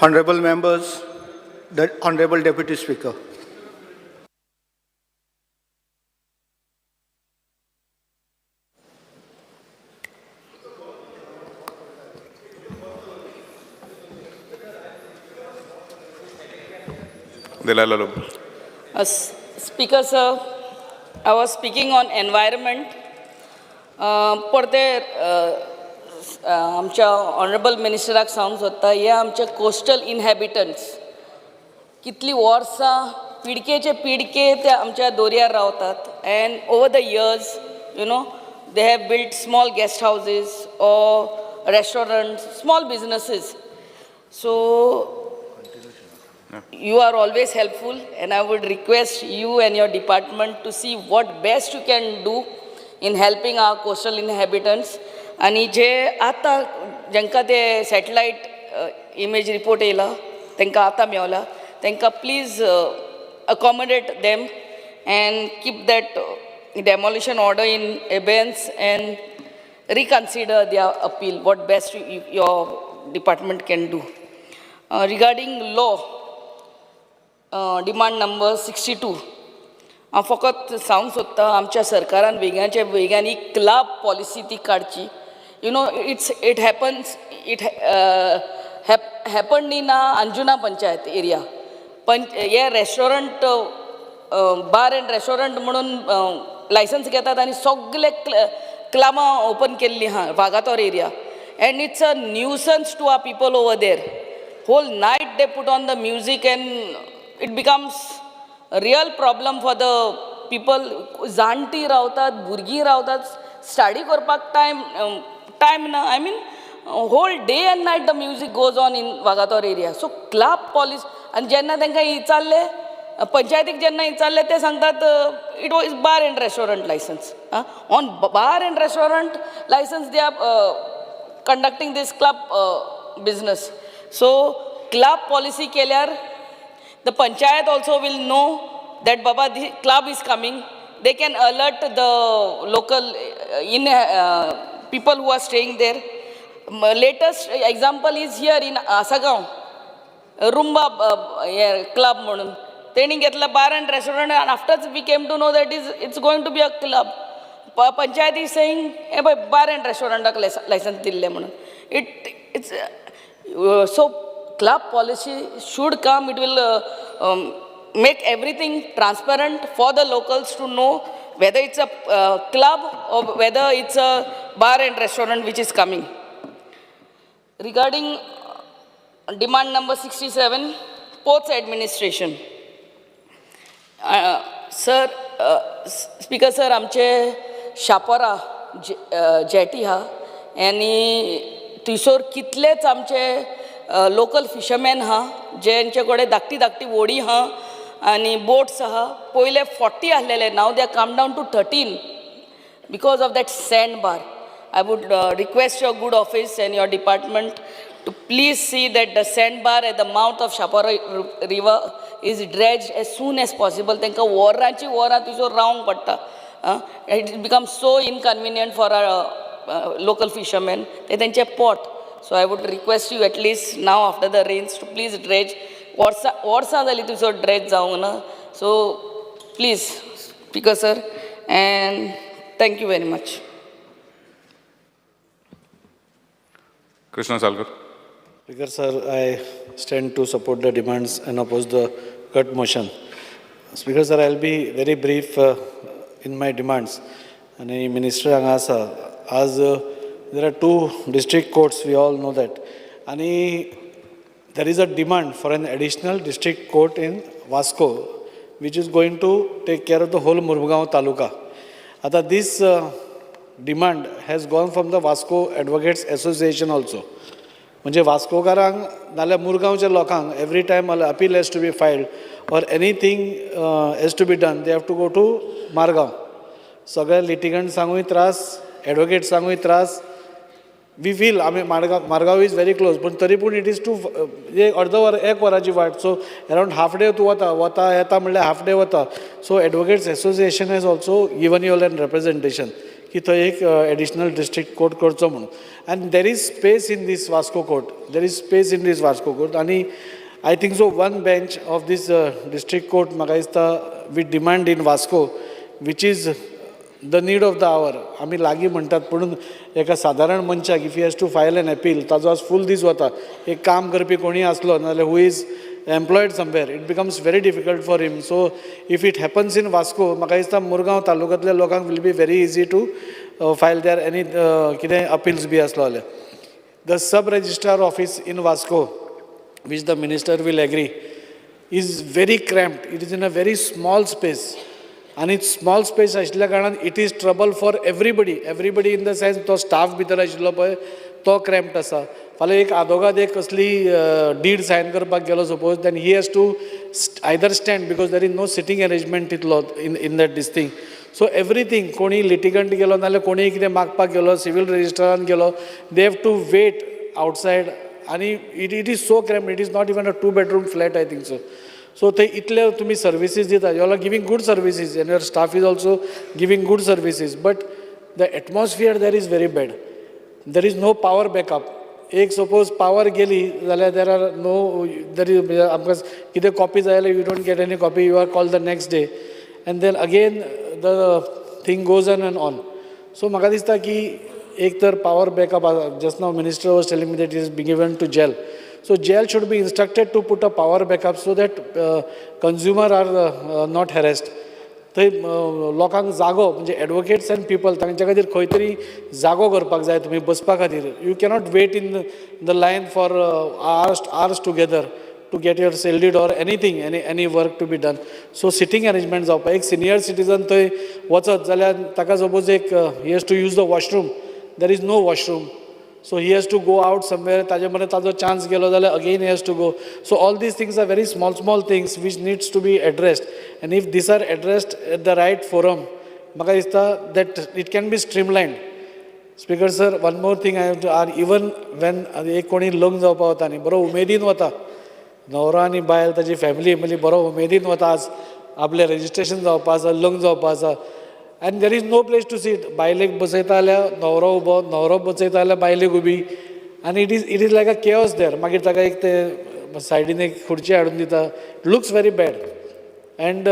Honorable members, the Honorable Deputy Speaker. Delilah Lobo. Speaker sir, I was speaking on environment. परते आमच्या honourable मिनिस्टराक सांगूंक सोदता, हे आमचे कोस्टल इनहॅबिटंट्स कितलीं वर्सां पिडकेचे पिडके ते आमच्या दर्यार रावतात and over the years they have built small guest houses or restaurants, small businesses. So you are always helpful, and I would request you and your department to see what best you can do in helping our coastal inhabitants. आनी जे आतां जांकां ते satellite image report येयला, तांकां आतां मेवला, तांकां please accommodate them and keep that demolition order in abeyance and reconsider their appeal, what best your department can do. Regarding law, demand number 62, हांव फकत सांगूंक सोदतां, आमच्या सरकारान बेग्याच्या बेग्यान ही क्लब पॉलिसी ती काडची. It's it happens, it happen in Anjuna panchayat area. पंच हे रेस्टॉरंट, बार एंड रेस्टॉरंट म्हणून लायसन्स घेतात आनी सगले क्लबां ओपन केल्लीं आहा Vagator area, and it's a nuisance to our people over there. Whole night they put on the music and it becomes a real problem for the people. जाणटी रावतात, भुरगीं रावतात, स्टडी करपाक टायम ना. I mean, whole day and night the music goes on in Vagator area. So club policy, आनी जेन्ना तांकां विचारलें, पंचायतीक जेन्ना विचारलें, ते सांगतात it was bar and restaurant license. On bar and restaurant license they are conducting this club business. So club policy केल्यार the panchayat also will know that baba, the club is coming. They can alert the local in people who are staying there. Latest example is here in Asagaon, Rumba club म्हणून तेणी घेतलं bar and restaurant, and after we came to know that is it's going to be a club. Panchayat is saying, हे पळय, bar and रेस्टॉरंटाक licence दिल्लें म्हणून. It's so club policy should come. It will make everything transparent for the locals to know whether it's a club or whether it's a bar and restaurant which is coming. Regarding demand number 67, ports administration. Sir, speaker sir, आमचे Chapora jetty आहा आनी थंयसर कितलेच आमचे local fisherman आहा, जेंचे कडेन धाकटी धाकटी व्हडीं आहा आनी बोट्स आहा. पयले 40 आसलेले, now they come down to 13 because of that sand bar. I would request your good office and your department to please see that the sand bar at the mouth of Chapora River is dredged as soon as possible. तांकां वरांची वरां थंयसर रावंक पडटा. It become so inconvenient for our local fishermen. ते तेंचें पोट. So I would request you, at least now after the rains, to please dredge. वर्सां वर्सां जालीं थंयसर ड्रेज जावंक ना. So please, Speaker sir, and thank you very much. Krishna Salkar. Speaker sir, I stand to support the demands and oppose the cut motion. Speaker sir, I will be very brief in my demands. आनी minister हांगा आसा आज. There are two district courts, we all know that, आनी there is a demand for an additional district court in Vasco, which is going to take care of the whole Murmugao taluka. आता this demand has gone from the Vasco Advocates Association also. म्हणजे वास्कोकारांक नाल्यार मुरगांवच्या लोकांक every time appeal has to be filed or anything has to be done, they have to go to Margao. सगळे लिटिगंट्सांकूय त्रास, एडवोकेट्सांकूय त्रास. We feel आमी Margao, Margao is very close, पूण तरी पूण it is to एक अर्द वर, एक वराची वाट. सो अरावंड हाफ डे तूं वता वता येता म्हणल्यार हाफ डे वता. So Advocates Association has also given you an representation. की थंय एक एडिशनल डिस्ट्रिक्ट कोर्ट करचो म्हणून. And there is space in this Vasco court, there is space in this Vasco court. आनी I think so one bench of this district court म्हाका दिसता we demand in Vasco, which is the need of the hour. आमी लागीं म्हणटात, पूण एका सादारण मनशाक if he has to file an appeal, ताजो आज फूल दीस वता. एक काम करपी कोणूय आसलो नाजाल्यार who is employed somewhere, it becomes very difficult for him. So if it happens in Vasco, म्हाका दिसता मुरगांव तालुक्यांतल्या लोकांक will be very easy to file their any कितें अपील्स बी आसलो जाल्यार. The sub registrar office in Vasco, which the minister will agree, is very cramped. It is in a very small space. आनी small space आशिल्ल्या कारणान it is trouble for everybody, everybody in the sense तो staff भितर आशिल्लो पळय तो क्रॅम्प्ड आसा. फाल्यां एक आदोगाद एक कसली did Sion करपाक गेलो suppose, then he has to either stand because there is no sitting arrangement तितलो in that this thing. So everything, कोणी लिटिगंट गेलो नाजाल्यार कोणीय कितें मागपाक गेलो, सिवील रजिस्ट्रारान गेलो, they have to wait outside. आनी it is so cramped. It is not even a two bedroom flat, I think so. So ते इतले तुमी सर्विसीस दिता, you are giving good services and your staff is also giving good services, but the atmosphere there is very bad. There is no power backup. एक suppose power गेली जाल्यार there are no there is आमकां कितें copy जाय जाल्यार you don't get any copy, you are call the next day and then again the thing goes on and on. So म्हाका दिसता की एक तर power backup, just now minister was telling me that is be given to GEL. So GEL should be instructed to put a power backup so that consumer are not harassed. थंय लोकांक जागो म्हणजे advocates and people तांच्या खातीर खंय तरी जागो करपाक जाय तुमी बसपा खातीर. You cannot wait in the line for hours together to get your sale deed or anything, any work to be done. So sitting arrangement जावपा. एक सिनियर सिटीजन थंय वचत जाल्यार ताका सपोज एक he has to use the washroom, there is no washroom. So he has to go out somewhere. ताजे मदें ताजो चान्स गेलो जाल्यार again he has to go. So all these things are very small small things which needs to be addressed, and if these are addressed at the right forum, म्हाका दिसता that it can be streamlined. Speaker sir, one more thing I have to add. Even when एक कोणी लग्न जावपा वता न्ही, बरो उमेदीन वता, न्हवरो आनी बायल ताजी फॅमिली म्हणजे बरो उमेदीन वता, आज आपलें रजिस्ट्रेशन जावपा आसा, लग्न जावपा आसा, and there is no place to sit. बायलेक बसयता जाल्यार न्हवरो उबो, न्हवरो बसयता जाल्यार बायलेक उबी, आनी it is like a chaos there. मागीर ताका एक ते सायडीन एक खुर्ची हाडून दिता. Looks very bad. And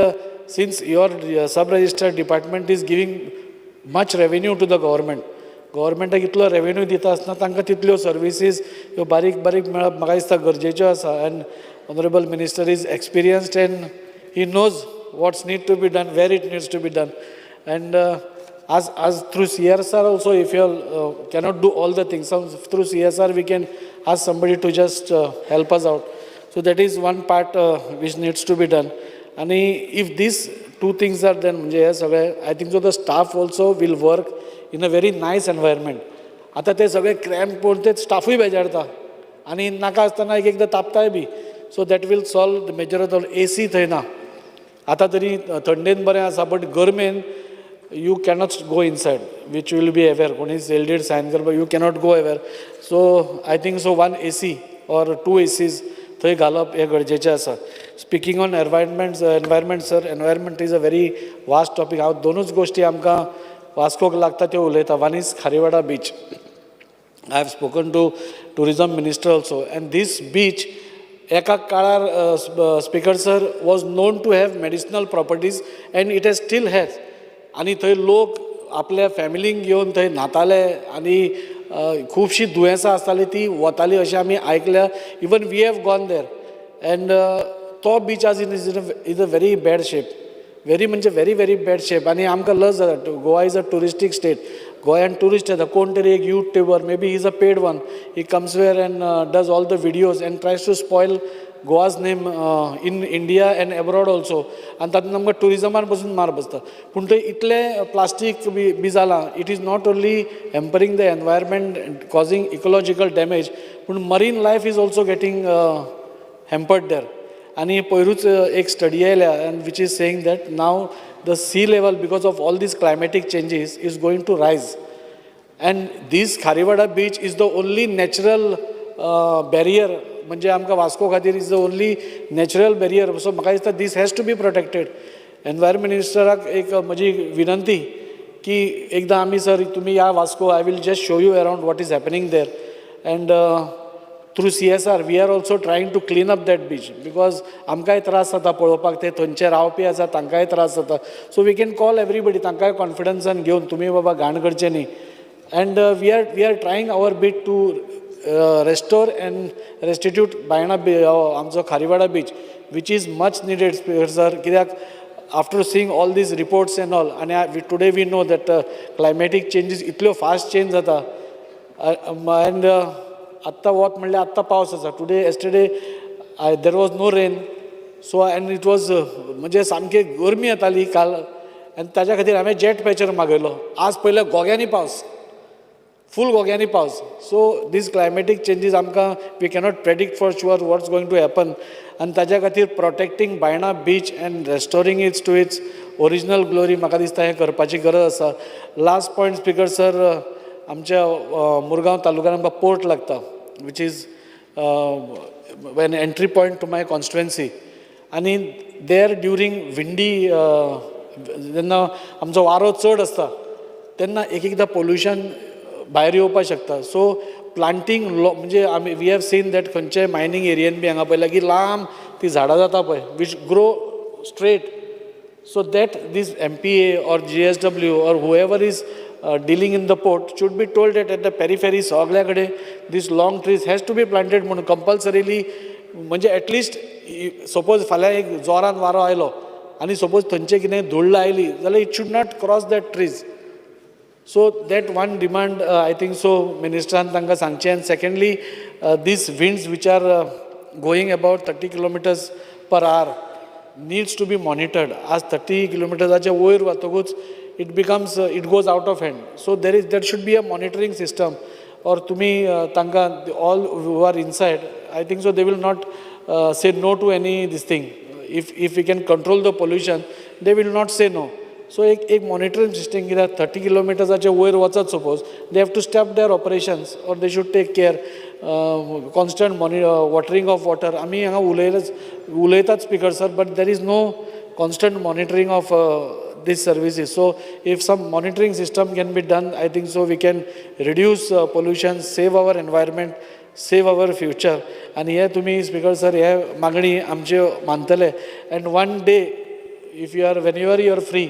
since your sub registrar department is giving much revenue to the government, गव्हर्मेंटाक इतलो रेवेन्यू दिता आसतना तांकां तितल्यो सर्विसीस ह्यो बारीक बारीक मेळप म्हाका दिसता गरजेच्यो आसा. And honourable minister is experienced and he knows what's need to be done, where it needs to be done. And as through CSR also, if you all cannot do all the things, some, through CSR we can ask somebody to just help us out. So that is one part which needs to be done. आणि if these two things are done, म्हणजे हे सगळे, I think so the staff also will work in a very nice environment. आतां ते सगळे cramp पळोवन ते स्टाफूय बेजारता आनी नाका आसतना एक एकदां तापताय बी. So that will solve the major of the AC थंय ना. आतां तरी थंडेन बरें आसा, but government you cannot go inside, which will be aware. कोणी सेल did Sion करपाक you cannot go aware. So I think so one AC or to ACs थंय घालप हें गरजेचें आसा. Speaking on environment, sir, environment is a very vast topic. हांव दोनूच गोश्टी आमकां वास्कोक लागता त्यो उलयता. One is Kharewada beach. I have spoken to tourism minister also, and this beach एका काळार, Speaker sir, was known to have medicinal properties and it has still has. आनी थंय लोक आपल्या फॅमिलींक घेवन थंय न्हाताले आनी खुबशीं दुयेंसां आसतालीं ती वतालीं अशें आमी आयकल्या. Even we have gone there, and तो बीच आज is a very bad shape, very म्हणजे व्हेरी व्हेरी बॅड शेप. आनी आमकां लज जाता. Goa is a touristic state. गोंयान ट्युरिस्ट येता. कोण तरी एक YouTuber, maybe is a paid one, he comes there and does all the videos and tries to spoil Goa's name in India and abroad also. आनी तातूंत आमकां ट्युरिजमान पसून मार बसता. पूण थंय इतलें प्लास्टीक बी जालां, it is not only hampering the environment, causing ecological damage, पूण marine life is also getting hampered there. आनी पयरूच एक स्टडी आयल्या and which is saying that now the sea level, because of all these climatic changes, is going to rise, and this Kharewada beach is the only natural barrier. म्हणजे आमकां वास्को खातीर is the only natural barrier. So म्हाका दिसता this has to be protected. Environment मिनिस्टराक एक म्हजी विनंती की एकदां आमी सर तुमी या Vasco, I will just show you around what is happening there. And through CSR we are also trying to clean up that beach, because आमकांय त्रास जाता पळोवपाक, ते थंयचे रावपी आसा तांकांय त्रास जाता. So we can call everybody, तांकांय कॉन्फिडन्सान घेवन तुमी बाबा घाण करचे न्ही. And we are trying our bit to restore and restitute Baina, आमचो Kharivada beach, which is much needed, sir. कित्याक after seeing all these reports and all, आनी today we know that climatic changes इतल्यो फास्ट चेंज जाता, and आत्तां वत म्हणल्यार आत्तां पावस आसा. Today, yesterday there was no rain, so and it was म्हणजे सामकी गरमी येताली काल, आनी ताज्या खातीर हांवें जेट पॅचर मागयलो. आज पयल्या गोग्यांनी पावस, फूल गोग्यांनी पावस. सो these climatic changes आमकां we cannot predict for sure what's going to happen. आनी ताज्या खातीर protecting Baina beach and restoring its to its original glory, म्हाका दिसता हें करपाची गरज आसा. लास्ट पॉयंट, स्पीकर सर, आमच्या मुरगांव तालुक्यान आमकां पोर्ट लागता, which is an entry point to my constituency. आनी there during विंडी, जेन्ना आमचो वारो चड आसता तेन्ना एक एकदां पोल्युशन भायर येवपाक शकता. सो प्लांटींग म्हणजे आमी we have seen that खंयचे मायनींग एरियेन बी हांगा पळयल्यार की लांब ती झाडां जाता पळय, which grow straight, so that this MPA or GSW or whoever is dealing in the port should be told that at the periphery सगल्या कडेन this long trees has to be planted म्हणून कंपल्सरीली. म्हणजे at least suppose फाल्यां एक जोरान वारो आयलो आनी सपोज थंयचें कितें धुल्ल आयली जाल्यार it should not cross that trees. So that one demand, I think so, मिनिस्टरान तांकां सांगचें. And secondly, these winds which are going about 30 kilometers per hour needs to be monitored. आज थर्टी किलोमिटर्साचे वयर वतकूच it goes out of hand. So there should be a monitoring system, or तुमी तांकां, all who are inside, I think so they will not say no to any this thing. If we can control the pollution, they will not say no. So एक एक monitoring system, कित्याक thirty किलोमिटर्साचे वयर वचत suppose, they have to stop their operations or they should take care, constant watering of water. आमी हांगा उलयलच उलयतात, speaker sir, but there is no constant monitoring of these services. So if some monitoring system can be done, I think so we can reduce pollution, save our environment, save our future. आनी हे तुमी speaker sir हे मागणी आमच्यो मानतले. And one day, if you are whenever you are free,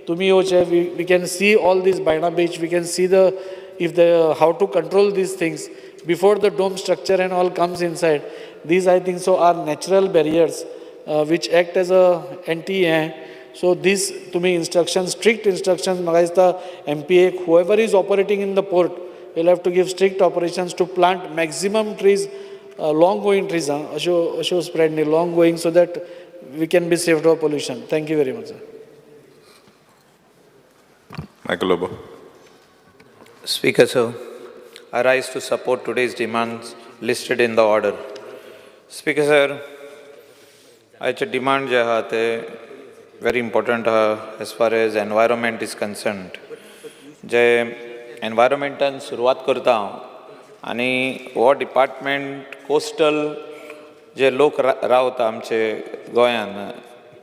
तुमी येवचे, we can see all this Baina beach, we can see the if the how to control these things before the dome structure and all comes inside. These, I think so, are natural barriers which act as a anti हें. So this तुमी instructions, strict instructions, म्हाका दिसता MPA, whoever is operating in the port, will have to give strict operations to plant maximum trees, long going trees, ah, अश्यो अश्यो spread न्ही, long going, so that we can be saved of pollution. Thank you very much, sir. Michael Lobo. Speaker, sir, I rise to support today's demands listed in the order. Speaker, sir, आयचे demand जे आहा ते very important आहा as far as environment is concerned. जे एनवायरमेंटान सुरवात करता हांव, आनी हो department coastal जे लोक रावता आमचे गोंयान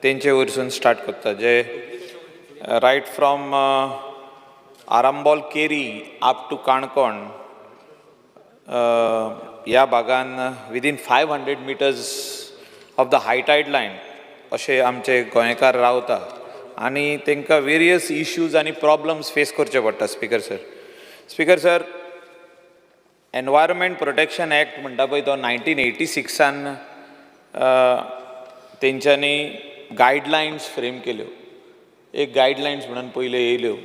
तेंचे वयरसून स्टार्ट करता, जे right from Arambol Keri up to Canacona ह्या भागान within 500 meters of the high tide line अशे आमचे गोंयकार रावता आनी तांकां वेरियस इश्यूज आनी प्रॉब्लम्स फेस करचे पडटा. Speaker sir, speaker sir, Environment Protection Act म्हणटा पळय, तो नायन्टीन एटी सिक्सान तेंच्यांनी गायडलायन्स फ्रेम केल्यो. एक गायडलायन्स म्हणून पयल्यो येयल्यो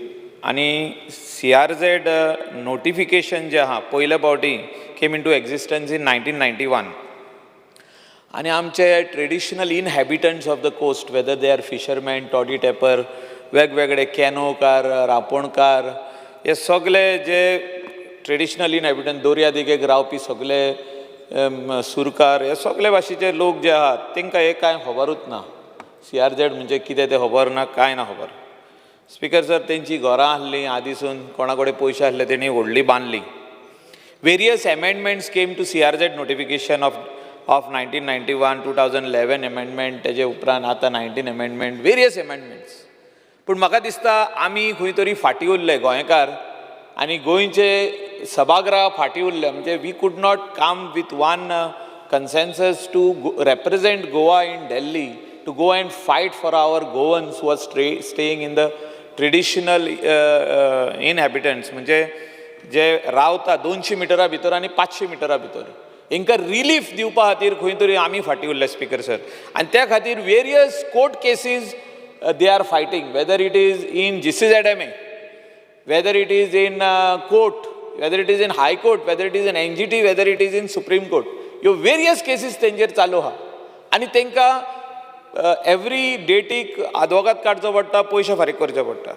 आनी सीआरझेड नोटिफिकेशन जें आहा, पयले फावटी came into existence in 1991. आनी आमचे traditional inhabitants of the coast, whether they are fisherman, toddy tapper, वेगवेगळे कॅनोकार, रांपोणकार, हे सगळे जे ट्रेडिशनल इनहॅबिटंट, दर्या देगेक रावपी सगळे सुरकार, हे सगळे भाशेचे लोक जे आहात तांकां हें कांय खबरूच ना. सीआरझेड म्हणजे कितें तें खबर ना, कांय ना खबर. स्पीकर सर, तेंची घरां आहलीं आदीसून, कोणा कडेन पयशे आहले तेणी व्हडली बांदली. Various amendments came to CRZ notification of 1991, 2011 amendment, तेजे उपरांत आतां 19 amendment, various amendments. पूण म्हाका दिसता आमी खंय तरी फाटीं उरले गोंयकार आनी गोंयचे सभागृह फाटीं उरले. म्हणजे we could not come with one consensus to represent Goa in Delhi, to go and fight for our Goans who are staying in the traditional inhabitants, म्हणजे जे रावता 200 मिटरा भितर आनी 500 मिटरा भितर, हांकां रिलीफ दिवपा खातीर खंय तरी आमी फाटीं उरले स्पीकर सर. आनी त्या खातीर various court cases they are fighting, whether it is in GCZMA, whether it is in court, whether it is in High Court, whether it is in NGT, whether it is in Supreme Court. ह्यो various cases तेंचेर चालू आहा आनी तांकां every डेटीक आदवोगाद काडचो पडटा, पयशे फारीक करचे पडटा.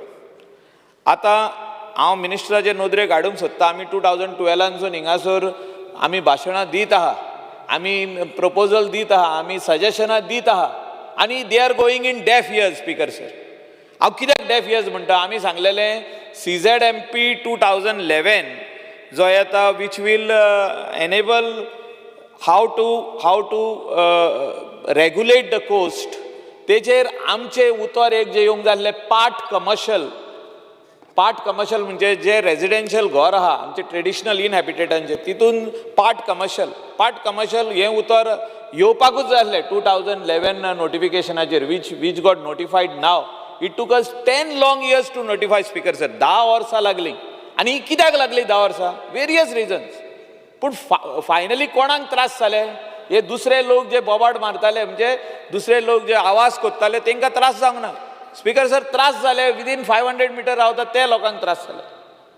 आतां हांव मिनिस्टराचे नदरेक हाडूंक सोदता, आमी 2012सून हिंगासर आमी भाशणां दीत आहा, आमी प्रपोजल दीत आहा, आमी सजेशनां दीत आहा आनी they are going in deaf ears, Speaker sir. हांव कित्याक डेफ इयर्स म्हणटा? आमी सांगलेलें CZMP 2011 जो येता, which will enable how to regulate the coast, तेजेर आमचें उतर एक जें येवंक जाय आसलें, पार्ट कमर्शियल. पार्ट कमर्शियल म्हणजे जे रेजिडेन्शियल घर आहा आमचे ट्रेडिशनल इनहॅबिटेटांचे, तितून पार्ट कमर्शियल. पार्ट कमर्शियल हें उतर येवपाकूच जाय आसलें 2011 नोटिफिकेशनाचेर, which got notified now. It took us 10 long years to notify, Speaker sir. 10 वर्सां लागलीं. आनी ही कित्याक लागली 10 वर्सां? Various reasons. पूण फायनली कोणाक त्रास जाले? हे दुसरे लोक जे बोबाट मारताले, म्हणजे दुसरे लोक जे आवाज कोत्ताले, तांकां त्रास जावंक ना स्पीकर सर. त्रास जाले विदीन 500 मिटर रावता ते लोकांक त्रास जाले.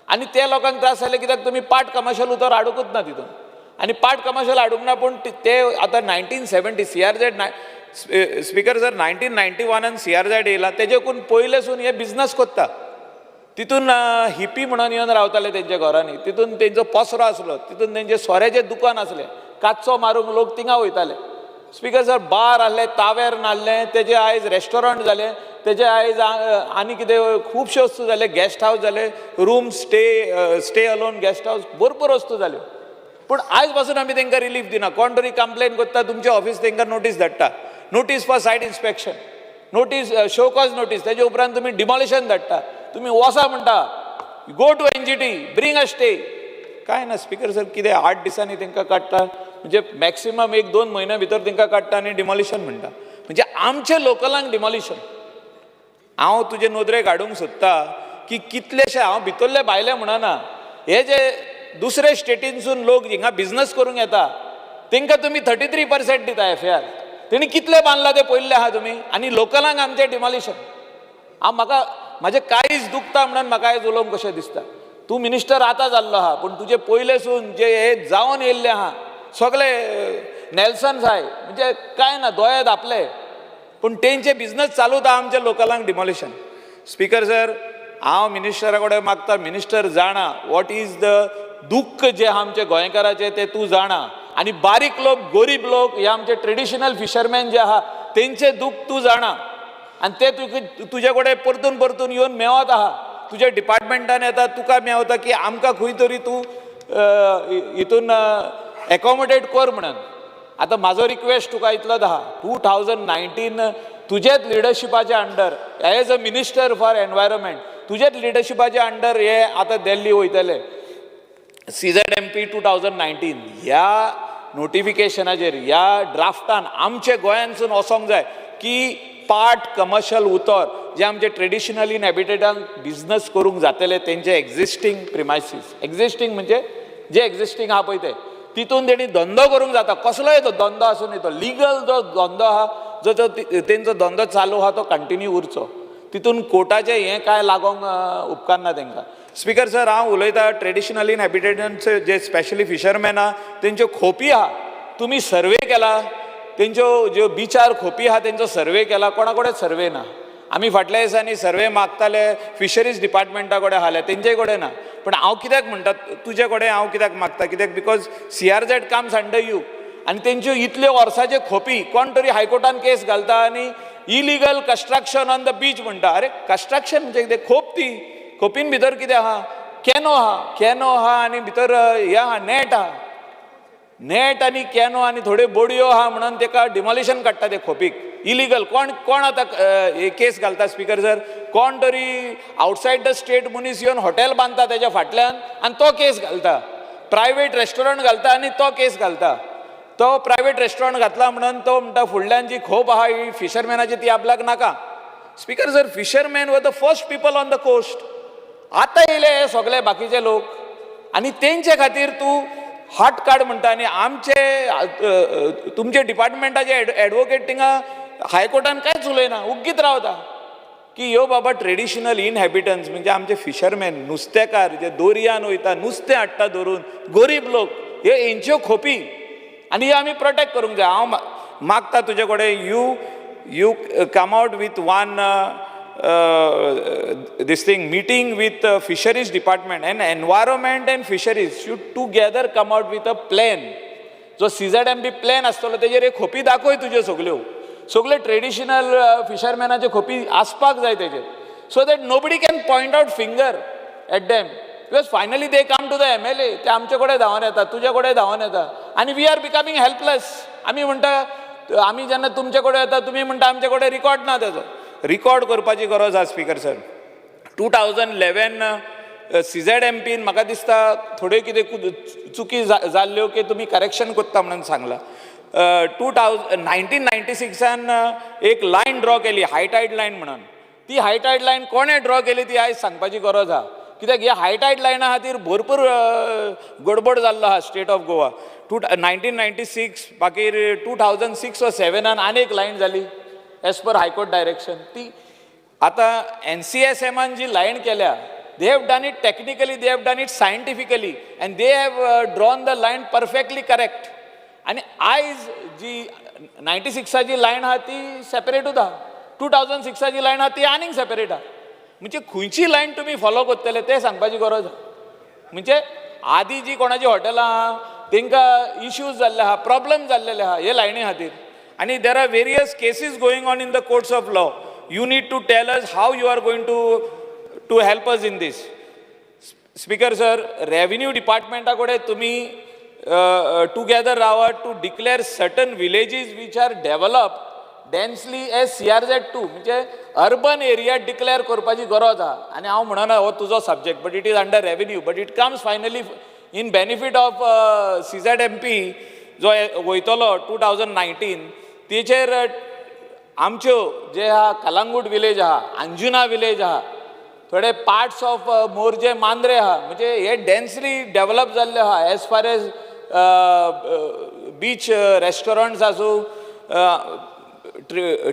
आनी ते लोकांक त्रास जाले कित्याक तुमी पार्ट कमर्शियल उतर हाडुंकूच ना तितून. आनी पार्ट कमर्शियल हाडूंक ना, पूण ते आतां 1970 CRZ, Speaker sir, 1991आन CRZ येयला. तेजेकून पयलेसून हे बिजनस कोत्ता. तितून हिप्पी म्हणून येवन रावताले तेंच्या घरांनी. तितून तेंचो पसरो आसलो, तितून तेंचे सोऱ्याचें दुकान आसलें, काचो मारूंक लोक थिंगा वयताले स्पीकर सर. बार आहले, तावेर्न आहलें, तेजे आयज रेस्टॉरंट जाले, तेजे आयज आनी कितें खुबश्यो वस्तू जाले, गेस्ट हावस जाले, room stay alone guest house, भरपूर वस्तू जाल्यो. पूण आयज पासून आमी तांकां रिलीफ दिना. कोण तरी कंप्लेन करता, तुमचे ऑफिस तांकां नोटीस धाडटा, notice for site inspection, notice, show cause notice. तेजे उपरांत तुमी डिमॉलिशन धाडटा, तुमी वसा म्हणटा, go to NGT, bring a stay. काय ना स्पीकर सर. कितें 8 दिसांनी तांकां काडटा, म्हणजे मॅक्सिमम एक दोन म्हयन्या भितर तांकां काडटा आनी डिमॉलिशन म्हणटा, म्हणजे आमचे लोकलांक डिमॉलिशन. हांव तुजे नदरेक हाडूंक सोदता की कितलेशे, हांव भितरले भायले म्हणना, हे जे दुसरे स्टेटीनसून लोक हिंगा बिजनस करूंक येता, तांकां तुमी 33% दिता एफएआर. तेणी कितले बांदला ते पळयल्ले आहा तुमी? आनी लोकलांक आमचें डिमॉलिशन. हांव म्हाका म्हाजें काळीज दुखता म्हणून म्हाका आयज उलोवंक कशें दिसता. तूं मिनिस्टर आतां जाल्लो आहा, पूण तुजे पयलेसून जे हे जावन येयल्ले आहा सगळे नेल्सन साहेब, म्हणजे काय ना, दोळे धापले, पूण तेंचे बिजनस चालूच आहा, आमच्या लोकलांक डिमॉलिशन. स्पीकर सर, हांव मिनिस्टरा कडेन मागता, मिनिस्टर जाणा what is the दुख्ख जें आहा आमच्या गोंयकाराचें, तें तूं जाणा. आनी बारीक लोक, गोरीब लोक, हे आमचे ट्रेडिशनल फिशरमॅन जे आहा, तेंचें दूख तूं जाणा. आनी ते तुका तुजे कडेन परतून परतून येवन मेवत आहा, तुज्या डिपार्टमेंटान येता, तुका मेवता की आमकां खंय तरी तूं हितून एकोमोडेट कर म्हणून. आतां म्हाजो रिक्वेस्ट तुका इतलोच आहा, 2019 तुजेच लिडरशिपाच्या under, as a minister for environment, तुजेच लिडरशिपाच्या अंडर हे आतां दिल्ली वयतले. CZMP 2019 ह्या नोटिफिकेशनाचेर, ह्या ड्राफ्टान आमचे गोंयांसून वचोंक जाय की पार्ट कमर्शियल उतर जे आमचे ट्रेडिशनल इनहॅबिटेटांक बिजनस करूंक जातले, तेंचे एक्झिस्टींग प्रिमायसीस, एक्झिस्टींग म्हणजे जे एक्झिस्टींग आहा पळय ते, तितून तेणी धंदो करूंक जाता. कसलोय तो धंदो आसूं, तो लिगल जो धंदो आहा, जो जो तेंचो धंदो चालू आहा, तो कंटिन्यू उरचो. तितून कोर्टाचें हें कांय लागोंक उपकारना तेंकां. स्पीकर सर, हांव उलयता ट्रेडिशनल इनहॅबिटेंट्स जे स्पेशली फिशरमॅन आहा, तेंच्यो खोपी आहा, तुमी सर्वे केला? तेंच्यो ज्यो बिचार खोपी आहा, तेंचो सर्वे केला? कोणा कडेन सर्वे ना. आमी फाटल्या दिसांनी सर्वे मागताले, फिशरीज डिपार्टमेंटा कडेन आसले, तेंचे कडेन ना. पण हांव कित्याक म्हणटा, तुजे कडेन हांव कित्याक मागता, कित्याक because CRZ comes under you. आनी तेंच्यो इतल्यो वर्साच्यो खोपी, कोण तरी हायकोर्टान केस घालता आनी illegal construction on the beach म्हणटा. अरे, कन्स्ट्रक्शन म्हणजे कितें? खोप ती. खोपीन भितर कितें आहा? कॅनो आहा, कॅनो आहा आनी भितर हें आहा, नॅट आहा. नॅट आनी कॅनो आनी थोड्यो बोडयो आहा म्हणून तेका डिमॉलिशन काडटा ते खोपीक. इलिगल कोण कोण आतां केस घालता स्पीकर सर? कोण तरी आउटसायड the state मनीस येवन हॉटेल बांदता तेज्या फाटल्यान आनी तो केस घालता. प्रायवेट रेस्टॉरंट घालता आनी तो केस घालता. तो प्रायवेट रेस्टॉरंट घातला म्हणून तो म्हणटा फुडल्यान जी खोप आहा ही फिशरमॅनाची ती आपल्याक नाका. Speaker sir, fisherman were the first people on the coast. आतां येयले हे सगळे बाकीचे लोक आनी तेंचे खातीर तूं हात काड म्हणटा. आनी आमचे तुमचे डिपार्टमेंटाचे एडवोकेट थिंगा हायकोर्टान कांयच उलयना, उग्गीत रावता की ह्यो बाबा ट्रेडिशनल इनहॅबिटन्स म्हणजे आमचे फिशरमॅन, नुस्तेकार जे दोरयान वयता, नुस्तें हाडटा धरून, गरीब लोक, हे हेंच्यो खोपी आनी हे आमी प्रोटेक्ट करूंक जाय. हांव मागता तुजे कडेन, you come out with one this thing, meeting with fisheries department and environment and fisheries should together come out with a plan. जो सीझेडएमपी प्लॅन आसतलो तेजेर एक खोपी दाखय तुज्यो सगल्यो, सगळे ट्रेडिशनल फिशरमॅनाच्यो खोपी आसपाक जाय तेजेर, so that nobody can point out finger at them, because finally they come to the MLA. ते आमचे कडेन धांवन येता, तुजे कडेन धांवन येता आनी we are becoming helpless. आमी म्हणटा, आमी जेन्ना तुमचे कडेन येता, तुमी म्हणटा आमचे कडेन रिकॉर्ड ना. तेजो रिकॉर्ड करपाची गरज आसा स्पीकर सर. 2011 सीझेडएमपीन म्हाका दिसता थोड्यो कितें चुकी जाल्ल्यो की तुमी करेक्शन कोत्ता म्हणून सांगलां. टू थावजंड 1996आन एक लायन ड्रॉ केली, हाय टायड लायन म्हणून. ती हाय टायड लायन कोणें ड्रॉ केली ती आयज सांगपाची गरज आहा, कित्याक ह्या हाय टायड लायना खातीर भरपूर गडबड जाल्लो आहा state of Goa. Two 1996, मागीर 2006 वा 7आन आनी एक लायन जाली as per high court direction. ती आतां एनसीएसएमान जी लायन केल्या, they have done it technically, they have done it scientifically and they have drawn the line perfectly correct. आनी आयज जी 96आची लायन आहा ती सेपरेटूच आहा, 2006आची लायन आहा ती आनीक सेपरेट आहा. म्हणजे खंयची लायन तुमी फॉलो करतले तें सांगपाची गरज आहा. म्हणजे आदी जी कोणाची हॉटेलां आहा तेंकां इश्यूज जाल्ले आहा, प्रॉब्लम जाल्लेले आहा हे लायनी खातीर आनी there are various cases going on in the courts of law. You need to tell us how you are going to help us in this. Speaker sir, revenue डिपार्टमेंटा कडेन तुमी टुगेदर रावात to declare certain villages which are developed densely as CRZ 2, म्हणजे urban area declare करपाची गरज आहा. आनी हांव म्हणना हो तुजो subject, but it is under revenue, but it comes finally in benefit of CZMP जो वयतलो 2019. तेचेर आमच्यो जे आहा, कलांगूट विलेज आहा, अंजुना विलेज आहा, थोडे पार्ट्स ऑफ मोरजे, मांद्रे आहा, म्हणजे हे डेन्सली डेवलप जाल्ले आहा as far as beach restaurants आसूं,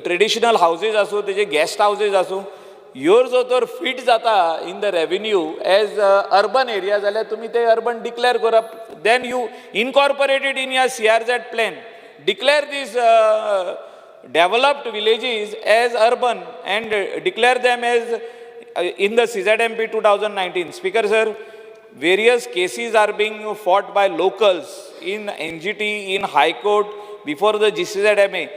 ट्रेडिशनल हावजीस आसूं, तेजे गेस्ट हावजीस आसूं, ह्यो जो तर फीट जाता in the revenue as urban area जाल्यार तुमी ते अर्बन डिक्लेअर करप. Then you incorporated in your CRZ plan, declare these developed villages as urban and declare them as in the CZMP 2019. Speaker sir, various cases are being fought by locals in NGT, in High Court, before the GCZMA.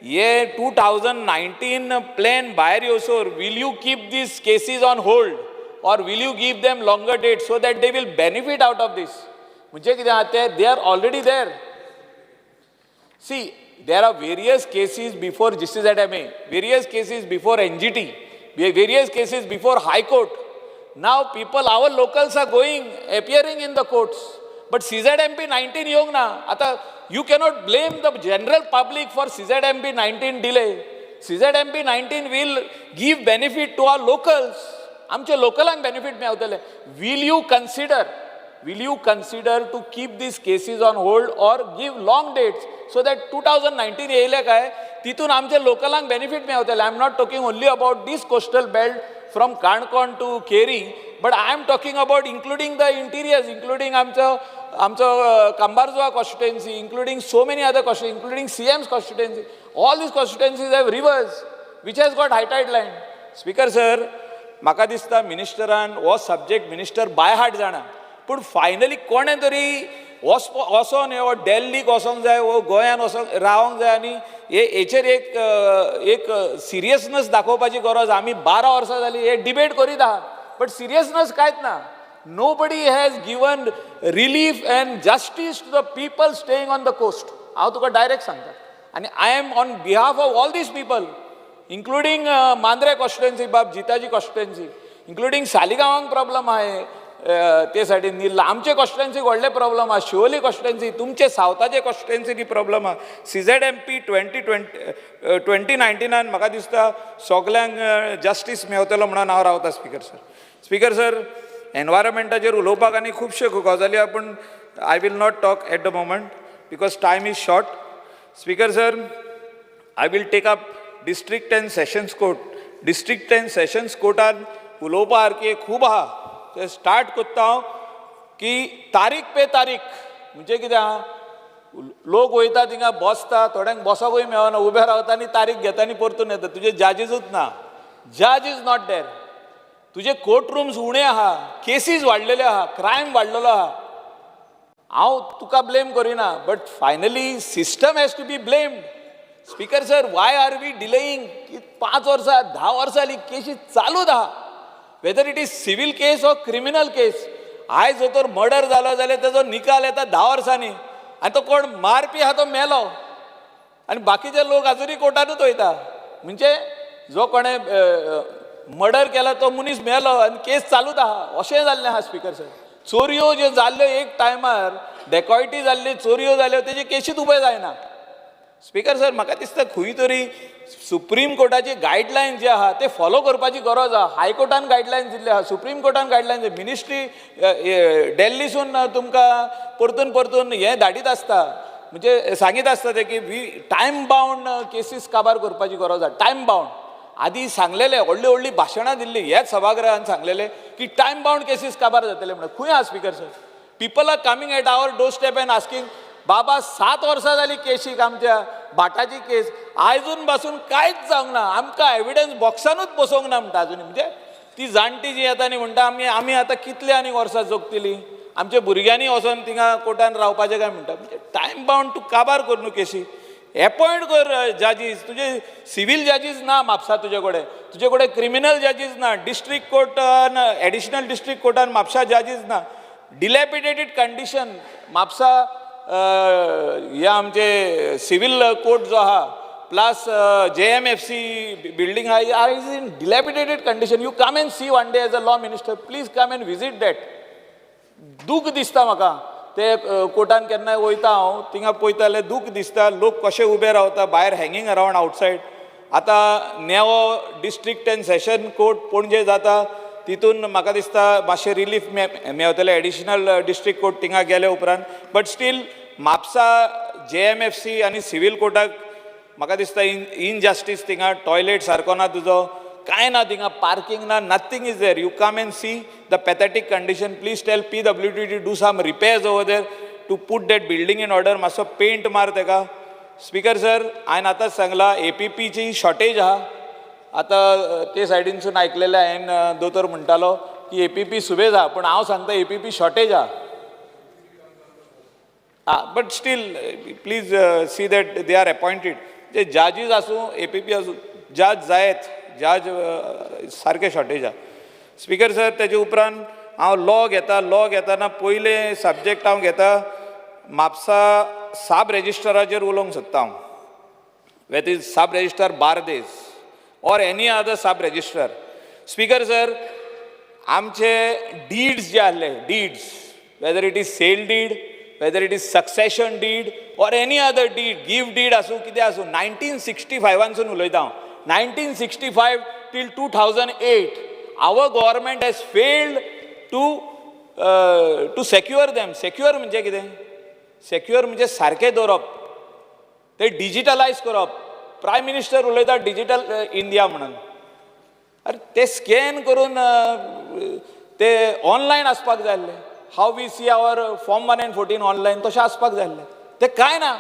ये 2019 plan भायर येवसर will you keep these cases on hold or will you give them longer date so that they will benefit out of this? म्हणजे कितें आहा ते, they are already there. See, there are various cases before GCZMA, various cases before NGT, various cases before High Court. Now people, our locals are going, appearing in the courts. But CZMP 19 येवंक ना. आतां you cannot blame the general public for CZMP 19 delay. CZMP 19 will give benefit to our locals. आमचे लोकलांक benefit मेवतले. Will you consider to keep these cases on hold or give long dates so that 2019 येयले काय तितून आमचे लोकलांक benefit मेवतले? I am not talking only about this coastal belt from Canacona to Keri, but I am talking about including the interiors, including आमचो Cumbarjua constituency, including so many other constituency, including CM's constituency. All these constituencies have rivers which has got high tide line. Speaker sir, म्हाका दिसता मिनिस्टरान हो subject minister by heart जाणा, पूण finally कोणें तरी वचोन हो दिल्लीक वचोंक जाय वो गोंयान वचोंक रावोंक जाय आनी हे हेचेर एक सिरियसनस दाखोवपाची गरज. आमी 12 वर्सां जालीं हे डिबेट करीत आहा, बट सिरियसनस कांयच ना. Nobody has given relief and justice to the people staying on the coast. हांव तुका डायरेक्ट सांगता. आनी I am on behalf of all these people, including Mandrem constituency, बाब जिताजी कॉन्स्टिट्युएन्सी, इन्क्लुडींग सालिगांवांक प्रॉब्लम आहे ते सायडीन निर्ला आमचे कॉन्स्टिट्युएन्सीक व्हडले प्रॉब्लम आहा, शिवोली कॉन्स्टिट्युएन्सी, तुमचे सावथाचे कॉन्स्टिट्युएन्सीनी प्रॉब्लम आहा. सीझेडएमपी 2020, 2019नान म्हाका दिसता सगल्यांक जस्टीस मेवतलो म्हणून हांव रावता. स्पिकर सर, स्पिकर सर, एनवायरमेंटाचेर उलोवपाक आनी खुबश्यो गजाली आहा, पूण I will not talk at the moment because time is short. Speaker sir, I will take up district and sessions court. District and sessions कोर्टान उलोवपा सारकें खूब आहा. ते स्टार्ट कोत्ता हांव की तारीख पे तारीख. म्हणजे कितें आहा, लोक वयता थिंगा बसता, थोड्यांक बसोकूय मेळना, उबे रावता आनी तारीख घेता आनी परतून येता. तुजे जाजीसूच ना, judge is not there. तुजे कोर्ट रुम्स उणे आहा, केसीस वाडलेले आहा, क्रायम वाडलेलो आहा. हांव तुका ब्लेम करिना, but finally system has to be blamed. Speaker sir, why are we delaying? 5 वर्सां, 10 वर्सां जाली, केशी चालूच आहा, whether it is civil case or criminal case. आयज जर तर मर्डर जालो जाल्यार तेजो निकाल येता 10 वर्सांनी आनी तो कोण मारपी आहा तो मेलो आनी बाकीचे लोक आजुनूय कोर्टानूच वयता. म्हणजे जो कोणें मर्डर केला तो मनीस मेलो आनी केस चालूच आहा, अशें जाल्लें आहा. स्पिकर सर, चोरयो ज्यो जाल्ल्यो, एक टायमार डेकॉयटी जाल्ली, चोरयो जाल्यो, तेजे केशीत उबे जायना. स्पिकर सर, म्हाका दिसता खंय तरी सुप्रीम कोर्टाची गायडलायन जे आहा ते फॉलो करपाची गरज आहा. हायकोर्टान गायडलायन्स दिल्ले आहा, सुप्रीम कोर्टान गायडलायन्स, मिनिस्ट्री डेल्लीसून तुमकां परतून परतून हें धाडीत आसता, म्हणजे सांगीत आसता ते की we time bound cases काबार करपाची गरज आहा. टायम बावंड आदी सांगलेले, व्हडली व्हडली भाशणां दिल्ली ह्याच सभागृहान, सांगलेले की टायम बावंड केसीस काबार जातले म्हणून. खंय आहा speaker sir? People are coming at our door step and asking, बाबा, 7 वर्सां जाली केशीक, आमच्या भाटाची केस आयजून पासून कांयच जावंक ना, आमकां एविडन्स बॉक्सानूच बसोवंक ना म्हणटा अजून. म्हणजे ती जाणटी जी येता न्ही, म्हणटा आमी आतां कितले आनी वर्सां जगतली, आमच्या भुरग्यांनी वचोन थिंगा कोर्टान रावपाचें काय म्हणटा. म्हणजे टायम बावंड तूं काबार कर न्हू केशी, एपॉयंट कर जजीस. तुजे सिवील जजीस ना म्हापसा तुजे कडेन, तुजे कडेन क्रिमिनल जजीस ना, डिस्ट्रिक्ट कोर्टान, एडिशनल डिस्ट्रिक्ट कोर्टान म्हापसा जजीस ना. डिलेपिडेटेड कंडिशन म्हापसा हे आमचे सिवील कोर्ट जो आहा, प्लस जेएमएफसी बिल्डींग आहा, is in dilapidated condition. You come and see one day. As a law minister, please come and visit that. दूख दिसता म्हाका ते कोर्टान केन्नाय वयता हांव थिंगा, पळयता जाल्यार दूख दिसता, लोक कशे उबे रावता भायर, हँगींग अरावंड आउटसायड. आतां नेवो district and session court Panaji जाता, तितून म्हाका दिसता मातशें रिलीफ मेवतलें एडिशनल डिस्ट्रिक्ट कोर्ट थिंगा गेले उपरांत. बट स्टील म्हापसा जेएमएफसी आनी सिवील कोर्टाक म्हाका दिसता इनजस्टीस. थिंगा टॉयलेट सारको ना तुजो, कांय ना थिंगा, पार्किंग ना, nothing is there. You come and see the pathetic condition. Please tell PWD to do some repairs over there, to put that building in order. मातसो पेंट मार तेका. स्पिकर सर, हांवें आतांच सांगलां, एपीपीची शॉर्टेज आहा. आतां ते सायडीनसून आयकलेलें हांवें, दोतोर म्हणटालो की एपीपी सुबेज आहा, पूण हांव सांगता एपीपी शॉर्टेज आहा. But still, please see that they are appointed. जे जजीस आसूं, एपीपी आसूं, जज जायत, जज सारके शॉर्टेज आहा. स्पिकर सर, तेजे उपरांत हांव लॉ घेता. लॉ घेताना पयलें सब्जेक्ट हांव घेता, म्हापसा सब रेजिस्ट्राराचेर उलोवंक सोदता हांव, whether is sub registrar Bardez or any other sub registrar. Speaker sir, आमचे डीड्स जे आहले, deeds, whether it is sale deed, whether it is succession deed or any other deed, gift deed आसूं, कितें आसूं, 1965 सावन उलयता हांव, 1965 till 2008 our government has failed to secure them. Secure म्हणजे कितें? सेक्युअर म्हणजे सारकें दवरप, ते डिजिटलायज करप. प्रायम मिनिस्टर उलयता डिजिटल इंडिया म्हणून. अरे, ते स्कॅन करून ते ऑनलायन आसपाक जाय आसलें. How we see our form 1 and 14 online, तशें आसपाक जाय आसलें. तें कांय ना.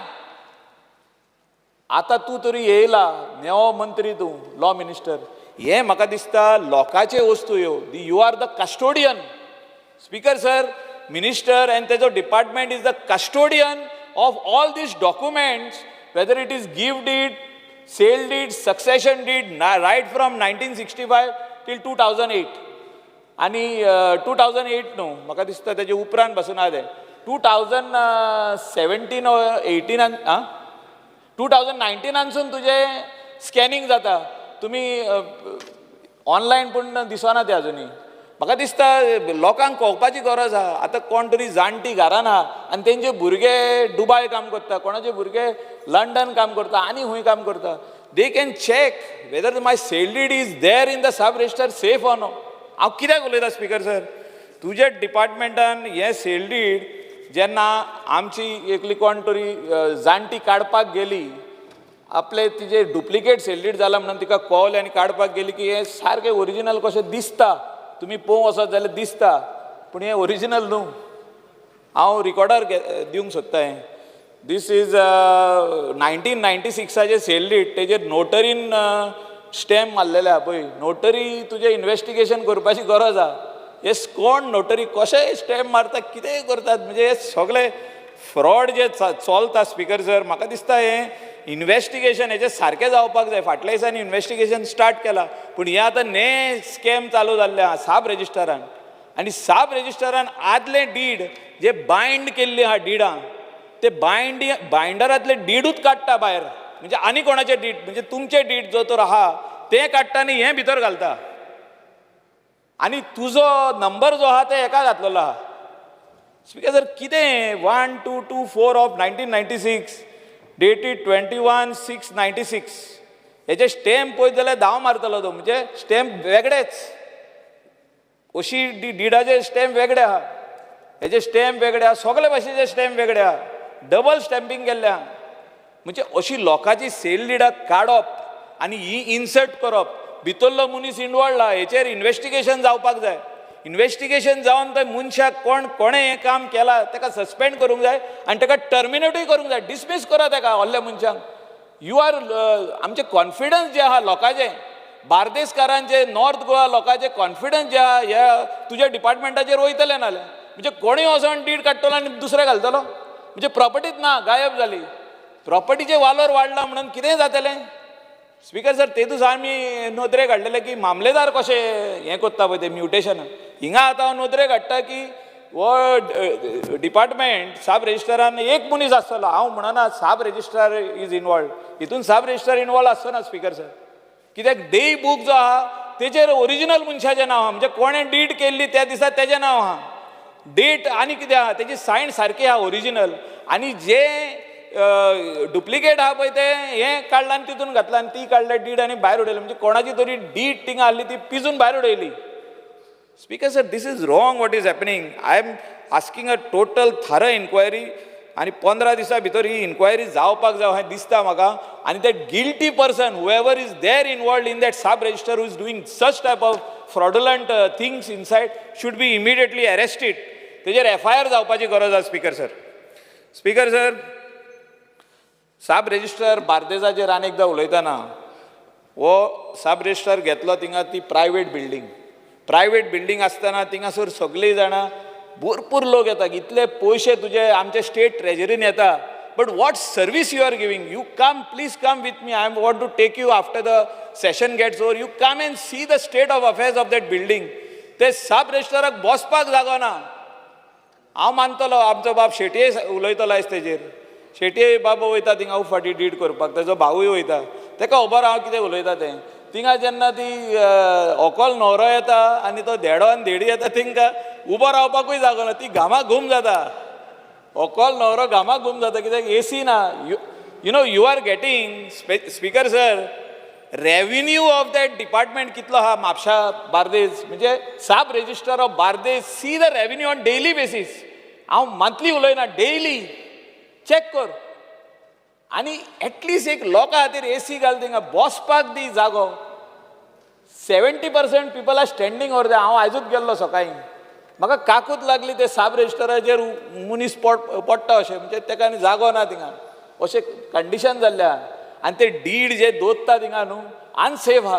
आतां तूं तरी येयला, नेवो मंत्री तूं, लॉ मिनिस्टर, हें म्हाका दिसता लोकांचे वस्तू ह्यो. The you are the custodian. Speaker sir, minister and तेजो department is the custodian of all these documents, whether it is gift deed, sale deed, succession deed, right from 1965 till 2008. आनी 2008 न्हू, म्हाका दिसता तेजे उपरांत पासून आहा तें, 2017 एटीनान, आं, 2019नानसून तुजें स्कॅनिंग जाता. तुमी ऑनलायन पूण दिसना तें अजुनूय. म्हाका दिसता लोकांक कळपाची गरज आहा. आतां कोण तरी जाणटी घरान आहा आनी तेंचे भुरगे दुबाय काम करता, कोणाचे भुरगे लंडन काम करता आनी खंय काम करता, they can check whether my sale deed is there in the sub register safe or no. हांव कित्याक उलयता स्पीकर सर, तुज्या डिपार्टमेंटान हें सेल डीड जेन्ना आमची एकली कोण तरी जाणटी काडपाक गेली, आपले तिजे डुप्लिकेट सेल डीड जाला म्हणून तिका कळलें आनी काडपाक गेली की हें सारकें ओरिजिनल कशें दिसता, तुमी पळोवंक वचत जाल्यार दिसता, पूण हें ओरिजिनल न्हू. हांव रिकॉर्डार दिवंक सोदता हें. This is 1996आचें sale did, तेजेर नोटरीन स्टॅम्प मारलेले आहा पळय. नोटरी तुजें इन्वेस्टिगेशन करपाची गरज आहा. हे कोण नोटरी कशेय स्टॅम्प मारता, कितेंय करतात, म्हणजे हे सगळे फ्रॉड जे चलता स्पीकर सर, म्हाका दिसता हें इन्वेस्टिगेशन हेजें सारकें जावपाक जाय. फाटल्या दिसांनी इन्वेस्टिगेशन स्टार्ट केलां, पूण हें आतां ने स्कॅम चालू जाल्लें आहा साब रेजिस्टरान. आनी साब रेजिस्टरान आदलें did जे बायंड केल्ली आहा डिडां, ते बायंडरांतले डीडूच काडटा भायर, म्हणजे आनी कोणाचे did, म्हणजे तुमचे did जो तर आहा तें काडटा आनी हें भितर घालता, आनी तुजो नंबर जो आहा ते हेका घातलेलो आहा. स्पीकर सर, कितें 1224 of 1996 dated 21/6/96, हेजे स्टॅम्प पळयत जाल्यार धांव मारतलो तो, म्हणजे स्टॅम्प वेगळेच, अशी डिडाचे स्टॅम्प वेगळे आहा, हेजे स्टॅम्प वेगळे आहा, सगळे भाशेचे स्टॅम्प वेगळे आहा, डबल स्टॅम्पींग केल्लें आहा. म्हणजे अशी लोकांची सेल डिडां काडप आनी ही इन्सर्ट करप, भितरलो मनीस इनवॉल्ड आहा, हेचेर इन्वेस्टिगेशन जावपाक जाय. इन्वेस्टिगेशन जावन त्या मनशाक कोण कोणें हें काम केलां ताका सस्पेंड करूंक जाय आनी ताका टर्मिनेटूय करूंक जाय. डिसमीस करा ताका व्हडल्या मनशांक. You are आमचें कॉन्फिडन्स जें आहा लोकांचें, बार्देसकारांचे, नॉर्थ गोवा लोकांचें कॉन्फिडन्स जें आहा ह्या तुज्या डिपार्टमेंटाचेर वयतलें नाल्यार. म्हणजे कोणूय वचोन did काडटलो आनी दुसरे घालतलो, म्हणजे प्रॉपर्टीच ना, गायब जाली. प्रॉपर्टीचे वालोर वाडला म्हणून कितेंय जातलें. स्पीकर सर, ते दिसा आमी नदरेक हाडलेले की मामलेदार कशें हें करता पळय तें म्युटेशन, हिंगा आतां हांव नदरेक हाडटा की हो डिपार्टमेंट साब रेजिस्ट्रारान एक मनीस आसतलो. हांव म्हणना साब रेजिस्ट्रार is involved, हितून साब रेजिस्ट्रार इनवॉल्व आसचो ना स्पीकर सर, कित्याक डेय बूक जो आहा तेजेर ओरिजिनल मनशाचें नांव आहा, म्हणजे कोणें did केल्ली त्या दिसा तेजें नांव आहा, डेट आनी कितें आहा, तेजी सायन सारकी आहा ओरिजिनल, आनी जे डुप्लिकेट आहा पळय तें हें काडलां आनी तितून घातलां आनी ती काडल्या did आनी भायर उडयली, म्हणजे कोणाची तरी did थिंगा आहली ती पिजून भायर उडयली. Speaker sir, this is wrong what is happening. I am asking a total thorough inquiry आनी 15 दिसां भितर ही इन्क्वायरी जावपाक जाय अशें दिसता म्हाका. आनी that guilty person whoever is there involved in that sub register who is doing such type of fraudulent things inside should be immediately arrested. तेजेर एफआयआर जावपाची गरज आसा speaker sir. Speaker sir, sub registrar बार्देजाचेर आनी एकदां उलयतना, हो साब registrar घेतलो थिंगा ती प्रायवेट बिल्डींग, प्रायवेट बिल्डींग आसतना थिंगासर सगळीं जाणां भरपूर लोक येता, इतले पयशे तुजे आमचे स्टेट ट्रेजरीन येता, but what service you are giving? You come, please come with me, I want to take you after the session gets over, you come and see the state of affairs of that building. ते साब रेजिस्ट्राराक बसपाक जागो ना. हांव मानतलो आमचो बाब शेटये उलयतलो आयज तेजेर, शेटये बाबा वयता थिंगा फाटीं did करपाक, तेजो भावूय वयता, तेका खबर हांव कितें उलयता तें. थिंगा जेन्ना ती होकल न्हवरो येता आनी तो धेडो आनी धेडी येता, थिंगा उबो रावपाकूय जागो ना, ती घामाक घूम जाता, होकल न्हवरो घामाक घूम जाता, कित्याक एसी ना. You know you are getting, speaker sir, revenue of that department कितलो आहा म्हापशा बार्देज, म्हणजे sub registrar of Bardez see the revenue on daily basis. हांव मंथली उलयना, डेली चॅक कर आनी एटलिस्ट एक लोकां खातीर एसी घाल थिंगा, बसपाक दी जागो. 70% people are standing over there. हांव आयजूच गेल्लो सकाळीं, म्हाका काकूत लागली ते साब रेजिस्टराचेर मनीस पडटा अशें, म्हणजे तेका आनी जागो ना थिंगा, अशें कंडिशन जाल्लें आहा. आनी ते did जे दवरता थिंगा न्हू अनसेफ आहा,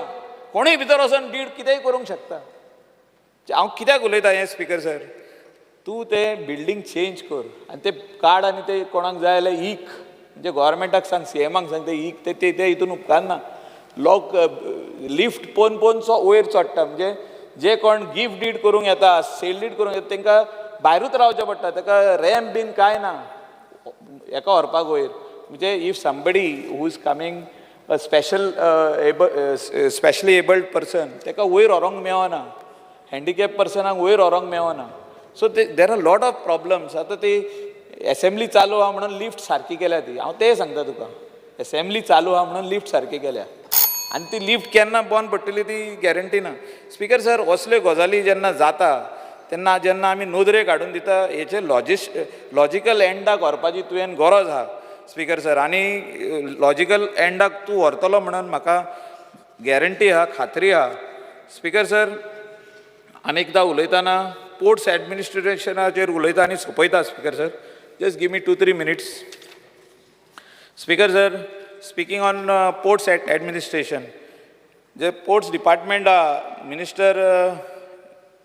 कोणूय भितर वचोन did कितेंय करूंक शकता. हांव कित्याक उलयता हें स्पीकर सर, तूं तें बिल्डींग चेंज कर आनी तें काड आनी तें कोणाक जाय जाल्यार ईक, म्हणजे गोवोरमेंटाक सांग, सीएमाक सांग, तें ईक, तें तें हितून उपकारना. लोक लिफ्ट पोवन पोवन वयर चडटा, म्हणजे जे कोण गिफ्ट did करूंक येता, सेल did करूंक येता, तांकां भायरूच रावचें पडटा, ताका रॅम्प बीन कांय ना हेका व्हरपाक वयर. म्हणजे if somebody who is coming, a special specially abled person, ताका वयर व्हरोंक मेळना, हँडिकॅप पर्सनाक वयर व्हरोंक मेळना. सो ते there are lot of problems. आतां ती एसेंब्ली चालू आहा म्हणून लिफ्ट सारकी केल्या ती. हांव तें सांगता तुका, एसेंब्ली चालू आहा म्हणून लिफ्ट सारकी केल्या आनी ती लिफ्ट केन्ना बंद पडटली ती गॅरंटी ना. स्पिकर सर, असल्यो गजाली जेन्ना जाता तेन्ना जेन्ना आमी नदरेक हाडून दिता, हेचे लॉजिकल एंडाक व्हरपाची तुवें गरज आहा, स्पिकर सर. आनी लॉजिकल एंडाक तूं व्हरतलो म्हणून म्हाका गॅरंटी आहा, खात्री आहा. स्पिकर सर, आनी एकदां उलयतना पोर्ट्स एडमिनिस्ट्रेशनाचेर उलयता आनी सोंपयता. Speaker sir, just give me 2-3 minutes. Speaker sir, speaking on ports administration, J ports department आहा, मिनिस्टर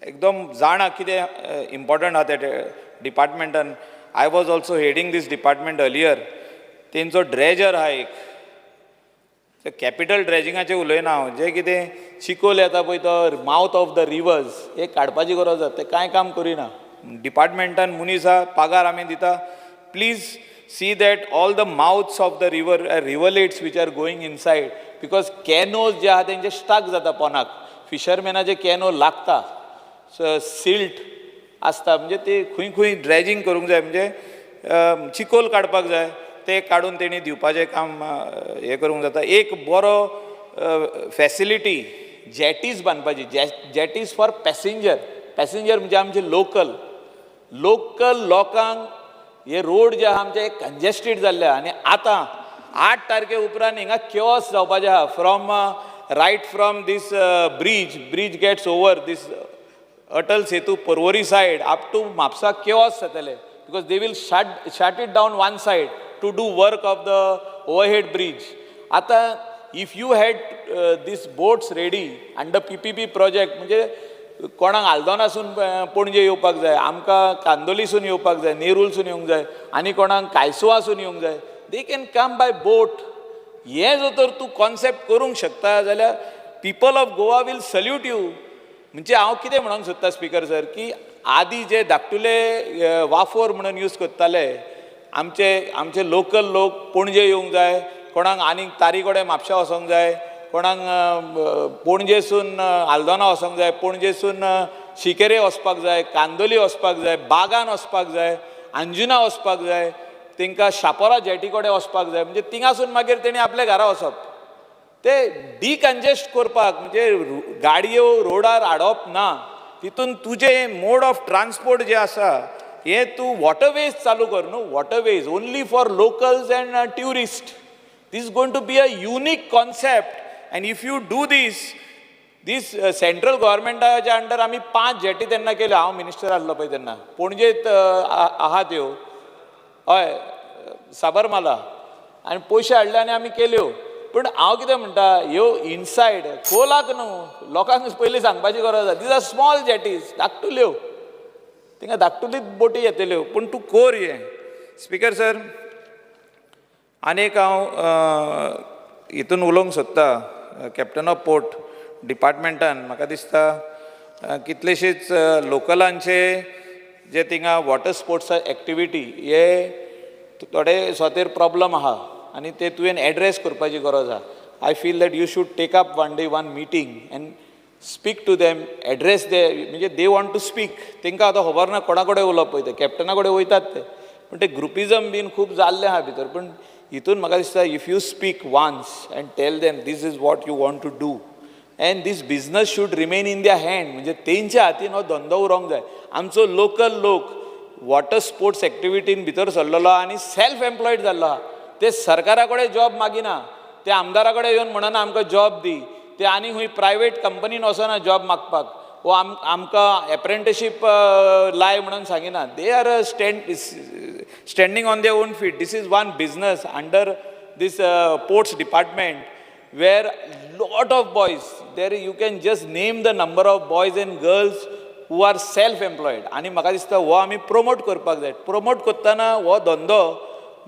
एकदम जाणा कितें इम्पॉर्टंट आहा त्या डिपार्टमेंटान. I was also heading this department earlier. तेंचो ड्रेजर आहा एक, कॅपिटल ड्रेजिंगाचें उलयना हांव, जें कितें चिकोल येता पळय, तो मावथ ऑफ the reverse हे काडपाची गरज आसा. ते कांय काम करिना. डिपार्टमेंटान मनीस आहा, पगार आमी दिता. Please see that all the mouths of the river, rivulets which are going inside, because canoes जे आहा तेंचे स्टक जाता पोनाक, फिशरमॅनाचे कॅनो लागता, सिल्ट आसता. म्हणजे ते खंय खंय ड्रेजिंग करूंक जाय, म्हणजे चिकोल काडपाक जाय, ते काडून तेणी दिवपाचें काम हें करूंक जाता. एक बरो फॅसिलिटी जेटीज बांदपाची, जेटीज फॉर पॅसेंजर. पॅसेंजर म्हणजे आमचे लोकल लोकांक. हे रोड जे आहा आमचे कंजेस्टेड जाल्ले आहा आनी आतां 8 तारखे उपरांत हिंगा केओस जावपाचें आहा. From right from this bridge gets over, this Atal Setu, Porvorim side up to Mapusa chaos जातले, because they will shut it down one side to do work of the overhead bridge. आतां if you had this boats ready under PPP project, म्हणजे कोणाक आल्दोनासून पणजे येवपाक जाय, आमकां कांदोलीसून येवपाक जाय, नेरूलसून येवंक जाय आनी कोणाक कायसुवासून येवंक जाय, they can come by boat. हें जर तर तूं कॉन्सेप्ट करूंक शकता जाल्यार people of Goa will salute you. म्हणजे हांव कितें म्हणूंक सोदता, स्पिकर सर, की आदी जे धाकटुले वाफोर म्हणून यूज करताले आमचे लोकल लोक, पणजे येवंक जाय कोणाक, आनीक तारी कडेन म्हापशा वचोंक जाय कोणाक, पणजेसून आल्दोना वचोंक जाय, पणजेसून शिकेरे वचपाक जाय, कांदोली वचपाक जाय, बागान वचपाक जाय, अंजुना वचपाक जाय, तांकां शापोरा जेटी कडेन वचपाक जाय. म्हणजे थिंगासून मागीर तेणी आपल्या घरा वचप. ते डिकंजेस्ट करपाक म्हणजे गाडयो रोडार हाडप ना, तितून तुजें मोड ऑफ ट्रान्सपोर्ट जे आसा हे तूं वॉटरवेज चालू कर न्हू. Waterways only for locals and tourist. This going to be a unique concept, and if you do this, central गव्हर्मेंटाच्या under आमी पांच जेटी तेन्ना केल्यो. हांव मिनिस्टर आसलो पळय तेन्ना, पणजेत आहा त्यो, हय, साबरमाला, आनी पयशे हाडले आनी आमी केल्यो. पूण हांव कितें म्हणटा, ह्यो इनसायड खोलाक न्हू, लोकांक पयलीं सांगपाची गरज आसा. These are small jetties, धाकटुल्यो, थिंगा धाकटुलीच बोटी येतल्यो, पूण तूं कोर हें. स्पिकर सर, आनी एक हांव हितून उलोवंक सोदता. कॅप्टन ऑफ पोर्ट डिपार्टमेंटान म्हाका दिसता कितलेशीच लोकलांचे जे थिंगा वॉटर स्पोर्ट्स एक्टिविटी हे थोडे सोतेर प्रॉब्लम आहा आनी ते तुवें एड्रेस करपाची गरज आहा. I feel that you should take up one day one meeting and speak to them, address they. म्हणजे they want to speak. तांकां आतां खबर ना कोणा कडेन उलोवप. पळय, ते कॅप्टना कडेन वयतात ते, पूण ते ग्रुपिजम बीन खूब जाल्लें आहा भितर. पूण हितून म्हाका दिसता, if you speak once and tell them this is what you want to do and this business should remain in their hand, म्हणजे तेंच्या हातीन हो धंदो उरोंक जाय. आमचो लोकल लोक वॉटर स्पोर्ट्स एक्टिविटीन भितर सरलेलो आहा आनी सेल्फ एम्प्लॉयड जाल्लो आहा. ते सरकारा कडेन जॉब मागिना, ते आमदारा कडेन येवन म्हणना आमकां जॉब दी, ते आनी खंय प्रायवेट कंपनीन वचना जॉब मागपाक वो आमकां एप्रेंटिशीप लाय म्हणून सांगिना. They are standing on their own feet. This is one business under this ports department where lot of boys there, you can just name the number of boys and girls who are self employed. आनी म्हाका दिसता हो आमी promote करपाक जाय. Promote करतना हो धंदो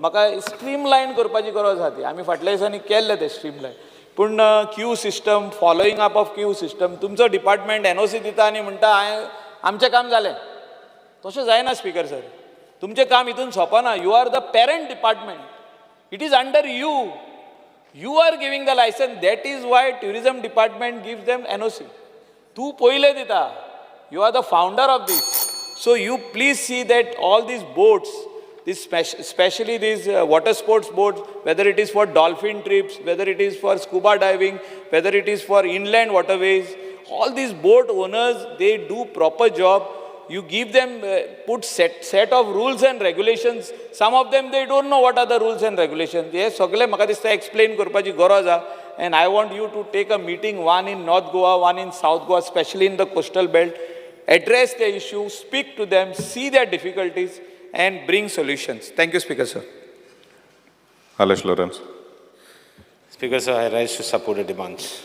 म्हाका स्ट्रीमलायन करपाची गरज आहा. ती आमी फाटल्या दिसांनी केल्ले ते स्ट्रीमलायन, पूण queue system, following up of queue system, तुमचो डिपार्टमेंट एनओसी दिता आनी म्हणटा हांवें आमचें काम जालें, तशें जायना. स्पिकर सर, तुमचें काम हितून सोंपना. You are the parent department. It is under you. You are giving the license. That is why tourism department gives them NOC. तूं पयले दिता. You are the founder of this. So you please see that all these boats, this specially these water sports boats, whether it is for dolphin trips, whether it is for scuba diving, whether it is for inland waterways, all these boat owners, they do proper job. You give them, put set of rules and regulations. Some of them, they don't know what are the rules and regulations. हे सगळे म्हाका दिसता explain करपाची गरज आहा. And I want you to take a meeting, one in North Goa, one in South Goa, specially in the coastal belt. Address the issue, speak to them, see their difficulties and bring solutions. Thank you, Speaker sir. Alesh Lawrence. Speaker sir, I rise to support the demands.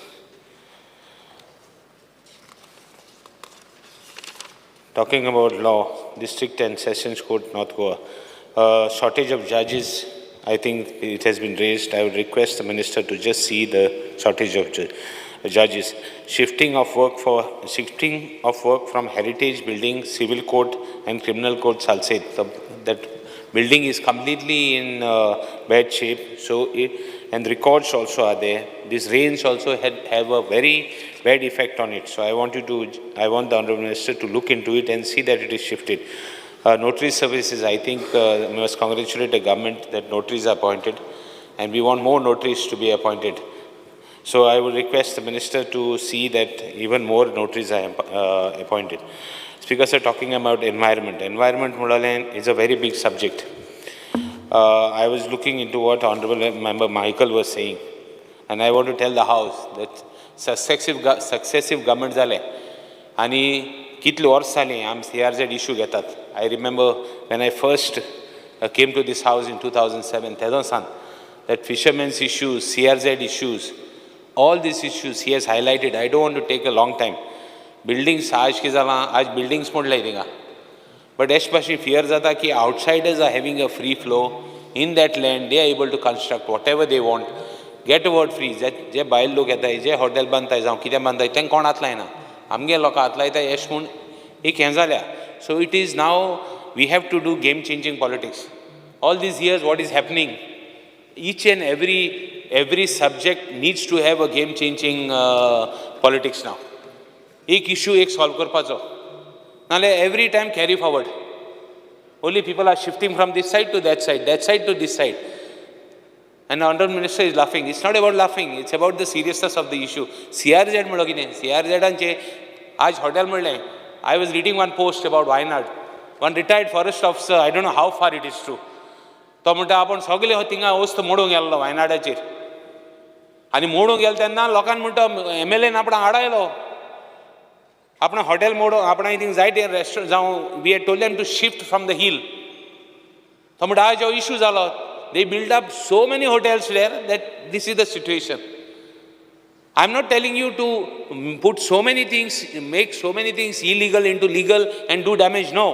Talking about law, District and Sessions Court, North Goa. Shortage of judges, I think it has been raised. I would request the minister to just see the shortage of judges. Shifting of work for shifting of work from heritage building, civil court and criminal court, Salcete. That building is completely in bad shape. And records also are there. These rains also have a very bad effect on it. So I want the Honorable Minister to look into it and see that it is shifted. Notary services, I think we must congratulate the government that notaries are appointed, and we want more notaries to be appointed. So I would request the minister to see that even more notaries are appointed. Speaker sir, talking about environment. Environment Mudalen is a very big subject. I was looking into what Honorable Member Michael was saying, and I want to tell the House that successive governments जाले आनी कितले वर्स जाली आम CRZ issue घेतात. I remember when I first came to this house in 2007, तेदों सान that fishermen's issues, CRZ issues, all these issues he has highlighted. I don't want to take a long time. Buildings आज कितें जालां, आज buildings मोडले थिंगा. But अशें भाशेन fear जाता की outsiders are having a free flow in that land, they are able to construct whatever they want, get word free. जे भायल लोक येताय, जे हॉटेल बांदताय जावं कितें बांदताय, तांकां कोण हात लायना, आमगे लोकां हात लायता अशें म्हूण एक हें जाल्या. So it is now we have to do game changing politics. All these years what is happening, each and every subject needs to have a game changing politics now. एक इशू एक सॉल्व करपाचो, नाल्यार every time carry forward. Only people are shifting from this side to that side, that side to this side. And the Honorable Minister is laughing. It's not about laughing, it's about the seriousness of the issue. CRZ म्हणलो कितें? CRZ आज hotel म्हणलें. I was reading one post about Wayanad. One retired forest officer, I don't know how far it is true. तो म्हणटा आपूण सगळे थिंगा वस्त मोडूंक गेल्लो वायनाडाचेर, आनी मोडूंक गेलो तेन्ना लोकांक म्हणटा MLA आपणाक आडायलो, आपण हॉटेल मोडो, आपणाक थिंग जायते रेस्टोरंट जावं, we had told them to shift from the hill. तो म्हणटा आज जो इशू जालो, they build up so many hotels there that this is the situation. I am not telling you to put so many things, make so many things illegal into legal and do damage. No.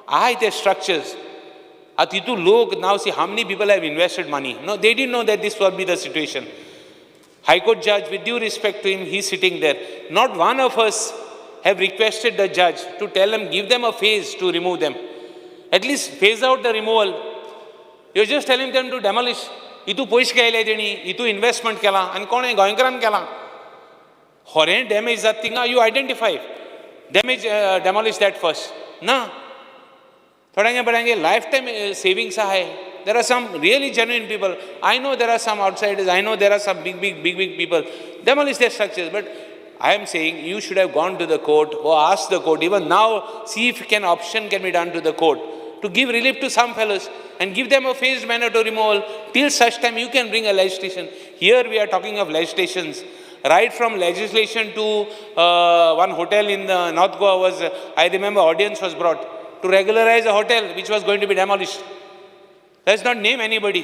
I the structures. आतां तितू लोक now see how many people have invested money. No, they didn't know that this would be the situation. High Court judge, with due respect to him, he's sitting there. Not one of us have requested the judge to tell him, give them a phase to remove them. At least phase out the removal. You're just telling them to demolish. इतू पयशे केले तेणी, इतू investment केला आनी कोणें गोंयकारान केला. होरें damage जाता थिंगा you identify damage, demolish that first. ना थोड्यांगे बऱ्यांगे लायफ टायम सेविंग्स आहाय. There are some really genuine people. I know there are some outsiders. I know there are some big, big, big, big people. Demolish their structures. But I am saying you should have gone to the court or asked the court. Even now, see if an option can be done to the court to give relief to some fellows and give them a phased manner to removal. Till such time you can bring a legislation. Here we are talking of legislations. Right from legislation to one hotel in the North Goa was, I remember audience was brought to regularize a hotel which was going to be demolished. Let's not name anybody.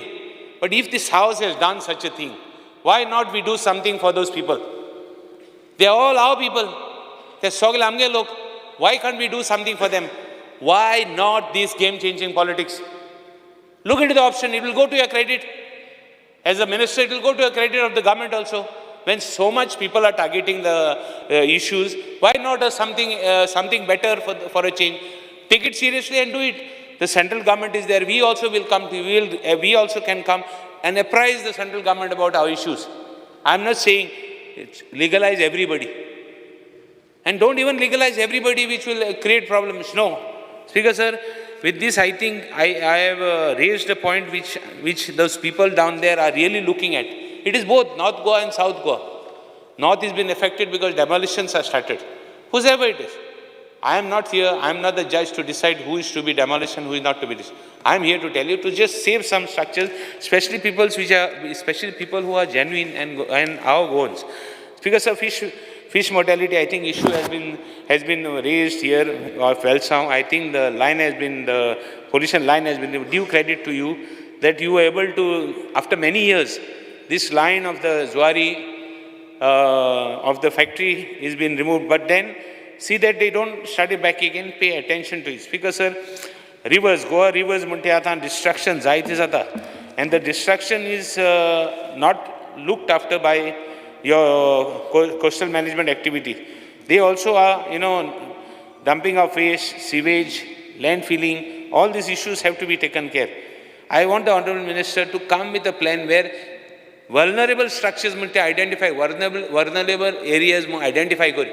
But if this house has done such a thing, why not we do something for those people? They are all our people. They are सगळे आमगे लोक. Why can't we do something for them? Why not this game-changing politics? Look into the option. It will go to your credit. As a minister, it will go to your credit of the government also. When so much people are targeting the issues, why not something better for a change? Take it seriously and do it. The central government is there. We also will come to, we also can come and apprise the central government about our issues. I am not saying it's legalize everybody. And don't even legalize everybody, which will create problems. No. Speaker, sir, with this, I think I have raised a point which those people down there are really looking at. It is both North Goa and South Goa. North has been affected because demolitions are started. Whosoever it is. I am not here, I am not the judge to decide who is to be demolished and who is not to be demolished. I am here to tell you to just save some structures, especially people which are, especially people who are genuine and our goals. Because of fish mortality, I think issue has been raised here of Velsao. I think the line has been, the pollution line has been, due credit to you that you were able to, after many years, this line of the Zuari of the factory is been removed, but then see that they don't start it back again, pay attention to it. Because sir, rivers, Goa rivers म्हणटे आतां destruction जायते जाता, and the destruction is not looked after by your coastal management activity. They also are, you know, dumping of waste, sewage, landfilling, all these issues have to be taken care. I want the Honorable Minister to come with a plan where vulnerable structures म्हणटे identify, vulnerable areas identify kori.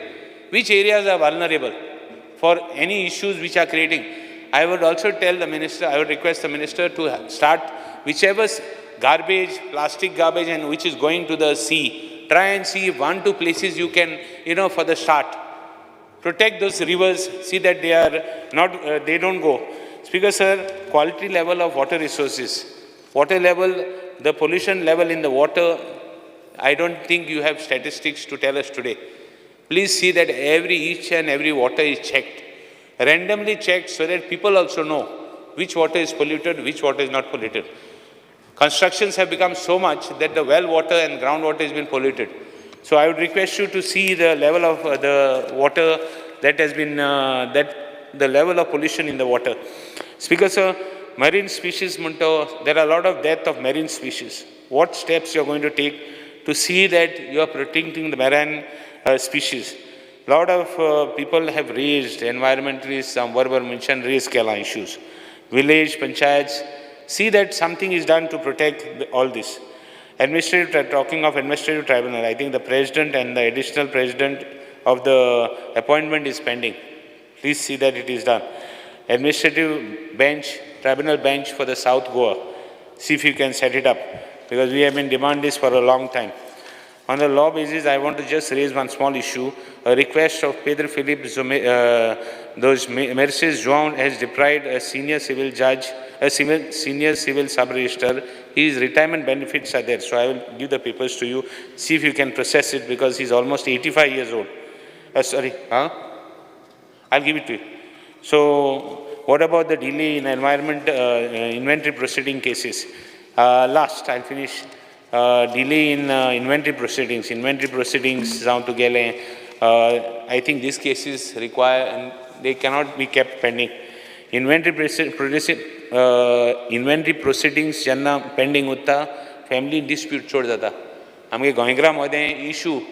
Which areas are vulnerable for any issues which are creating. I would also tell the minister, I would request the minister to start whichever garbage, plastic garbage and which is going to the sea, try and see 1-2 places you can, you know, for the start. Protect those rivers, see that they are not, they don't go. Speaker sir, quality level of water resources, water level, the pollution level in the water, I don't think you have statistics to tell us today. Please see that each and every water is checked, randomly checked so that people also know which water is polluted, which water is not polluted. Constructions have become so much that the well water and groundwater has been polluted. So I would request you to see the level of the water that has been, that the level of pollution in the water. Speaker sir, marine species, there are a lot of death of marine species. What steps you are going to take to see that you are protecting the marine species? A lot of people have raised, environmentalists, some verbal mention raised Kerala issues. Village, panchayats, see that something is done to protect all this. Administrative, talking of administrative tribunal, I think the president and the additional president of the appointment is pending. Please see that it is done. Administrative bench, tribunal bench for the South Goa. See if you can set it up, because we have been demanding this for a long time. On the law basis, I want to just raise one small issue. A request of Pedro Felipe those Mercedes João has deprived a senior civil judge, a senior civil sub-registrar. His retirement benefits are there. So I will give the papers to you. See if you can process it, because he's almost 85 years old. Sorry, huh? I'll give it to you. So what about the delay in environment inventory proceeding cases? Last, I'll finish. Delay in inventory proceedings. Inventory proceedings down to Gele. I think these cases require, and they cannot be kept pending. Inventory proceedings janna pending utta, family dispute chod jata. Amge Goingra mode issue.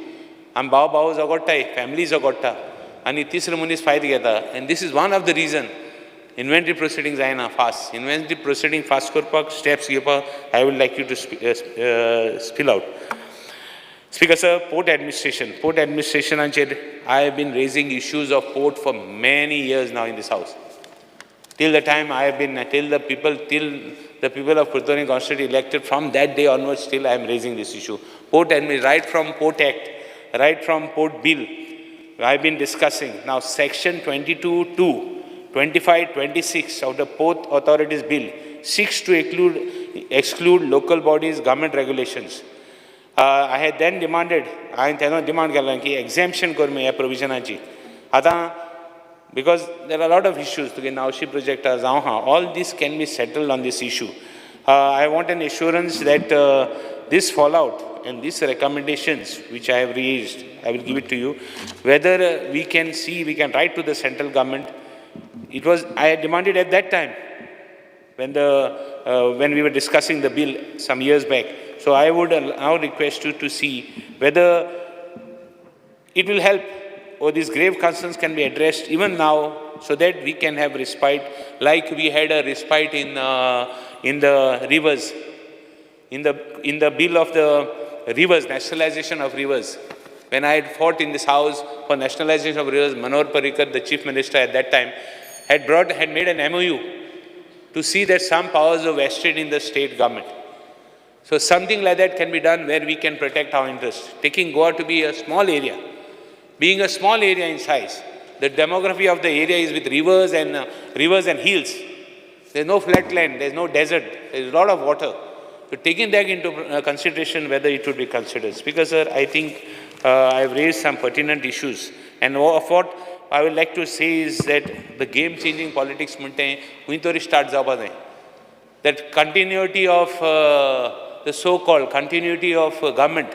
Am bao bao zagotta, family zagotta. Ani tisra munis fight geta. And this is one of the reason. Inventory proceedings are fast. Inventory proceeding fast karpak steps घेवपाक I would like you to spill out. Speaker sir, port administration. Port administration, I have been raising issues of port for many years now in this house. Till the time I have been, till the people of Curtorim constituency elected, from that day onwards, still I am raising this issue. Port admin, right from Port Act, right from Port Bill, I have been discussing. Now section 22(2), 25, 26 of the Port Authorities Bill seeks to exclude local bodies, government regulations. I had then demanded, I had demand केला की exemption कर ह्या provisionaची. आतां because there are a lot of issues, तुगे नावशी project जावं हा, all this can be settled on this issue. I want an assurance that this fallout and these recommendations which I have raised, I will give it to you, whether we can see, we can write to the central government. It was, I had demanded at that time when we were discussing the bill some years back. So I would now request you to see whether it will help. or these grave concerns can be addressed even now so that we can have respite, like we had a respite in the rivers, in the bill of the rivers, nationalization of rivers. When I had fought in this house for nationalization of rivers, Manohar Parrikar, the chief minister at that time, had made an MOU to see that some powers were vested in the state government. So something like that can be done where we can protect our interests. Taking Goa to be a small area, being a small area in size, the demography of the area is with rivers and hills. There's no flat land, there's no desert, there's a lot of water. So taking that into consideration, whether it would be considered. Speaker sir, I think I've raised some pertinent issues. And of what I would like to say is that the game-changing politics म्हणटे खंय तरी start जावपा जाय. That continuity of the so-called continuity of government,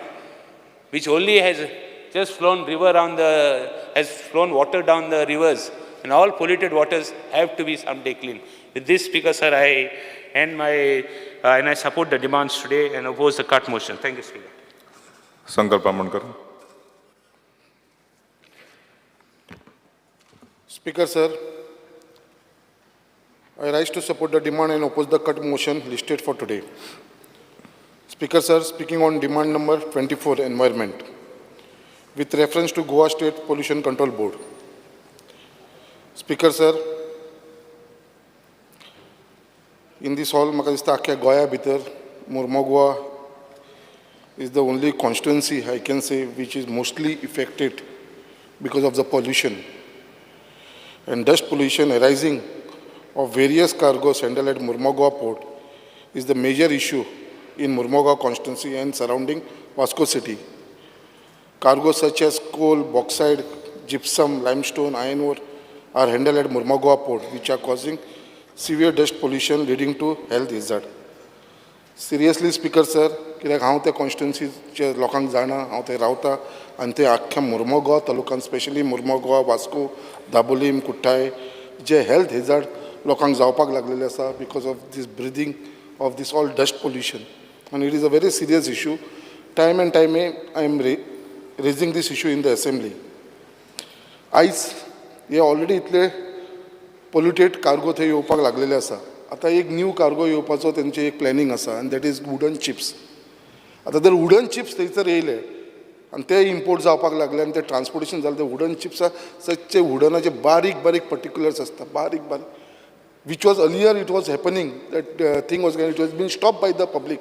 which only has just flown river on the, has flown water down the rivers, and all polluted waters have to be someday clean. With this, Speaker sir, I end my, and I support the demands today and oppose the cut motion. Thank you, Speaker. Sankalp Amonkar. Speaker, sir, I rise to support the demand and oppose the cut motion listed for today. Speaker, sir, speaking on demand number 24, environment, with reference to Goa State Pollution Control Board. Speaker, sir, in this hall, म्हाका दिसता आख्ख्या गोंया भितर Mormugao is the only constituency I can say which is mostly affected because of the pollution and dust pollution arising of various cargoes handled at Mormugao port is the major issue in Mormugao constituency and surrounding Vasco city. Cargoes such as coal, bauxite, gypsum, limestone, iron ore are handled at Mormugao port, which are causing severe dust pollution leading to health hazard. Seriously Speaker sir, कित्याक हांव त्या कॉन्स्टिट्युन्सीच्या लोकांक जाणा, हांव थंय रावता आनी ते आख्ख्या मुर्मोगोवा तालुक्यान, स्पेशली मुर्मोगोवा, वास्को, दाबोलीम, कुठ्ठाळे जे हेल्थ हेजार्ड लोकांक जावपाक लागलेले आसा because of this breathing of this all dust pollution, आनी it is a very serious issue. Time and time I am raising this issue in the assembly. आयज हे ऑलरेडी इतले पोल्युटेड कार्गो थंय येवपाक लागलेले आसा. आतां एक न्यू कार्गो येवपाचो तेंचे एक प्लॅनिंग आसा आनी that is wooden chips. आतां जर वुडन चिप्स थंयसर येयले आनी ते इम्पोर्ट जावपाक लागले आनी ते ट्रान्सपोर्टेशन जालें, ते वुडन चिप्सां सदचे वुडनाचे बारीक बारीक पर्टिक्युलर्स आसता, बारीक बारीक, which was earlier it was happening, that thing was, it was been stopped by the public,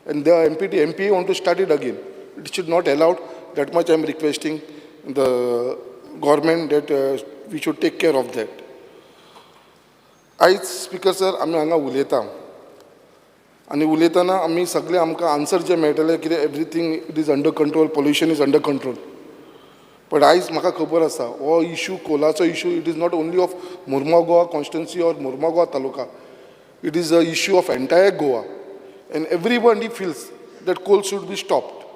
and the MPT MPA want to start it again. It should not allowed. That much I am requesting the government that we should take care of that. आयज speaker sir, आमी हांगा उलयता आनी उलयतना आमी सगळे आमकां answer जे मेळटले कितें, everything it is under control, pollution is under control. But आयज म्हाका खबर आसा, हो issue, कोलाचो issue, it is not only of Mormugao constituency or Mormugao taluka. It is a issue of entire Goa, and everybody feels that coal should be stopped,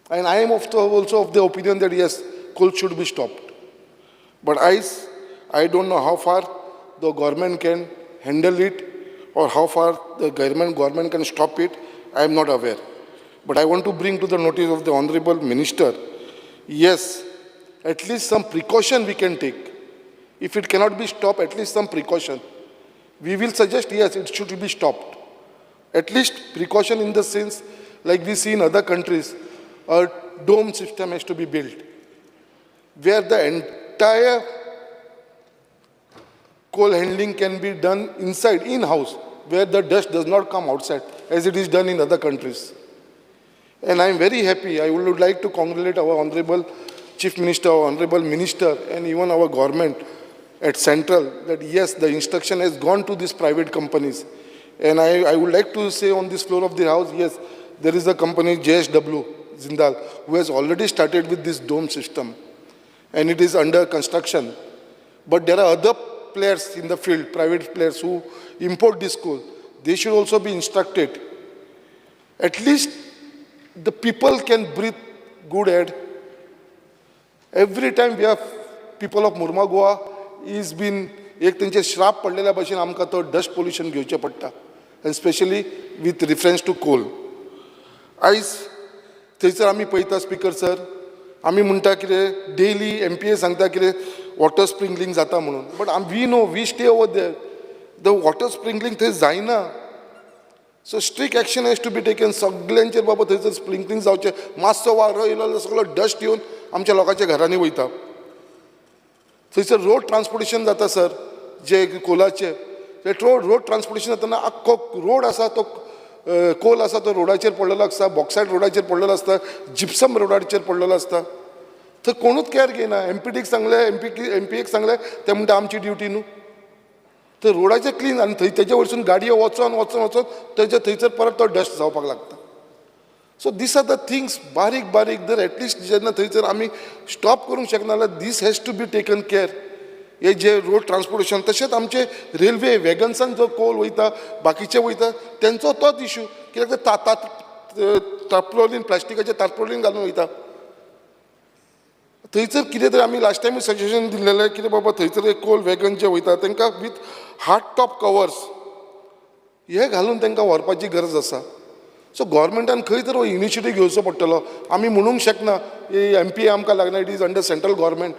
and I am of the also of the opinion that yes, coal should be stopped. But आयज I don't know how far the government can handle it or how far the government can stop it, I am not aware. But I want to bring to the notice of the honorable minister, yes, at least some precaution we can take. If it cannot be stopped, at least some precaution. We will suggest, yes, it should be stopped. At least precaution in the sense, like we see in other countries, a dome system has to be built, where the entire coal handling can be done inside, in-house, where the dust does not come outside, as it is done in other countries. And I am very happy. I would like to congratulate our Honorable Chief Minister, our Honorable Minister, and even our government at Central that yes, the instruction has gone to these private companies. And I would like to say on this floor of the house, yes, there is a company, JSW Jindal, who has already started with this dome system, and it is under construction. But there are other players in the field, private players who import this coal. They should also be instructed. At least the people can breathe good air. Every time we have people of Mormugao is been एक तेंचे श्राप पडलेल्या भशेन आमकां तो dust pollution घेवचें पडटा, and specially with reference to coal. आयज थंयसर आमी पळयता, स्पीकर सर, आमी म्हणटा कितें डेली एमपीए सांगता कितें वॉटर स्प्रिंकलिंग जाता म्हणून, but we know, we stay over there, the water sprinkling थंय जायना. So strict action has to be taken सगल्यांचेर. बाबा, थंयसर स्प्रिंकलिंग जावचें. मातसो वारो येयलो जाल्यार सगळो डस्ट येवन आमच्या लोकांच्या घरांनी वयता. थंयसर रोड ट्रान्सपोर्टेशन जाता सर, जे कोलाचे ते रोड ट्रान्सपोर्टेशन जाताना आख्खो रोड आसा तो कोल आसा तो रोडाचेर पडलेलो आसता, बॉक्सायट रोडाचेर पडलेलो आसता, जिप्सम रोडाचेर पडलेलो आसता. थंय कोणूच कॅर घेयना. एमपीटीक सांगलें, एमपीएक सांगलें, ते म्हणटा आमची ड्युटी न्हू. थंय रोडाचेर क्लीन आनी थंय तेजे वयरसून गाडयो वचोन वचोन वचोन तेजे थंयसर परत तो डस्ट जावपाक लागता. So these are the things बारीक बारीक जर एटलिस्ट जेन्ना थंयसर आमी स्टॉप करूंक शकना जाल्यार this has to be taken care. हे जे रोड ट्रान्सपोर्टेशन, तशेंच आमचे रेल्वे वेगन्सान जो कोल वयता, बाकीचे वयता, तेंचो तोच इशू. कित्याक ते तारपोलीन, प्लास्टिकाचे तारपोलीन घालून वयता. थंयसर कितें तरी आमी लास्ट टायम सजेशन दिल्लेलें कितें बाबा, थंयसर एक कोल वेगन जे वयता तांकां विथ हार्ड टॉप कवर्स हे घालून तांकां व्हरपाची गरज आसा. सो गोवोरमेंटान खंय तर इनिशिएटीव घेवचो पडटलो. आमी म्हणूंक शकना एमपीए आमकां लागना, it is under central government.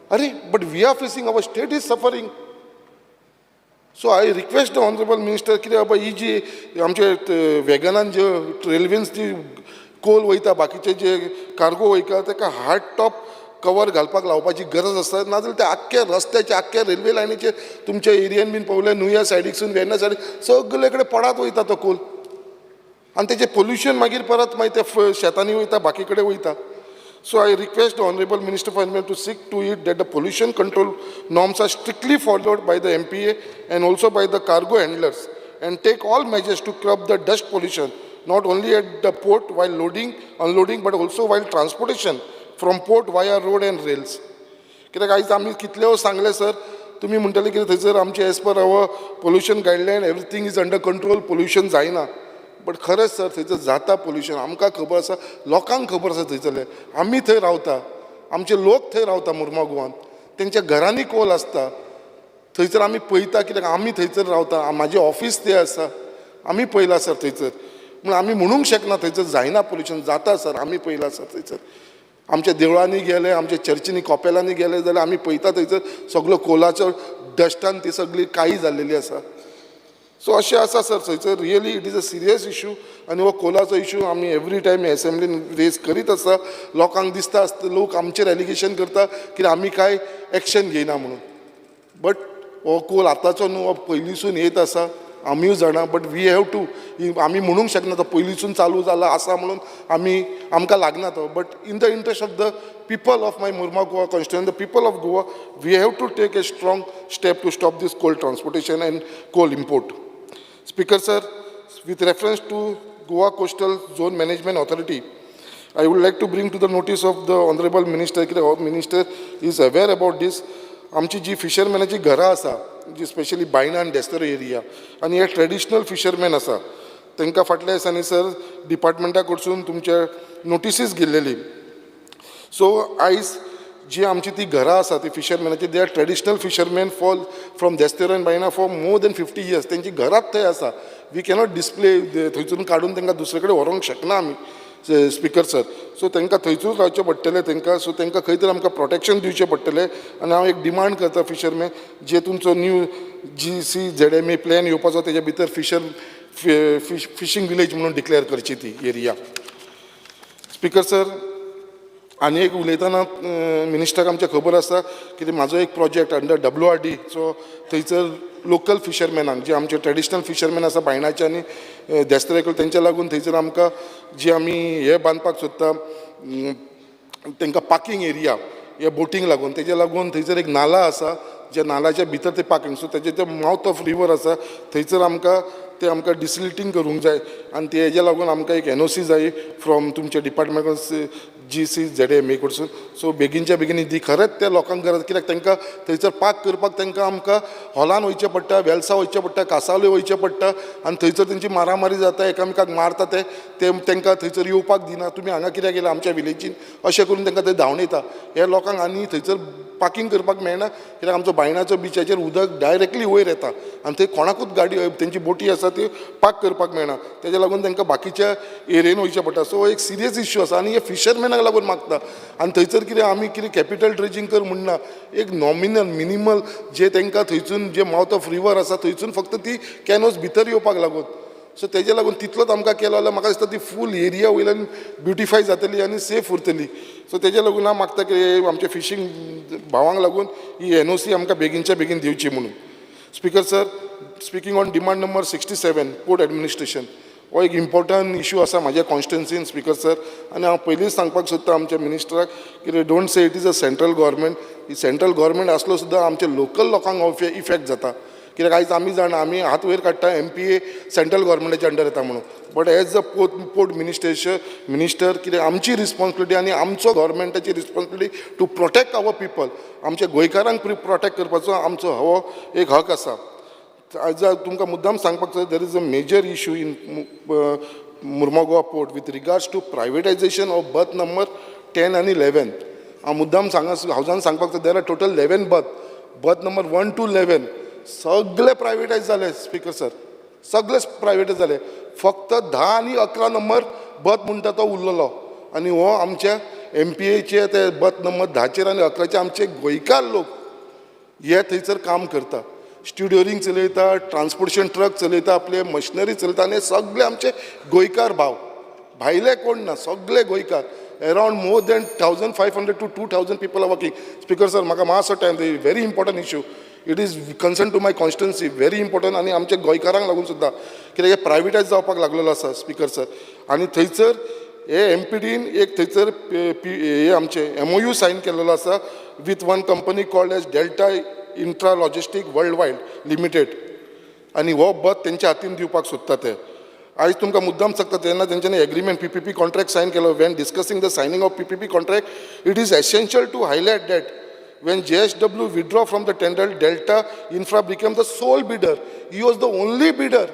अरे, but we are facing, our state is suffering. So I request the honourable minister कितें बाबा, ही जी आमचे वेगनान जे रेल्वेन जी कोल वयता, बाकीचे जे कार्गो वयता, ताका हार्ड टॉप कवर घालपाक लावपाची गरज आसा. नाजाल्यार ते आख्खे रस्त्याचे, आख्खे रेल्वे लायनीचेर, तुमच्या एरियन बीन पळयल्यार नुया सायडीकसून वेर्ना सायडीक सगळे कडेन पडात वयता तो कोल आनी तेजें पोल्युशन मागीर परत मागीर ते शेतांनी वयता, बाकी कडेन वयता. So I request the honourable Minister for Environment to see to it that the pollution control norms are strictly followed by the MPA and also by the cargo handlers and take all measures to curb the dust pollution not only at the port while loading, unloading, but also while transportation from port via road and rails. कित्याक आयज आमी कितलेव सांगलें sir, तुमी म्हणटले कितें, थंयसर आमचें as per our pollution guideline everything is under control, pollution जायना. बट खरेंच सर, थंयसर जाता पोल्युशन. आमकां खबर आसा, लोकांक खबर आसा. थंयसरले आमी थंय रावता, आमचे लोक थंय रावता मुर्मागोवान, तेंच्या घरांनी कोल आसता. थंयसर आमी पळयता, कित्याक आमी थंयसर रावता, म्हाजें ऑफीस थंय आसा, आमी पळयलां सर थंयसर. म्हूण आमी म्हणूंक शकना थंयसर जायना पोल्युशन. जाता सर, आमी पळयलां सर थंयसर. आमच्या देवळांनी गेले, आमच्या चर्चींनी, कॉपेलांनी गेले जाल्यार आमी पळयता थंयसर सगलो कोलाचो डस्टान ती सगळी काळी जाल्लेली आसा. सो अशें आसा सर थंयसर. Really it is a serious issue आनी हो कोलाचो इशू आमी एवरी टायम एसेंब्लीन रेज करीत आसता. लोकांक दिसता आसता, लोक आमचेर एलिगेशन करता की आमी कांय एक्शन घेयना म्हणून. बट हो कोल आतांचो न्हू, हो पयलींसून येत आसा, आमीय जाणा. बट we have to, आमी म्हणूंक शकना तो पयलींसून चालू जाला आसा म्हणून आमी आमकां लागना तो. But in the interest of the people of my Mormugao constituency, the people of Goa, we have to take a strong step to stop this coal transportation and coal import. Speaker sir, with reference to Goa Coastal Zone Management Authority, I would like to bring to the notice of the Honorable Minister, कित्याक Minister is aware about this. आमची जी फिशरमॅनाची घरां आसा, जी specially Baina आनी Desterro area आनी हे traditional fisherman आसा, तांकां फाटल्या दिसांनी सर डिपार्टमेंटा कडसून तुमचे नोटिसीस गेल्लेली. सो आयज जी आमची ती घरां आसा ती फिशरमॅनाची, they are traditional fishermen fall from D'Esquerro and Baina for more than 50 years. तेंची घरात थंय आसा. We cannot display, थंयसून काडून तांकां दुसरे कडेन व्हरूंक शकना आमी स्पिकर सर. सो तांकां थंयसूच रावचें पडटलें तांकां. सो तांकां खंय तरी आमकां प्रोटेक्शन दिवचें पडटलें. आनी हांव एक डिमांड करता, फिशरमॅन जे तुमचो न्यू जीसीझेडएमए प्लॅन येवपाचो, तेजे भितर फिशींग विलेज म्हणून डिक्लेअर करची ती एरिया. स्पिकर सर, आनी एक उलयतना मिनिस्टराक आमचें खबर आसा कितें, म्हाजो एक प्रोजेक्ट अंडर डब्ल्यूआरडी. सो थंयसर लोकल फिशरमॅनांक, जे आमचे ट्रेडिशनल फिशरमॅन आसा बायणाचे आनी देस्तेराक, तेंच्या लागून थंयसर आमकां जी आमी हे बांदपाक सोदता तांकां पार्कींग एरिया हे बोटींक लागून, तेजे लागून थंयसर एक नाला आसा, ज्या नालाच्या भितर ते पार्कींग. सो तेजे ते मावथ ऑफ रिवर आसा, थंयसर आमकां ते आमकां डिसिल्टींग करूंक जाय आनी तेजे लागून आमकां एक एनओसी जाय फ्रॉम तुमच्या डिपार्टमेंट जीसीझेडएमए कडसून. सो बेगीनच्या बेगीन दी, खरेंच त्या लोकांक गरज, कित्याक तांकां थंयसर पार्क करपाक तांकां आमकां हॉलान वयचें पडटा, वेलसा वयचें पडटा, कासावले वयचें पडटा आनी थंयसर तेंची मारामारी जाता, एकामेकाक मारता ते. ते तांकां थंयसर येवपाक दिना, तुमी हांगा कित्याक येयला आमच्या विलेजीन अशें करून तांकां थंय धांवडयता हे लोकांक. आनी थंयसर पार्कींग करपाक मेळना, कित्याक आमचो बायणाचो बिचाचेर उदक डायरेक्टली वयर येता आनी थंय कोणाकूच गाडी, तेंची बोटी आसा ती पार्क करपाक मेळना. तेज्या लागून तांकां बाकीच्या एरियेन वयचें पडटा. सो एक सिरियस इश्यू आसा आनी हे फिशरमॅनाक पॉल्युशनाक लागून मागता. आनी थंयसर कितें आमी कितें कॅपिटल ड्रेजींग कर म्हणना, एक नॉमिनल मिनिमल जे तांकां थंयसून जे मावथ ऑफ रिवर आसा थंयसून फक्त ती कॅनोज भितर येवपाक लागून. सो तेजे लागून तितलोच आमकां केलो जाल्यार म्हाका दिसता ती फूल एरिया वयल्यान ब्युटिफाय जातली आनी सेफ उरतली. सो तेजे लागून हांव मागता की आमच्या फिशींग भावांक लागून ही एनओसी आमकां बेगीनच्या बेगीन दिवची म्हणून. Speaker sir, speaking on demand number 67, port administration, हो एक इम्पॉर्टंट इशू आसा म्हाज्या कॉन्स्टिट्युन्सीन, स्पीकर सर. आनी हांव पयलींच सांगपाक सोदता आमच्या मिनिस्टराक की don't say it is a central government. He central government आसलो सुद्दां आमच्या लोकल लोकांक हो इफेक्ट जाता, कित्याक आयज आमी जाणा, आमी हात वयर काडटा एमपीए सेंट्रल गव्हर्मेंटाच्या अंडर येता म्हणून, but as a port minister कितें आमची रिस्पॉन्सिबिलिटी आनी आमचो गव्हर्मेंटाची responsibility to protect our people. आमच्या गोंयकारांक प्रोटेक्ट करपाचो आमचो हो एक हक आसा. आयज तुमकां मुद्दाम सांगपाक जाय, there is a major issue in Mormugao Port with regards to privatization of berth number 10 आनी 11. हांव मुद्दाम सांगा हावजान सांगपाक जाय, there are total 11 berth. Berth number 1 to 11 सगळे प्रायवेटायज जाले, स्पीकर सर, सगळे प्रायवेटायज जाले. फक्त 10 आनी 11 नंबर बर्थ म्हणटा तो उरलेलो. आनी हो आमच्या एमपीएचे ते बर्थ नंबर 10चेर आनी 11चेर आमचे गोंयकार लोक हे थंयसर काम करता, स्टिवडोरींग चलयता, ट्रान्सपोर्टेशन ट्रक चलयता, आपले मशिनरी चलयता. आनी हे सगळे आमचे गोंयकार भाव, भायले कोण ना, सगळे गोंयकार. Around more than 1500 to 2000 people are working. Speaker sir, म्हाका मातसो time, very important issue, it is concern to my constituency, very important. आनी आमच्या गोंयकारांक लागून सुद्दां, कित्याक हे प्रायवेटायज जावपाक लागलेलो आसा, स्पीकर सर. आनी थंयसर हे एमपीडीन एक थंयसर पी हे आमचे एमओयू सायन केलेलो आसा with one company called as Delta Intra Logistic World Wide Limited. आनी हो बर्थ तेंच्या हातीन दिवपाक सोदता ते. आयज तुमकां मुद्दाम सांगता, तेन्ना तेंच्यांनी agreement PPP contract sign केलो. When discussing the signing of PPP contract, it is essential to highlight that when JSW withdrew from the tender, Delta Infra became the sole bidder. He was the only bidder.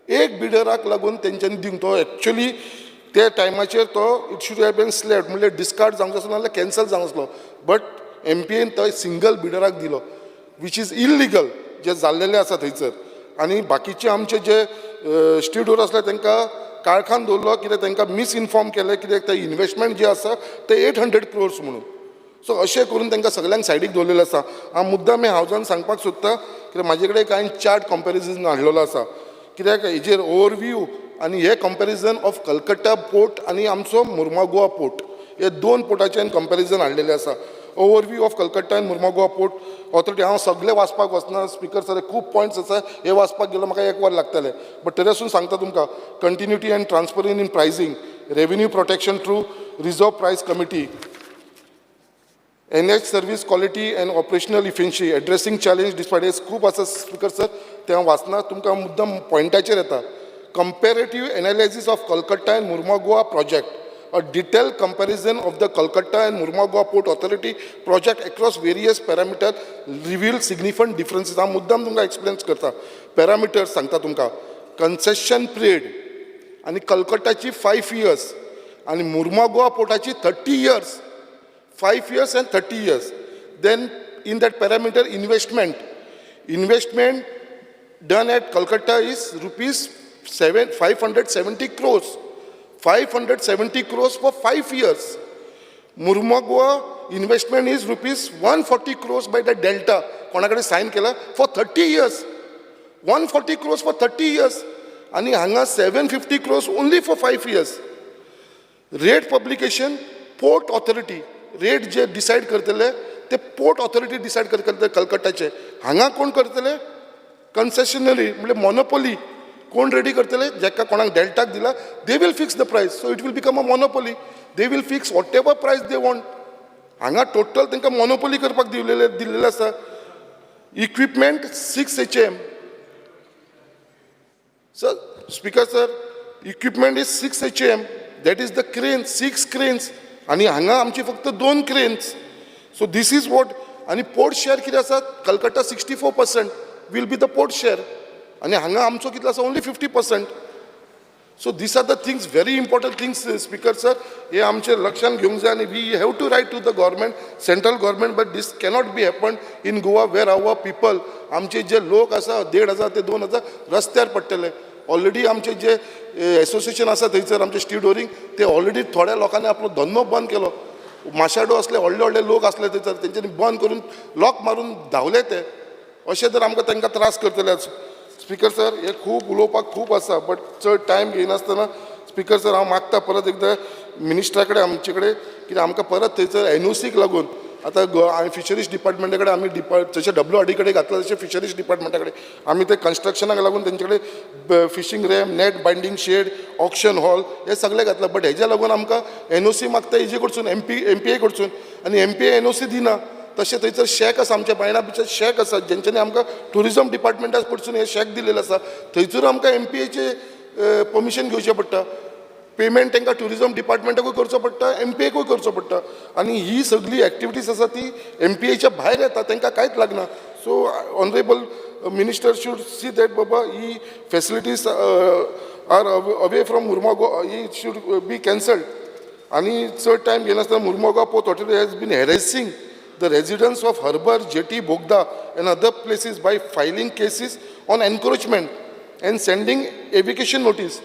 एक बिडराक लागून तेंच्यांनी दिवंक तो actually त्या टायमाचेर तो it should have been slapped, म्हणल्यार discard जावंक आसलो नाल्यार कॅन्सल जावंक आसलो, बट एमपीएन तो सिंगल बिडराक दिलो, which is illegal जे जाल्लेलें आसा थंयसर. आनी बाकीचे आमचे जे स्टिवडोर आसले तांकां काळखान दवरलो, कित्याक तांकां मिसइन्फॉर्म केलें, कित्याक ते इन्वेस्टमेंट जे आसा ते 800 क्रोर्स म्हणून. सो अशें करून तांकां सगल्यांक सायडीक दवरलेलें आसा. हांव मुद्दाम हें हावजान सांगपाक सोदता, कित्याक म्हाजे कडेन कांय चार्ट कंपेरिजन हाडलेलो आसा, कित्याक हेजेर ओवरव्यू आनी हे कंपेरिजन ऑफ कलकत्ता पोर्ट आनी आमचो मुर्मागोवा पोर्ट, हे दोन पोर्टाचें कंपेरिजन हाडलेलें आसा. Overview of Calcutta and Mormugao Port Authority. हांव सगळें वाचपाक वचना, स्पीकर सर, खूब पॉयंट्स आसा. हे वाचपाक गेलो म्हाका एक वर लागतलें, बट तरी आसून सांगता तुमकां. Continuity and transparency in pricing, revenue protection through reserve price committee, enhance service quality and operational efficiency, addressing challenge despite, खूब आसा स्पीकर सर, तें हांव वाचना. तुमकां मुद्दम पॉयंटाचेर येता. Comparative analysis of Calcutta and Mormugao project, a detailed comparison of the Calcutta and Mormugao Port Authority project across various parameters reveal significant differences. हांव मुद्दाम तुमकां एक्सप्लेन करता, पॅरामिटर्स सांगता तुमकां. कन्सेशन पिरियड आनी कलकत्ताची 5 इयर्स आनी मुर्मागोवा पोर्टाची 30 years, 5 years and 30 years. Then in that parameter, investment. Investment done at Calcutta is rupees 7, 570 crores. 570 crores for 5 years. Mormugao investment is rupees 140 crores by the Delta. कोणा कडेन sign केला for 30 years. 140 crores for 30 years. आनी हांगा 750 crores only for 5 years. Rate publication, port authority rate J decide करतले ते port authority decide करतले कलकत्ताचे. हांगा कोण करतले? कन्सेशनरी म्हणजे मोनोपोली कोण रेडी करतले? जेका कोणाक डेल्टाक दिला, they will fix the price, so it will become a monopoly. They will fix whatever price they want. हांगा टोटल तांकां मोनोपोली करपाक दिल्लेलें आसा. Equipment 6 HM. Sir, Speaker sir, equipment is 6 HM. That is the crane, six cranes. आनी हांगा आमची फक्त दोन cranes. So this is what. आनी पोर्ट शेअर कितें आसा? Calcutta 64% will be the port share. आनी हांगा आमचो कितलो आसा? Only 50%. So these are the things, very important things, Speaker sir. हे आमचे लक्षात घेवंक जाय आनी we have to write to the government, central government, but this cannot be happen in Goa, where our people, आमचे जे लोक आसा, 1500 ते 2000 रस्त्यार पडटले. ऑलरेडी आमचे जे एसोसिएशन आसा थंयसर आमचे स्टिवडोरींग ते ऑलरेडी थोड्या लोकांनी आपलो धंदो बंद केलो. माशाडो असले व्हडले व्हडले लोक आसले थंयसर, तेंच्यांनी बंद करून लॉक मारून धांवले ते. अशें तर आमकां तांकां त्रास करतले. स्पिकर सर, हे खूब उलोवपाक खूब आसा, बट चड टायम घेयनासतना स्पिकर सर, हांव मागता परत एकदां मिनिस्टरा कडेन, आमचे कडेन, कित्याक आमकां परत थंयसर एनओसीक लागून आतां हांवें फिशरीज डिपार्टमेंटा कडेन आमी डिपार्ट जशें डब्ल्यू आर डी कडेन घातला, तशें फिशरीज डिपार्टमेंटा कडेन आमी ते कन्स्ट्रक्शनाक लागून तेंचे कडेन fishing ramp, net binding shed, auction hall हे सगळे घातला. बट हेज्या लागून आमकां एनओसी मागता हेजे कडसून, एमपीए कडसून, आनी एमपीए एनओसी दिना. तशें थंयसर शॅक आसा, आमच्या बायणा बिचार शॅक आसा, जेंच्यांनी आमकां ट्युरिजम डिपार्टमेंटा कडसून हे शॅक दिलेले आसा. थंयसर आमकां एमपीएचे परमिशन घेवचें पडटा. पेमेंट तांकां ट्युरिजम डिपार्टमेंटाकूय करचो पडटा, एमपीएकूय करचो पडटा, आनी ही सगळी एक्टिविटीज आसा ती एमपीएच्या भायर येता, तांकां कांयच लागना. So honourable minister should see that बाबा ही facilities are away from Mormugao, he should be cancelled. आनी चड टायम घेनासतना, Mormugao Port Authority has been harassing the residents of harbour jetty, Bogda and other places by filing cases on encroachment and sending eviction notice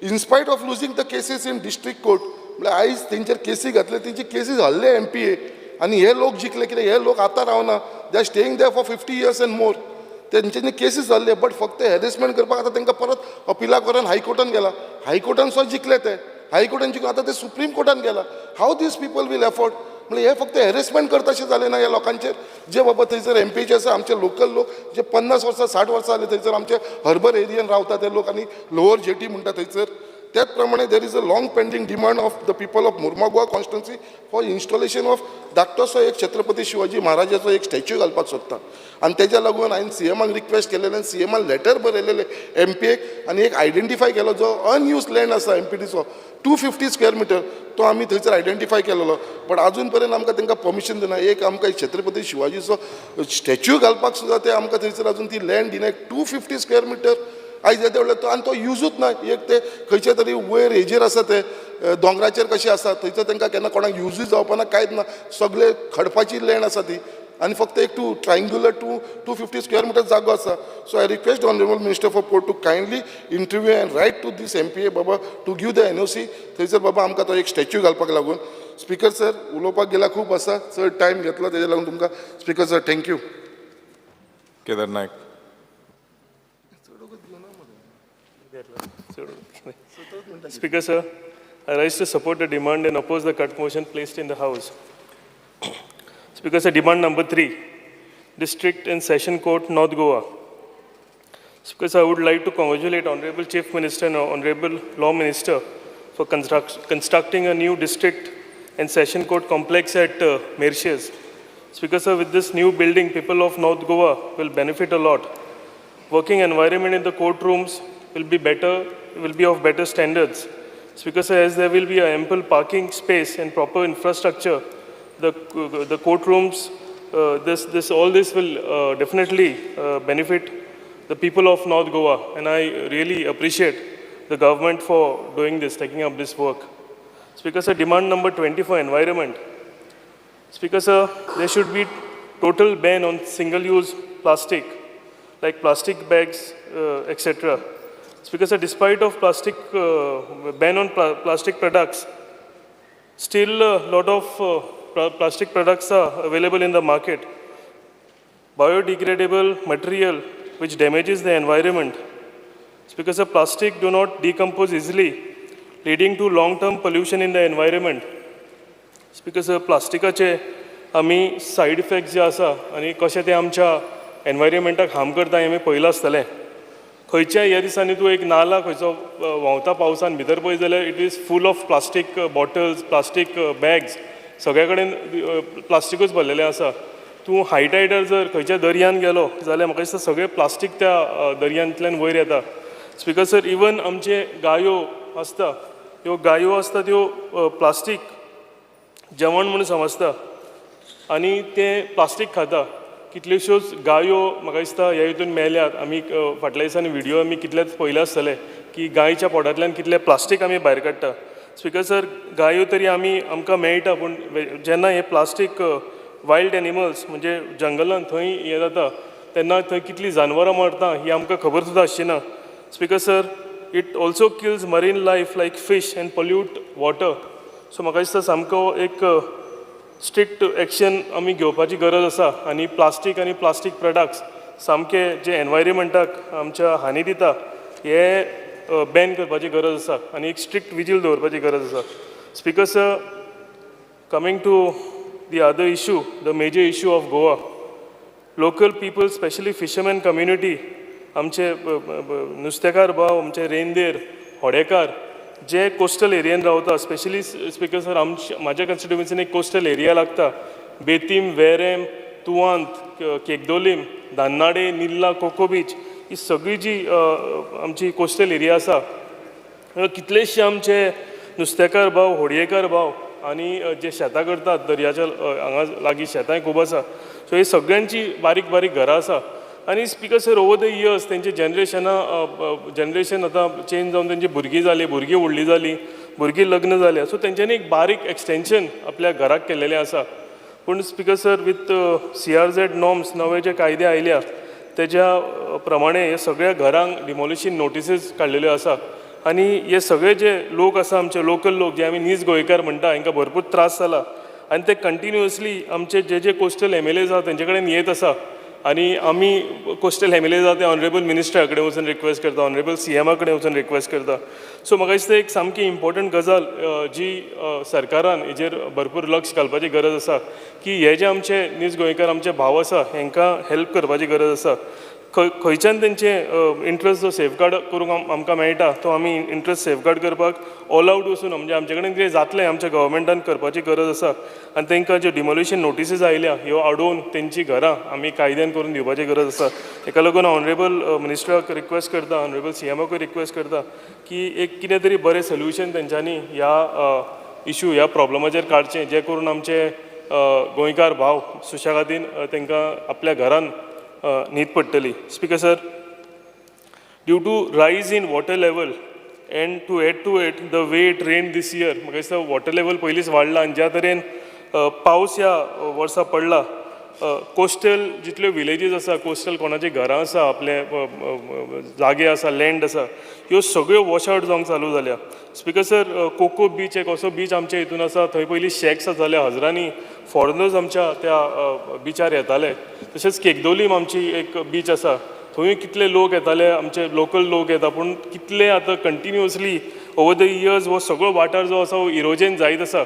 in spite of losing the cases in district court. म्हळ्यार आयज तेंचेर केसी घातले, तेंचे cases हरले MPa आनी हे लोक जिखले, कित्याक हे लोक आतां रावना, they are staying there for 50 years and more. तेंच्यांनी केसीस जाल्ले, बट फक्त हॅरेसमेंट करपाक आतां तांकां परत अपिला करून हायकोर्टान गेला. हायकोर्टान सुद्दां जिखले ते. हायकोर्टान जिखून आतां ते सुप्रीम कोर्टान गेला. How these people will afford? म्हणजे हे फक्त हॅरेसमेंट करता अशें जालें ना ह्या लोकांचेर, जे बाबा थंयसर एमपीचे आसा, आमचे लोकल लोक जे 50 वर्सां, 60 वर्सां जाले थंयसर आमचे हर्बर एरियन रावता ते लोक आनी लोअर जेटी म्हणटा थंयसर. त्याच प्रमाणे there is a long pending demand of the people of Mormugao constituency for installation of धाकटोसो एक छत्रपती शिवाजी महाराजाचो एक स्टॅच्यू घालपाक सोदता. आनी तेज्या लागून हांवें सीएमाक रिक्वेस्ट केलेलें, सीएमान लेटर बरयलेलें एमपीएक आनी एक आयडेंटिफाय केलो जो अनयूज लँड आसा एमपीटीचो, 250 स्क्वेअर मिटर, तो आमी थंयसर आयडेंटिफाय केलेलो, बट अजून पर्यंत आमकां तांकां परमिशन दिना. एक आमकां छत्रपती शिवाजीचो स्टॅच्यू घालपाक सुद्दां ते आमकां थंयसर अजून ती लँड दिना. 250 स्क्वेअर मिटर आयज येदे व्हडले तो आनी तो युजूच ना. एक ते खंयचे तरी वयर हेजेर आसा, ते दोंगराचेर कशें आसा थंयसर, तांकां केन्ना कोणाक युजूय जावपा ना, कांयच ना. सगळे खडपाची लँड आसा ती आनी फक्त एक two triangular 250 square meter जागो आसा. So I request honourable Minister for Port to kindly intervene and write to this MPA Baba to give the NOC थंयसर बाबा आमकां तो एक स्टॅच्यू घालपाक लागून. स्पिकर सर, उलोवपाक गेल्यार खूब आसा, चड टायम घेतलो तेज्या लागून तुमकां, speaker sir, thank you. Kedar Naik. Speaker, sir, I rise to support the demand and oppose the cut motion placed in the House. Speaker, sir, demand number 3, District and Session Court, North Goa. Speaker, sir, I would like to congratulate Honorable Chief Minister and Honorable Law Minister for constructing a new district and session court complex at Merces. Speaker, sir, with this new building, people of North Goa will benefit a lot. Working environment in the courtrooms will be better, will be of better standards. Speaker, sir, as there will be a ample parking space and proper infrastructure, the courtrooms, all this will definitely benefit the people of North Goa, and I really appreciate the government for doing this, taking up this work. Speaker, sir, demand number 24, environment. Speaker, sir, there should be total ban on single-use plastic, like plastic bags, etc. Speaker, sir, despite of plastic ban on plastic products, still a lot of plastic products are available in the market. Biodegradable material which damages the environment. Speaker, sir, plastic do not decompose easily, leading to long-term pollution in the environment. Speaker sir, प्लास्टिकाचे आमी side effects जे आसा आनी कशें ते आमच्या एनवायरमेंटाक harm करता हें आमी पळयलां आसतलें. खंयच्याय ह्या दिसांनी तूं एक नाला खंयचो व्हांवता पावसान भितर पळयत जाल्यार it is full of plastic bottles, plastic bags. सगळे कडेन प्लास्टिकूच भरलेलें आसा. तूं हाय टायडार जर खंयच्या दर्यान गेलो जाल्यार म्हाका दिसता सगळें प्लास्टीक त्या दर्यांतल्यान वयर येता. स्पिकर सर, इवन आमचे गायो आसता, त्यो गायो आसता त्यो प्लास्टीक जेवण म्हणून समजता आनी तें प्लास्टीक खाता. कितल्योश्योच गायो म्हाका दिसता ह्या हितून मेल्यात. आमी फाटल्या दिसांनी व्हिडियो आमी कितलेच पळयले आसतले की गायच्या पोटांतल्यान कितलें प्लास्टीक आमी भायर काडटा. स्पिकर सर, गायो तरी आमी आमकां मेळटा, पूण जेन्ना हें प्लास्टीक वायल्ड एनिमल्स म्हणजे जंगलान थंय हें जाता तेन्ना थंय कितलीं जानवरां मरता ही आमकां खबर सुद्दां आसची ना. Speaker sir. it also kills marine life like fish and pollute water. So म्हाका दिसता सामको एक स्ट्रिक्ट एक्शन आमी घेवपाची गरज आसा आनी प्लास्टीक आनी प्लास्टीक प्रोडक्ट्स सामके जे एनवायरमेंटाक आमच्या हानी दिता हे बॅन करपाची गरज आसा आनी एक स्ट्रिक्ट विजील दवरपाची गरज आसा. Speaker sir, coming to the other issue, the major issue of Goa, local people, specially fisherman community, आमचे नुस्तेकार भाव, आमचे रेंदेर, होडेकार जे कोस्टल एरियेन रावता. स्पेशली, स्पिकर सर, आमच्या म्हाज्या कॉन्स्टिट्युएन्सीन एक कोस्टल एरिया लागता, बेतीम, वेरेम, तुवांत, केकदोलीम, धान्नाडे, निल्ला, कोको बीच, ही सगळी जी आमची कोस्टल एरिया आसा, कितलेशे आमचे नुस्तेकार भाव, होडयेकार भाव आनी जे शेतां करतात दर्याच्या हांगा लागीं शेतांय खूब आसा. सो ही सगळ्यांची बारीक बारीक घरां आसा आनी, Speaker sir, over the years तेंची जनरेशन आतां चेंज जावन तेंची भुरगीं जालीं, भुरगीं व्हडलीं जालीं, भुरगीं लग्न जालीं. सो तेंच्यांनी एक बारीक एक्सटेंशन आपल्या घराक केल्लेलें आसा. पूण, Speaker sir, with CRZ norms, नवे जे कायदे आयल्या तेज्या प्रमाणे हे सगळ्या घरांक डिमोलिशन नोटिसीस काडलेल्यो आसा आनी हे सगळे जे लोक आसा, आमचे लोकल लोक जे आमी नीज गोंयकार म्हणटा, हांकां भरपूर त्रास जाला आनी ते कंटिन्युअसली आमचे जे जे कोस्टल एमएलए आसा तेंचे कडेन येत आसा आनी आमी कोस्टल एमएलए आसा ते ऑनरेबल मिनिस्टरा कडेन वचून रिक्वेस्ट करता, ऑनरेबल सीएमा कडेन वचून रिक्वेस्ट करता. सो म्हाका दिसता एक सामकी इम्पोर्टंट गजाल जी सरकारान हेजेर भरपूर लक्ष घालपाची गरज आसा की हे जे आमचे नीज गोंयकार आमचे भाव आसा, हेंकां हेल्प करपाची गरज आसा. खंय खंयच्यान तेंचे इंट्रस्ट जो सेफगार्ड करूंक आमकां मेळटा तो आमी इंट्रस्ट सेफगार्ड करपाक ऑल आवट वचून, म्हणजे आमचे कडेन कितें जातलें आमच्या गव्हर्मेंटान करपाची गरज आसा आनी तांकां ज्यो डिमोलिशन नोटिसीस आयल्या ह्यो आडोवन तेंची घरां आमी कायद्यान करून दिवपाची गरज आसा. तेका लागून ऑनरेबल मिनिस्टराक रिक्वेस्ट करता, ऑनरेबल सीएमाकूय रिक्वेस्ट करता की एक कितें तरी बरें सोल्युशन तेंच्यांनी ह्या इशू, ह्या प्रॉब्लमाचेर काडचें, जें करून आमचे गोंयकार भाव सुशेगादीन तांकां आपल्या घरान न्हीद पडटली. Speaker sir, due to rise in water level and to add to it the way it rained this year, म्हाका दिसता वॉटर लेवल पयलींच वाडला आनी ज्या तरेन पावस ह्या वर्सा पडला, कोस्टल जितल्यो विलेजीस आसा, कोस्टल कोणाची घरां आसा, आपले जागे आसा, लँड आसा, ह्यो सगळ्यो वॉश आवट जावंक चालू जाल्या. स्पिकर सर, कोको बीच एक असो बीच आमच्या हितून आसा, थंय पयलीं शॅक्स आसताले, हजरांनी फॉरेनर्स आमच्या त्या बिचार येताले. तशेंच केकदोलीम आमची एक बीच आसा, थंय कितले लोक येताले, आमचे लोकल लोक येता. पूण कितले आतां कंटिन्युअसली ओवर the years हो सगळो वाठार जो आसा हो इरोजन जायत आसा.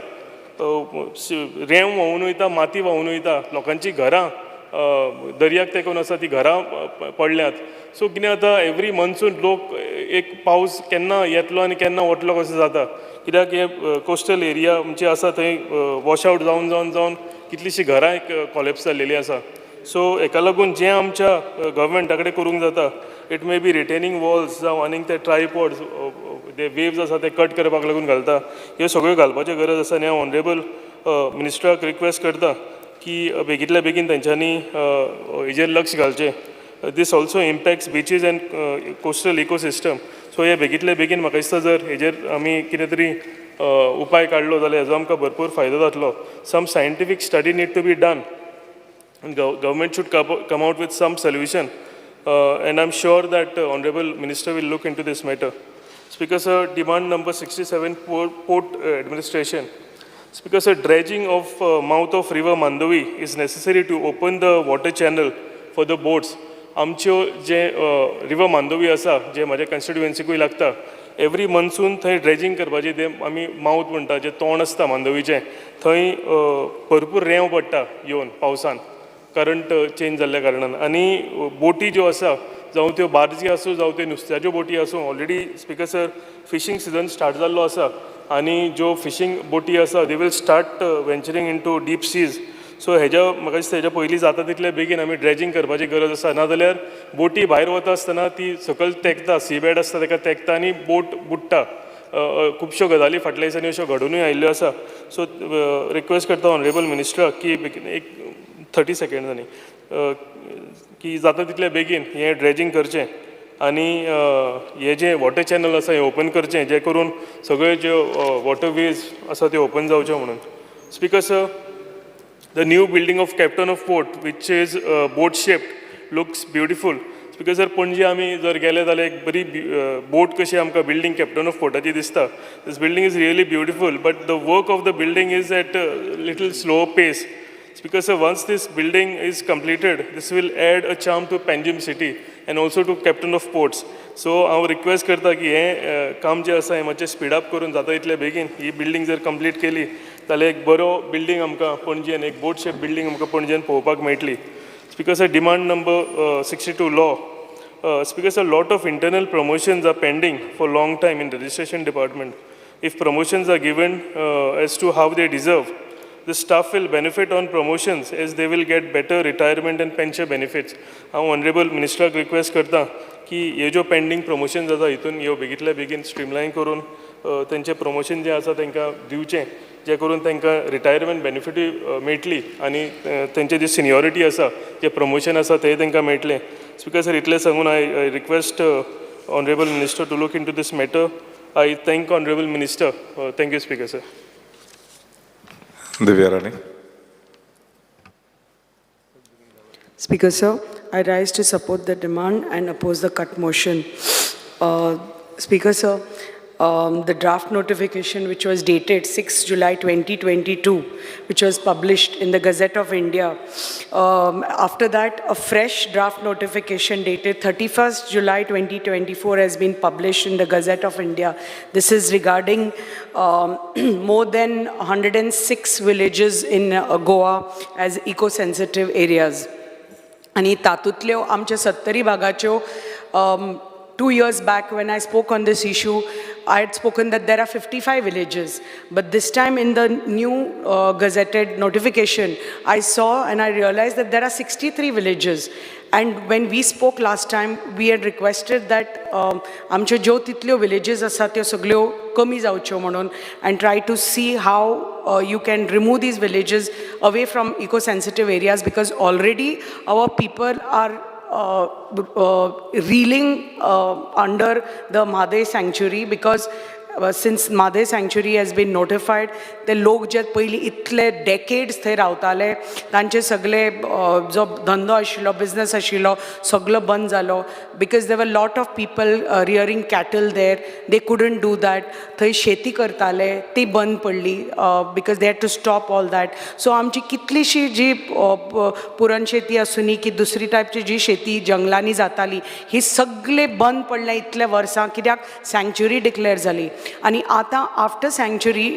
रेंव व्हांवून वयता, माती व्हांवून वयता, लोकांची घरां दर्याक तेंकून आसा ती घरां पडल्यांत. सो कितें जाता, एवरी मॉन्सून लोक एक पावस केन्ना येतलो आनी केन्ना वतलो कसो जाता, कित्याक हे कोस्टल एरिया आमची आसा थंय वॉश आवट जावन जावन जावन कितलीशीं घरां एक कॉलेप्स जाल्लेलीं आसा. सो हेका लागून जें आमच्या गव्हर्मेंटा कडेन करूंक जाता, it may be retaining walls जावं आनीक ते ट्रायपॉड्स, ते वेव्ज आसा ते कट करपाक लागून घालता, ह्यो सगळ्यो घालपाच्यो गरज आसा. आनी हांव ऑनरेबल मिनिस्टराक रिक्वेस्ट करता की बेगींतल्या बेगीन तेंच्यांनी हेजेर लक्ष घालचें. This also impacts beaches and coastal ecosystem. So हे बेगींतल्या बेगीन म्हाका दिसता जर हेजेर आमी कितें तरी उपाय काडलो जाल्यार हेजो आमकां भरपूर फायदो जातलो. Some scientific study need to be done. Government should come out with some solution, and I'm sure that honorable minister will look into this matter. Speaker sir, demand number 67, port administration. Speaker sir, dredging of mouth of river Mandovi is necessary to open the water channel for the boats. आमच्यो जे river Mandovi आसा, जे म्हाज्या कॉन्स्टिट्युएन्सीकूय लागता, every monsoon थंय dredging करपाची, ते आमी मावथ म्हणटा, जे तोंड आसता मांडोवीचें, थंय भरपूर रेंव पडटा येवन पावसान, करंट चेंज जाल्ल्या कारणान. आनी बोटी ज्यो आसा, जावं त्यो बार्जी आसूं, जावं त्यो नुस्त्याच्यो बोटी आसूं, already, Speaker sir, fishing season start जाल्लो आसा आनी ज्यो फिशींग बोटी आसा they will start venturing into deep seas. So हेज्या म्हाका दिसता हेज्या पयलीं जाता तितले बेगीन आमी ड्रेजींग करपाची गरज आसा. नाजाल्यार बोटी भायर वता आसतना ती सकयल तेंकता, सी बेड आसता ताका तेंकता आनी बोट बुडटा. अ, अ, खुबश्यो गजाली फाटल्या दिसांनी अश्यो घडुनूय आयिल्ल्यो आसा. सो रिक्वेस्ट करता ऑनरेबल मिनिस्टराक की बेगीन, एक 30 सेकेंड्सांनी, की जाता तितले बेगीन हें ड्रेजींग करचें आनी हे जे वॉटर चॅनल आसा हें ओपन करचें, जे करून सगळे ज्यो वॉटर वेज आसा त्यो ओपन जावच्यो म्हणून. Speaker sir, the new building of Captain of Port, which is boat shaped, looks beautiful. Speaker sir, Panaji आमी जर गेले जाल्यार एक बरी बोट कशी आमकां बिल्डींग कॅप्टन ऑफ पोर्टाची दिसता. This building is really beautiful, but the work of the building is at little slow pace. Speaker sir, once this building is completed, this will add a charm to Panjim city and also to Captain of Ports. So हांव request करता की हें काम जें आसा हें मातशें speed up करून जाता तितले बेगीन ही बिल्डींग जर कंप्लीट केली जाल्यार एक बरो बिल्डींग आमकां पणजेन, एक बोट शेप बिल्डींग आमकां पणजेन पळोवपाक मेळटली. Speaker sir, demand number 62, law. Speaker sir, lot of internal promotions are pending for long time in registration department. If promotions are given as to how they deserve, the staff will benefit on promotions as they will get better retirement and pension benefits. हांव honourable मिनिस्टराक request करता की हे ज्यो pending promotion जाता हितून ह्यो बेगींतल्या बेगीन स्ट्रीमलायन करून तेंचें प्रमोशन जें आसा तांकां दिवचें, जे करून तांकां रिटायरमेंट बेनिफिटूय मेळटली आनी तेंचे जी सिनियोरिटी आसा, जें प्रमोशन आसा तेंय तांकां मेळटलें. स्पिकर सर, इतलें सांगून I request honourable minister to look into this matter. I thank honourable minister. Thank you, Speaker sir. Divya Rani. Speaker sir, I rise to support the demand and oppose the cut motion. Speaker sir, the draft notification which was dated 6 July 2022, which was published in the Gazette of India. After that, a fresh draft notification dated 31st July 2024 has been published in the Gazette of India. This is regarding more than 106 villages in Goa as eco-sensitive areas. आनी तातूंतल्यो आमच्या Sattari भागाच्यो, 2 years back when I spoke on this issue, I had spoken that there are 55 villages. But this time in the new gazetted notification, I saw and I realized that there are 63 villages. And when we spoke last time, we had requested that आमच्यो ज्यो तितल्यो villages आसा त्यो सगल्यो कमी जावच्यो म्हणून and try to see how you can remove these villages away from eco-sensitive areas, because already our people are reeling under the Mhadei Sanctuary, because since Mhadei Sanctuary has been notified, ते लोक जे पयलीं इतले decades थंय रावताले, तांचे सगळे जो धंदो आशिल्लो, बिजनस आशिल्लो, सगलो बंद जालो, because there were lot of people rearing cattle there. They couldn't do that. थंय शेती करताले ती बंद पडली because they had to stop all that. So आमची कितलीशी जी पुरण शेती आसूनी की दुसरी टायपची जी शेती जंगलांनी जाताली, ही सगळे बंद पडले इतले वर्सां, कित्याक सँक्च्युरी डिक्लेअर जाली. आनी आतां आफ्टर सँक्च्युरी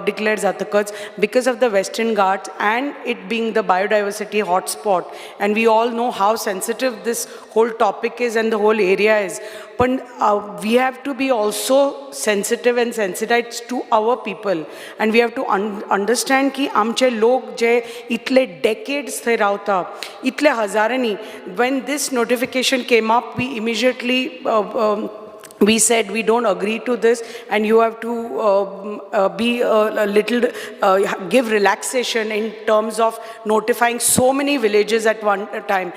डिक्लेअर जातकच, because of the Western Ghats and it being the biodiversity hotspot, and we all know how sensitive this whole topic is and the whole area is, पण we have to be also sensitive and sensitize to our people, and we have to understand की आमचे लोक जे इतले decades थंय रावता, इतले हजारांनी. When this notification came up, we immediately we said we don't agree to this and you have to be a little give relaxation in terms of notifying so many villages at one time.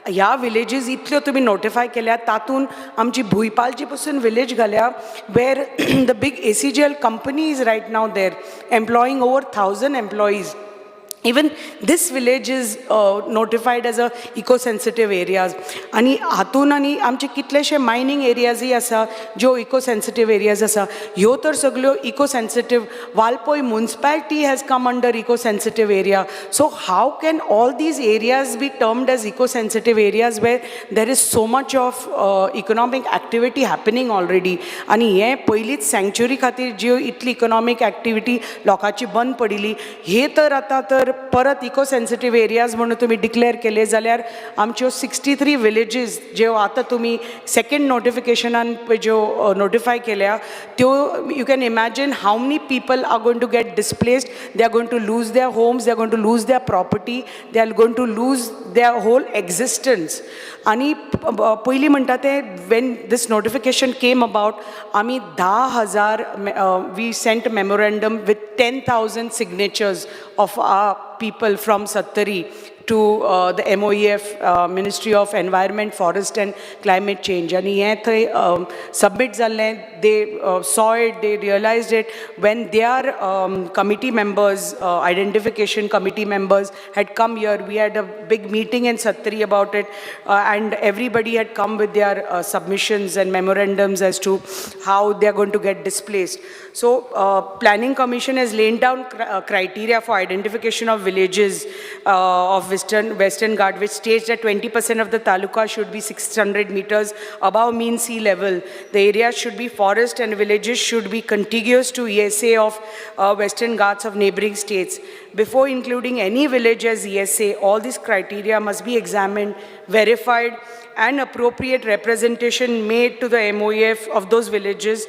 ह्या villages इतल्यो तुमी notify केल्या, तातूंत आमची भुंयपालची पसून village घाल्या, where the big ACGL company is right now there employing over 1,000 employees. Even this village is notified as a eco-sensitive areas. आनी हातून आनी आमचे कितलेशे मायनींग एरियाजय आसा, ज्यो इको सेन्सिटीव एरियाज आसा. ह्यो तर सगल्यो eco sensitive. Valpoi municipality has come under eco sensitive area. So how can all these areas be termed as eco sensitive areas where there is so much of economic activity happening already? आनी हें पयलींच sanctuary खातीर ज्यो इतली economic activity लोकांची बंद पडिल्ली, हे तर आतां तर परत इको सेन्सिटीव एरियाज म्हणून तुमी डिक्लेअर केले जाल्यार आमच्यो सिक्स्टी थ्री विलेजीस ज्यो आतां तुमी सेकंड नोटिफिकेशनान पळय ज्यो नोटिफाय केल्या त्यो, you can imagine how many people are going to get displaced. They are going to lose their homes, they are going to lose their property, they are going to lose their whole existence. आनी पयलीं म्हणटा तें, when this notification came about, आमी 10,000, we sent memorandum with 10,000 signatures of our people from Sattari to the MOEF, Ministry of Environment, Forest and Climate Change. आनी हें थंय submit जाल्लें. They saw it, they realized it when their committee members, identification committee members had come here. We had a big meeting in Sattari about it, and everybody had come with their submissions and memorandums as to how they are going to get displaced. So, Planning Commission has laid down criteria for identification of villages of Western Ghat, which states that 20% of the taluka should be 600 meters above mean sea level. The area should be forest and villages should be contiguous to ESA of Western Ghats of neighboring states. Before including any village as ESA, all these criteria must be examined, verified, and appropriate representation made to the MOEF of those villages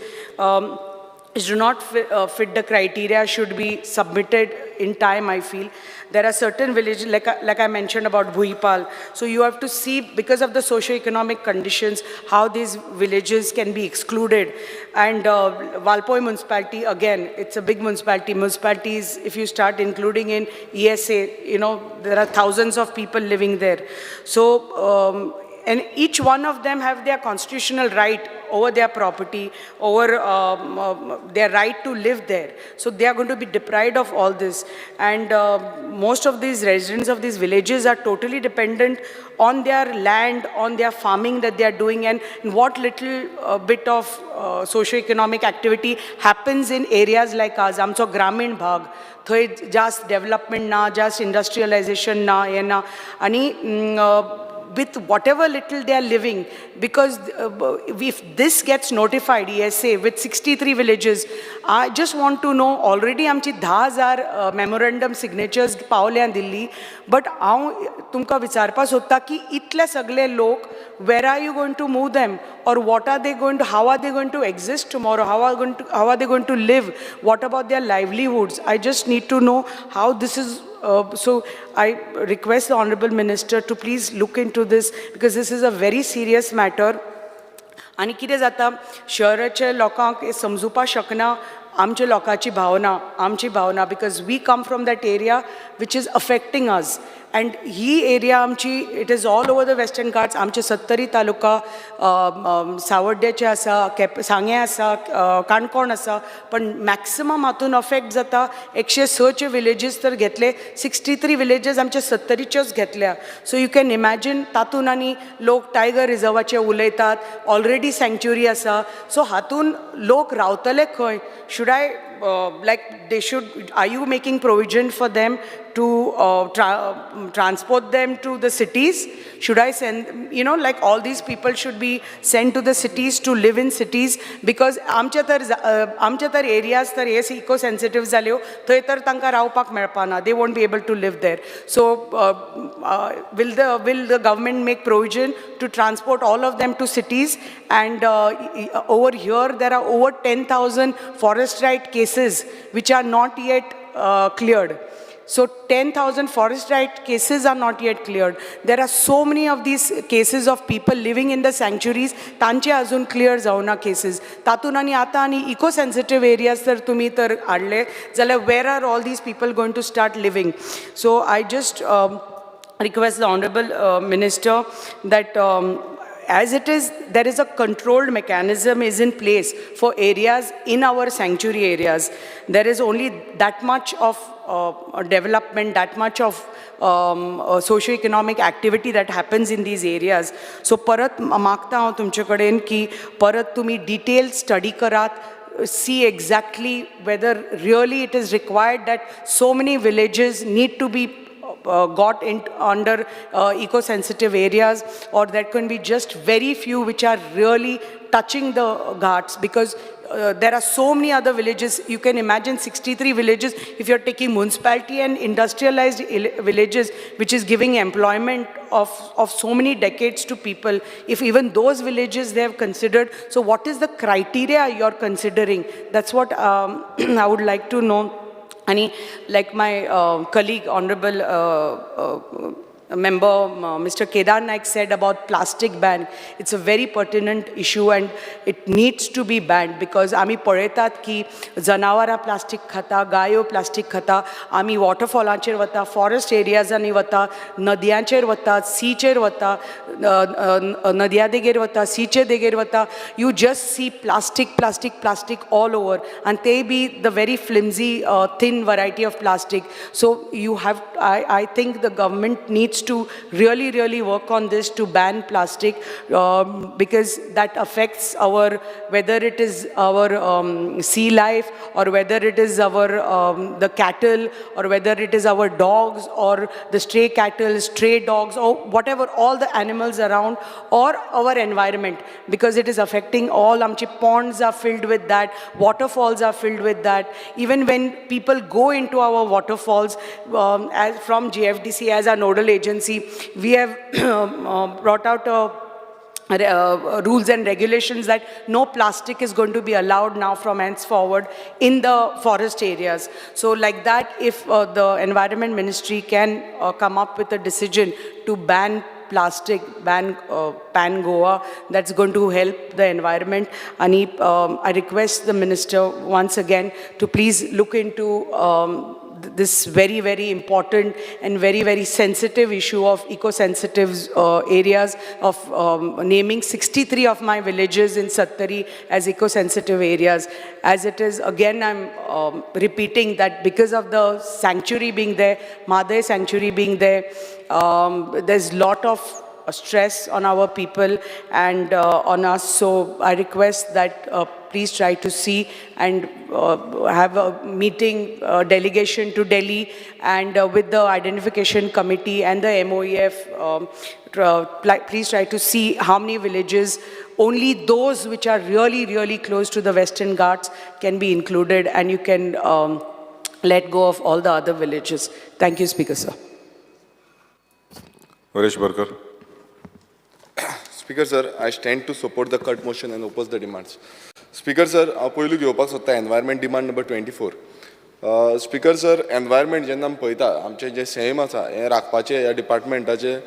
which do not fit the criteria should be submitted in time, I feel. There are certain villages, like I mentioned about Bhuipal. So you have to see, because of the socio-economic conditions, how these villages can be excluded. And Valpoi municipality, again, it's a big municipality. Municipalities, if you start including in ESA, there are thousands of people living there. So, and each one of them have their constitutional right over their property, over their right to live there. So they are going to be deprived of all this. And most of these residents of these villages are totally dependent on their land, on their farming that they are doing, and what little bit of socio-economic activity happens in areas like ours. आमचो ग्रामीण भाग, थंय जास्त development ना, जास्त industrialisation ना, हें ना. आनी with whatever little they are living, because if this gets notified, ESA, with 63 villages, I just want to know, already आमची 10,000 memorandum signatures पावल्या दिल्ली, but हांव तुमकां विचारपा सोदता की इतले सगळे लोक, where are you going to move them, or what are they going to, how are they going to exist tomorrow, how are they going to live, what about their livelihoods? I just need to know how this is. So I request the Honorable Minister to please look into this, because this is a very serious matter. आनी कितें जाता, शहराच्या लोकांक हें समजुपाक शकना आमच्या लोकांची भावना, आमची भावना, because we come from that area which is affecting us. And he area आमची, it is all over the Western Ghats. आमचे सत्तरी तालुका, सावड्ड्याचे आसा, केप सांगें आसा, काणकोण आसा, पण मॅक्सिमम हातून अफेक्ट जाता. 106चे विलेजीस तर घेतले, 63 विलेजीस आमचे सत्तरीच्योच घेतल्या. सो you can imagine, तातून आनी लोक टायगर रिजर्वाचे उलयतात, ऑलरेडी सँक्च्युरी आसा. सो हातून लोक रावतले खंय? Should I like they should, are you making provision for them to transport them to the cities? Should I send, like all these people should be sent to the cities to live in cities? Because आमच्या तर areas तर हे eco sensitive जाल्यो, थंय तर तांकां रावपाक मेळपाना. They won't be able to live there. So will the government make provision to transport all of them to cities? And over here there are over 10,000 forest right cases which are not yet cleared. So 10,000 forest right cases are not yet cleared. There are so many of these cases of people living in the sanctuaries, तांचे अजून clear जावना cases. तातून आनी आतां आनी eco sensitive areas तर तुमी तर हाडले जाल्यार where are all these people going to start living? So I just request the Honorable Minister that as it is, there is a controlled mechanism is in place for areas in our sanctuary areas. There is only that much of development, that much of socio-economic activity that happens in these areas. So परत मागता हांव तुमचे कडेन की परत तुमी detail study करात, see exactly whether really it is required that so many villages need to be got in under eco-sensitive areas, or there can be just very few which are really touching the ghats, because there are so many other villages. You can imagine 63 villages if you're taking municipality and industrialized villages, which is giving employment of so many decades to people. If even those villages they have considered, so what is the criteria you're considering? That's what I would like to know. आणि like my colleague, Honorable member Mr. Kedar Naik said about plastic ban, it's a very pertinent issue and it needs to be banned because आमी पळयतात की जनावरां plastic खाता, गायो plastic खाता. आमी वॉटरफॉलांचेर वता, फॉरेस्ट एरियाजांनी वता, नदयांचेर वता, सीचेर वता, नदया देगेर वता, सीचे देगेर वता, you just see plastic, plastic, plastic all over, आनी ते be the very flimsy, thin variety of plastic. So you have I think the government needs to really, really work on this to ban plastic because that affects our, whether it is our sea life or whether it is our the cattle or whether it is our dogs or the stray cattle, stray dogs or whatever, all the animals around or our environment, because it is affecting all. आमचे ponds are filled with that, waterfalls are filled with that. Even when people go into our waterfalls, as from GFDC as our nodal agency, we have brought out a rules and regulations that no plastic is going to be allowed now from henceforward in the forest areas. So like that, if the Environment Ministry can come up with a decision to ban plastic, ban pan Goa, that's going to help the environment. And I request the minister once again to please look into this very, very important and very, very sensitive issue of eco-sensitive areas of naming 63 of my villages in Sattari as eco-sensitive areas. As it is, again, I'm repeating that because of the sanctuary being there, Mhadei sanctuary being there, there's lot of stress on our people and on us. So I request that please try to see and have a meeting, delegation to Delhi, and with the identification committee and the MOEF, please try to see how many villages, only those which are really, really close to the Western Ghats can be included, and you can let go of all the other villages. Thank you, Speaker, sir. Haresh Borkar. Speaker sir, I stand to support the cut motion and oppose the demands. Speaker sir, हांव पयलू घेवपाक सोदता environment demand number 24. Speaker sir, environment जेन्ना आमी पळयता, आमचें जें सैम आसा हें राखपाचें ह्या डिपार्टमेंटाचें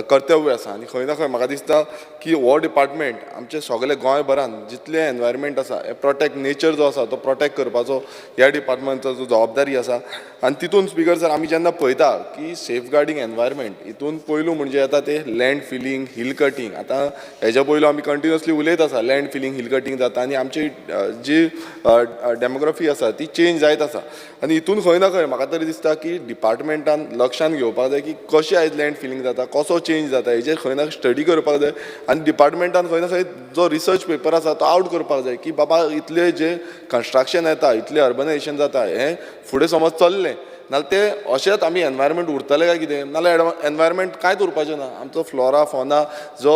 कर्तव्य आसा. आनी खंय ना खंय म्हाका दिसता की हो डिपार्टमेंट आमचे सगळे गोंयभरान जितलें एनवायरमेंट आसा हें प्रोटेक्ट, नेचर जो आसा तो प्रोटेक्ट करपाचो ह्या डिपार्टमेंटाचो जबाबदारी आसा. आनी तितून स्पीकर सर आमी जेन्ना पळयता की सेफगार्डींग एनवायरमेंट, हितून पयलू म्हणजे येता ते लँड फिलींग, हिल कटींग. आतां हेज्या पयलू आमी कंटिन्युअसली उलयत आसा, लँड फिलींग, हिल कटींग जाता आनी आमची जी डेमोग्राफी आसा ती चेंज जायत आसा. आनी हितून खंय ना खंय म्हाका तरी दिसता की डिपार्टमेंटान लक्षान घेवपाक जाय की कशें आयज लँड फिलींग जाता, कसो चेंज जाता, हेजेर खंय ना खंय स्टडी करपाक जाय. आनी डिपार्टमेंटान खंय ना खंय जो रिसर्च पेपर आसा तो आवट करपाक जाय की बाबा इतले जे कन्स्ट्रक्शन येता, इतलें अर्बनायजेशन जाता, हें फुडें समज चल्लें नाल्यार तें अशेंच आमी एनवायरमेंट उरतलें काय कितें, नाल्यार एनवायरमेंट कांयच उरपाचें ना. आमचो फ्लोरा फॉना जो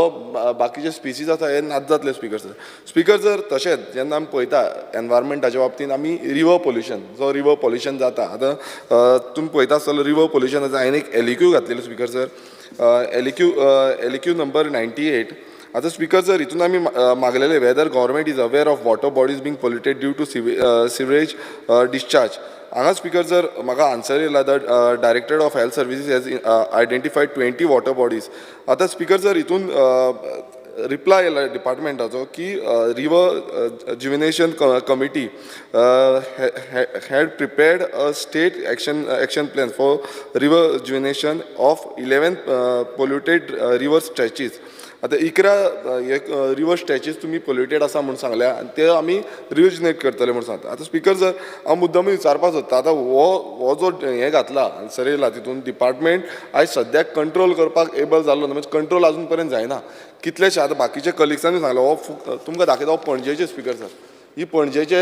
बाकीचे स्पिसीज आसा हे नाच जातले स्पीकर सर. स्पीकर सर, तशेंच जेन्ना आमी पळयता एनवायरमेंटाच्या बाबतीन आमी रिवर पोल्युशन, जो रिवर पोल्युशन जाता, आतां तुमी पळयता आसतलो रिवर पोल्युशन आसा. हांवें एक एलइक्यू घातलेलो speaker sir, LEQ number 98. आतां स्पीकर सर, हितून आमी मागलेले whether government is aware of water bodies being polluted due to sewerage discharge. हांगा स्पीकर सर म्हाका आन्सर येयला, the Directorate of Health Services has identified 20 water bodies. आतां speaker sir, हितून reply येयला डिपार्टमेंटाचो की river rejuvenation committee had prepared a state action plan for river rejuvenation of 11 polluted river stretches. आतां 11 हे river स्ट्रेचीस तुमी polluted आसा म्हूण सांगल्या आनी ते आमी रिजुविनेट करतले म्हूण सांगता. आतां स्पीकर सर, हांव मुद्दमूय विचारपाक सोदता, आतां हो जो हें घातला आन्सर येयला तितून डिपार्टमेंट आयज सद्याक कंट्रोल करपाक एबल जाल्लो ना, म्हणजे कंट्रोल आजून पर्यंत जायना कितलेशे. आतां बाकीचे कलिग्सांनी सांगलें, हो तुमकां दाखयता, हो पणजेचे स्पीकर सर, ही पणजेचे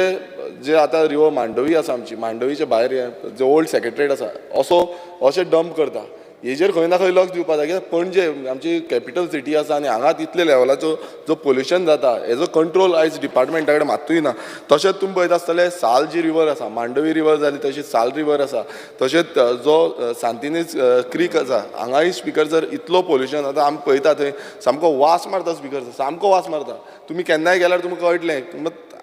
जे आतां रिवर मांडवी आसा आमची, मांडवीचे भायर हे जे ओल्ड सेक्रेटरीट आसा असो अशें डंप करता. हेजेर खंय ना खंय लक्ष दिवपाक जाय, कित्याक पणजे आमची कॅपिटल सिटी आसा आनी हांगा तितले लेवलाचो जो पोल्युशन जाता हेजो कंट्रोल आयज डिपार्टमेंटा कडेन मात्तूय ना. तशेंच तुमी पळयता आसतले साल जी रिवर आसा, मांडवी रिवर जाली, तशी साल रिवर आसा, तशेंच जो सांतिनेज क्रीक आसा, हांगाय स्पीकर सर इतलो पोल्युशन आतां आमी पळयता, थंय सामको वास मारता स्पीकर सर, सामको वास मारता. तुमी केन्नाय गेल्यार तुमकां कळटलें.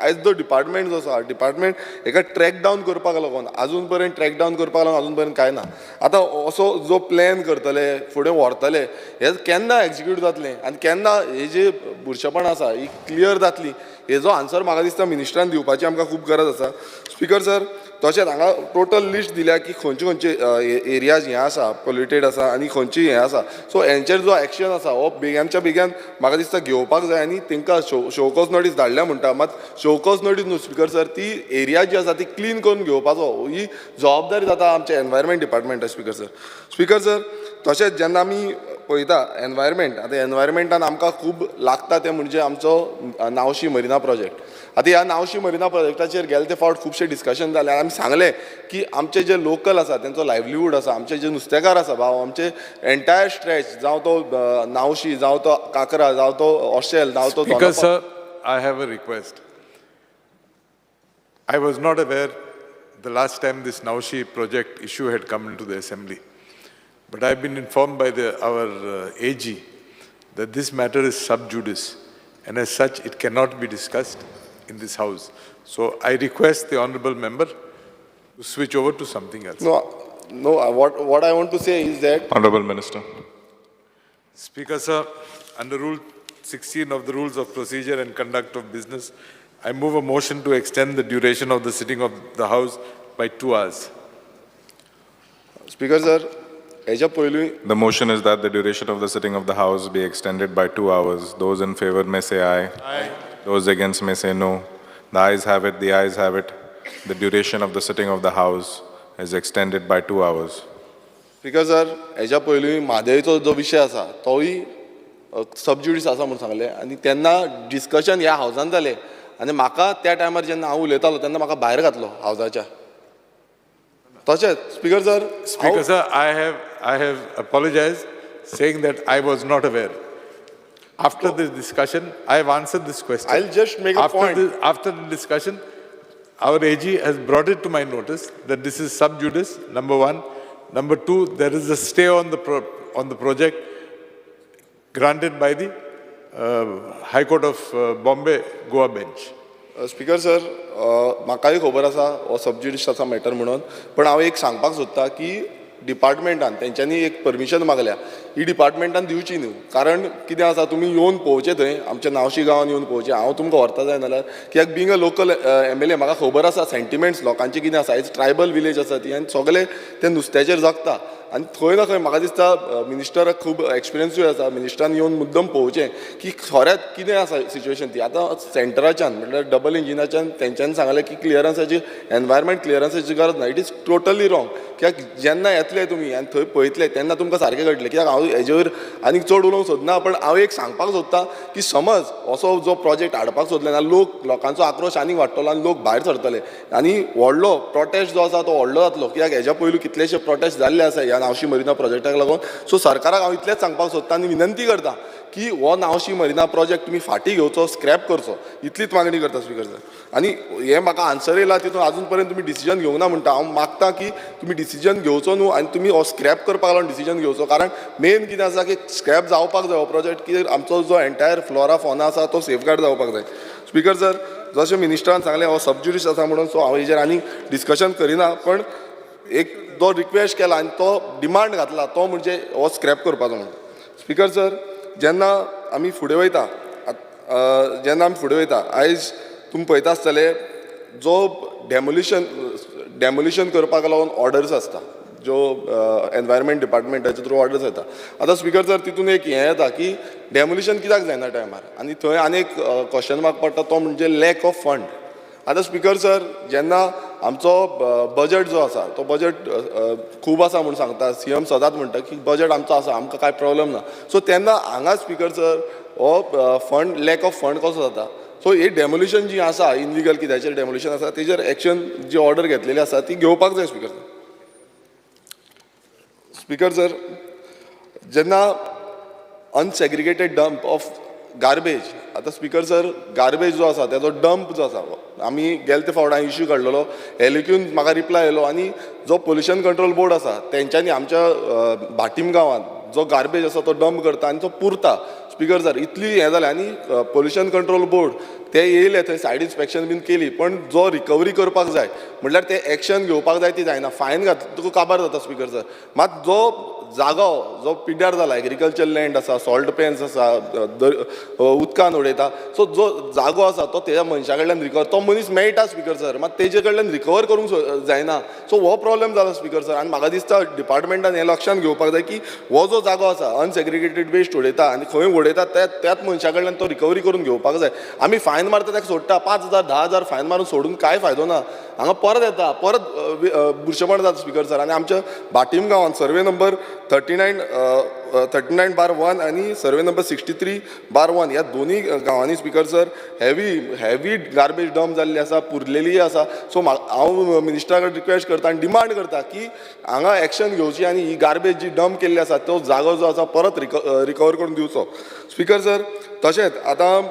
आयज जो डिपार्टमेंट जो आसा, डिपार्टमेंट हेका ट्रॅक डावन करपाक लागून अजून पर्यंत, ट्रॅक डावन करपाक लागून अजून पर्यंत कांय ना. आतां असो जो प्लॅन करतले, फुडें व्हरतले, हे केन्ना एक्जिक्यूट जातलें आनी केन्ना हे जे बुरशेपण आसा ही क्लियर जातली, हेजो आन्सर म्हाका दिसता मिनिस्टरान दिवपाची आमकां खूब गरज आसा. स्पिकर सर, तशेंच हांगा टोटल लिस्ट दिल्या की खंयचे खंयचे एरियाज हे आसा पोल्युटेड आसा आनी खंयची हे आसा. सो हेंचेर जो एक्शन आसा हो बेग्यानच्या बेग्यान म्हाका दिसता घेवपाक जाय आनी तांकां शोकॉज नोटीस धाडल्या म्हणटा, मात शोकॉज नोटीस न्हू स्पिकर सर, ती एरिया जी आसा ती क्लीन करून घेवपाचो ही जबाबदारी जाता आमच्या एनवायरमेंट डिपार्टमेंटा स्पिकर सर. स्पिकर सर, तशेंच जेन्ना आमी पळयता एनवायरमेंट, आतां एनवायरमेंटान आमकां खूब लागता तें म्हणजे आमचो नावशी मरिना प्रोजेक्ट. आतां ह्या नावशी मरिना प्रोजेक्टाचेर गेले ते फावट खुबशे डिस्कशन जालें आनी आमी सांगलें की आमचे जे लोकल आसा तेंचो लायवलीहूड आसा, आमचे जे नुस्तेकार आसा भाव, आमचे एंटायर स्ट्रेच जावं तो नावशी, जावं तो काकरा, जावं तो ऑशेल, जावं तो Speaker, sir, I have a request. I was not aware the last time this Naushi project issue had come into the assembly. But I've been informed by our AG that this matter is sub judice, and as such it cannot be discussed in this house. So I request the honorable member to switch over to something else. No, no, what I want to say is that... Honorable Minister. Speaker, sir, under Rule 16 of the Rules of Procedure and Conduct of Business, I move a motion to extend the duration of the sitting of the House by 2 hours. Speaker, sir, हेच्या पयलीं The motion is that the duration of the sitting of the House be extended by 2 hours. Those in favor may say aye. Aye. Those against may say no. The ayes have it, the ayes have it. The duration of the sitting of the House is extended by 2 hours. Speaker sir, हेच्या पयलीं म्हादयचो जो विशय आसा तोय सब ज्युडीस आसा म्हूण सांगलें आनी तेन्ना डिस्कशन ह्या हावजान जालें आनी म्हाका त्या टायमार जेन्ना हांव उलयतालो तेन्ना म्हाका भायर घातलो हावजाच्या. तशेंच speaker sir, Speaker sir, I have apologized saying that I was not aware. After this discussion, I have answered this question. I'll just make a point. After the discussion, our AG has brought it to my notice that this is sub judice, number one. Number two, there is a stay on the project granted by the High Court of Bombay Goa bench. Speaker sir, म्हाकाय खबर आसा हो सब ज्युडीस आसा matter म्हणून, पण हांव एक सांगपाक सोदता की डिपार्टमेंटान तेंच्यांनी एक परमिशन मागल्या, ही डिपार्टमेंटान दिवची न्हू. कारण कितें आसा, तुमी येवन पळोवचें थंय आमच्या नावशी गांवान येवन पळोवचें. हांव तुमकां व्हरता जाय नाल्यार, कित्याक being a local MLA म्हाका खबर आसा सेंटिमेंट्स लोकांचे कितें आसा. आयज ट्रायबल विलेज आसा ती आनी सगळे ते नुस्त्याचेर जगता आनी खंय ना खंय म्हाका दिसता मिनिस्टराक खूब एक्सपिरियन्सूय आसा, मिनिस्टरान येवन मुद्दम पळोवचें की खरेंच कितें आसा सिच्युएशन ती. आतां सेंटराच्यान म्हटल्यार डबल इंजिनाच्यान तेंच्यांनी सांगलें की क्लियरन्साची, एनवायरमेंट क्लियरन्साची गरज ना. It is totally wrong. कित्याक जेन्ना येतले तुमी आनी थंय पळयतले तेन्ना तुमकां सारकें कळटलें. कित्याक हांव हेजेर आनीक चड उलोवंक सोदना, पण हांव एक सांगपाक सोदता की समज असो जो प्रोजेक्ट हाडपाक सोदले ना, लोकांचो आक्रोश आनीक वाडटलो आनी लोक भायर सरतले आनी व्हडलो प्रोटेस्ट जो आसा तो व्हडलो जातलो. कित्याक हेज्या पयलू कितलेशे प्रोटेस्ट जाल्ले आसा ह्या नावशी मरिना प्रोजेक्टाक लागून. सो सरकाराक हांव इतलेंच सांगपाक सोदता आनी विनंती करता की हो नावशी मरिना प्रोजेक्ट तुमी फाटीं घेवचो, स्क्रॅप करचो, इतलीच मागणी करता स्पिकर सर. आनी हें म्हाका आन्सर येयला तितून अजून पर्यंत तुमी डिसिजन घेवंक ना म्हणटा. हांव मागता की तुमी डिसिजन घेवचो न्हू आनी तुमी हो स्क्रॅप करपाक लागून डिसिजन घेवचो. कारण मेन कितें आसा की स्क्रॅप जावपाक जाय हो प्रोजेक्ट, कित्याक आमचो जो एंटायर फ्लोरा फॉना आसा तो सेफगार्ड जावपाक जाय. स्पिकर सर, जशें मिनिस्टरान सांगलें हो सब ज्युडीस आसा म्हणून, सो हांव हेजेर आनी डिस्कशन करिना, पण एक जो रिक्वेस्ट केला आनी तो डिमांड घातला तो म्हणजे हो स्क्रॅप करपाचो म्हणून. स्पिकर सर, जेन्ना आमी फुडें वयता, आयज तुमी पळयता आसतले जो डेमोलिशन करपाक लागून ऑर्डर्स आसता, ज्यो एनवायरमेंट डिपार्टमेंटाचे थ्रू ऑर्डर्स येता. आतां स्पिकर सर, तितून एक हें येता की डेमोलिशन कित्याक जायना टायमार आनी थंय आनी एक क्वेश्चन मार्क पडटा तो म्हणजे लॅक ऑफ फंड. आतां स्पिकर सर, जेन्ना आमचो बजट जो आसा तो बजट खूब आसा म्हूण सांगता, सीएम सदांच म्हणटा की बजट आमचो आसा, आमकां कांय प्रॉब्लम ना. सो तेन्ना हांगा स्पिकर सर हो फंड, लॅक ऑफ फंड कसो जाता? सो ही डेमोलिशन जी आसा इनलिगल कित्याचेर डेमोलिशन आसा तेजेर एक्शन जी ऑर्डर घेतलेली आसा ती घेवपाक जाय स्पिकर सर. स्पिकर सर, जेन्ना अनसेग्रिगेटेड डंप ऑफ गार्बेज, आतां स्पिकर सर गार्बेज जो आसा तेजो डंप जो आसा, आमी गेले ते फावट हांवें इश्यू काडलेलो, एलक्यून म्हाका रिप्लाय आयलो आनी जो पोल्युशन कंट्रोल बोर्ड आसा तेंच्यांनी आमच्या भाटीम गांवांत जो गार्बेज आसा तो डंप करता आनी तो पुरता. स्पीकर सर, इतली हें जालें. आनी पोल्युशन कंट्रोल बोर्ड ते येयले थंय, सायड इन्स्पेक्शन बीन केली, पण जो रिकवरी करपाक जाय, म्हटल्यार ते एक्शन घेवपाक जाय, ती जायना. फायन घात तुका काबार जाता स्पीकर सर. मात जो जागो जो पिड्ड्यार जाला, एग्रीकल्चर लँड आसा, सॉल्ट पॅन्स आसा, उदकान उडयता, सो जो जागो आसा तो तेज्या मनशा कडल्यान रिकवर, तो मनीस मेळटा स्पीकर सर, मात तेजे कडल्यान रिकवर करूंक जायना. सो हो प्रॉब्लेम जाला स्पीकर सर. आनी म्हाका दिसता डिपार्टमेंटान हें लक्षांत घेवपाक जाय की हो जो जागो आसा अनसेग्रिगेटेड वेस्ट उडयता आनी खंय उडयता त्याच मनशा कडल्यान तो रिकवरी करून घेवपाक जाय. आमी फायन मारता ताका सोडटा, 5,000 10,000 फायन मारून सोडून कांय फायदो ना. हांगा परत येता, परत बुरशेपण जाता स्पीकर सर. आनी आमच्या भाटीम गांवांत सर्वे नंबर 39/1 आनी सर्वे नंबर 63/1 ह्या दोनूय गांवांनी speaker sir heavy heavy garbage dump जाल्ली आसा, पुरलेली आसा. सो हांव मिनिस्टरा कडेन रिक्वेस्ट करता आनी डिमांड करता की हांगा एक्शन घेवची आनी ही गार्बेज जी डंप केल्ली आसा तो जागो जो आसा परत रिकवर करून दिवचो स्पीकर सर. तशेंच आतां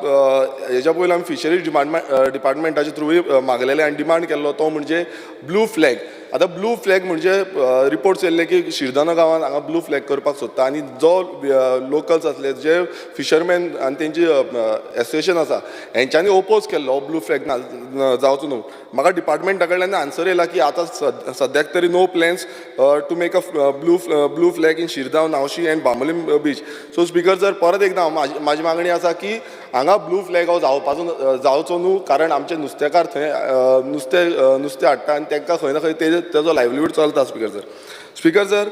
हेज्या पयलीं आमी फिशरीज डिपार्टमेंटाच्या थ्रूय मागलेले आनी डिमांड केल्लो तो म्हणजे ब्लू फ्लॅग. आतां ब्लू फ्लॅग म्हणजे रिपोर्ट्स येयल्ले की शिरदोना गांवांत हांगा ब्लू फ्लॅग करपाक सोदता आनी जो लोकल्स आसले, जे फिशरमॅन आनी तेंची एसोसिएशन आसा, हेंच्यांनी ओपोज केल्लो हो ब्लू फ्लॅग ना जावचो न्हू. म्हाका डिपार्टमेंटा कडल्यान आन्सर येयला की आतां सद्याक तरी no plans to make a blue flag in Shirdao, Navshi and Bambolim beach. So speaker sir, परत एकदां म्हाजी मागणी आसा की हांगा ब्लू फ्लॅग हो जावपाचो जावचो न्हू, कारण आमचे नुस्तेकार थंय नुस्तें नुस्तें हाडटा आनी तांकां खंय ना खंय तेजो लायवलीहूड चलता स्पीकर सर. स्पीकर सर,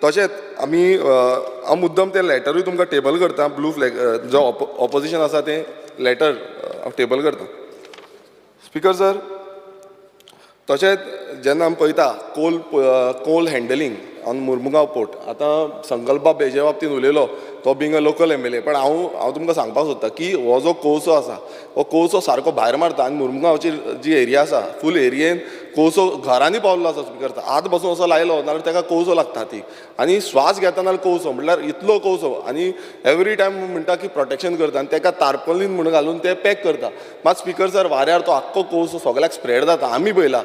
तशेंच आमी हांव मुद्दम तें लॅटरूय तुमकां टेबल करता, ब्लू फ्लॅग जो ऑपोजिशन आसा तें लॅटर हांव टेबल करता स्पीकर सर. तशेंच जेन्ना आमी पळयता coal handling on Mormugao port, आतां संकल्प बाब हेजे बाबतीन उलयलो, तो being a local MLA, पण हांव तुमकां सांगपाक सोदता की हो जो कोळसो आसा हो कोळसो सारको भायर मारता आनी मुरमुगांवची जी एरिया आसा फूल एरियेन कोळसो घरांनी पावल्लो आसा स्पीकर. हात बसून असो लायलो नाल्यार ताका कोळसो लागता हातीक आनी श्वास घेता नाल्यार कोळसो, म्हटल्यार इतलो कोळसो. आनी एवरी टायम म्हणटा की प्रोटेक्शन करता आनी ताका तारपोलीन म्हणून घालून ते पॅक करता, मात स्पीकर सर वाऱ्यार तो आख्खो कोळसो सगळ्याक स्प्रेड जाता, आमी पळयला.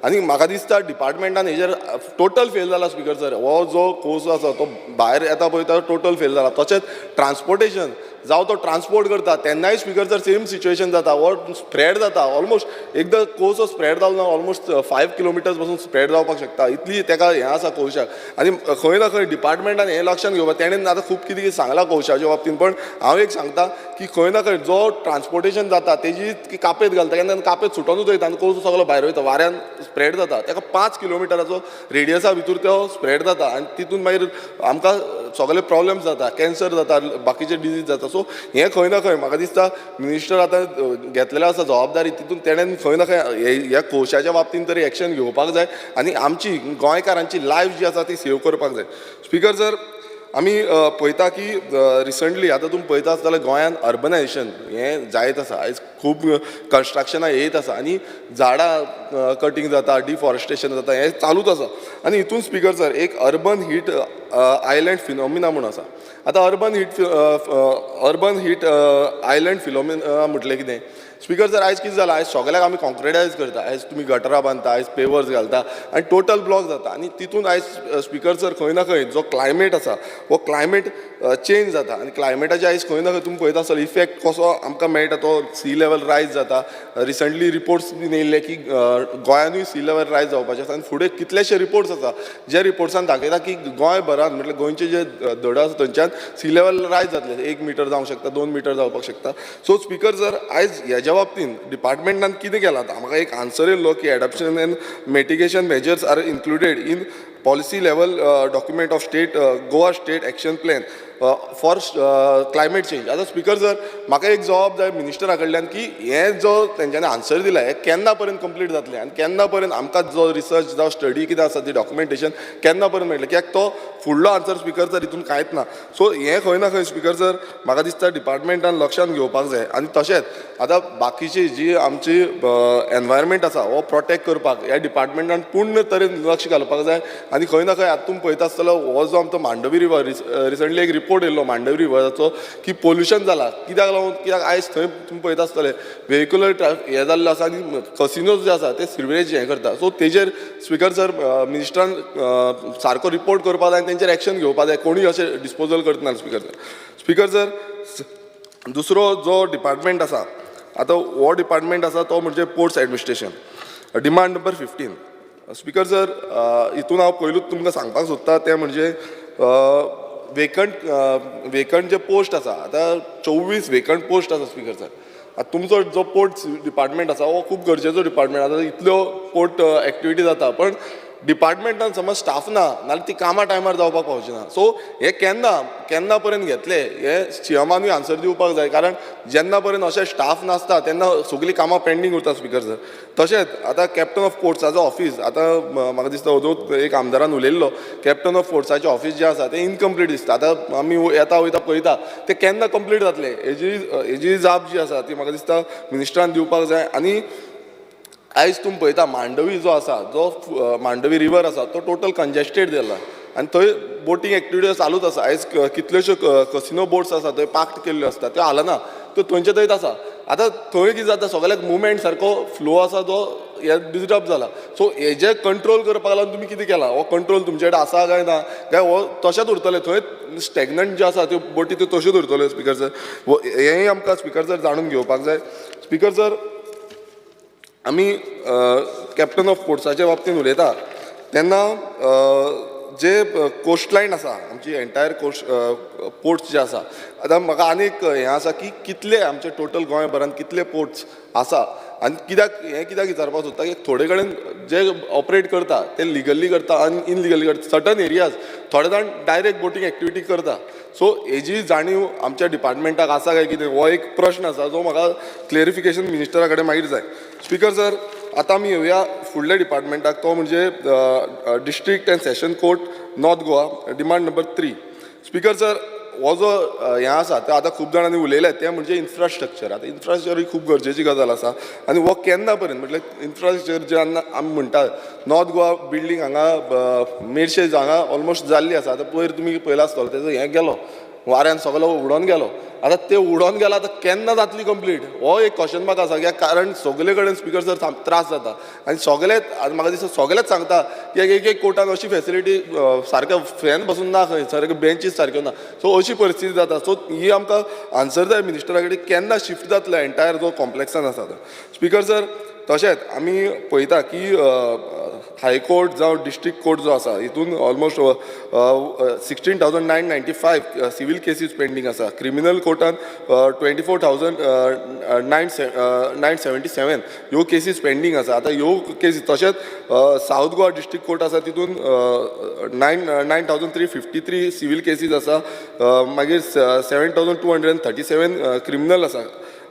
आनी म्हाका दिसता डिपार्टमेंटान हेजेर टोटल फेल जाला स्पीकर सर. हो जो कोळसो आसा तो भायर येता पळय तो टोटल फेल जाला. तशेंच ट्रान्सपोर्टेशन, जावं तो ट्रान्सपोर्ट करता तेन्नाय स्पीकर सर सेम सिच्युएशन जाता, हो स्प्रेड जाता. ऑलमोस्ट एकदां कोळसो स्प्रेड जालो ना ऑलमोस्ट 5 किलोमिटर्स पासून स्प्रेड जावपाक शकता, इतली ताका हें आसा कोळशाक. आनी खंय ना खंय डिपार्टमेंटान हें लक्षांत घेवपाक, तेणें आतां खूब कितें कितें सांगलां कोळशाच्या बाबतीन, पण हांव एक सांगता की खंय ना खंय जो ट्रान्सपोर्टेशन जाता तेजी कापेत घालता, केन्ना कापेत सुटोनूच वयता आनी कोळसो सगळो भायर वयता, वाऱ्यान स्प्रेड जाता. ताका 5 किलोमिटराचो रेडियसा भितर तो स्प्रेड जाता आनी तितून मागीर आमकां सगळे प्रॉब्लम्स जाता, कॅन्सर जाता, बाकीचे डिजीज जाता. सो हें खंय ना खंय म्हाका दिसता मिनिस्टर आतां घेतलेलें आसा जबाबदारी, तितून तेणेन खंय ना खंय ह्या कोळशाच्या बाबतीन तरी एक्शन घेवपाक जाय आनी आमची गोंयकारांची लायफ जी आसा ती सेव करपाक जाय स्पीकर सर. आमी पळयता की रिसंटली आतां तुमी पळयता आसतले गोंयांत अर्बनायजेशन हें जायत आसा, आयज खूब कन्स्ट्रक्शनां येयत आसा आनी झाडां कटींग जाता, डिफॉरेस्टेशन जाता, हें चालूच आसा. आनी हितून स्पीकर सर एक अर्बन हीट आयलँड फिनोमिना म्हूण आसा. आतां अर्बन हीट आयलँड फिनोमिना म्हटलें कितें स्पीकर सर? आयज कितें जालां, आयज सगळ्याक आमी कॉन्क्रिटायज करता, आयज तुमी गटरां बांदता, आयज पेवर्स घालता आनी टोटल ब्लॉक जाता. आनी तितून आयज स्पीकर सर खंय ना खंय जो क्लायमेट आसा हो क्लायमेट चेंज जाता आनी क्लायमेटाचे आयज खंय ना खंय तुमी पळयता आसतले इफेक्ट कसो आमकां मेळटा, तो सी लेवल रायज जाता. रिसंटली रिपोर्ट्स बीन येयल्ले की गोंयानूय सी लेवल रायज जावपाचें आसा आनी फुडें कितलेशे रिपोर्ट्स आसा जे रिपोर्ट्सान दाखयता की गोंयभरान म्हटल्यार गोंयचे जे धडो आसा थंयच्यान सी लेवल रायज जातले, 1 मिटर जावंक शकता, 2 मिटर जावपाक शकता. सो स्पीकर सर आयज हेज्या बाबतीन डिपार्टमेंटान कितें केलां, म्हाका एक आन्सर येयल्लो की adaptation and mitigation measures are included in policy level document of state Goa state action plan for climate change. आतां स्पीकर सर म्हाका एक जबाब जाय मिनिस्टरा कडल्यान की हें जो तेंच्यांनी आन्सर दिला हें केन्ना पर्यंत कंप्लीट जातलें आनी केन्ना पर्यंत आमकां जो रिसर्च जावं स्टडी कितें आसा ती डॉक्युमेंटेशन केन्ना पर्यंत मेळटलें, कित्याक तो फुडलो आन्सर स्पीकर सर हितून कांयच ना. सो हें खंय ना खंय स्पीकर सर म्हाका दिसता डिपार्टमेंटान लक्षांत घेवपाक जाय. आनी तशेंच आतां बाकीची जी आमची एनवायरमेंट आसा हो प्रोटेक्ट करपाक ह्या डिपार्टमेंटान पूर्ण तरेन लक्ष घालपाक जाय. आनी खंय ना खंय आतां तुमी पळयता आसतलो हो जो आमचो मांडवी रिवर, रिसंटली एक रिपोर्ट येयल्लो मांडवी रिवराचो की पोल्युशन जाला, कित्याक लागून, कित्याक आयज थंय तुमी पळयता आसतले वेहिकुलर ट्रॅफिक हें जाल्लें आसा आनी कसिनोज जे आसा ते सिवरेज हें करता. सो तेजेर स्पीकर सर मिनिस्टरान सारको रिपोर्ट करपाक जाय आनी तेंचेर एक्शन घेवपाक जाय, कोणूय अशें डिस्पोजल करतना स्पीकर सर. स्पीकर सर दुसरो जो डिपार्टमेंट आसा, आतां हो डिपार्टमेंट आसा तो म्हणजे ports administration, demand number 15. Speaker sir, हितून हांव पयलूच तुमकां सांगपाक सोदता तें म्हणजे वेकंट जे पोस्ट आसा, आतां 24 वेकंट पोस्ट आसा स्पीकर सर. आतां तुमचो जो पोर्ट्स डिपार्टमेंट आसा हो खूब गरजेचो डिपार्टमेंट. आतां इतल्यो पोर्ट एक्टिविटी जाता पण डिपार्टमेंटान समज स्टाफ ना नाल्यार ती कामां टायमार जावपाक पावची ना. सो हे केन्ना केन्ना पर्यंत घेतले हे सीएमानूय आन्सर दिवपाक जाय, कारण जेन्ना पर्यंत अशें स्टाफ नासता तेन्ना सगळीं कामां पेंडींग उरता स्पीकर सर. तशेंच आतां कॅप्टन ऑफ पोर्ट्साचो ऑफीस, आतां म्हाका दिसता अदूं एक आमदारान उलयल्लो, कॅप्टन ऑफ पोर्ट्साचें ऑफीस जें आसा तें इनकम्प्लीट दिसता. आतां आमी येता वयता पळयता तें केन्ना कंप्लीट जातलें हेजी जाप जी आसा ती म्हाका दिसता मिनिस्टरान दिवपाक जाय. आनी आयज तुमी पळयता मांडवी जो आसा, जो मांडवी रिवर आसा तो टोटल कंजेस्टेड जाला आनी थंय बोटींग एक्टिविटी चालूच आसा. आयज कितल्योश्यो कसिनो बोट्स आसा थंय पार्क केल्ल्यो आसता, त्यो हालना, त्यो थंयचे थंयच आसा. आतां थंय कितें जाता, सगळ्याक मुवमेंट सारको फ्लो आसा तो हे डिस्टर्ब जाला. सो हेजे कंट्रोल करपाक लागून तुमी कितें केलां, हो कंट्रोल तुमचे कडेन आसा काय ना, काय हो तशेंच उरतलें थंय स्टॅग्नंट ज्यो आसा त्यो बोटी त्यो तश्योच उरतल्यो स्पीकर सर. हेंय आमकां स्पीकर सर जाणून घेवपाक जाय. स्पीकर सर, आमी कॅप्टन ऑफ पोर्ट्साच्या बाबतींत उलयता तेन्ना जे कोस्टलायन आसा आमची एंटायर कोस्ट पोर्ट्स जे आसा, आतां म्हाका आनीक हें आसा की कितले आमचे टोटल गोंयभरान कितले पोर्ट्स आसा आनी कित्याक हें कित्याक विचारपाक सोदता की थोडे कडेन जे ऑपरेट करता ते लिगली करता आनी इनलिगली करता. सर्टन एरियाज थोडे जाण डायरेक्ट बोटींग एक्टिविटी करता. सो हेजी जाणीव आमच्या डिपार्टमेंटाक आसा काय कितें हो एक प्रश्न आसा जो म्हाका क्लेरिफिकेशन मिनिस्टरा कडेन मागीर जाय. स्पीकर सर, आतां आमी येवया फुडल्या डिपार्टमेंटाक, तो म्हणजे district and session court North Goa, demand number 3. Speaker sir, हो जो हें आसा तें आतां खूब जाणांनी उलयलें तें म्हणजे इन्फ्रास्ट्रक्चर. आतां इन्फ्रास्ट्रक्चर ही खूब गरजेची गजाल आसा आनी हो केन्ना पर्यंत म्हटल्यार इन्फ्रास्ट्रक्चर जे आमी म्हणटा नॉर्थ गोवा बिल्डींग हांगा मेरशे हांगा ऑलमोस्ट जाल्ली आसा. आतां पयर तुमी पळयला आसतलो तेजो हें गेलो वाऱ्यान सगलो उडोन गेलो. आतां ते उडोन गेला आतां केन्ना जातली कंप्लीट हो एक क्वेश्चन मार्क आसा, कित्याक कारण सगले कडेन स्पीकर सर त्रास जाता आनी सगलेच म्हाका दिसता सगलेच सांगता की एक एक कोर्टान अशी फेसिलिटी सारकें फॅन बसून ना, खंय सारके बेंचीस सारक्यो ना. सो अशी परिस्थिती जाता. सो ही आमकां आन्सर जाय मिनिस्टरा कडेन केन्ना शिफ्ट जातलो एंटायर जो कॉम्प्लेक्सान आसा तो. स्पीकर सर, तशेंच आमी पळयता की हायकोर्ट जावं डिस्ट्रिक्ट कोर्ट जो आसा हितून almost 16,995 civil cases pending आसा. क्रिमिनल कोर्टान 24,977 ह्यो केसीस पेंडींग आसा. आतां ह्यो केसी तशेंच सावथ गोवा डिस्ट्रिक्ट कोर्ट आसा तितून 9,353 सिवील केसीस आसा, मागीर 7,237 क्रिमिनल आसा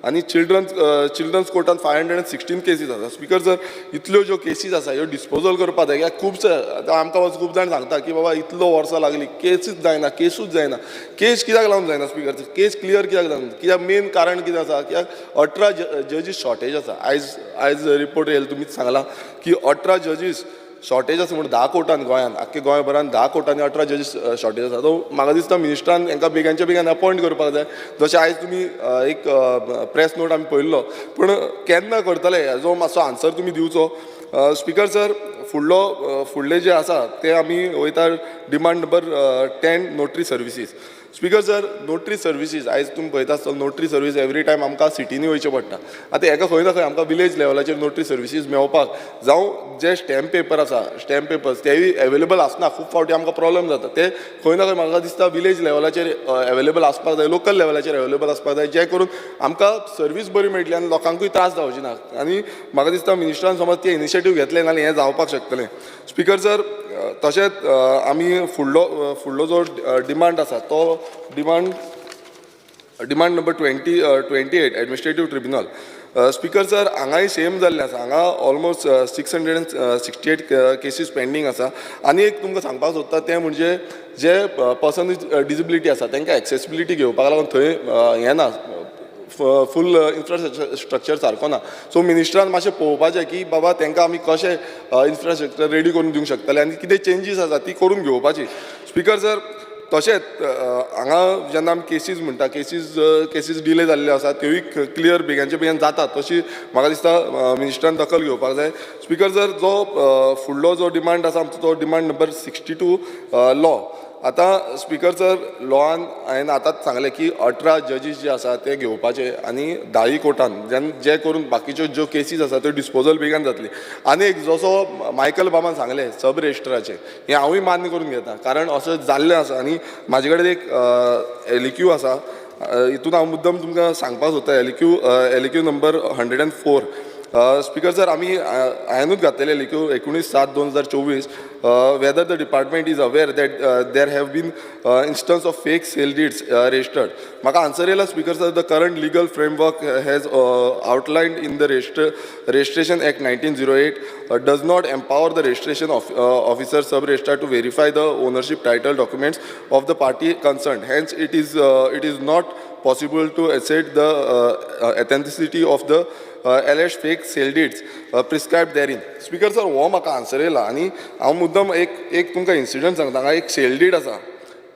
आनी चिल्ड्रन्स कोर्टान 516 केसीस आसा. स्पीकर सर, इतल्यो ज्यो केसीस आसा ह्यो डिस्पोजल करपाक जाय, कित्याक खुबशे आतां आमकां खूब जाण सांगता की बाबा इतलो वर्सां लागली केसीच जायना, केसूच जायना. केस कित्याक लागून जायना स्पीकर सर, केस क्लियर कित्याक जायना, कित्याक मेन कारण कितें आसा, कित्याक 18 जजीस शॉर्टेज आसा. आयज रिपोर्ट येयलो तुमीच सांगलां की 18 जजीस शॉर्टेज आसा म्हणून 10 कोर्टान गोंयान आख्खे गोंयभरान 10 कोर्टांनी 18 जजीस शॉर्टेज आसा. सो म्हाका दिसता मिनिस्टरान हांकां बेगानच्या बेगीन अपॉयंट करपाक जाय. जशें आयज तुमी एक प्रेस नोट आमी पळयल्लो, पूण केन्ना करतले हेजो मातसो आन्सर तुमी दिवचो. स्पीकर सर, फुडले जे आसा ते आमी वयता demand number 10 notary services. Speaker sir, notary services आयज तुमी पळयता आसतलो नोटरी सर्वीस एवरी टायम आमकां सिटींनी वयचें पडटा. आतां हेका खंय ना खंय आमकां विलेज लेवलाचेर नोटरी सर्विसीस मेळपाक जावं जे स्टॅम्प पेपर आसा, स्टॅम्प पेपर्स तेय एवेलेबल आसना, खूब फावटी आमकां प्रॉब्लम जाता. ते खंय ना खंय म्हाका दिसता विलेज लेवलाचेर एवेलेबल आसपाक जाय, लोकल लेवलाचेर एवेलेबल आसपाक जाय, जे करून आमकां सर्वीस बरी मेळटली आनी लोकांकूय त्रास जावचे ना. आनी म्हाका दिसता मिनिस्टरान समज ते इनिशिएटीव घेतले नाल्यार हें जावपाक शकतलें. स्पीकर सर, तशेंच आमी फुडलो जो डिमांड आसा तो demand number 28 administrative tribunal. Speaker sir, हांगाय सेम जाल्लें आसा. हांगा ऑलमोस्ट 668 केसीस पेंडींग आसा. आनी एक तुमकां सांगपाक सोदता तें म्हणजे जे पर्सन विथ डिजेबिलिटी आसा तांकां एक्सेसिबिलिटी घेवपाक लागून थंय हें ना, फूल इन्फ्रास्ट्रक्चर सारको ना. सो मिनिस्टरान मातशें पळोवपाचें की बाबा तांकां आमी कशें इन्फ्रास्ट्रक्चर रेडी करून दिवंक शकतले आनी कितें चेंजीस आसा ती करून घेवपाची. स्पीकर सर, तशेंच हांगा जेन्ना आमी केसीस म्हणटा, केसीस डिले जाल्ल्यो आसा त्योय क्लियर बेगानच्या बेगीन जातात तशी म्हाका दिसता मिनिस्टरान दखल घेवपाक जाय. स्पीकर सर, जो फुडलो जो डिमांड आसा आमचो तो डिमांड नंबर 62 लॉ. आतां स्पिकर सर, लॉआन हांवें आतांच सांगलें की 18 जजीस जे आसा ते घेवपाचे आनी धायी कोर्टान जे करून बाकीच्यो ज्यो केसीस आसा त्यो डिस्पोजल बेगान जातली. आनी एक जसो मायकल बाबान सांगलें सब रजिस्ट्राचें, हें हांवूय मान्य करून घेता, कारण असो जाल्लें आसा. आनी म्हाजे कडेन एक LEQ आसा, हितून हांव मुद्दम तुमकां सांगपाक सोदता, LEQ number 104. Speaker sir, आमी हांवेनूच घातलेले LEQ 19/7/2024, whether the department is aware that there have been instance of fake sale deeds registered. म्हाका आन्सर येयला speaker sir, the current legal framework has outlined in the Registration Act 1908 does not empower the registration officer sub registrar to verify the ownership title documents of the party concerned. Hence, it is not possible to assess the authenticity of the alleged fake sale deeds prescribed therein. Speaker sir, हो म्हाका answer येयला. आनी हांव मुद्दम एक एक तुमकां incident सांगता. हांगा एक सेल डीड आसा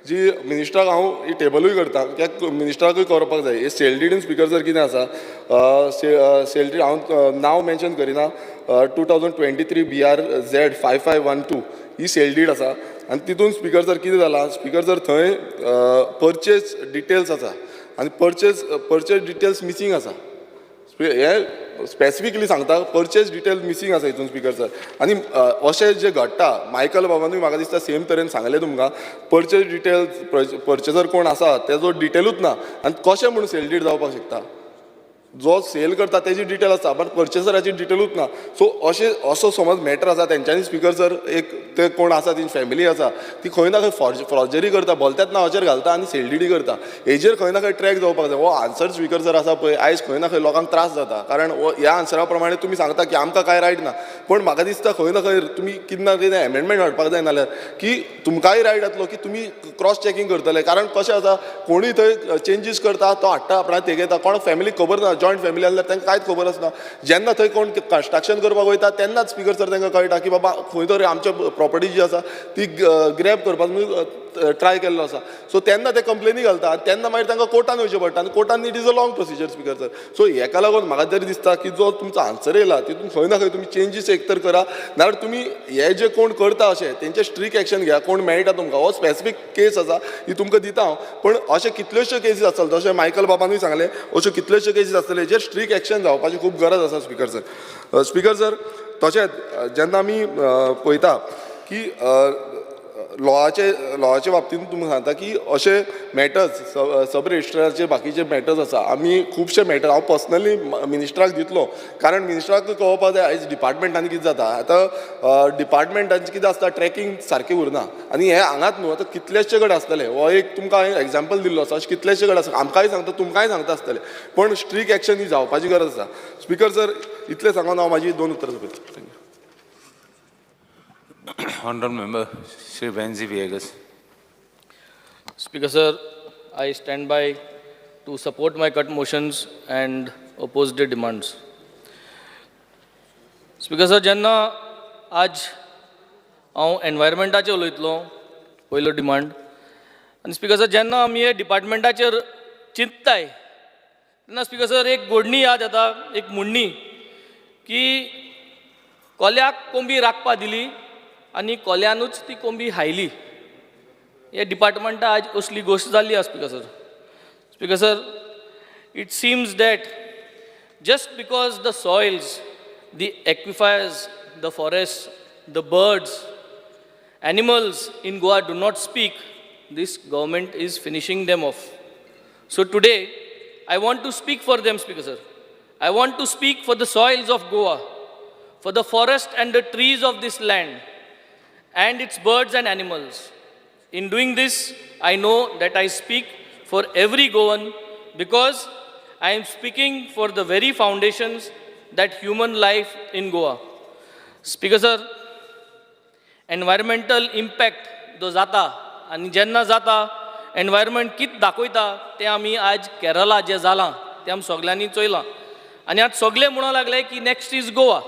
जी मिनिस्टराक हांव ही टेबलूय करता, कित्याक मिनिस्टराकूय करपाक जाय. हे सेल डीडीन स्पिकर सर कितें आसा, सेल डीड हांव नांव मेन्शन करिना, 2023 BRZ 5512 ही सेल डीड आसा. आनी तितून स्पिकर सर कितें जालां, स्पिकर सर, थंय परचेज डिटेल्स आसा आनी परचेज डिटेल्स मिसींग आसा. हे स्पेसिफिकली सांगता, परचेज डिटेल मिसींग आसा हितून स्पिकर सर. आनी अशें जें घडटा, मायकल बाबानूय म्हाका दिसता सेम तरेन सांगलें तुमकां, परचेज डिटेल्स, पर्चेजर कोण आसा तेजो डिटेलूच ना आनी कशें म्हूण सेल डीड जावपाक शकता? जो सेल करता तेजी डिटेल आसता, बट पर्चेसराची डिटेलूच ना. सो अशें असो समज मॅटर आसा तेंच्यांनी स्पिकर सर, एक ते कोण आसा, तेंची फॅमिली आसा, ती खंय ना खंय फॉर्जरी करता, भलत्याच नांवाचेर घालता आनी सेल डिडी करता. हेजेर खंय ना खंय ट्रॅक जावपाक जाय. हो आन्सर स्पिकर सर आसा पळय, आयज खंय ना खंय लोकांक त्रास जाता, कारण हो ह्या आन्सरा प्रमाणे तुमी सांगता की आमकां कांय रायट ना, पूण म्हाका दिसता खंय ना खंय तुमी कितें ना कितें एमेंडमेंट हाडपाक जाय, नाल्यार की तुमकांय रायट जातलो की तुमी क्रॉस चॅकींग करतले. कारण कशें आसा, कोणूय थंय चेंजीस करता, तो हाडटा आपणाक तेगेता, कोणाक फॅमिलीक खबर ना. जॉयंट फॅमिली आसल्यार तांकां कांयच खबर आसना. जेन्ना थंय कोण कन्स्ट्रक्शन करपाक वयता तेन्नाच स्पिकर सर तांकां कळटा की बाबा खंय तरी आमच्या प्रॉपर्टी जी आसा ती ग्रॅब करपाक ट्राय केल्लो आसा. सो तेन्ना ते कंप्लेनी घालता आनी तेन्ना मागीर तांकां कोर्टान वयचें पडटा आनी कोर्टान it is a long procedure, Speaker sir. So हेका लागून म्हाका तरी दिसता की जो तुमचो आन्सर येयला तितून खंय ना खंय तुमी चेंजीस एक तर करा, नाल्यार तुमी हे जे कोण करता अशें तेंचे स्ट्रीक एक्शन घेया. कोण मेळटा तुमकां, हो स्पेसिफीक केस आसा ही तुमकां दिता हांव, पूण अशे कितल्योश्यो केसीस आसतले, जशें मायकल बाबानूय सांगलें, अश्यो कितल्योश्यो केसीस आसतले हेजेर स्ट्रीक एक्शन जावपाची खूब गरज आसा स्पिकर सर. स्पिकर सर, तशेंच जेन्ना आमी पळयता की लॉआचे बाबतींत तुमकां सांगता की अशे मॅटर्स सब रजिस्ट्राचे बाकीचे मॅटर्स आसा, आमी खुबशे मॅटर हांव पर्सनली मिनिस्टराक दितलो, कारण मिनिस्टराक कळोवपाक जाय आयज डिपार्टमेंटान कितें जाता. आतां डिपार्टमेंटांचें कितें आसता, ट्रॅकींग सारकें उरना. आनी हें हांगाच न्हू, आतां कितलेशे कडेन आसतलें. हो एक तुमकां हांवें एग्जाम्पल दिल्लो आसा, अशें कितलेशे कडेन आसा. आमकांय सांगता, तुमकांय सांगता आसतलें, पूण स्ट्रीक एक्शन ही जावपाची गरज आसा. स्पिकर सर, इतलें सांगून हांव म्हाजी दोन उतरां सोंपयतां. Thank you. Honorable Member, Shri Venzi Viegas. Speaker sir, I stand by to support my cut motions and oppose the demands. Speaker sir, जेन्ना आज हांव एनवायरमेंटाचेर उलयतलो, पयलो डिमांड. आनी स्पिकर सर, जेन्ना आमी हे डिपार्टमेंटाचेर चिंतताय तेन्ना स्पिकर सर एक गोडणी याद येता, एक म्हणणी की कोल्याक कोंबी राखपा दिली आनी कोल्यानूच ती कोंबी हायली. हे डिपार्टमेंटा आज असली गोश्ट जाल्ली आसा. Speaker sir, Speaker sir, it seems that just because the soils, the aquifers, the forests, the birds, animals in Goa do not speak, this government is finishing them off. So today, I want to speak for them, Speaker sir. I want to speak for the soils of Goa, for the forest and the trees of this land, and its birds and animals. In doing this, I know that I speak for every Goan because I am speaking for the very foundations that human life in Goa. Speaker sir, environmental impact जो जाता आनी जेन्ना जाता, environment कित दाखयता तें आमी आज केरला जें जालां तें आमी सगल्यांनी चोयलां. आनी आज सगळे म्हणूंक लागले की नेक्स्ट is Goa.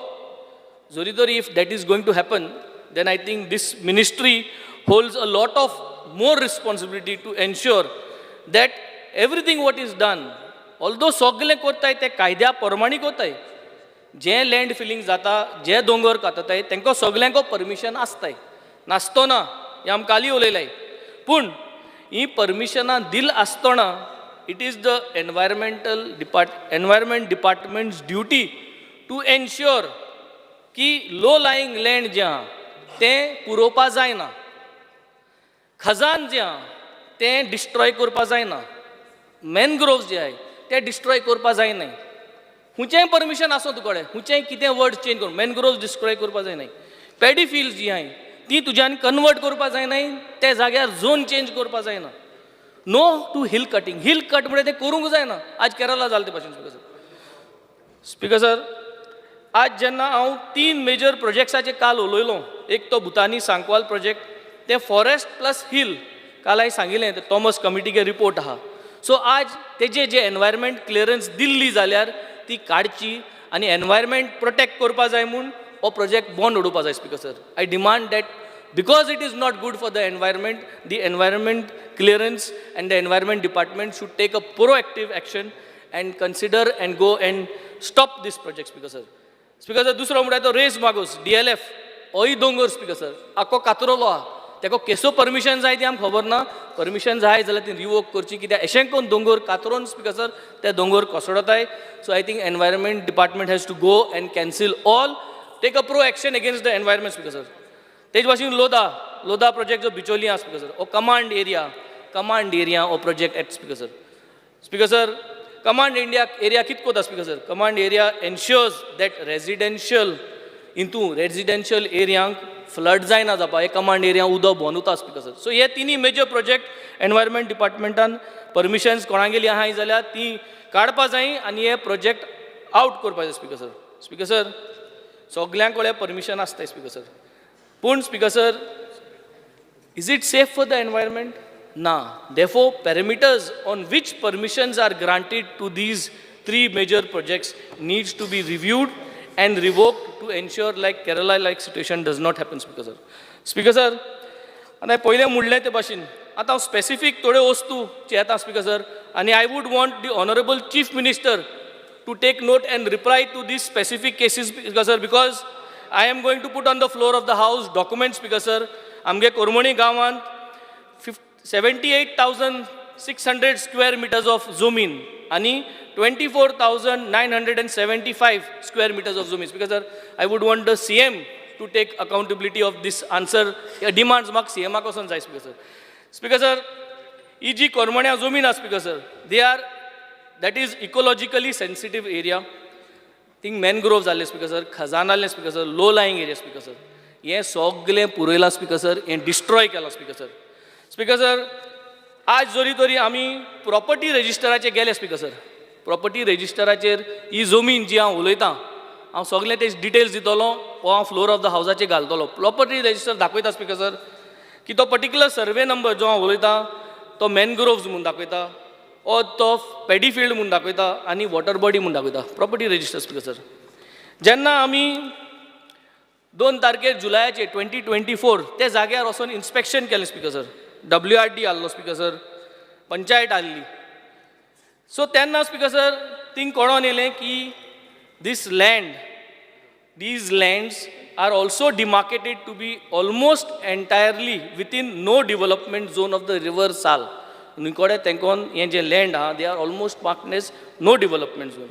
जरी तर if that is going to happen, then I think this ministry holds a lot of more responsibility to ensure that everything what is done, although सगळें करताय ते कायद्या प्रमाणे करताय, जें लँड फिलींग जाता, जे दोंगर कातताय, तांकां सगल्यांक परमिशन आसताय, नासतो ना, हें आमी काली उलयलाय. पूण ही परमिशनां दिल आसतना it is the environment department's duty to ensure की लो लाईंग लँड जें आहा तें पुरोवपा जायना, खजान जें आहा तें डिस्ट्रॉय करपा जायना, मॅनग्रोव्स जे आहाय ते डिस्ट्रॉय करपा जायनाय. खंयचेंय परमिशन आसूं तुकडे, खंयचेंय कितें वर्ड चेंज करून मॅनग्रोव्स डिस्ट्रॉय करपा जायनाय. पॅडी फिल्ड्स जी आहाय ती तुज्यान कन्वर्ट करपा जायनाय, ते जाग्यार झोन चेंज करपा जायना. No to hill cutting. Hill cut म्हणजे तें करूंक जायना. आज केरला जालें ते भाशेन. स्पिकर सर, स्पिकर सर, आज जेन्ना हांव तीन मेजर प्रोजेक्ट्साचे काल उलयलो, एक तो भुतानी सांकवाल प्रोजेक्ट, तें फॉरेस्ट प्लस हिल, काल हांवें सांगिल्लें ते थॉमस कमिटीगे रिपोर्ट आहा. सो आज तेजे जे एनवायरमेंट क्लियरन्स दिल्ली जाल्यार ती काडची आनी एनवायरमेंट प्रोटेक्ट करपा जाय म्हूण हो प्रोजेक्ट बंद उडोवपा जाय. Speaker sir, I demand that because it is not good for the environment, the environment clearance and the environment department should take a proactive action and consider and go and stop this project. Speaker sir. Speaker sir, दुसरो म्हणल्यार तो race Magos DLF, होय दोंगर speaker sir आख्खो कातरोलो आहा. तेका केसो permission जाय ती आमकां खबर ना. परमिशन जाय जाल्यार ती रिवोक करची, कित्याक अशें करून दोंगर कातरोन स्पीकर सर ते दोंगर कोसळताय. So I think environment department has to go and cancel all, take a pro action against the environment. Speaker sir, तेज भाशेन लोधा, लोधा प्रोजेक्ट जो बिचोली आहा स्पीकर सर, हो कमांड एरिया, कमांड एरिया हो project at speaker sir. Speaker sir, command India area कित कोता speaker sir? Command area ensures that residential इंतू residential एरियांक फ्लड जायना जावपा, हे कमांड एरिया उदक भोंवन वता स्पीकर सर. सो हे तिनी मेजर प्रोजेक्ट एनवायरमेंट डिपार्टमेंटान परमिशन्स कोणागेली आहाय जाल्यार ती काडपा जाय आनी हे प्रोजेक्ट आउट करपा जाय. स्पीकर सर, स्पीकर सर, सगळ्यां कडेन परमिशन आसता स्पीकर सर, पूण speaker sir, is it safe for the environment? Na. Therefore, parameters on which permissions are granted to these three major projects needs to be reviewed and revoked to ensure like Kerala like situation does not happen. Speaker sir. Speaker sir, आतां पयलें म्हणलें ते भाशेन आतां हांव specific थोड्यो वस्तू येता स्पीकर सर, आनी I would want the honourable Chief Minister to take note and reply to these specific cases, Speaker sir, because I am going to put on the floor of the house documents, Speaker sir. आमगे कोरमणी गांवांत 78,600 square meters of जमीन आनी 24,975 square meters of जमीन. Speaker sir, I would want the CM to take accountability of this answer. Demands म्हाका सीएमाक वचोन जाय. Speaker sir, speaker sir, ही जी कोरमण्या जमीन आसा speaker sir, they are that is ecologically sensitive area. Thing mangrove जाल्ले speaker sir, Khajan आहले speaker sir, low lying area speaker sir. हें सगलें पुरयलां स्पीकर सर, हें डिस्ट्रॉय केलां स्पीकर सर. स्पीकर सर, आज जरी तरी आमी प्रॉपर्टी रजिस्टराचेर गेले स्पीकर सर, प्रॉपर्टी रजिस्टराचेर ही जमीन जी हांव उलयतां, हांव सगलें ते डिटेल्स दितलो वो हांव फ्लोर ऑफ the हावजाचेर घालतलो. प्रॉपर्टी रजिस्टर दाखयता स्पीकर सर की तो पर्टिक्युलर सर्वे नंबर जो हांव उलयतां तो मॅनग्रोव्स म्हूण दाखयता, ओ तो पेडी फिल्ड म्हूण दाखयता आनी वॉटर बॉडी म्हूण दाखयता प्रॉपर्टी रजिस्टर. स्पीकर सर, जेन्ना आमी 2 तारखेर जुलयाचे 2024 ते जाग्यार वचोन इन्स्पेक्शन केलें speaker sir, W R D आहलो स्पीकर सर, पंचायत आहली. सो तेन्ना स्पीकर सर थिंग कळोन येयलें की this land, these lands are also demarcated to be almost entirely within no development zone of the river Sal. न्हंयकोडे तेंकोन हें जें land आहा, they are almost marked as no development zone.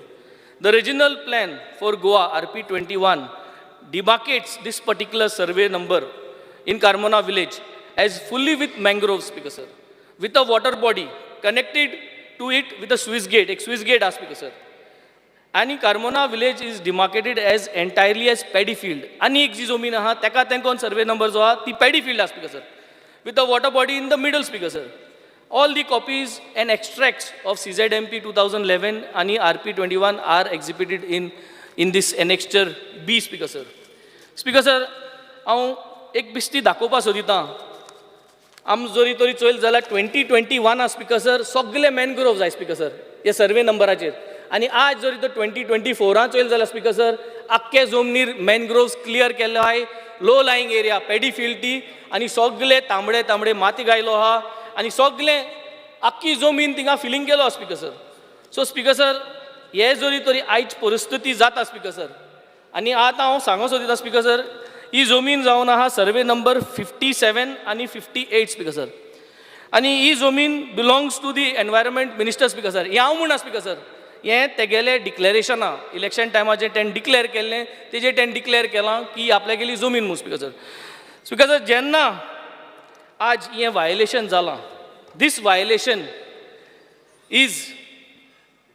The regional plan for Goa, RP 21, demarcates this particular survey number in Carmona village as fully with mangroves, Speaker sir, with a water body connected to it with a sluice gate, एक sluice gate आहा Speaker sir. आनी Carmona village is demarcated as entirely as paddy field. आनी एक जी जमीन आहा तेका तेंकोन survey number जो आहा ती पॅडी फिल्ड आहा speaker sir, with a water body in the middle. Speaker sir, all the copies and extracts of CZMP 2011 आनी RP 21 are exhibited in this annexure B. Speaker sir. Speaker sir, हांव एक बिस्ती दाखोवपा सोदितां. आम जरी तरी चोयल जाल्यार 2021 speaker sir सगळे मॅनग्रोव जाय स्पीकर सर हे सर्वे नंबराचेर, आनी आज जरी तर 2024 चोयल जाल्यार स्पीकर सर आख्खे जमनीर मॅनग्रोव्स क्लियर केल्ले आहाय, low lying area paddy field ती, आनी सगळे तांबडे तांबडे माती गायलो आहा आनी सगळे आख्खी जमीन थिंगा फिलींग केलो speaker sir. So speaker sir, हे जरी तरी आयज परिस्थिती जाता स्पीकर सर, आनी आतां हांव सांगूंक सोदितां स्पीकर सर, ही जमीन जावन आहा सर्वे नंबर 57 आनी 58 स्पीकर सर. आनी ही जमीन belongs to the environment minister, speaker sir. हें हांव म्हणना, स्पिकर सर, हें तेगेलें डिक्लेरेशना इलेक्शन टायमाचेर तेणें डिक्लेर केल्लें, तेजेर तेणें डिक्लेर केलां की आपल्यागेली जमीन म्हूण, स्पिकर सर. स्पिकर सर, जेन्ना आज हें वायलेशन जालां, this violation is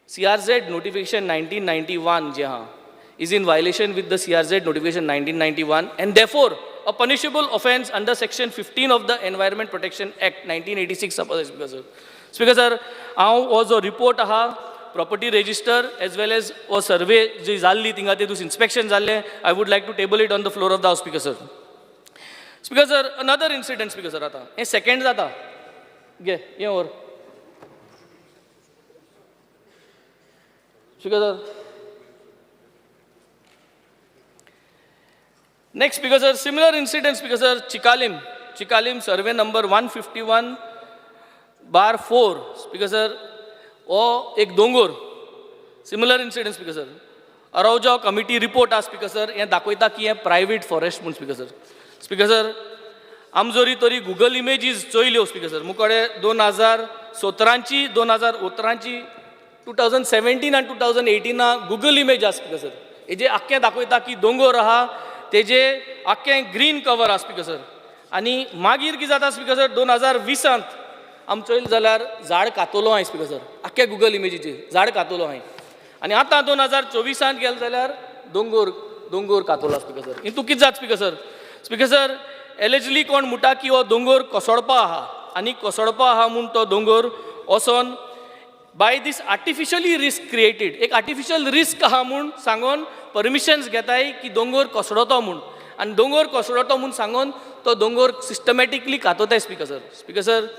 CRZ notification 1991 जे आहा, is in violation with the CRZ notification 1991 and therefore a punishable offence under section 15 of the Environment Protection Act 1986. Speaker sir, speaker sir, हांव हो जो report आहा, property register as well as हो survey जी जाल्ली थिंगा, ते इन्स्पेक्शन जाल्लें, I would like to table it on the floor of the house, speaker sir. Speaker sir, another incident, speaker sir. आतां हें सेकेंड जाता. घे हें व्हर, speaker sir. Next, speaker sir, similar incident, speaker sir. Chicalim, Chicalim, survey number 151/4, speaker sir. हो एक दोंगोर. Similar incident, speaker sir. Araujo committee report आहा, speaker sir, हें दाखयता की हें प्रायवेट फॉरेस्ट म्हूण, स्पिकर सर. स्पिकर सर, आम जरी तरी गुगल इमेजीस चोयल्यो, स्पिकर सर, मुकोडे 2017ची, 2018ची, 2017 आनी 2018 गुगल इमेज आहा, स्पिकर सर. हेजे आख्खें दाखयता की दोंगोर आहा, तेजे आख्खें ग्रीन कवर आहा, स्पिकर सर. आनी मागीर कितें जाता, स्पिकर सर, 2020त आम चोयलें जाल्यार झाड कातोलो आहाय, स्पिकर सर. आख्खे गुगल इमेजीचेर झाड कातोलो आहाय आनी आतां 2024त गेले जाल्यार दोंगोर दोंगोर कातोलो स्पिकर सर. हितू कितें जाता, speaker sir? Speaker sir, allegedly कोण म्हणटा की हो दोंगोर कोसळपा आहा आनी कोसळपा आहा म्हूण तो दोंगोर वचोन by this artificially risk created, एक आर्टिफिशियल रिस्क आहा म्हूण सांगोन परमिशन्स घेताय की दोंगोर कोसळतो म्हूण आनी दोंगोर कोसळतो म्हूण सांगोन तो दोंगोर systematically कातोताय, speaker sir. Speaker sir,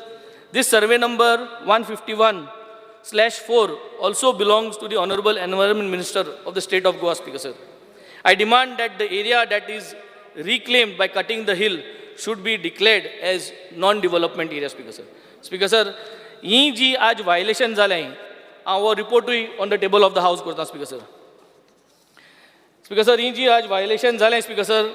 this survey number 151/4 also belongs to the Honorable Environment Minister of the state of Goa, Speaker sir. I demand that the area that is reclaimed by cutting the hill should be declared as non-development area, Speaker sir. Speaker sir, ही जी आज violation जालें, हांव हो रिपोर्टूय on the table of the house करता, speaker sir. Speaker sir, ही जी आज violation जालें, speaker sir,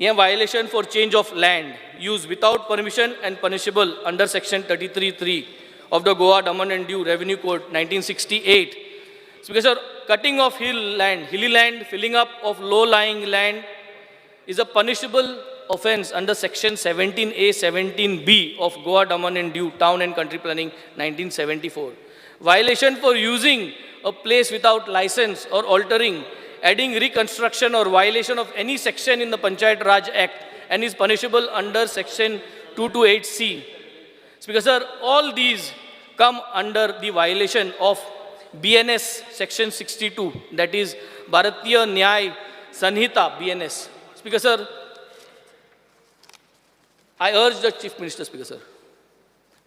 हें violation for change of land use without permission and punishable under section 33(3) of the Goa Daman and Diu Revenue Code 1968. Speaker sir, cutting of hill land, hilly land, filling up of low lying land is a punishable offence under section 17A, 17B of Goa Daman and Diu Town and Country Planning 1974. Violation for using a place without license or altering, adding, reconstruction or violation of any section in the Panchayat Raj Act and is punishable under section 228C. Speaker sir, all these come under the violation of BNS section 62, that is Bharatiya Nyay Sanhita BNS. Speaker sir, I urge the Chief Minister, Speaker sir,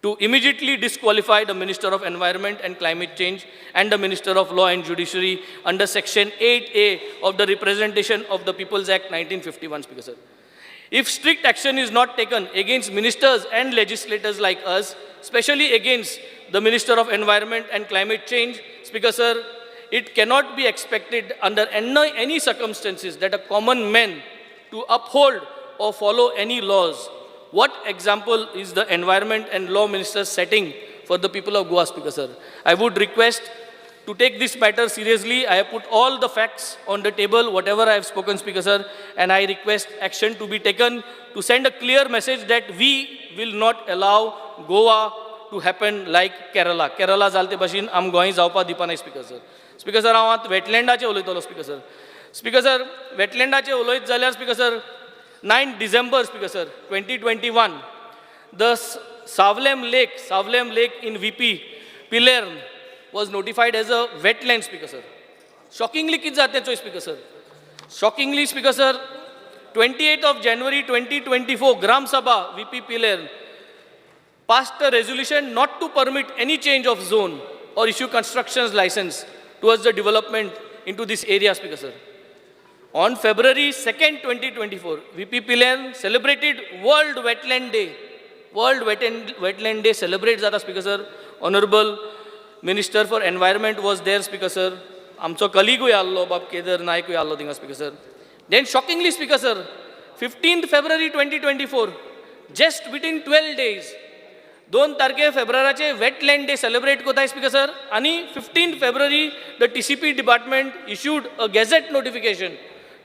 to immediately disqualify the Minister of Environment and Climate Change and the Minister of Law and Judiciary under Section 8A of the Representation of the People's Act 1951, Speaker sir. If strict action is not taken against ministers and legislators like us, especially against the Minister of Environment and Climate Change, Speaker sir, it cannot be expected under any circumstances that a common man to uphold or follow any laws. What example is the Environment and Law Minister setting for the people of Goa, Speaker sir? I would request to take this matter seriously. I have put all the facts on the table, whatever I have spoken, Speaker sir, and I request action to be taken to send a clear message that we will not allow Goa to happen like Kerala. Kerala जाल ते भाशेन आम गोंय जावपा दिवपा नाय, speaker sir. Speaker sir, हांव आतां वेटलँडाचेर उलयतलो, स्पीकर सर. स्पीकर सर, वेटलँडाचेर उलयत जाल्यार, speaker sir, 9 December, speaker sir, 2021, the Savlem Lake in VP Pilerne was notified as a wetland, Speaker sir. Shockingly, कितें जाता तें चोय, Speaker sir. Shockingly, Speaker sir, 28th of January 2024, Gram Sabha, VP Pilerne, passed a resolution not to permit any change of zone or issue constructions license towards the development into this area, Speaker sir. On February 2nd, 2024, VP Pilerne celebrated World Wetland Day. World Wetland Day celebrate जाता, Speaker sir. Honorable Minister for Environment was there, Speaker sir. आमचो कलिगूय आहलो, बाब केदर नायकूय आहलो थिंगा, speaker sir. Then shockingly, speaker sir, 15th February 2024, Just within 12 days, 2 तारखे फेब्रुवाराचे wetland day celebrate कोताय speaker sir, आनी 15 February the TCP department issued a gazette notification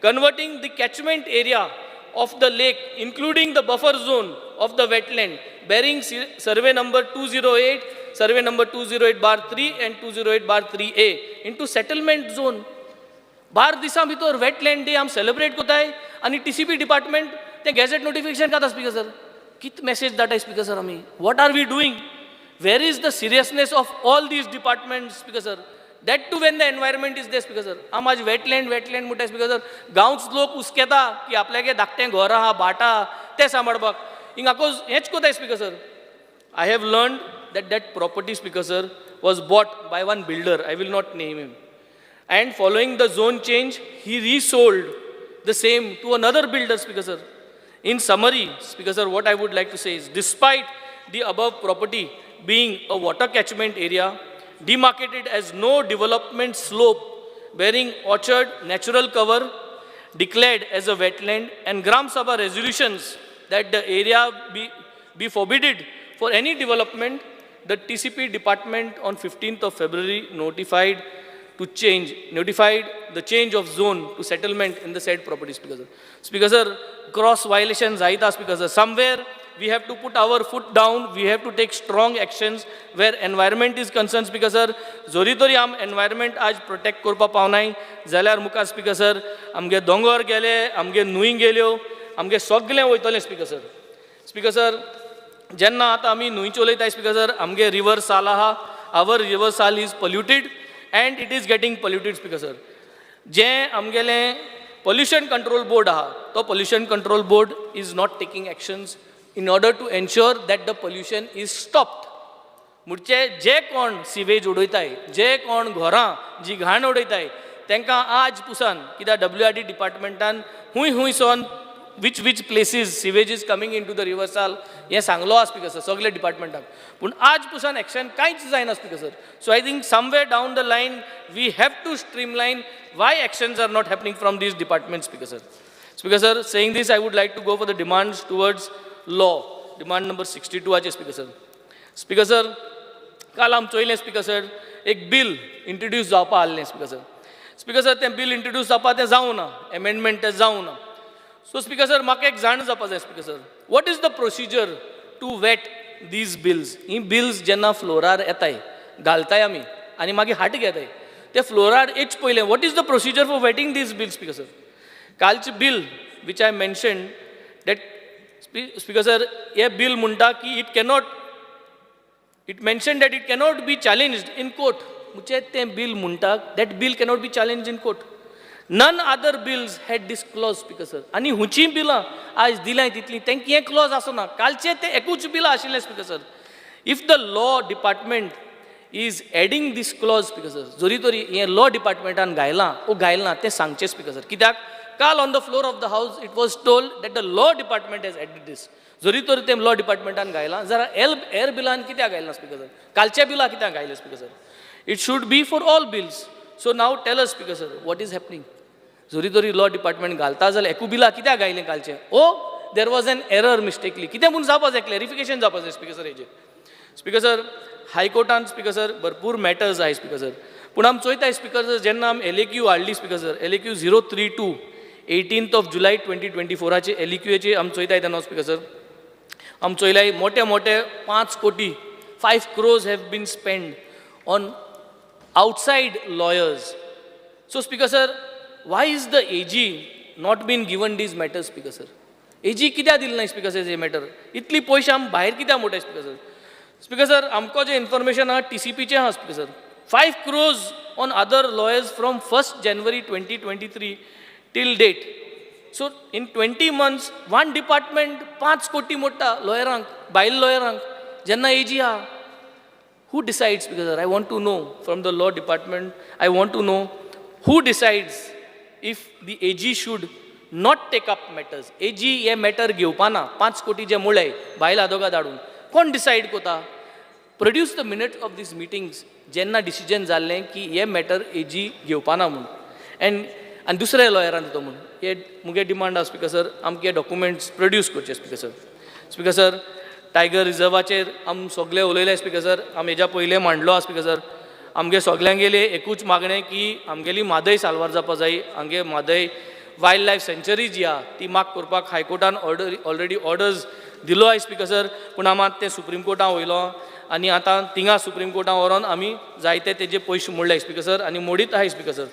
converting the catchment area of the lake, including the buffer zone of the wetland bearing survey number 208, survey number 208/3 and 208/3A into settlement zone. 12 दिसां भितर wetland day आमी celebrate कोताय आनी TCP department तें gazette notification घाता. Speaker sir, कित message धाडटाय speaker sir आमी? What are we doing? Where is the seriousness of all these department, Speaker sir? That too when the environment is there, Speaker sir. आम आज wetland wetland म्हणटा speaker sir, गांवच लोक हुस्केता की आपल्यागे धाकटें घर आहा, भाट आहा, तें सांबाळपाक हिंगा आकोज हेंच कोताय. Speaker sir, I have learned that that property, Speaker sir, was bought by one builder. I will not name him. And following the zone change, he resold the same to another builder, Speaker sir. In summary, Speaker sir, what I would like to say is, despite the above property being a water catchment area, demarcated as no development slope, bearing orchard, natural cover, declared as a wetland, and Gram Sabha resolutions that the area be forbidded for any development, the TCP department on 15th of February notified the change of zone to settlement in the said property, Speaker sir. Speaker sir, cross violations जायता, Speaker sir. Somewhere we have to put our foot down, we have to take strong actions where environment is concerned, Speaker sir. जोरी तरी आम environment आज protect करपा पावनाय जाल्यार मुखार speaker sir आमगे दोंगर गेले, आमगे न्हंय गेल्यो, आमगे सगळें वयतलें स्पीकर सर. स्पीकर सर, जेन्ना आतां आमी न्हंयचे उलयताय स्पीकर सर, आमगे रिवर साल आहा. Our river Sal is polluted and it is getting polluted, Speaker sir. जें आमगेलें पोल्युशन कंट्रोल बोर्ड आहा, तो pollution control board is not taking actions in order to ensure that the pollution is stopped. म्हणजे जे कोण sewage उडयताय, जे कोण घरां जी घाण उडयताय, तांकां आज पुसान कित्याक डब्ल्यू आर डी डिपार्टमेंटान हूंय हूंय सोन which places sewage is coming into the river Sal हें सांगलो आहा स्पीकर सर सगळे डिपार्टमेंटाक, पूण आज पुसान एक्शन कांयच जायना, Speaker sir. So I think somewhere down the line we have to streamline why actions are not happening from these department, Speaker sir. Speaker sir, saying this, I would like to go for the demands towards law. Demand number 62 आचे speaker sir. Speaker sir, काल आम चोयलें speaker sir, एक bill introduce जावपा आहलें speaker sir. Speaker sir, तें bill introduce जावपा तें जावं ना, एमेंडमेंट तें जावं ना. सो स्पीकर सर, म्हाका एक जाण जावपा जाय, Speaker sir, what is the procedure to vet these bills? He bills जेन्ना फ्लोरार येताय, घालताय आमी आनी मागीर हाट घेताय, ते फ्लोरार येच पयलें what is the procedure for vetting these bills, Speaker sir? कालचें bill which I mention that, Speaker sir, hey bill म्हणटा की it cannot, it mention that it cannot be challenged in court. म्हणजे तें बील म्हणटा that bill cannot be challenge in court. None other bills had this clause, Speaker sir. आनी हुंचीं बिलां आज दिलां तितलीं तांकां हें क्लॉज आसना. कालचें तें एकूच बिलां आशिल्लें, Speaker sir. If the law department is adding this clause, Speaker sir, जरी तरी हें लॉ डिपार्टमेंटान घायलां ओ घायलां तें सांगचें स्पीकर सर, कित्याक काल on the floor of the house it was told that the law department has added this. जरी तर तें लॉ डिपार्टमेंटान घायलां जाल्यार एल हेर बिलान कित्याक घायलां स्पीकर सर? कालच्या बिलां कित्याक घायलें, Speaker sir? It should be for all bills. So now tell us, Speaker sir, what is happening? जरी तरी लॉ डिपार्टमेंट घालता जाल्यार एकू बिलां कित्याक घायलें कालचें? Oh, there was an error mistakenly कितें म्हूण जावपा जाय, क्लॅरिफिकेशन जावपा जाय स्पीकर सर हेजेर. स्पीकर सर, हायकोर्टान स्पीकर सर भरपूर मॅटर्स आहाय स्पीकर सर, पूण आमी चोयताय स्पीकर सर, जेन्ना आमी एल ए क्यू हाडली, Speaker sir, LAQ 032, 18th of July 2024आचे L A क्यूचे आमी चोयताय तेन्ना स्पीकर सर, आमी चोयलाय मोटे मोटे 5 कोटी, 5 crores have been spend on outside lawyers. So, Speaker sir, why is the AG not been given these matters, Speaker sir? AG कित्याक दिलें ना स्पीकर सर हे मॅटर? इतली पयशे आमी भायर कित्याक मोडटाय स्पीकर सर? स्पीकर सर, आमकां जें इन्फॉर्मेशन आहा टीसीपीचें आहा, Speaker sir, 5 crores on other lawyers from 1st January 2023 till date. So in 20 months one department 5 कोटी मोडटा लॉयरांक, भायल लॉयरांक, जेन्ना एजी आहा. Who decides? Because I want to know from the law department, I want to know who decides if the AG should not take up matters. AG हे matter घेवपा ना, 5 कोटी जे मुळे भायल आदोगाद धाडून कोण डिसायड कोता? Produce the minute of these meetings जेन्ना डिसिजन जाल्लें की हे मॅटर एजी घेवपा ना म्हूण एंड आनी दुसऱ्या लॉयरान दितो म्हूण. हे मुगे डिमांड आसा स्पीकर सर, आमकां हे डॉक्युमेंट्स प्रोड्यूस करचे, speaker sir. Speaker sir, tiger रिजर्वाचेर आम सगळे उलयले. स्पीकर सर, आमी हेज्या पयलें मांडलो आहा. स्पीकर सर, आमगे सगल्यांगेले एकूच मागणें की आमगेली म्हादय साल्वार जावपा जाय. आमगे म्हादय वायल्ड लायफ सँच्युरी जी आहा ती माग करपाक हायकोर्टान ऑर्डर ऑलरेडी ऑर्डर्स दिलो आहा स्पीकर सर, पूण आमी आतां तें सुप्रीम कोर्टान वयलो आनी आतां थिंगा सुप्रीम कोर्टान व्हरोन आमी जायते तेजे पयशे मोडले स्पीकर सर आनी मोडीत आहाय स्पीकर सर.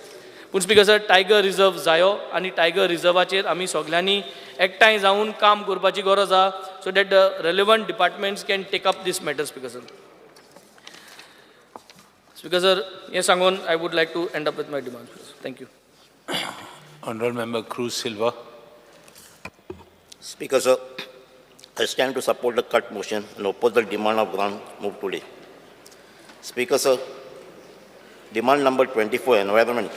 पूण स्पीकर सर, टायगर रिजर्व जायो आनी टायगर रिजर्वाचेर आमी सगल्यांनी एकठांय जावन काम करपाची गरज आहा, so that the relevant departments can take up this matter, Speaker sir. Speaker sir, हें सांगून I would like to end up with my demand. Thank you. Honorable Member Cruz Silva. Speaker, sir, I stand to support the cut motion and oppose the demand of ground moved today. Speaker, sir, demand number 24, environment.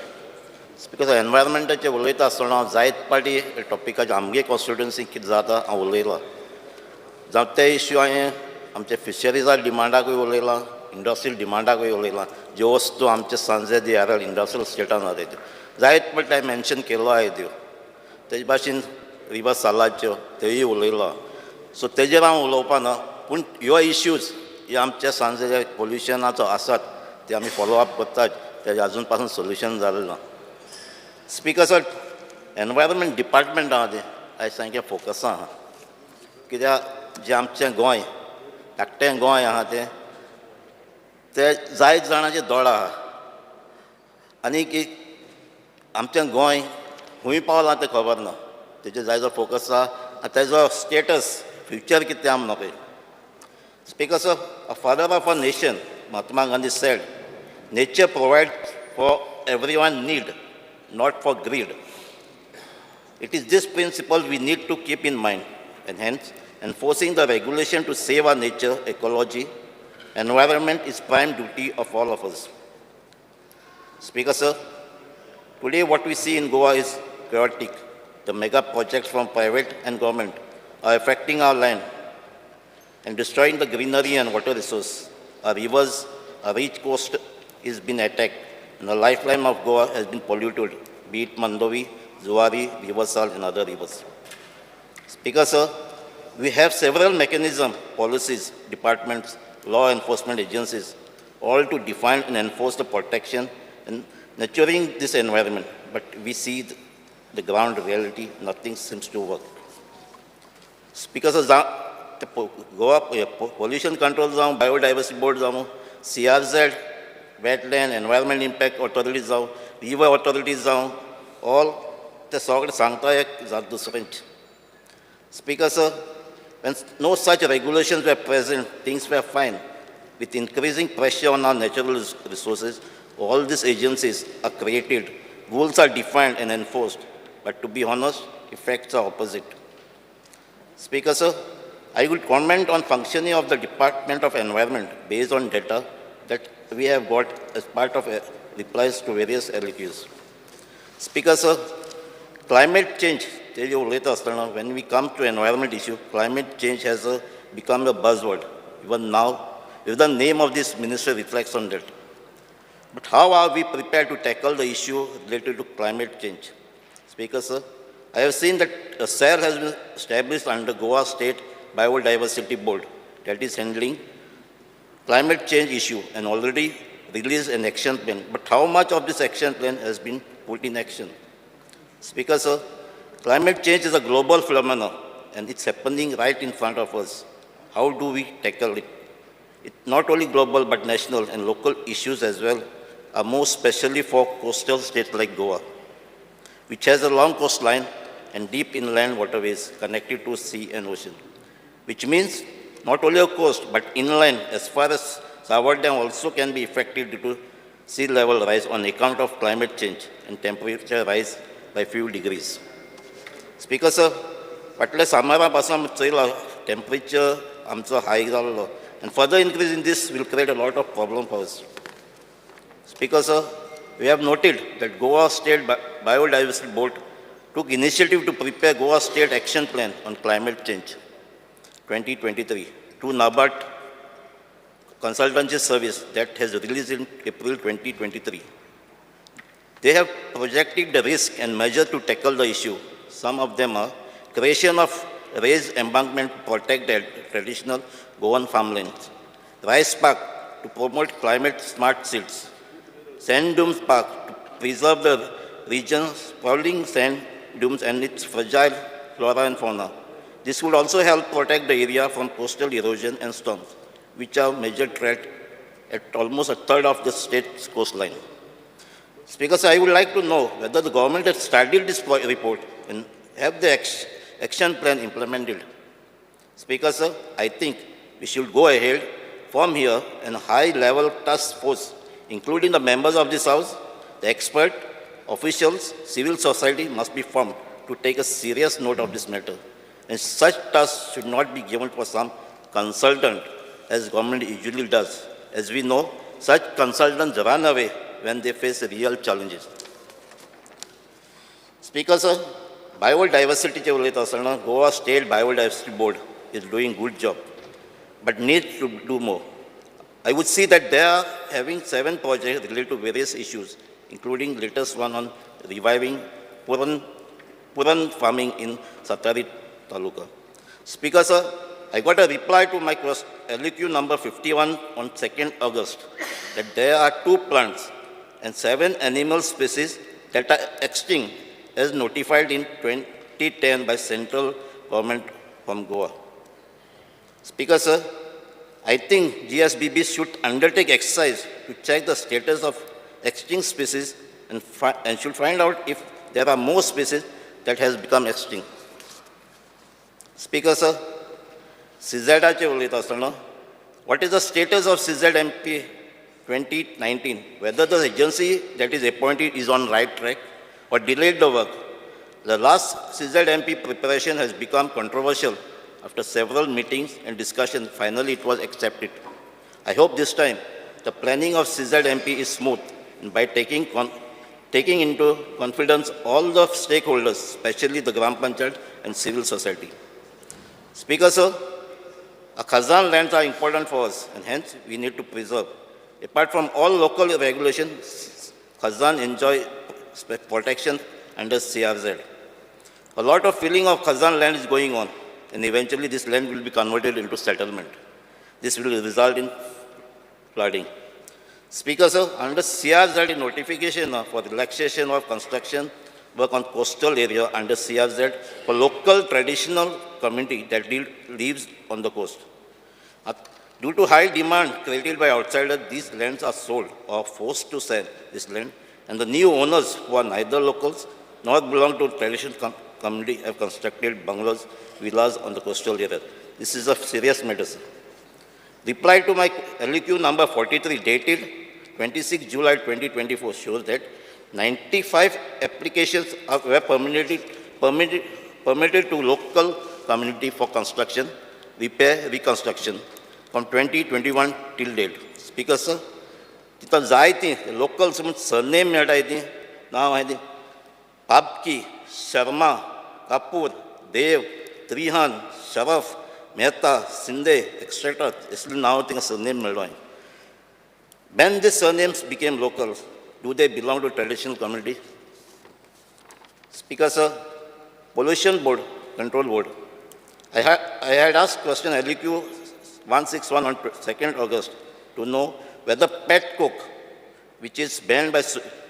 Speaker, sir, environmentaचे उलयता आसतना हांव जायत पाटी टॉपिकाचे आमगे constituency कितें जाता हांव उलयलां. जावं ते इश्यू हांवें आमचे फिशरीजा डिमांडाकूय उलयलां, इंडस्ट्रियल डिमांडाकूय उलयलां, ज्यो वस्तू आमचे सांजे दी आर इंडस्ट्रियल स्टेटान जाता त्यो जायत पाटी हांवें मेन्शन केल्लो आहाय त्यो. तेजे भाशेन रिवर सालाच्यो तेय उलयलो. सो तेजेर हांव उलोवपा ना, पूण ह्यो इश्यूज हे आमच्या सांजे पोल्युशनाचो आसात ते आमी फॉलो अप करतात, तेजें आजून पासून सोल्युशन जालें ना. स्पीकर सर, एनवायरमेंट डिपार्टमेंट आहा तें आयज सामकें फोकसां आहा, कित्याक जें आमचें गोंय धाकटें गोंय आहा तें ते जायत जाणांचे दोळ आहा आनी एक आमचें गोंय खूंय पावलां तें खबर ना. तेजेर जायतो फोकस आहा आनी तेजो स्टेटस फ्युचर कितें तें आमी नकळी. Speaker sir, a father of a nation, Mahatma Gandhi, said, "Nature provide for everyone need, not for greed." It is this principle we need to keep in mind, and hence enforcing the regulation to save our nature, ecology, environment is prime duty of all of us. Speaker sir, today what we see in Goa is chaotic. The mega projects from private and government are affecting our land and destroying the greenery and water resource. Our rivers, our rich coast is being attacked, and the lifeline of Goa has been polluted, be it Mandovi, Zuari, River Sal, and other rivers. Speaker sir, we have several mechanisms, policies, departments, law enforcement agencies, all to define and enforce the protection and nurturing this environment. But we see the ground reality, nothing seems to work. Speaker sir, Goa pollution control जावं, biodiversity board जावं, CRZ, wetland environment impact authority जावं, river authority जावं, all ते सगळे सांगता एक जात दुसरेंच. Speaker sir, when no such regulations were present, things were fine. With increasing pressure on our natural resources, all these agencies are created, rules are defined and enforced, but to be honest, effects are opposite. Speaker sir, I will comment on functioning of the Department of Environment based on data that we have got as part of replies to various LAQs. Speaker sir, climate change, tell you later, when we come to environment issue, climate change has become a buzzword. Even now, if the name of this minister reflects on that. But how are we prepared to tackle the issue related to climate change? Speaker sir, I have seen that a cell has been established under Goa State Biodiversity Board that is handling climate change issue and already released an action plan. But how much of this action plan has been put in action? Speaker sir, climate change is a global phenomenon and it's happening right in front of us. How do we tackle it? It's not only global but national and local issues as well, are more especially for coastal states like Goa, which has a long coastline and deep inland waterways connected to sea and ocean, which means not only a coast but inland as far as Savordem also can be affected due to sea level rise on account of climate change and temperature rise by few degrees. Speaker sir, फाटल्या सामारा पासून चोयला temperature आमचो हाय जाल्लो and further increase in this will create a lot of problem for us. Speaker sir, we have noted that Goa State Biodiversity Board took initiative to prepare Goa State Action Plan on Climate Change 2023 to NABARD Consultancy Service that has released in April 2023. They have projected the risk and measure to tackle the issue. Some of them are creation of raised embankment to protect the traditional Goan farmlands, Rice Park to promote climate smart seeds, Sand Dunes Park to preserve the region's sprawling sand dunes and its fragile flora and fauna. This would also help protect the area from coastal erosion and storms, which are major threat at almost a third of the state's coastline. Speaker, sir, I would like to know whether the government has studied this report and have the action plan implemented. Speaker, sir, I think we should go ahead from here and high-level task force, including the members of this House, the expert, officials, civil society must be formed to take a serious note of this matter. And such tasks should not be given for some consultant, as government usually does. As we know, such consultants run away when they face real challenges. Speaker, sir, biodiversity उलयता आसतना Goa State Biodiversity Board is doing good job, but needs to do more. I would see that they are having 7 projects related to various issues, including latest one on reviving Puran farming in Satari Taluka. Speaker, sir, I got a reply to my question, LQ number 51 on 2nd August, that there are 2 plants and 7 animal species that are extinct as notified in 2010 by central government from Goa. Speaker, sir, I think GSBB should undertake exercise to check the status of extinct species and should find out if there are more species that has become extinct. Speaker, sir, CZAचे उलयता आसतना, what is the status of CZMP 2019? Whether the agency that is appointed is on right track or delayed the work. The last CZMP preparation has become controversial after several meetings and discussions. Finally, it was accepted. I hope this time the planning of CZMP is smooth and by taking into confidence all the stakeholders, especially the Gram Panchayat and civil society. Speaker, sir, our Khazan lands are important for us and hence we need to preserve. Apart from all local regulations, Khazan enjoy protection under CRZ. A lot of filling of Khazan land is going on, and eventually this land will be converted into settlement. This will result in flooding. Speaker, sir, under CRZ notification for relaxation of construction work on coastal area under CRZ for local traditional community that lives on the coast. Due to high demand created by outsiders, these lands are sold or forced to sell this land, and the new owners who are neither locals nor belong to traditional community have constructed bungalows, villas on the coastal area. This is a serious matter, sir. Reply to my LQ number 43 dated 26 July 2024 shows that 95 applications were permitted to local community for construction, repair, reconstruction from 2021 till date. Speaker, sir, तिथं जायतीं locals म्हूण surname मेळटा ती नांव आहाय ती पापकी, शर्मा, कापूर, देव, त्रिहान, शरफ, मेहता, सिंदे, एक्सेट्रा असली नांव तिंगा सरनेम मेळ्ळो हांवें. When these surnames became local, do they belong to traditional community? Speaker, sir, Pollution Board, Control Board. I had asked question LQ 161 on 2nd August to know whether pet coke, which is banned by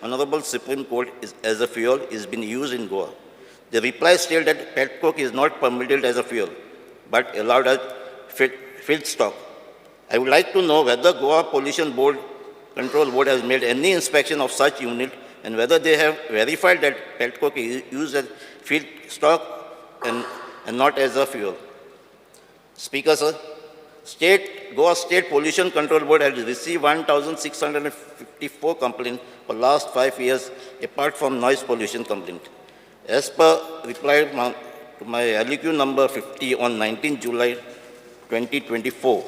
Honorable Supreme Court as a fuel, is being used in Goa. The reply stated that pet coke is not permitted as a fuel, but allowed as feedstock. I would like to know whether Goa Pollution Board Control Board has made any inspection of such unit and whether they have verified that pet coke is used as feedstock and not as a fuel. Speaker, sir, Goa State Pollution Control Board has received 1,654 complaints for last 5 years, apart from noise pollution complaint. As per reply to my LQ number 50 on 19 July 2024,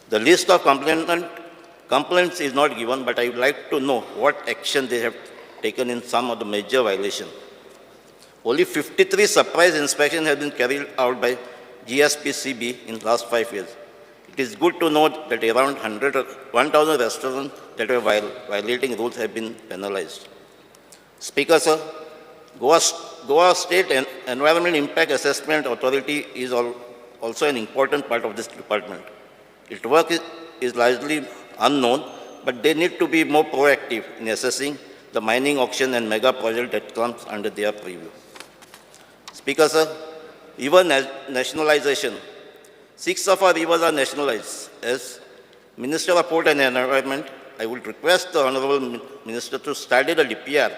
the list of complaints is not given, but I would like to know what action they have taken in some of the major violations. Only 53 surprise inspections have been carried out by GSPCB in the last 5 years. It is good to note that around 1,000 restaurants that were violating rules have been penalized. Speaker, sir, Goa Goa State Environment Impact Assessment Authority is also an important part of this department. Its work is largely unknown, but they need to be more proactive in assessing the mining auction and mega project that comes under their purview. Speaker, sir, even nationalization, 6 of our rivers are nationalized. As Minister of Port and Environment, I would request the Honorable Minister to study the DPR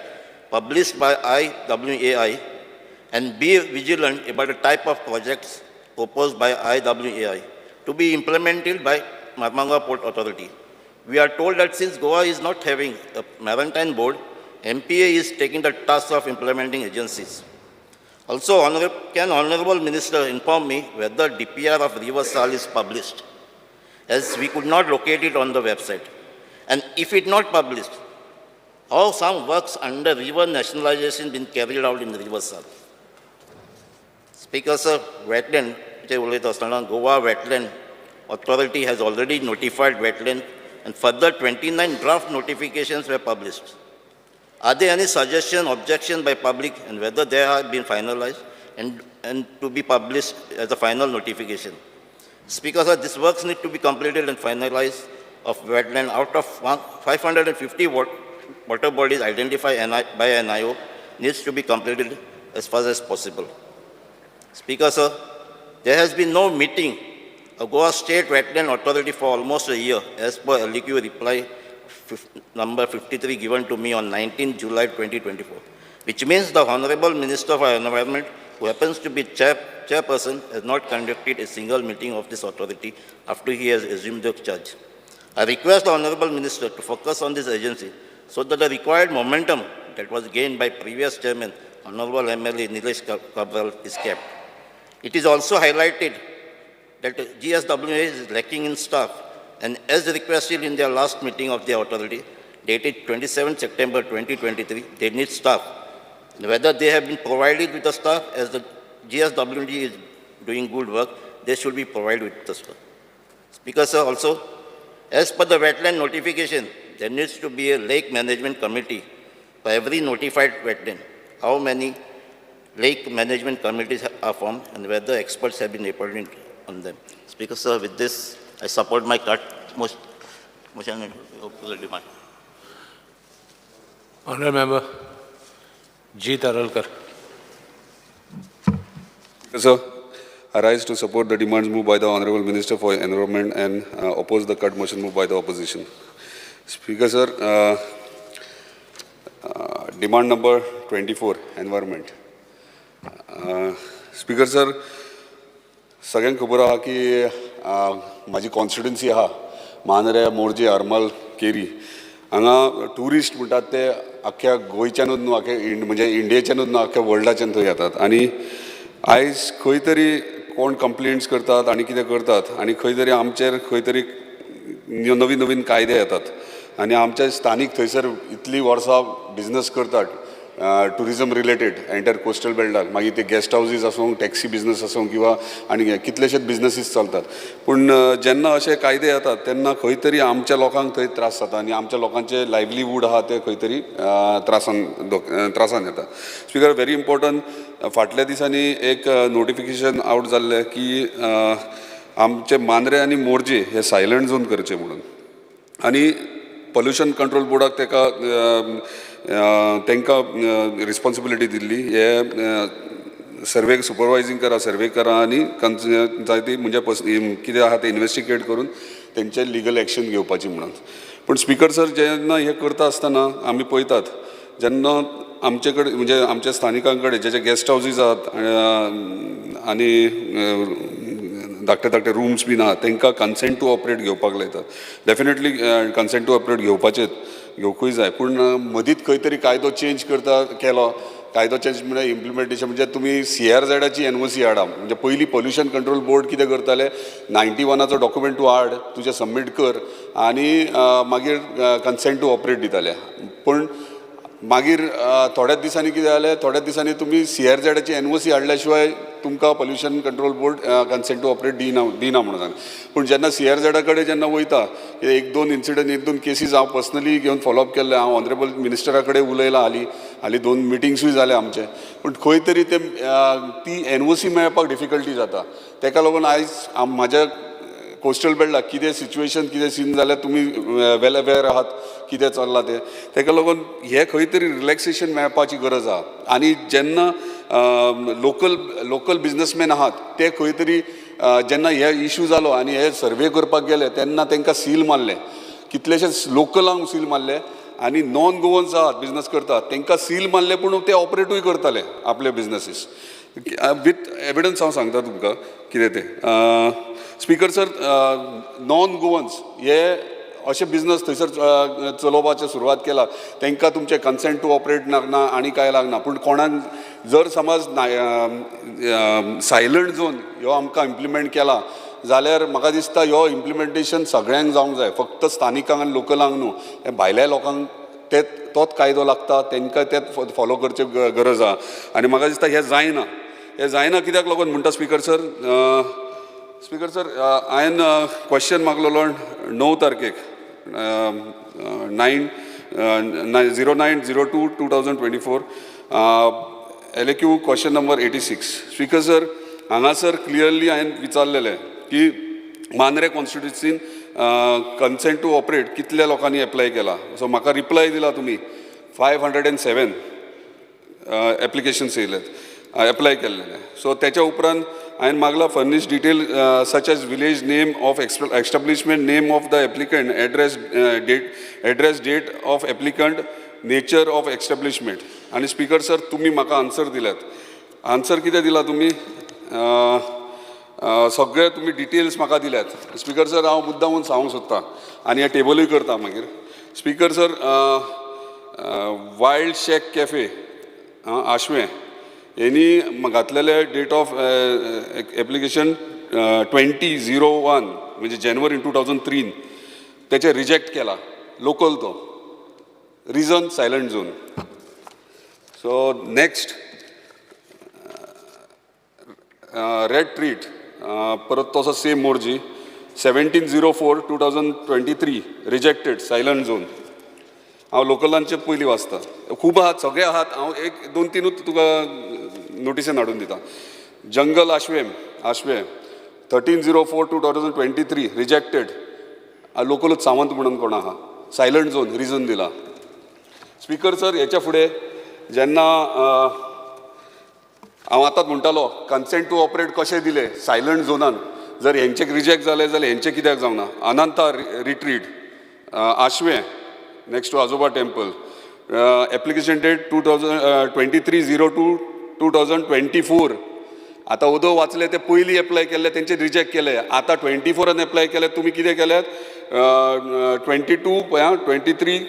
published by IWAI and be vigilant about the type of projects proposed by IWAI to be implemented by Marmagoa Port Authority. We are told that since Goa is not having a maritime board, MPA is taking the task of implementing agencies. Also, can Honorable Minister inform me whether DPR of River Sal is published, as we could not locate it on the website? And if it not published, how some works under river nationalization been carried out in River Sal? Speaker, sir, wetland, जे उलयता आसतना Goa Wetland Authority has already notified wetland and further 29 draft notifications were published. Are there any suggestion, objection by public and whether they have been finalized and to be published as a final notification? Speaker, sir, this works need to be completed and finalized of wetland out of 550 water bodies identified by NIO needs to be completed as fast as possible. Speaker, sir, there has been no meeting of Goa State Wetland Authority for almost a year as per LEQ reply number 53 given to me on 19 July 2024, which means the Honorable Minister for Environment, who happens to be chairperson, has not conducted a single meeting of this authority after he has assumed the charge. I request the Honorable Minister to focus on this agency so that the required momentum that was gained by previous chairman, Honorable MLA Nilesh Cabral, is kept. It is also highlighted that GSWA is lacking in staff, and as requested in their last meeting of the authority, dated 27 September 2023, they need staff. And whether they have been provided with the staff, as the GSWD is doing good work, they should be provided with the staff. Speaker, sir, also, as per the wetland notification, there needs to be a lake management committee for every notified wetland. How many lake management committees are formed and whether experts have been appointed on them. Speaker, sir, with this, I support my cut motion and oppose the demand. Honorable Member G. Taralkar. Sir, I rise to support the demands moved by the Honorable Minister for Environment and oppose the cut motion moved by the opposition. Speaker, sir, demand number 24, environment. Speaker, sir, सगळ्यांक खबर आहा की म्हाजी constituency आहा मांद्रे, मोरजे, हरमल, केरी हांगा tourist म्हणटात ते आख्ख्या गोंयच्यानूच न्हू, आख्या म्हणजे इंडियेच्यानूच न्हू, आख्ख्या वर्ल्डाच्यान थंय येतात. आनी आयज खंय तरी कोण कंप्लेंट्स करतात आनी कितें करतात आनी खंय तरी आमचेर खंय तरी नवीन नवीन कायदे येतात आनी आमचे स्थानीक थंयसर इतलीं वर्सां बिजनस करतात टुरिजम रिलेटेड एंटर कोस्टल बेल्टाक, मागीर ते गेस्ट हावजीस आसूं, टॅक्सी बिजनस आसूं किंवा आनी कितलेशेच बिजनसीस चलतात. पूण जेन्ना अशे कायदे येतात तेन्ना खंय तरी आमच्या लोकांक थंय त्रास जाता आनी आमच्या लोकांचे लायवलीहूड आहा ते खंय तरी त्रासान येता. स्पीकर, व्हेरी इम्पोर्टंट, फाटल्या दिसांनी एक नोटिफिकेशन आवट जाल्लें की आमचे मांद्रे आनी मोरजे हे सायलंट झोन करचे म्हणून आनी पोल्युशन कंट्रोल बोर्डाक तेका तांकां रिस्पोन्सिबिलिटी दिल्ली हे सर्वे सुपरवायजींग करा, सर्वे करा आनी जाय ती म्हणजे कितें आहा तें इन्वेस्टिगेट करून तेंचे लिगल एक्शन घेवपाची म्हणून. पूण स्पीकर सर, जेन्ना हें करता आसतना आमी पळयतात जेन्ना आमचे कडेन म्हणजे आमच्या स्थानिकां कडेन जे जे गेस्ट हावजीस आहात आनी धाकटे धाकटे रुम्स बीन आहा तांकां कन्सेंट टू ऑपरेट घेवपाक लायतात. डेफिनेटली कन्सेंट टू ऑपरेट घेवपाचेच, घेवकूय जाय. पूण मदींच खंय तरी कायदो चेंज करता केलो, कायदो चेंज म्हळ्यार इम्प्लिमेंटेशन म्हणजे तुमी सी आर झेडाची एन ओ सी हाडा. म्हणजे पयलीं पोल्युशन कंट्रोल बोर्ड कितें करताले, 91आचो डॉक्युमेंट तूं हाड, तुजें सबमीट कर आनी मागीर कन्सेंट टू ऑपरेट दिताले. पूण मागीर थोड्याच दिसांनी कितें जालें, थोड्याच दिसांनी तुमी सीआरझेडाची एनओसी हाडल्या शिवाय तुमकां pollution control board consent to operate दिना दिना म्हणून सांगलें. पूण जेन्ना सीआरझेडा कडेन जेन्ना वयता, एक दोन इन्सिडंट, एक दोन केसीस हांव पर्सनली घेवन फॉलोअप केल्ले. हांव ऑनरेबल मिनिस्टरा कडेन उलयलां. हालीं हालीं दोन मिटिंग्सूय जाले आमचे. पूण खंय तरी ते ती एनओसी मेळपाक डिफिकल्टी जाता. तेका लागून आयज म्हाज्या कोस्टल बेल्टाक कितें सिच्युएशन, कितें सीन जाल्यार तुमी वेल अवेर आहात कितें चल्लां तें. तेका लागून हें खंय तरी रिलॅक्सेशन मेळपाची गरज आहा. आनी जेन्ना लोकल लोकल बिजनसमॅन आहात ते खंय तरी जेन्ना हे इशू जालो आनी हे सर्वे करपाक गेले तेन्ना तांकां सील मारले. कितलेशेच लोकलांक सील मारले आनी नॉन गोवन्स आहात बिजनस करतात तांकां सील मारले, पूण ते ऑपरेटूय करताले आपले बिजनसीस. विथ एविडन्स हांव सांगता तुमकां कितें तें. स्पीकर सर, नॉन गोवन्स हे अशे बिजनस थंयसर चलोवपाचें सुरवात केला, तांकां तुमचें कन्सेंट टू ऑपरेट लागना आनी कांय लागना. पूण कोणाक जर समज सायलंट झोन ह्यो आमकां इम्प्लिमेंट केला जाल्यार म्हाका दिसता ह्यो इम्प्लिमेंटेशन सगळ्यांक जावंक जाय, फक्त स्थानिकांक आनी लोकलांक न्हू. हे भायल्या लोकांक ते तोच कायदो लागता, तांकां तेच फॉलो करचे गरज आहा. आनी म्हाका दिसता हें जायना. हें जायना कित्याक लागून म्हणटा स्पीकर सर, स्पीकर सर, हांवें क्वेश्चन मागलेलो 9 तारखेक, 9 09/02/2024, LAQ question number 86. Speaker sir, हांगासर क्लियरली हांवें विचारलेलें की मांद्रे कॉन्स्टिट्युन्सीन कन्सेंट टू ऑपरेट कितल्या लोकांनी एप्लाय केला. सो म्हाका रिप्लाय दिला तुमी 507 एप्लिकेशन्स येयल्यात, एप्लाय केल्लेले. सो तेच्या उपरांत हांवें मागला furnish detail such as village name of establishment, name of the applicant, address date, address date of applicant, nature of establishment. आनी स्पीकर सर, तुमी म्हाका आन्सर दिल्यात. आन्सर कितें दिला तुमी? सगळे तुमी डिटेल्स म्हाका दिल्यात. स्पीकर सर, हांव मुद्दामून सांगूंक सोदतां आनी हें टेबलूय करता मागीर. Speaker sir, wild shack cafe Ashwem हेणी घातलेले date of application 20/01, म्हणजे जानेवारी 2003. तेचे रिजेक्ट केला लोकल तो, reason silent zone. So next, red treat, परत तसो same Morjim, 17/04/2023 rejected, silent zone. हांव लोकलांचे पयलीं वाचता. खूब आहात, सगळे आहात. हांव एक दोन तिनूच तुका नोटिसेन हाडून दिता. जंगल आशवेम, आशवें, 13/04/2023 rejected. लोकलूच सावंत म्हणून कोण आहा, सायलंट झोन रिजन दिला. स्पीकर सर, हेच्या फुडें जेन्ना हांव आतांच म्हणटालो कन्सेंट टू ऑपरेट कशें दिलें सायलंट झोनान, जर हेंचे रिजेक्ट जाले जाल्यार हेंचे कित्याक जावना? अनंता retreat, Ashwem, next to Ajoba temple, application date 2023-02-2024. आतां ओदो वाचले ते पयलीं एप्लाय केल्ले तेंचे रिजेक्ट केले. आतां 24रान एप्लाय केले. तुमी कितें केल्यात? 22, 23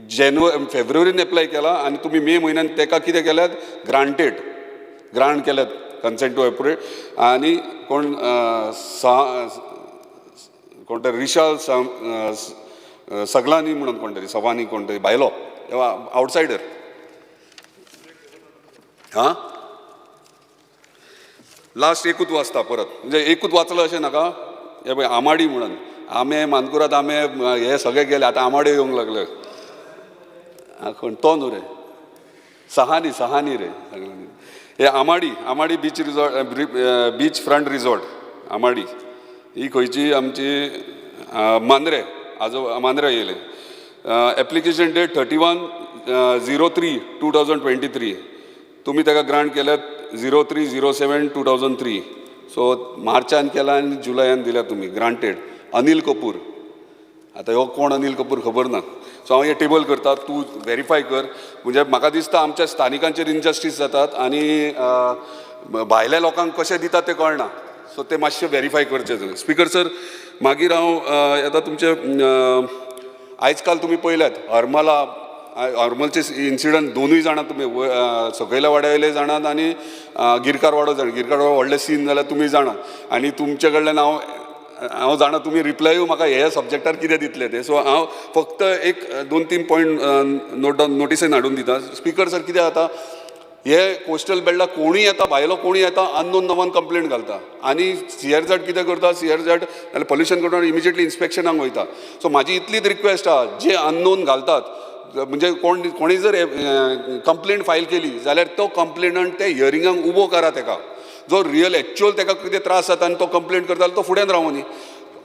जानेवारी, फेब्रुवारीन एप्लाय केला आनी तुमी मे म्हयन्यान तेका कितें केल्यात? ग्रांटेड, ग्रांट केल्यात कन्सेंट टू ऑपरेट. आनी कोण सा कोण तरी रिशाल सगलानी म्हणून कोण तरी, सवानी कोण तरी भायलो आवटसायडर. हां, लास्ट एकूच वाचता परत, म्हणजे एकूच वाचलं अशें नाका. हे पळय, आमाडी म्हणून आमे, मानकुराद आमे हे सगळे गेले, आतां आमाडे येवंक लागले. आं, कोण तो न्हू रे, सहानी, सहानी रे. हे आमाडी, आमाडी beach resort, beach front resort आमाडी, ही खंयची आमची मांद्रे, आजो मांद्रे येयले. Application date 31/03/2023. तुमी ताका ग्रांट केल्यात 03/07/2003. सो मार्चान केला आनी जुलयान दिल्या तुमी ग्रांटेड. अनिल कपूर, आतां हो कोण अनिल कपूर खबर ना. सो हांव हें टेबल करता, तूं वेरीफाय कर. म्हणजे म्हाका दिसता आमच्या स्थानिकांचेर इनजस्टीस जातात आनी भायल्या लोकांक कशें दितात तें कळना. सो तें मातशें वेरीफाय करचें तुवें. स्पीकर सर, मागीर हांव येता तुमचे. आयज काल तुमी पळयल्यात हरमला, हरमलचे इन्सिडंट दोनूय जाणां तुमी, सकयल्या वाड्या वयले जाणात आनी गिरकार वाडो जाणा. गिरकार वाडो व्हडलें सीन जाल्यार तुमी जाणात आनी तुमचे कडल्यान हांव हांव जाणा तुमी रिप्लायूय म्हाका हे सब्जॅक्टार कितें दितले ते. सो हांव फक्त एक 2-3 पॉयंट नोट डावन नोटिसेन हाडून दिता. स्पीकर सर, कितें जाता, हे कोस्टल बेल्टाक कोणूय येता, भायलो कोणूय येता, अननोन नांवान कंप्लेन घालता आनी सीआरझॅड कितें करता, सीआरझॅड नाल्यार पोल्युशन कंट्रोल इमिजिएटली इन्स्पेक्शनाक वयता. सो म्हाजी इतलीच रिक्वेस्ट आहा, जे अननोन घालतात म्हणजे कोणी जर कंप्लेन फायल केली जाल्यार तो कंप्लेनंट ते हियरिंगाक उबो करा तेका, जो रियल एक्चुअल तेका कितें त्रास जाता आनी तो कंप्लेन करता जाल्यार तो फुड्यान रावनी.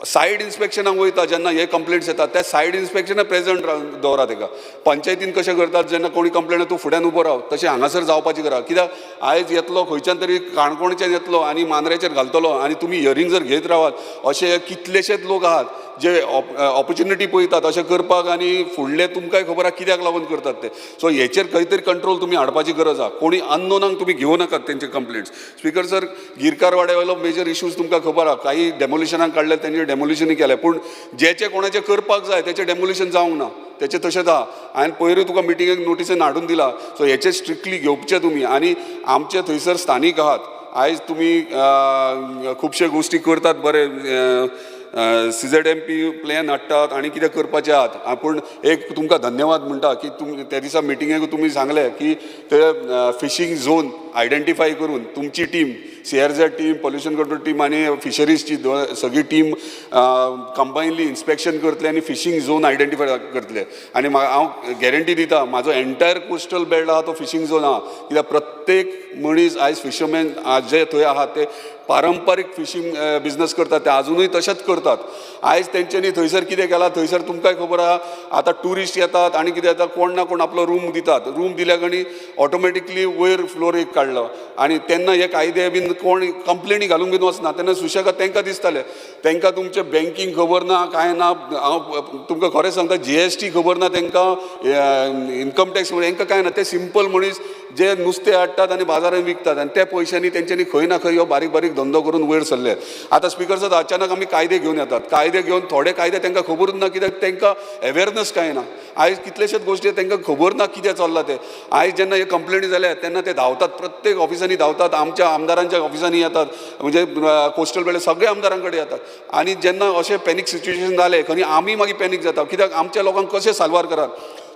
सायड इन्स्पेक्शनाक वयता जेन्ना हे कंप्लेंट्स येतात त्या सायड इन्स्पेक्शनाक प्रेजंट दवरा तेका. पंचायतीन कशें करतात, जेन्ना कोणी कंप्लेन तूं फुड्यान उबो राव, तशें हांगासर जावपाची करा. कित्याक आयज येतलो खंयच्यान तरी काणकोणच्यान येतलो आनी मांद्रेचेर घालतलो आनी तुमी हियरींग जर घेत रावात, अशे कितलेशेच लोक आहात जे ऑपॉर्च्युनिटी पळयतात अशें करपाक आनी फुडले तुमकांय खबर आहा कित्याक लागून करतात ते. सो हेचेर खंय तरी कंट्रोल तुमी हाडपाची गरज आहा. कोणी अननोनांक तुमी घेवं नाकात तेंचे कंप्लेंट्स. स्पीकर सर, गिरकारवाड्या वयलो मेजर इश्यूज तुमकां खबर आहा, काही डेमोलिशनाक काडले, तेंचे डेमोलिशनूय केलें, पूण जेचे कोणाचें करपाक जाय तेचें डेमोलिशन जावंक ना, तेचें तशेंच आहा. हांवें पयरूय तुका मिटिंगेक नोटिसेन हाडून दिला. सो हेचेर स्ट्रिक्टली घेवचें तुमी. आनी आमचे थंयसर स्थानीक आहात, आयज तुमी खुबशे गोश्टी करतात बरे, CZMP plan हाडटात आनी कितें करपाचें आहात, पूण एक तुमकां धन्यवाद म्हणटा की तुमी त्या दिसा मिटिंगेक तुमी सांगलें की ते फिशींग झोन आयडेंटिफाय करून तुमची team, CRZ team, pollution control team आनी फिशरीजची सगळी टीम कंबायनली इन्स्पेक्शन करतले आनी फिशींग झोन आयडेंटिफाय करतले. आनी हांव गॅरंटी दिता, म्हाजो एंटायर कोस्टल बेल्ट आहा तो फिशींग झोन आहा, कित्याक प्रत्येक मनीस आयज फिशरमॅन जे थंय आहात ते पारंपारीक फिशींग बिजनस करतात, ते आजुनूय तशेंच करतात. आयज तेंच्यांनी थंयसर कितें केलां, थंयसर तुमकांय खबर आहा, आतां ट्युरिस्ट येतात आनी कितें जाता, कोण ना कोण आपलो रूम दितात, रूम दिल्या कणी ऑटोमॅटिकली वयर फ्लोर एक काडलो आनी तेन्ना हे कायदे बीन कोण कंप्लेनी घालूंक बीन वचना, तेन्ना सुशेगाद तेंकां दिसतालें, तेंकां तुमचें बँकींग खबर ना, कांय ना. हांव तुमकां खरें सांगता, GST खबर ना तेंकां, इन्कम टॅक्स हेंकां कांय ना. ते सिंपल मनीस जे नुस्तें हाडटात आनी बाजारांत विकतात आनी त्या पयशांनी तेंच्यांनी खंय ना खंय ह्यो बारीक बारीक धंदो करून वयर सरले. आतां स्पीकर सर, अचानक आमी कायदे घेवन येतात, कायदे घेवन थोडे कायदे तेंकां खबरूच ना, कित्याक तेंकां अवेरनस कांय ना. आयज कितलेशेच गोश्टी तेंकां खबर ना कितें चल्लां तें. आयज जेन्ना हे कंप्लेनी जाल्या तेन्ना ते धांवतात, प्रत्येक ऑफिसांनी धांवतात, आमच्या आमदारांच्या ऑफिसांनी येतात, म्हणजे कोस्टल बेल्ट सगळ्या आमदारां कडेन येतात. आनी जेन्ना अशें पॅनीक सिच्युएशन जालें खंय आमी मागीर पॅनीक जाता, कित्याक आमच्या लोकांक कशें साल्वार करात.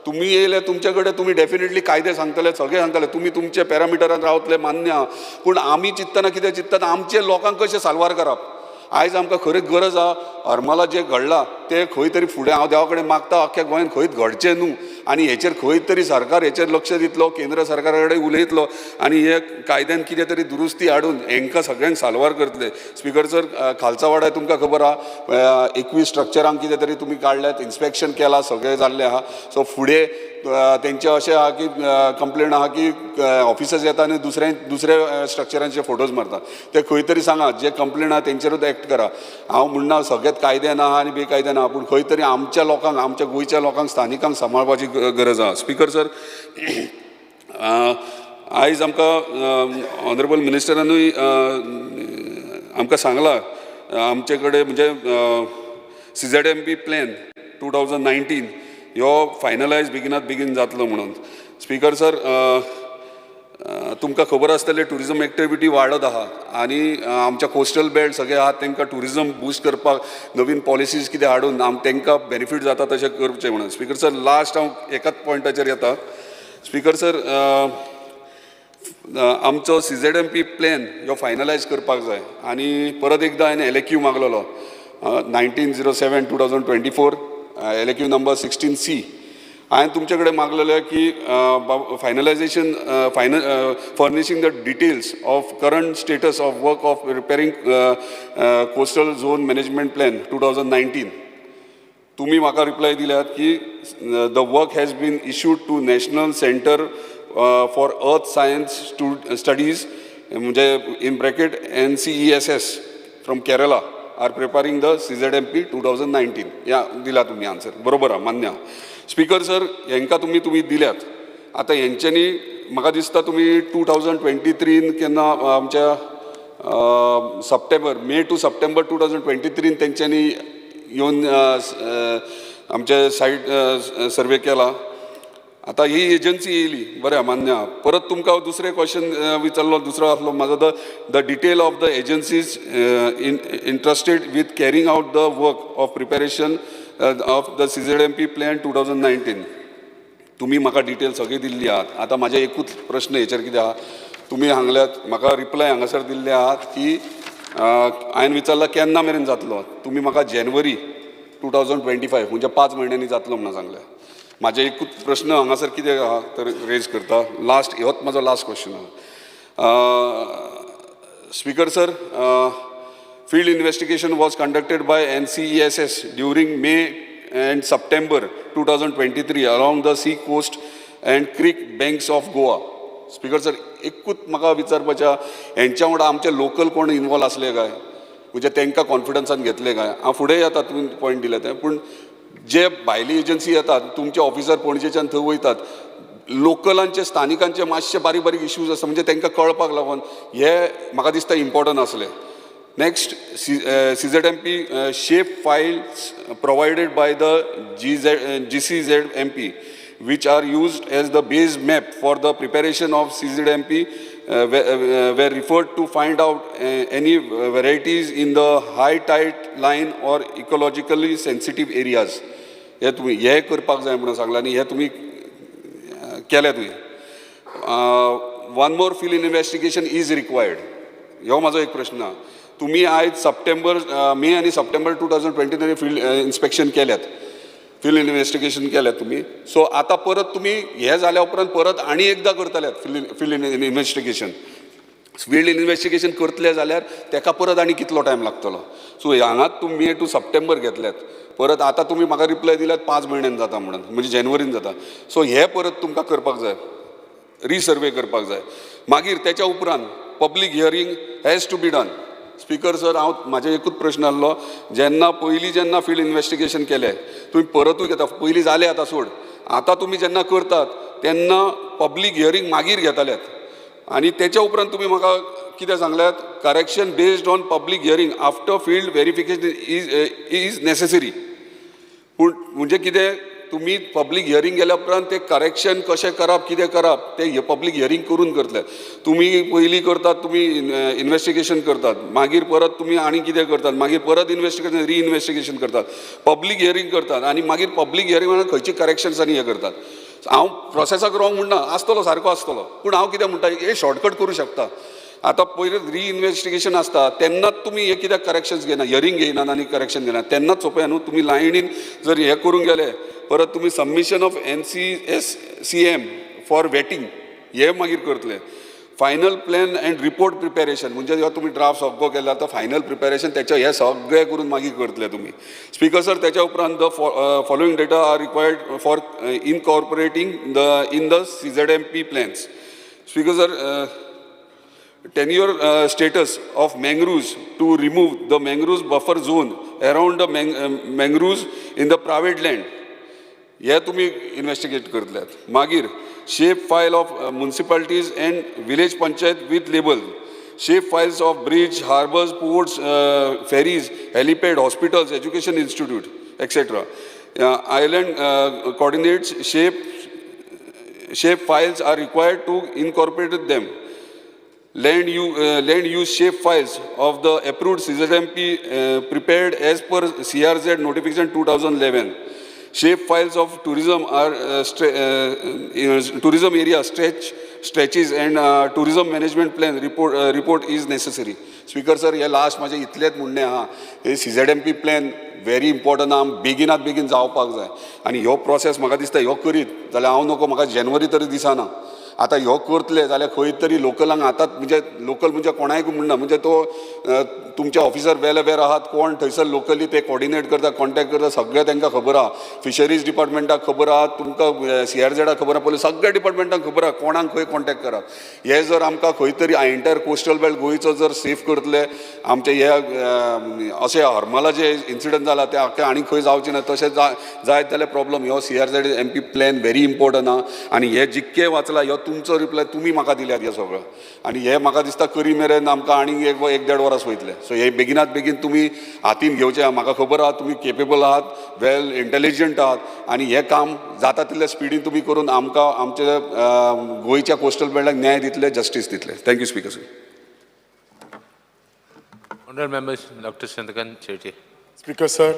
तुमी येयले तुमचे कडेन, तुमी डेफिनेटली कायदे सांगतले, सगळे सांगतले, तुमी तुमचे पॅरामिटरान रावतले, मान्य आहा, पूण आमी चिंततना कितें चिंततात, आमचे लोकांक कशें साल्वार करप. आयज आमकां खरीच गरज आहा, हरमला जें घडलां तें खंय तरी फुडें हांव देवा कडेन मागता अख्ख्या गोंयांत खंयच घडचें न्हू, आनी हेचेर खंय तरी सरकार हेचेर लक्ष दितलो, केंद्र सरकारा कडेन उलयतलो आनी हे कायद्यान कितें तरी दुरुस्ती हाडून हेंकां सगळ्यांक साल्वार करतले. स्पीकर सर, खालचा वाड्यार तुमकां खबर आहा, 21 स्ट्रक्चरांक कितें तरी तुमी काडल्यात, इन्स्पेक्शन केलां, सगळें जाल्लें आहा. सो फुडें तेंचें अशें आहा की कंप्लेन आहा की ऑफिसर्स येता आनी दुसऱ्या स्ट्रक्चरांचे फोटोज मारता, ते खंय तरी सांगा, जे कंप्लेन आहा तेंचेरूच एक्ट करा. हांव म्हणना सगळेच कायदे ना आनी बेकायदे ना, पूण खंय तरी आमच्या लोकांक, आमच्या गोंयच्या लोकांक, स्थानिकांक सांबाळपाची गरज आहा. स्पीकर सर, आयज आमकां ऑनरेबल मिनिस्टरानूय आमकां सांगलां, आमचे कडेन म्हणजे CZMP plan 2019 ह्यो फायनलायज बेगिनात बेगीन जातलो म्हणून. स्पीकर सर, तुमकां खबर आसतलें ट्युरिजम एक्टिविटी वाडत आहा आनी आमच्या कोस्टल बेल्ट सगळे आहात तेंकां ट्युरिजम बूस्ट करपाक नवीन पॉलिसीज कितें हाडून तेंकां बेनिफीट जाता तशें करचें म्हणून. स्पीकर सर, लास्ट हांव एकाच पॉयंटाचेर येता. स्पीकर सर, आमचो CZMP plan ह्यो फायनलायज करपाक जाय आनी परत एकदां हांवें LAQ मागलेलो 19/07/2024 LAQ number 16C. हांवें तुमचे कडेन मागलेलें की finalisation final furnishing the details of current status of work of preparing coastal zone management plan 2019. तुमी म्हाका रिप्लाय दिल्यात की the work has been issued to National Centre for Earth Science Studies, म्हणजे in bracket NCESS from Kerala are preparing the CZMP 2019. या दिला तुमी answer, बरोबर आहा, मान्य आहा. स्पीकर सर, हेंकां तुमी दिल्यात, आतां हेंच्यांनी म्हाका दिसता तुमी 2023 केन्ना आमच्या सप्टेंबर, मे टू सप्टेंबर 2023 तेंच्यांनी येवन आमचे सायट सर्वे केला. आतां ही एजन्सी येयली, बरें, मान्य आहा. परत तुमकां दुसरें क्वेश्चन विचारलो दुसरो आसलो म्हाजो, the detail of the agencies interested with carrying out the work of preparation of the CZMP plan 2019. तुमी म्हाका डिटेल सगळी दिल्ली आहात. आतां म्हाजे एकूच प्रश्न हेचेर कितें आहा, तुमी हांगल्यात म्हाका रिप्लाय हांगासर दिल्ले आहात की हांवें विचारलां केन्ना मेरेन जातलो, तुमी म्हाका जानेवारी 2025 म्हणजे 5 म्हयन्यांनी जातलो म्हणून सांगलें. म्हाजे एकूच प्रश्न हांगासर कितें आहा तर रेज करता, लास्ट, होच म्हाजो लास्ट क्वेश्चन आहा. Speaker sir, field investigation was conducted by NCESS during May and September 2023 along the sea coast and creek banks of Goa. Speaker sir, एकूच म्हाका विचारपाचें आहा, हेंच्या वांगडा आमचे लोकल कोण इनवॉल्व आसले काय, म्हणजे तांकां कॉन्फिडन्सान घेतले काय? हांव फुडें येता, तुमी पॉयंट दिले ते. पूण जे भायली एजन्सी येतात, तुमचे ऑफिसर पणजेच्यान थंय वयतात, लोकलांचे, स्थानिकांचे मातशे बारीक बारीक इश्यूज आसा, म्हणजे तांकां कळपाक लागून हे म्हाका दिसता इम्पॉर्टंट आसलें. Next, CZMP shape files provided by the GZ GCZMP, which are used as the base map for the preparation of CZMP, were referred to find out any varieties in the high tide line or ecologically sensitive areas. हे तुमी हे करपाक जाय म्हणून सांगलां आनी हे तुमी केले तुवें. One more field investigation is required, ह्यो म्हाजो एक प्रश्न आहा. तुमी आयज सप्टेंबर, मे आनी सप्टेंबर 2023 field inspection केल्यात, फिल्ड इन्वेस्टिगेशन केल्यात तुमी. सो आतां परत तुमी हे जाल्या उपरांत परत आनी एकदां करतले field investigation? Field investigation करतले जाल्यार तेका परत आनी कितलो टायम लागतलो? सो हांगात तुमी मे टू सप्टेंबर घेतल्यात, परत आतां तुमी म्हाका रिप्लाय दिल्यात 5 म्हयन्यान जाता म्हणून, म्हणजे जानेवारीन जाता. सो हे परत तुमकां करपाक जाय, रिसर्वे करपाक जाय. मागीर तेच्या उपरांत public hearing has to be done. Speaker sir, हांव म्हाजे एकूच प्रश्न आहलो, जेन्ना पयलीं जेन्ना फिल्ड इन्वेस्टिगेशन केलें तुमी, परतूय घेता, पयलीं जालें, आतां सोड, आतां तुमी जेन्ना करतात तेन्ना पब्लीक हियरींग मागीर घेताल्यात आनी तेच्या उपरांत तुमी म्हाका कितें सांगल्यात, correction based on public hearing after field verification is necessary. पूण म्हणजे कितें, तुमी पब्लीक हियरींग गेल्या उपरांत ते करेक्शन कशें करप, कितें करप, ते पब्लीक हियरींग करून करतले. तुमी पयलीं करतात, तुमी इन्वेस्टिगेशन करतात, मागीर परत तुमी आनी कितें करतात, मागीर परत इन्वेस्टिगेशन, रिइन्वेस्टिगेशन करतात, पब्लीक हियरींग करतात आनी मागीर पब्लीक हियरींग खंयची करेक्शन्स आनी हें करतात. हांव प्रोसेसाक रॉंग म्हणना, आसतलो सारको आसतलो, पूण हांव कितें म्हणटा, हे शॉर्टकट करूं शकता. आतां पयलीं रिइन्वेस्टिगेशन आसता तेन्नाच तुमी हे कित्याक करेक्शन्स घेयना, हियरींग घेयनात आनी करेक्शन घेयनात? तेन्नाच सोंपें न्हू, तुमी लायनीन जर हें करूंक गेले. परत तुमी submission of NCSCM for vetting हे मागीर करतले, final plan and report preparation, म्हणजे जेन्ना तुमी ड्राफ्ट सगळो केला तो फायनल प्रिपेरेशन तेचे हे सगळें करून मागीर करतले तुमी. स्पीकर सर, तेच्या उपरांत the following data are required for incorporating the in the CZMP plans. Speaker sir, tenure status of mangroves to remove the mangroves buffer zone around the mangroves in the private land, हे तुमी investigate करतल्यात. मागीर shape file of municipalities and village panchayat with label, shape files of bridge, harbours, ports, ferries, helipad, hospitals, education institute, etcetera. Island coordinates shape files are required to incorporate them. Land use shape files of the approved CZMP prepared as per CRZ notification 2011. Shape files of tourism are tourism area stretches and tourism management plan report is necessary. Speaker sir, हे last म्हाजें इतलेंच म्हणणें आहा, हे CZMP plan very important आहा, बेगिनात बेगीन जावपाक जाय. आनी ह्यो प्रोसेस म्हाका दिसता ह्यो करीत जाल्यार हांव नको, म्हाका जानेवारी तरी दिसना. आतां ह्यो करतले जाल्यार खंय तरी लोकलांक आतां, म्हणजे लोकल म्हणजे कोणायक म्हणना, म्हणजे तो तुमचे ऑफिसर वेल अवेर आहात, कोण थंयसर लोकली ते कॉर्डिनेट करता, कॉन्टेक्ट करता, सगळें तांकां खबर आहा. फिशरीज डिपार्टमेंटाक खबर आहा, तुमकां सीआरझेडाक खबर आहा, पयलीं सगळ्या डिपार्टमेंटाक खबर आहा कोणाक खंय कॉन्टेक्ट करप. हे जर आमकां खंय तरी एंटायर कोस्टल बेल्ट गोंयचो जर सेफ करतले, आमचे हे अशें हरमला जे इन्सिडंट जाला ते आख्खे आनी खंय जावचे ना, तशें जायत जाल्यार प्रॉब्लम. ह्यो CRZ MP plan very important आहा आनी हे जितके वाचला, ह्यो तुमचो रिप्लाय तुमी म्हाका दिल्यात हे सगळो, आनी हे म्हाका दिसता करी मेरेन आमकां आनीक एक एक देड वरां वयतले. सो हे बेगिनात बेगीन तुमी हातीन घेवचें. म्हाका खबर आहा तुमी केपेबल आहात, वेल इंटेलिजंट आहात आनी हें काम जाता तितल्या स्पिडीन तुमी करून आमकां आमच्या गोंयच्या कोस्टल बेल्टाक न्याय दितले, जस्टीस दितले. Thank you speaker sir. Honourable members doctor Chandrakant Shetye. Speaker sir,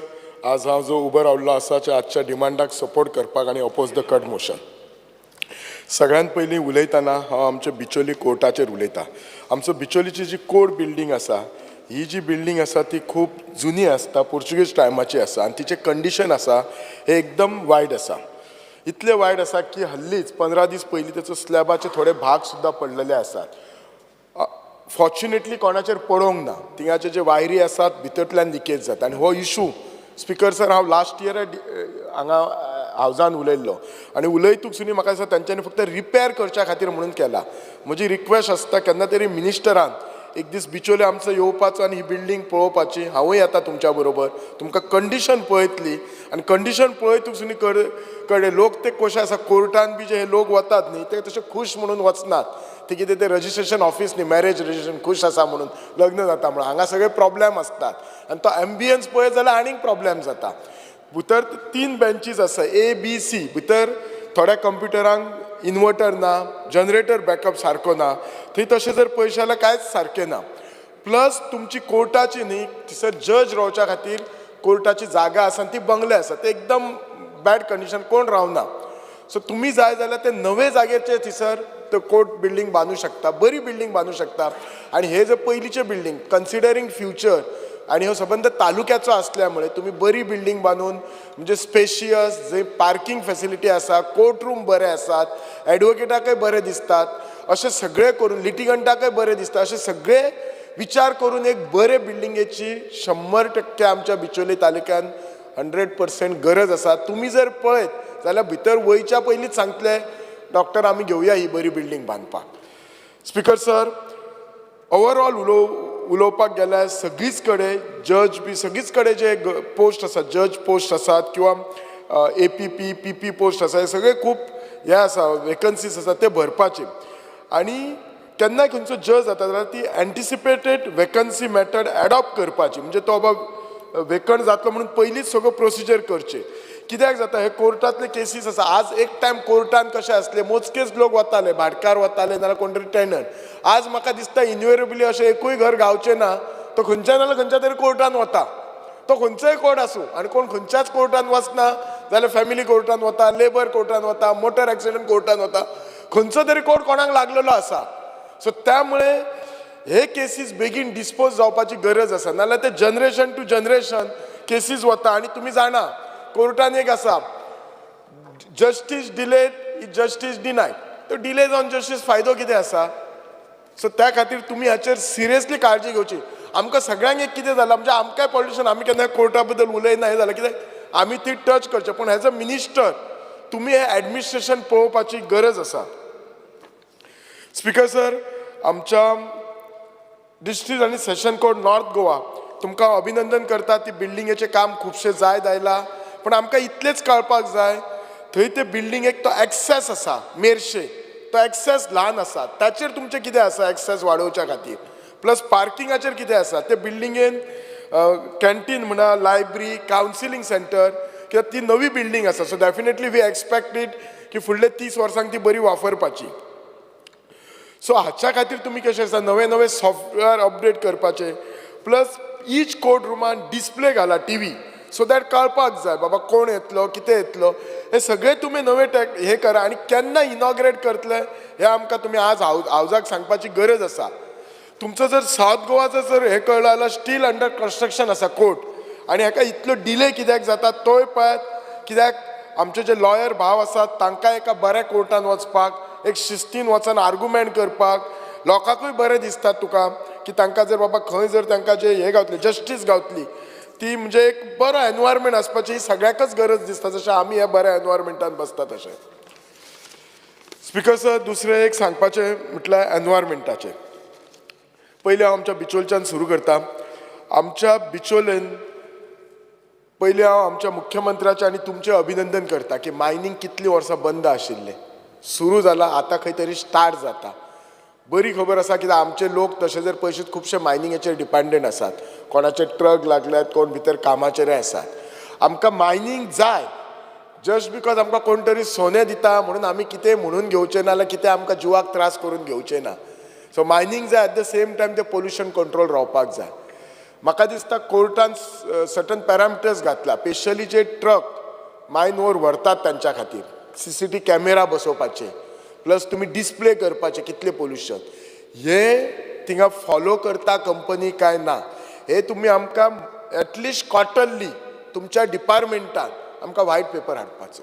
आज हांव जो उबो रावल्लो आसा ते आजच्या डिमांडाक सपोर्ट करपाक आनी ओपोज the cut motion. सगळ्यांत पयलीं उलयतना हांव आमच्या बिचोली कोर्टाचेर उलयतां. आमचो बिचोलीची जी कोर्ट बिल्डींग आसा, ही जी बिल्डींग आसा ती खूब जुनी आसता, पोर्चुगीज टायमाची आसा आनी तिचें कंडिशन आसा हें एकदम वायट आसा. इतलें वायट आसा की हल्लीच 15 दीस पयलीं तेचो स्लॅबाचे थोडे भाग सुद्दां पडलेले आसात. फॉर्च्युनेटली कोणाचेर पडोंक ना. थिंगाचे जे वायरी आसात भितरल्यान लिकेज जाता आनी हो इशू स्पिकर सर हांव लास्ट इयर हांगा हावजान उलयल्लो आनी उलयतूच सुनी म्हाका दिसता तांच्यांनी फक्त रिपेर करच्या खातीर म्हणून केला. म्हजी रिक्वेस्ट आसता केन्ना तरी मिनिस्टरान एक दीस बिचोले आमचो येवपाचो आनी ही बिल्डींग पळोवपाची. हांवूय येता तुमच्या बरोबर, तुमकां कंडिशन पळयतली आनी कंडिशन पळयतूच सुनी कडेन लोक ते कशे आसा कोर्टान बी जे हे लोक वतात न्ही ते तशे खूश म्हणून वचनात. ते कितें ते रजिस्ट्रेशन ऑफिस न्ही, मॅरेज रजिस्ट्रेशन खूश आसा म्हणून लग्न जाता म्हणून हांगा सगळे प्रॉब्लेम आसतात आनी तो एम्बियन्स पळयत जाल्यार आनीक प्रॉब्लेम जाता. भितर 3 बेंचीस आसा, ए बी सी. भितर थोड्या कंप्युटरांक इन्वर्टर ना, जनरेटर बॅकअप सारको ना, थंय तशें जर पळयशे जाल्यार कांयच सारकें ना. प्लस तुमची कोर्टाची न्ही थंयसर जज रावच्या खातीर कोर्टाची जागा आसा आनी ती बंगले आसा, ते एकदम बॅड कंडिशन, कोण रावना. सो तुमी जाय जाल्यार ते नवे जागेचे थंयसर तो कोर्ट बिल्डींग बांदू शकता, बरी बिल्डींग बांदू शकता. आनी हे जे पयलींचे बिल्डींग कन्सिडरींग फ्युचर आनी हो सबंद तालुक्याचो आसल्या मुळे तुमी बरी बिल्डींग बांदून म्हणजे स्पेशियस, जंय पार्कींग फेसिलिटी आसा, कोर्ट रूम बरे आसात, एडवोकेटाकय बरे दिसतात, अशें सगळें करून लिटिगंटाकय बरें दिसता, अशें सगळें विचार करून एक बरे बिल्डिंगेची 100% आमच्या बिचोली तालुक्यान 100% गरज आसा. तुमी जर पळयत जाल्यार भितर वयच्या पयलींच सांगतले डॉक्टर आमी घेवया ही बरी बिल्डींग बांदपाक. स्पिकर सर, ओवरऑल उलोवपाक गेल्यार सगळीच कडेन जज बी सगळीच कडेन जे पोस्ट आसात, जज पोस्ट आसात किंवा A P P P P post आसा, हे सगळे खूब हे आसा, वेकन्सीज आसा ते भरपाचे. आनी केन्नाय खंयचो जज जाता जाल्यार ती एन्टिसिपेटेड वेकन्सी मेथड एडॉप्ट करपाची, म्हणजे तो बाबा वेकंट जातलो म्हणून पयलींच सगळो प्रोसिजर करचें. कित्याक जाता हे कोर्टांतले केसीस आसा. आज एक टायम कोर्टान कशें आसलें, मोजकेच लोक वताले, भाटकार वताले नाजाल्यार कोण तरी टेनंट. आज म्हाका दिसता इनवेरेबली अशें एकूय घर गावचें ना, तो खंयच्या नाजाल्यार खंयच्या तरी कोर्टान वता, तो खंयचोय कोर्ट आसूं. आनी कोण खंयच्याच कोर्टान वचना जाल्यार फॅमिली कोर्टान वता, लेबर कोर्टान वता, मोटर एक्सिडंट कोर्टान वता, खंयचो तरी कोर्ट कोणाक लागलेलो आसा. सो त्यामुळे हे केसीस बेगीन डिस्पोज जावपाची गरज आसा, नाजाल्यार ते जनरेशन टू जनरेशन केसीस वता. आनी तुमी जाणा कोर्टान एक आसा, justice delayed is justice denied. तो डिले जावन जस्टीस फायदो कितें आसा? सो त्या खातीर तुमी हाचेर सिरियसली काळजी घेवची. आमकां सगळ्यांक एक कितें जालां म्हणजे आमकांय पॉलिटिशन आमी केन्ना कोर्टा बद्दल उलयना, हें जालां कित्याक आमी ती टच करचें, पूण एज अ मिनिस्टर तुमी हें एडमिनिस्ट्रेशन पळोवपाची गरज आसा. स्पिकर सर, आमच्या डिस्ट्रिक्ट आनी सेशन कोर्ट नॉर्थ गोवा तुमकां अभिनंदन करता. ती बिल्डिंगेचें काम खुबशें जायत आयलां, पूण आमकां इतलेंच कळपाक जाय थंय ते बिल्डिंगेक तो एक्सेस आसा मेरशे, तो एक्सेस ल्हान आसा, ताचेर तुमचें कितें आसा एक्सेस वाडोवच्या खातीर, प्लस पार्किंगाचेर कितें आसा, ते बिल्डिंगेन कॅन्टीन म्हणा, लायब्ररी, कावन्सिलींग सेंटर, कित्याक ती नवी बिल्डींग आसा. So definitely we expect it की फुडले 30 वर्सांक ती बरी वापरपाची. सो हाच्या खातीर तुमी कशें आसा नवे नवे सॉफ्टवेअर अपडेट करपाचे, प्लस ईच कोर्ट रुमान डिस्प्ले घाला टीव्ही, सो that कळपाक जाय बाबा कोण येतलो कितें येतलो, हे सगळे तुमी नवे टॅक हे करा. आनी केन्ना इनॉग्रेट करतले हें आमकां तुमी आज हावजाक सांगपाची गरज आसा. तुमचो जर सावथ गोवाचो जर हें कळ्ळो जाल्यार स्टील अंडर कन्स्ट्रक्शन आसा कोर्ट, आनी हाका इतलो डिले कित्याक जाता तोय पळयात, कित्याक आमचे जे लॉयर भाव आसात तांकां एका बऱ्या कोर्टान वचपाक, एक शिस्तीन वचून आर्गुमेंट करपाक लोकांकूय बरें दिसता तुका की तांकां जर बाबा खंय जर तांकां जे हें गावतलें, जस्टीस गावतली, ती म्हणजे एक बरो एनवायरमेंट आसपाची ही सगळ्यांकच गरज दिसता, जशें आमी ह्या बऱ्या एनवायरमेंटान बसता तशें. स्पिकर सर, दुसरें एक सांगपाचें म्हटल्यार एनवायरमेंटाचें. पयलीं हांव आमच्या बिचोलच्यान सुरू करता. आमच्या बिचोलेन पयलीं हांव आमच्या मुख्यमंत्र्याचें आनी तुमचें अभिनंदन करता की मायनींग कितलीं वर्सां बंद आशिल्लें, सुरू जालां, आतां खंय तरी स्टार्ट जाता. बरी खबर आसा कित्याक आमचे लोक तशे जर पळयशीत खुबशे मायनिंगाचेर डिपेंडंट आसात. कोणाचे ट्रक लागल्यात, कोण भितर कामाचेरय आसात. आमकां मायनींग जाय, जस्ट because आमकां कोण तरी सोनें दिता म्हणून आमी कितेंय म्हणून घेवचें ना जाल्यार कितें आमकां जिवाक त्रास करून घेवचें ना. सो मायनींग जाय, एट the same time तें पोल्युशन कंट्रोल रावपाक जाय. म्हाका दिसता कोर्टान सर्टन पॅरामिटर्स घातला, स्पेशली जे ट्रक मायन ओर व्हरतात तांच्या खातीर CCT camera बसोवपाचे, प्लस तुमी डिस्प्ले करपाचे कितले पोल्युशन हे थिंगा फॉलो करता कंपनी काय ना, हे तुमी आमकां एटलिस्ट क्वॉर्टरली तुमच्या डिपार्टमेंटान आमकां व्हायट पेपर हाडपाचो.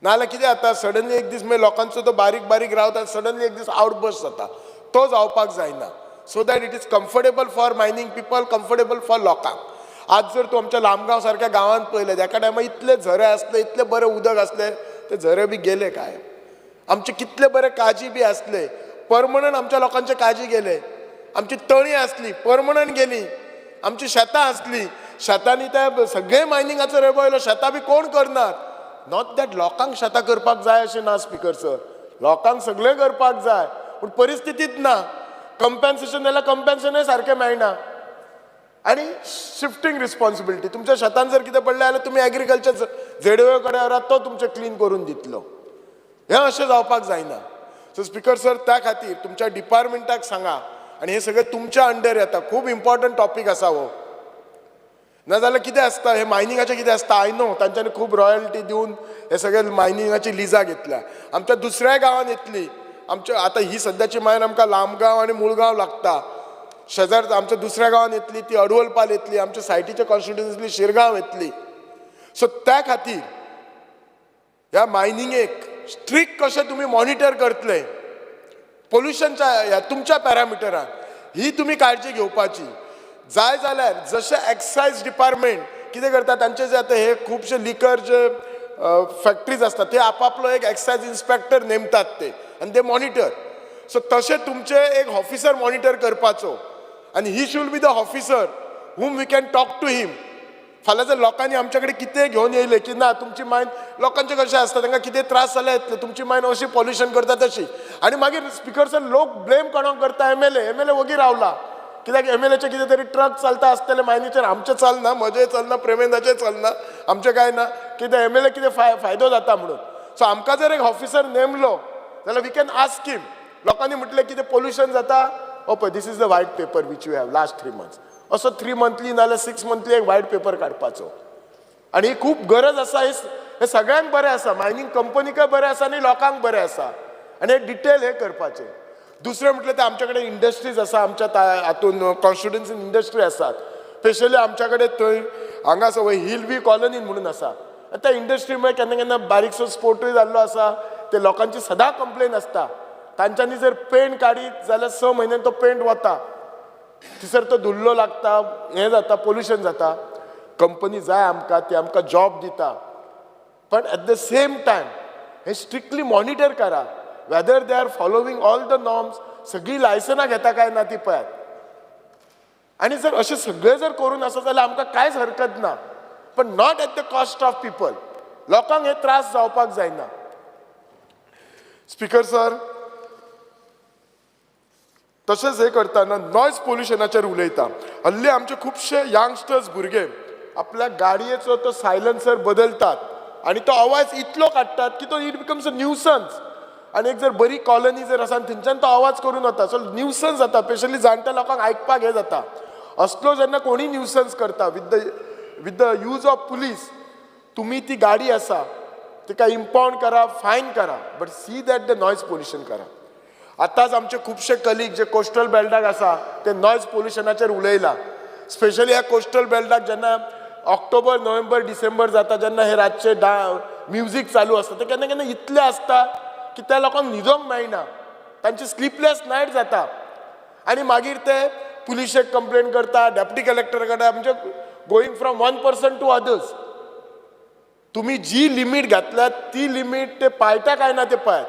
नाजाल्यार कितें जाता, सडनली एक दीस मागीर लोकांचो तो बारीक बारीक रावता, सडनली एक दीस आवटबर्स्ट जाता, तो जावपाक जायना. So that it is comfortable for mining people, comfortable for लोकांक. आज जर तूं आमच्या लामगांव सारक्या गांवांत पळयलें, एका टायमार इतले झरे आसले, इतले बरें उदक आसलें, ते झरे बी गेले काय. आमचे कितले बरे काजी बी आसले, परमनंट आमच्या लोकांचे काजी गेले. आमची तळी आसली, परमनंट गेली. आमची शेतां आसली, शेतांनी ते सगळे मायनिंगाचो रेबो आयलो, शेतां बी कोण करनात. Not that लोकांक शेतां करपाक जाय अशें ना स्पिकर सर, लोकांक सगळें करपाक जाय, पूण परिस्थितीच ना. कंपेन्सेशन जाल्यार कंपेन्सेशनय सारकें मेळना. आनी शिफ्टींग रिस्पॉन्सिबिलिटी, तुमच्या शेतान जर कितें पडलें जाल्यार तुमी एग्रीकल्चर झेडवे कडेन व्हरात, तो तुमचें क्लीन करून दितलो. हें अशें जावपाक जायना. सो स्पिकर सर, त्या खातीर तुमच्या डिपार्टमेंटाक सांगा, आनी हें सगळें तुमच्या अंडर येता, खूब इम्पॉर्टंट टॉपीक आसा हो. नाजाल्यार कितें आसता, हें मायनिंगाचें कितें आसता, I know तांच्यांनी खूब रॉयल्टी दिवन हे सगळे मायनिंगाची लिजां घेतल्या. आमच्या दुसऱ्याय गांवांत येतली. आमच्या आतां ही सद्याची मायन आमकां लामगांव आनी मुळगांव लागता, शेजार आमच्या दुसऱ्या गांवांत येतली, ती अडवलपाल येतली, आमच्या सायटीच्या कॉन्स्टिट्युन्सींतली शिरगांव येतली. सो त्या खातीर ह्या मायनिंगेक स्ट्रिक्ट कशें तुमी मॉनिटर करतले पोल्युशनच्या ह्या तुमच्या पॅरामिटरान, ही तुमी काळजी घेवपाची. जाय जाल्यार जशें एक्सायज डिपार्टमेंट कितें करता, तांचे जे आतां हे खुबशे लिकर जे फॅक्ट्रीज आसता, ते आपापलो एक एक्सायज इन्स्पेक्टर नेमतात ते, आनी ते मॉनिटर. सो तशें तुमचे एक ऑफिसर मॉनिटर करपाचो, आनी he should be the officer whom we can talk to him. फाल्यां जर लोकांनी आमच्या कडेन कितें घेवन येयलें की ना तुमची मायन, लोकांचें कशें आसता, तांकां कितें त्रास जाल्यार येतले, तुमची मायन अशी पॉल्युशन करता तशी, आनी मागीर स्पिकर सर लोक ब्लेम कोणाक करता, एमएलए. एमएलए वगी रावला कित्याक एमएलएचे कितें तरी ट्रक चलता आसतले मायनीचेर, आमचें चलना, म्हजें चलना, प्रेमेंदाचें चलना, आमचें कांय ना, कितें एमएलए कितें फायदो जाता म्हणून. सो आमकां जर एक ऑफिसर नेमलो जाल्यार we can ask him. लोकांनी म्हटलें कितें पोल्युशन जाता, ओ पळय this is the white paper which you have last 3 months, असो 3 मंथली नाजाल्यार 6 मंथली एक व्हायट पेपर काडपाचो. आनी ही खूब गरज आसा, हे सगळ्यांक बरें आसा, मायनींग कंपनीकय बरें आसा आनी लोकांक बरें आसा, आनी हे डिटेल हे करपाचें. दुसरें म्हटलें तें आमच्या कडेन इंडस्ट्रीज आसा, आमच्या हातून कॉन्स्टिट्युन्सीन इंडस्ट्री आसात, स्पेशली आमच्या कडेन थंय हांगा आसा वय हिल we कॉलनीन म्हणून आसा, त्या इंडस्ट्री मुळे केन्ना केन्ना बारीकसो स्पोर्टूय जाल्लो आसा, ते लोकांची सदां कंप्लेन आसता. तांच्यांनी जर पेंट काडीत जाल्यार 6 म्हयन्यान तो पेंट वता, थंयसर तो धुल्लो लागता, हें जाता, पोल्युशन जाता. कंपनी जाय आमकां, ती आमकां जॉब दिता, पण eight the same time hey strictly monitor करा whether they are following all the norms, सगळीं लायसनां घेता काय ना ती पळयात. आनी जर अशें सगळें जर करून आसा जाल्यार आमकां कांयच हरकत ना, पण not at the cost of people. लोकांक हे त्रास जावपाक जायना. स्पिकर सर, तशेंच हें करतना नॉयज पोल्युशनाचेर उलयता. हल्ली आमचे खुबशे यंगस्टर्स भुरगे आपल्या गाडयेचो तो सायलन्सर बदलतात आनी तो आवाज इतलो काडटात की तो it becomes a nuisance. आनी एक जर बरी कॉलनी जर आसा आनी थंयच्यान तो आवाज करून वता, सो न्यूसन्स जाता, स्पेशली जाणट्या लोकांक आयकपाक हें जाता. असलो जेन्ना कोणीय न्यूसन्स करता with the use of police, तुमी ती गाडी आसा तिका इम्पावंड करा, फायन करा, but see that the noise pollution करा. आतांच आमचे खुबशे कलीग जे कोस्टल बेल्टाक आसा ते नॉयज पोल्युशनाचेर उलयला. स्पेशली ह्या कोस्टल बेल्टाक जेन्ना ऑक्टोबर नोव्हेंबर डिसेंबर जाता, जेन्ना हे रातचे म्युजीक चालू आसता, ते केन्ना केन्ना इतले आसता की त्या लोकांक न्हिदोंक मेळना, तांची स्लिपलेस नायट जाता. आनी मागीर ते पुलिशेक कंप्लेन करता, डेप्युटी कलेक्टर कडेन, म्हणजे going from one person to others. तुमी जी लिमीट घातल्या ती लिमीट ते पाळटा काय ना ते पळयात,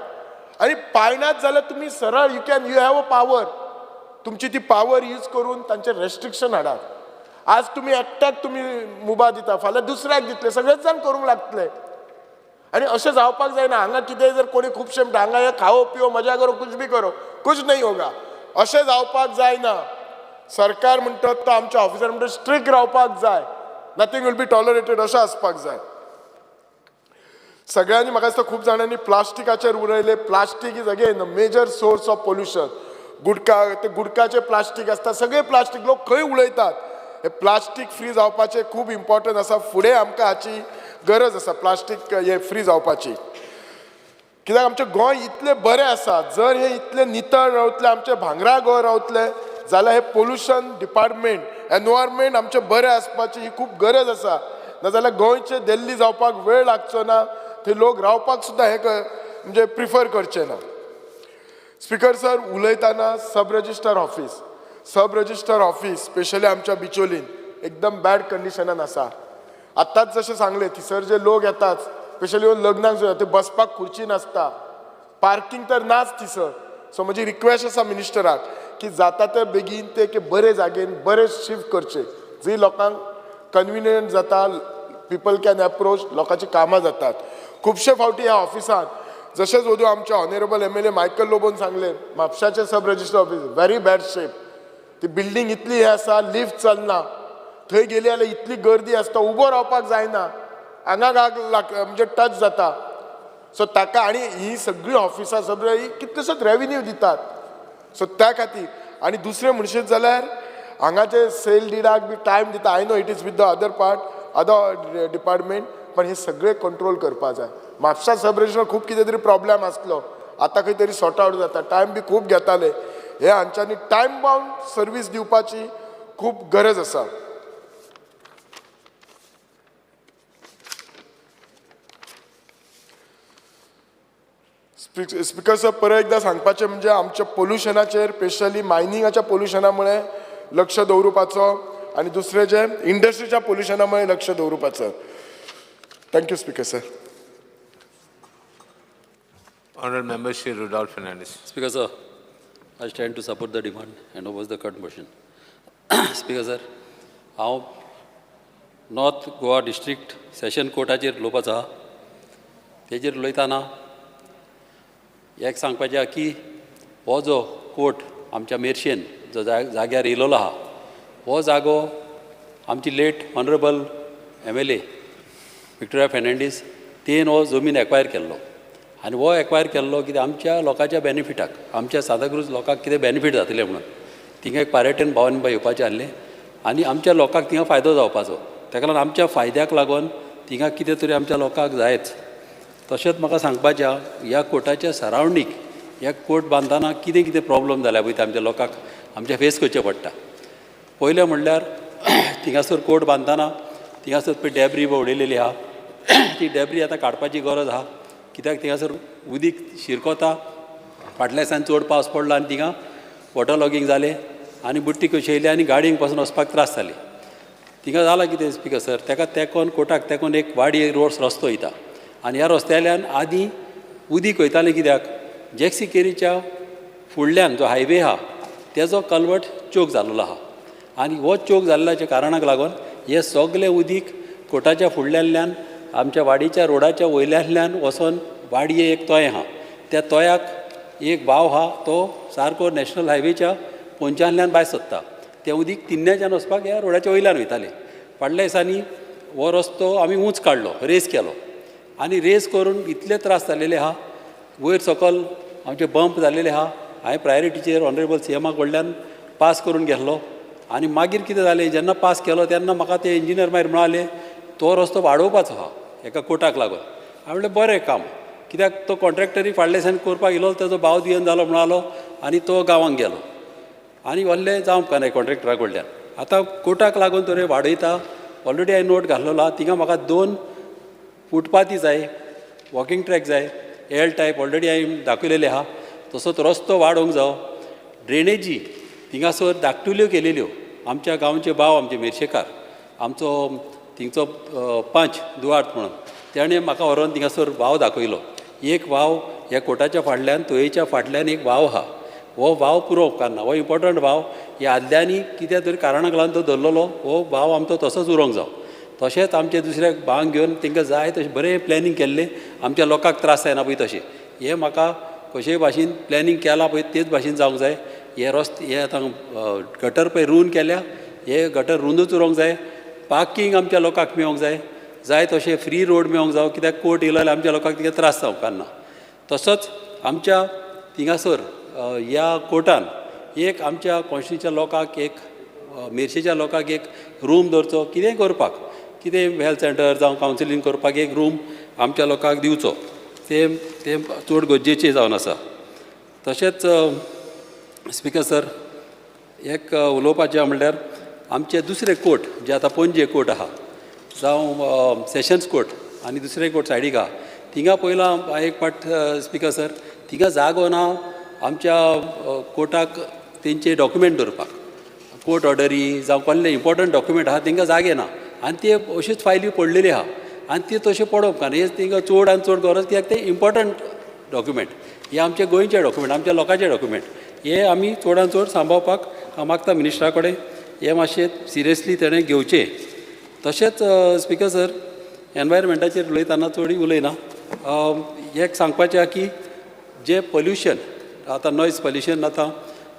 आनी पाळनात जाल्यार तुमी सरळ you have a power, तुमची ती पावर यूज करून तांचेर रेस्ट्रिक्शन हाडात. आज तुमी एकट्याक तुमी मुबा दिता, फाल्यां दुसऱ्याक दितले, सगळेच जाण करूंक लागतले. आनी अशें जावपाक जायना. हांगा कितेंय जर कोणी खुबशे म्हणटा हांगा हे खाओ पिओ मजा करो कुछ भी करो कुछ नहीं होगा, अशें जावपाक जायना. सरकार म्हणटात तो आमच्या ऑफिसर म्हणटा स्ट्रिक्ट रावपाक जाय, नथींग will be tolerated अशें आसपाक जाय. सगळ्यांनी म्हाका दिसता खूब जाणांनी प्लास्टिकाचेर उलयले. Plastic is again a major source of pollution. Gutka, ते गुटकाचे प्लास्टीक आसता, सगळे प्लास्टीक लोक खंय उडयतात. हे प्लास्टीक फ्री जावपाचें खूब इम्पॉर्टंट आसा. फुडें आमकां हाची गरज आसा, प्लास्टीक हे फ्री जावपाची. कित्याक आमचें गोंय इतलें बरें आसा, जर हे इतलें नितळ रावतलें, आमचें भांगरा गोंय रावतलें जाल्यार हे पोल्युशन डिपार्टमेंट एनवायरमेंट आमचें बरें आसपाची ही खूब गरज आसा. नाजाल्यार गोंयचें दिल्ली जावपाक वेळ लागचो ना, थंय लोक रावपाक सुद्दां हें म्हणजे प्रिफर करचे ना. स्पिकर सर, उलयतना sub registrar office, sub registrar office specially आमच्या बिचोलीन एकदम बॅड कंडिशनान आसा. आत्ताच जशें सांगलें, थंयसर जे लोक येतात स्पेशली लग्नाक सुद्दां ते बसपाक खुर्ची नासता, पार्कींग तर नाच थंयसर. सो म्हजी रिक्वेस्ट आसा मिनिस्टराक की जाता ते बेगीन ते बरे जागेन बरे शिफ्ट करचे, जी लोकांक कन्विनियंट जाता, पिपल can approach, लोकांची कामां जातात. खुबशे फावटी ह्या ऑफिसांत जशेंच ओदूं आमचे ऑनरेबल MLA Michael लोबोन सांगलें, म्हापशाचें sub register office very bad shape, ती बिल्डींग इतली हें आसा, लिफ्ट चलना, थंय गेली जाल्यार इतली गर्दी आसता, उबो रावपाक जायना, आंगाक आग म्हणजे टच जाता. सो ताका आनी ही सगळीं ऑफिसां सगळीं ही कितलेशेच रेविन्यू दितात. सो त्या खातीर आनी दुसरें म्हणशीत जाल्यार हांगाचे सेल डिडाक बी टायम दिता. I know it is with the other part other department, पण हे सगळे कंट्रोल करपा जाय. म्हापशा सब रजिस्टर खूब कितें तरी प्रॉब्लेम आसलो, आतां खंय तरी सॉर्ट आवट जाता, टायम बी खूब घेताले. हे हांच्यांनी टायम बाउंड सर्वीस दिवपाची खूब गरज आसा. स्पिकर सर, परत एकदां सांगपाचें म्हणजे आमच्या पोल्युशनाचेर स्पेशली मायनिंगाच्या पोल्युशना मुळे लक्ष दवरुपाचो आनी दुसरें जें इंडस्ट्रीच्या पोल्युशना मुळे लक्ष दवरुपाचो. Thank you speaker sir. Honourable Member Shri Rudolph Fernandez. Speaker sir, I stand to support the demand and oppose the cut motion. Speaker sir, हांव नॉर्थ गोवा डिस्ट्रिक्ट सेशन कोर्टाचेर उलोवपाचो आहा. तेजेर उलयतना एक सांगपाचें आहा की हो जो कोर्ट आमच्या मेरशेन जो जाग्यार येयलेलो आहा, हो जागो आमची late honourable MLA Victoria Fernandes तेन हो जमीन एक्वायर केल्लो आनी हो एक्वायर केल्लो कित्याक आमच्या लोकांच्या बेनिफिटाक, आमच्या सांताक्रूज लोकांक कितें बेनिफीट जातलें म्हणून. थिंगा एक पर्यटन भवन येवपाचें आसलें आनी आमच्या लोकांक थिंगा फायदो जावपाचो, ताका लागून आमच्या फायद्याक लागून थिंगा कितें तरी आमच्या लोकांक जायच. तशेंच म्हाका सांगपाचें आहा, ह्या कोर्टाच्या सरावंडींग ह्या कोर्ट बांदतना कितें कितें प्रॉब्लम जाल्या पळय ते आमच्या लोकांक आमच्या फेस करचें पडटा. पयलें म्हणल्यार थिंगासर कोर्ट बांदतना थिंगासर पळय डेब्री उडयलेली आहा, ती डेब्री आतां काडपाची गरज आहा कित्याक थिंगासर उदीक शिरकोता. फाटल्या दिसान चड पावस पडलो आनी थिंगा वॉटर लॉगींग जालें आनी बुट्टी कशी येयली आनी गाडयेक पासून वचपाक त्रास जाले. थिंगा जालां कितें स्पिकर सर, ताका तेंकोन कोर्टाक तेंकोन एक वाडी रोड रस्तो वयता आनी ह्या रस्त्याल्यान आदीं उदीक वयतालें कित्याक जॅक्सी केरीच्या फुडल्यान जो हायवे आहा तेजो कलवट चोक जाल्लो आहा आनी हो चोक जाल्ल्याच्या कारणाक लागून हे सगळे उदीक कोर्टाच्या फुडल्यांतल्यान आमच्या वाडीच्या रोडाच्या वयल्यांतल्यान वचोन वाडये एक तोय आहा, त्या तोयाक एक वाव आहा तो सारको नॅशनल हायवेच्या पोंच्यातल्यान भायर सोदता. तें उदीक तिन्न्याच्यान वचपाक ह्या रोडाच्या वयल्यान वयतालें. फाटल्या दिसांनी हो रस्तो आमी उंच काडलो, रेस केलो आनी रेस करून इतले त्रास जालेले आहा, वयर सकल आमचे बंप जालेले आहा. हांवें प्रायोरिटीचेर ऑनरेबल सीएमा कडल्यान पास करून घेतलो आनी मागीर कितें जालें, जेन्ना पास केलो तेन्ना म्हाका ते इंजिनियर मागीर म्हणाले तो रस्तो वाडोवपाचो आहा एका कोर्टाक लागून. हांवें म्हणलें बरें काम, कित्याक तो कॉन्ट्रॅक्टरी फाटल्या दिसांनी करपाक येयलो, तेजो भाव दुयेंत जालो म्हणालो आनी तो गांवांक गेलो आनी व्हडलें जावंक ना कॉन्ट्रॅक्टरा कडल्यान. आतां कोर्टाक लागून तर वाडयता, ऑलरेडी हांवें नोट घातलेलो आहा. थिंगा म्हाका 2 फुटपाथी जाय, वॉकिंग ट्रॅक जाय, एल टायप ऑलरेडी हांवें दाखयलेले आहा. तसोच रस्तो वाडोवंक जावो, ड्रेनेजी थिंगासर धाकटुल्यो केलेल्यो आमच्या गांवचे भाव आमचे मिरशेकार आमचो थिंगचो पंच दुवार्त म्हणून तेणें म्हाका व्हरोन थिंगासर वाव दाखयलो. एक वाव ह्या कोर्टाच्या फाटल्यान तोयेच्या फाटल्यान एक वाव आहा, हो वाव पुरो उपकारना, हो इम्पोर्टंट वाव. ह्या आदल्यांनी कित्या तरी कारणाक लागून तो धरलेलो, हो वाव आमचो तसोच उरोंक जावो. तशेंच आमचे दुसरे भांग घेवन तांकां जाय तशें बरें प्लॅनिंग केल्लें आमच्या लोकांक त्रास जायना पळय तशें हें म्हाका कशेय भाशेन प्लॅनिंग केलां पळय तेच भाशेन जावंक जाय. हे रस्ते हे आतां गटर पळय रुंद केल्या, हे गटर रुंदूच उरोंक जाय. पार्किंग आमच्या लोकांक मेळोंक जाय, जाय तशें फ्री रोड मेळोंक जावं, कित्याक कोर्ट येयलो जाल्यार आमच्या लोकांक कितें त्रास जावपाक ना. तसोच आमच्या थिंगासर ह्या कोर्टान एक आमच्या कॉन्स्टिट्युएन्सीच्या लोकांक एक मेर्शेच्या लोकांक एक रूम दवरचो, कितेंय करपाक, कितें हेल्थ सेंटर जावं कावन्सिलींग करपाक एक रूम आमच्या लोकांक दिवचो, तें तें चड गरजेचें जावन आसा. तशेंच स्पिकर सर एक उलोवपाचें म्हणल्यार आमचे दुसरे कोर्ट जे आतां पणजे कोर्ट आहा जावं सेशन्स कोर्ट आनी दुसरे कोर्ट सायडीक आहा, थिंगा पयलां एक पाट स्पिकर सर थिंगा जागो ना आमच्या कोर्टाक तेंचे डॉक्युमेंट दवरपाक, कोर्ट ऑर्डरी जावं कसले इम्पोर्टंट डॉक्युमेंट आहा तेंकां जागे ना आनी ते अश्योच फायली पडलेली आहा आनी ते तशें पडोवंक कारण हे तेंकां चड आनी चड गरज, कित्याक ते इम्पोर्टंट डॉक्युमेंट, हे आमचे गोंयचे डॉक्युमेंट, आमच्या लोकांचे डॉक्युमेंट, हे आमी चडान चड सांबाळपाक हांव मागता मिनिस्टरा कडेन, हे मातशें सिरियसली तेणें घेवचें. तशेंच स्पिकर सर एनवायरमेंटाचेर उलयतना चड उलयना, एक सांगपाचें आहा की जें पोल्युशन आतां नॉयज पोल्युशन आतां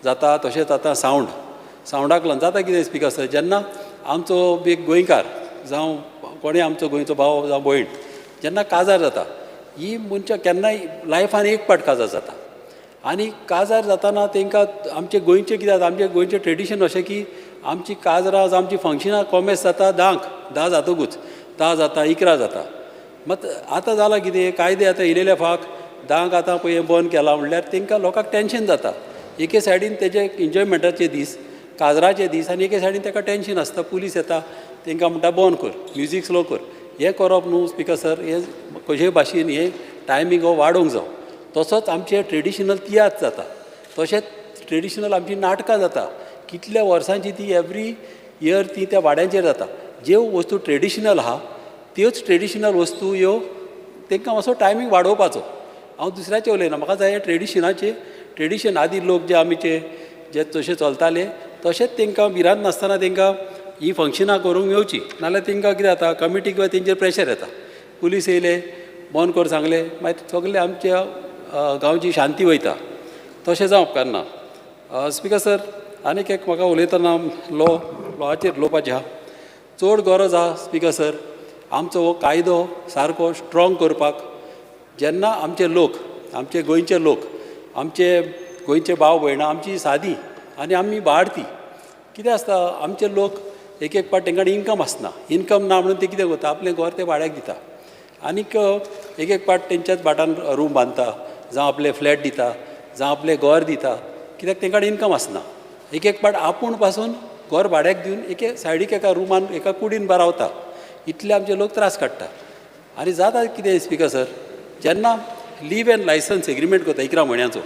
जाता, तशेंच आतां सावंड सावंडाक लागून जाता कितें स्पिकर सर, जेन्ना आमचो एक गोंयकार जावं कोणूय आमचो गोंयचो भाव जावं भयण जेन्ना काजार जाता, ही मनशां केन्नाय लायफान एक पाट काजार जाता आनी काजार जाताना तांकां आमचें गोंयचें कितें जाता, आमचें गोंयचें ट्रेडिशन अशें की आमची काजरां जावं आमची फंक्शनां कोमेस जाता 10क, 10 जातकूच 10 जाता 11 जाता. मात आतां जालां कितें, कायदे आतां येयलेले फाक 10क आतां पळय बंद केलां म्हणल्यार तांकां लोकांक टेंशन जाता. एके सायडीन तेजे एन्जॉयमेंटाचे दीस, काजराचे दीस आनी एके सायडीन ताका टेंशन आसता, पुलीस येता तांकां म्हणटा बंद कर, म्युजीक स्लो कर. हें करप न्हू स्पिकर सर, हें कशेय भाशेन हें टायमींग हो वाडोवंक जावं. तसोच आमचे ट्रेडिशनल तियात्र जाता, तशेंच ट्रेडिशनल आमची नाटकां जाता, कितल्या वर्सांची ती एवरी इयर ती त्या वाड्यांचेर जाता. ज्यो वस्तू ट्रेडिशनल आहा त्योच ट्रेडिशनल वस्तू ह्यो तांकां मातसो टायमींग वाडोवपाचो. हांव दुसऱ्याचें उलयना, म्हाका जाय ट्रेडिशनाचे ट्रेडिशन आदी लोक जे आमचे जे तशे चलताले तशेंच तांकां भिरांत नासतना तांकां ही फंक्शनां करूंक मेवची, नाल्यार तांकां कितें जाता कमिटी किंवा तेंचेर प्रेशर येता, पुलीस येयले बंद कर सांगले, मागीर सगळे आमच्या गांवची शांती वयता, तशें जावं उपकारना. स्पिकर सर आनीक एक म्हाका उलयतना लॉचेर उलोवपाचें आहा. चड गरज आहा स्पिकर सर आमचो हो कायदो सारको स्ट्रोंग करपाक. जेन्ना आमचे लोक, आमचे गोंयचे लोक, आमचे गोंयचे भाव भयणां आमची सादी आनी आमी वाडती कितें आसता, आमचे लोक एक एक पाट तेंकां इनकम आसना, इनकम ना म्हणून ते कितें करता आपलें घर ते भाड्याक दिता आनीक एक एक पाट तेंच्याच भाटान रूम बांदता जावं आपलें फ्लॅट दिता जावं आपलें घर दिता, कित्याक तेंकां इनकम आसना. एक एक पाट आपूण पासून घर भाड्याक दिवन एके सायडीक एका रुमान एका कुडीन रावता, इतले आमचे लोक त्रास काडटा. आनी जाता कितें स्पिकर सर, जेन्ना लीव एंड लायसन्स एग्रीमेंट करता 11 म्हयन्याचो,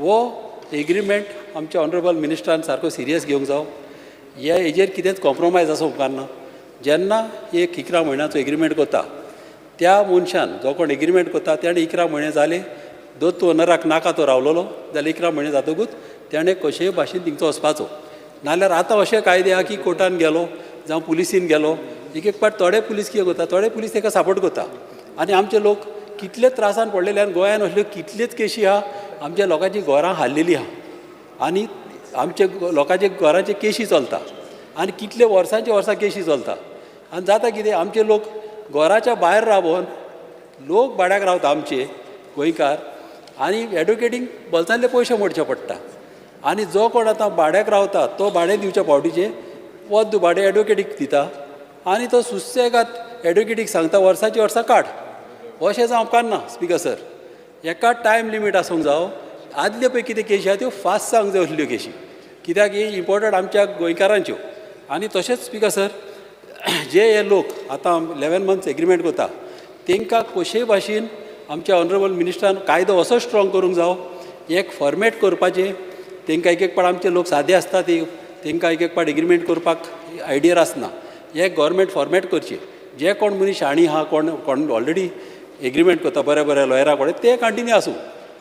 हो एग्रीमेंट आमच्या ऑनरेबल मिनिस्टरान सारको सिरियस घेवंक जावो. ह्या हेजेर कितेंच कॉम्प्रोमायज आसूं उपकारना. जेन्ना एक 11 म्हयन्याचो एग्रीमेंट करता त्या मनशान जो कोण एग्रीमेंट करता तेणें 11 म्हयने जाले दोत ओनराक नाका तो रावलोलो जाल्यार 11 म्हयने जातकूच तेणें कशेय भाशेन थिंगचो वचपाचो. नाल्यार आतां अशे कायदे आहा की कोर्टान गेलो जावं पुलिसीन गेलो, एक एक पाट थोडे पुलीस कितें करता, थोडे पुलीस ताका सपोर्ट करता आनी आमचे लोक कितले त्रासान पडलेले आनी गोंयान असल्यो कितल्योच केशी आहा, आमच्या लोकांची घरां हाल्लेली आहा आनी आमचे लोकांचे घराचे केशी चलता आनी कितले वर्सांची वर्सां केशी चलता. आनी जाता कितें, आमचे लोक घराच्या भायर रावन लोक भाड्याक रावता आमचे गोंयकार आनी एडवोकेटींग बोल्सांतले पयशे मोडचे पडटा. आनी जो कोण आतां भाड्याक रावता तो भाडें दिवच्या फावटीचें वद्द भाडें एडवोकेटीक दिता आनी तो सुसेगाद एडवोकेटीक सांगता वर्साची वर्सां काड. अशें जावं उपकारना स्पिकर सर, एका टायम लिमीट आसूंक जावो. आदल्यो पळय कितें केशी आहा त्यो फास्ट जावंक जाय असल्यो केशी, कित्याक ही इम्पोर्टंट आमच्या गोंयकारांच्यो. आनी तशेंच स्पिकर सर जे हे लोक आतां 11 मंथ्स एग्रीमेंट करता तांकां कशेय भाशेन आमच्या ऑनरेबल मिनिस्टरान कायदो असो स्ट्रोंग करूंक जावो, एक फॉर्मेट करपाचें. तांकां एक एक पाट आमचे लोक सादे आसता, ते तांकां एक एक पाट एग्रीमेंट करपाक आयडिया आसना. एक गव्हर्मेंट फॉर्मेट करचें, जे कोण मनीस शाणी आहा, कोण कोण ऑलरेडी एग्रीमेंट करता बऱ्या बऱ्या लॉयरा कडेन ते कंटिन्यू आसूं,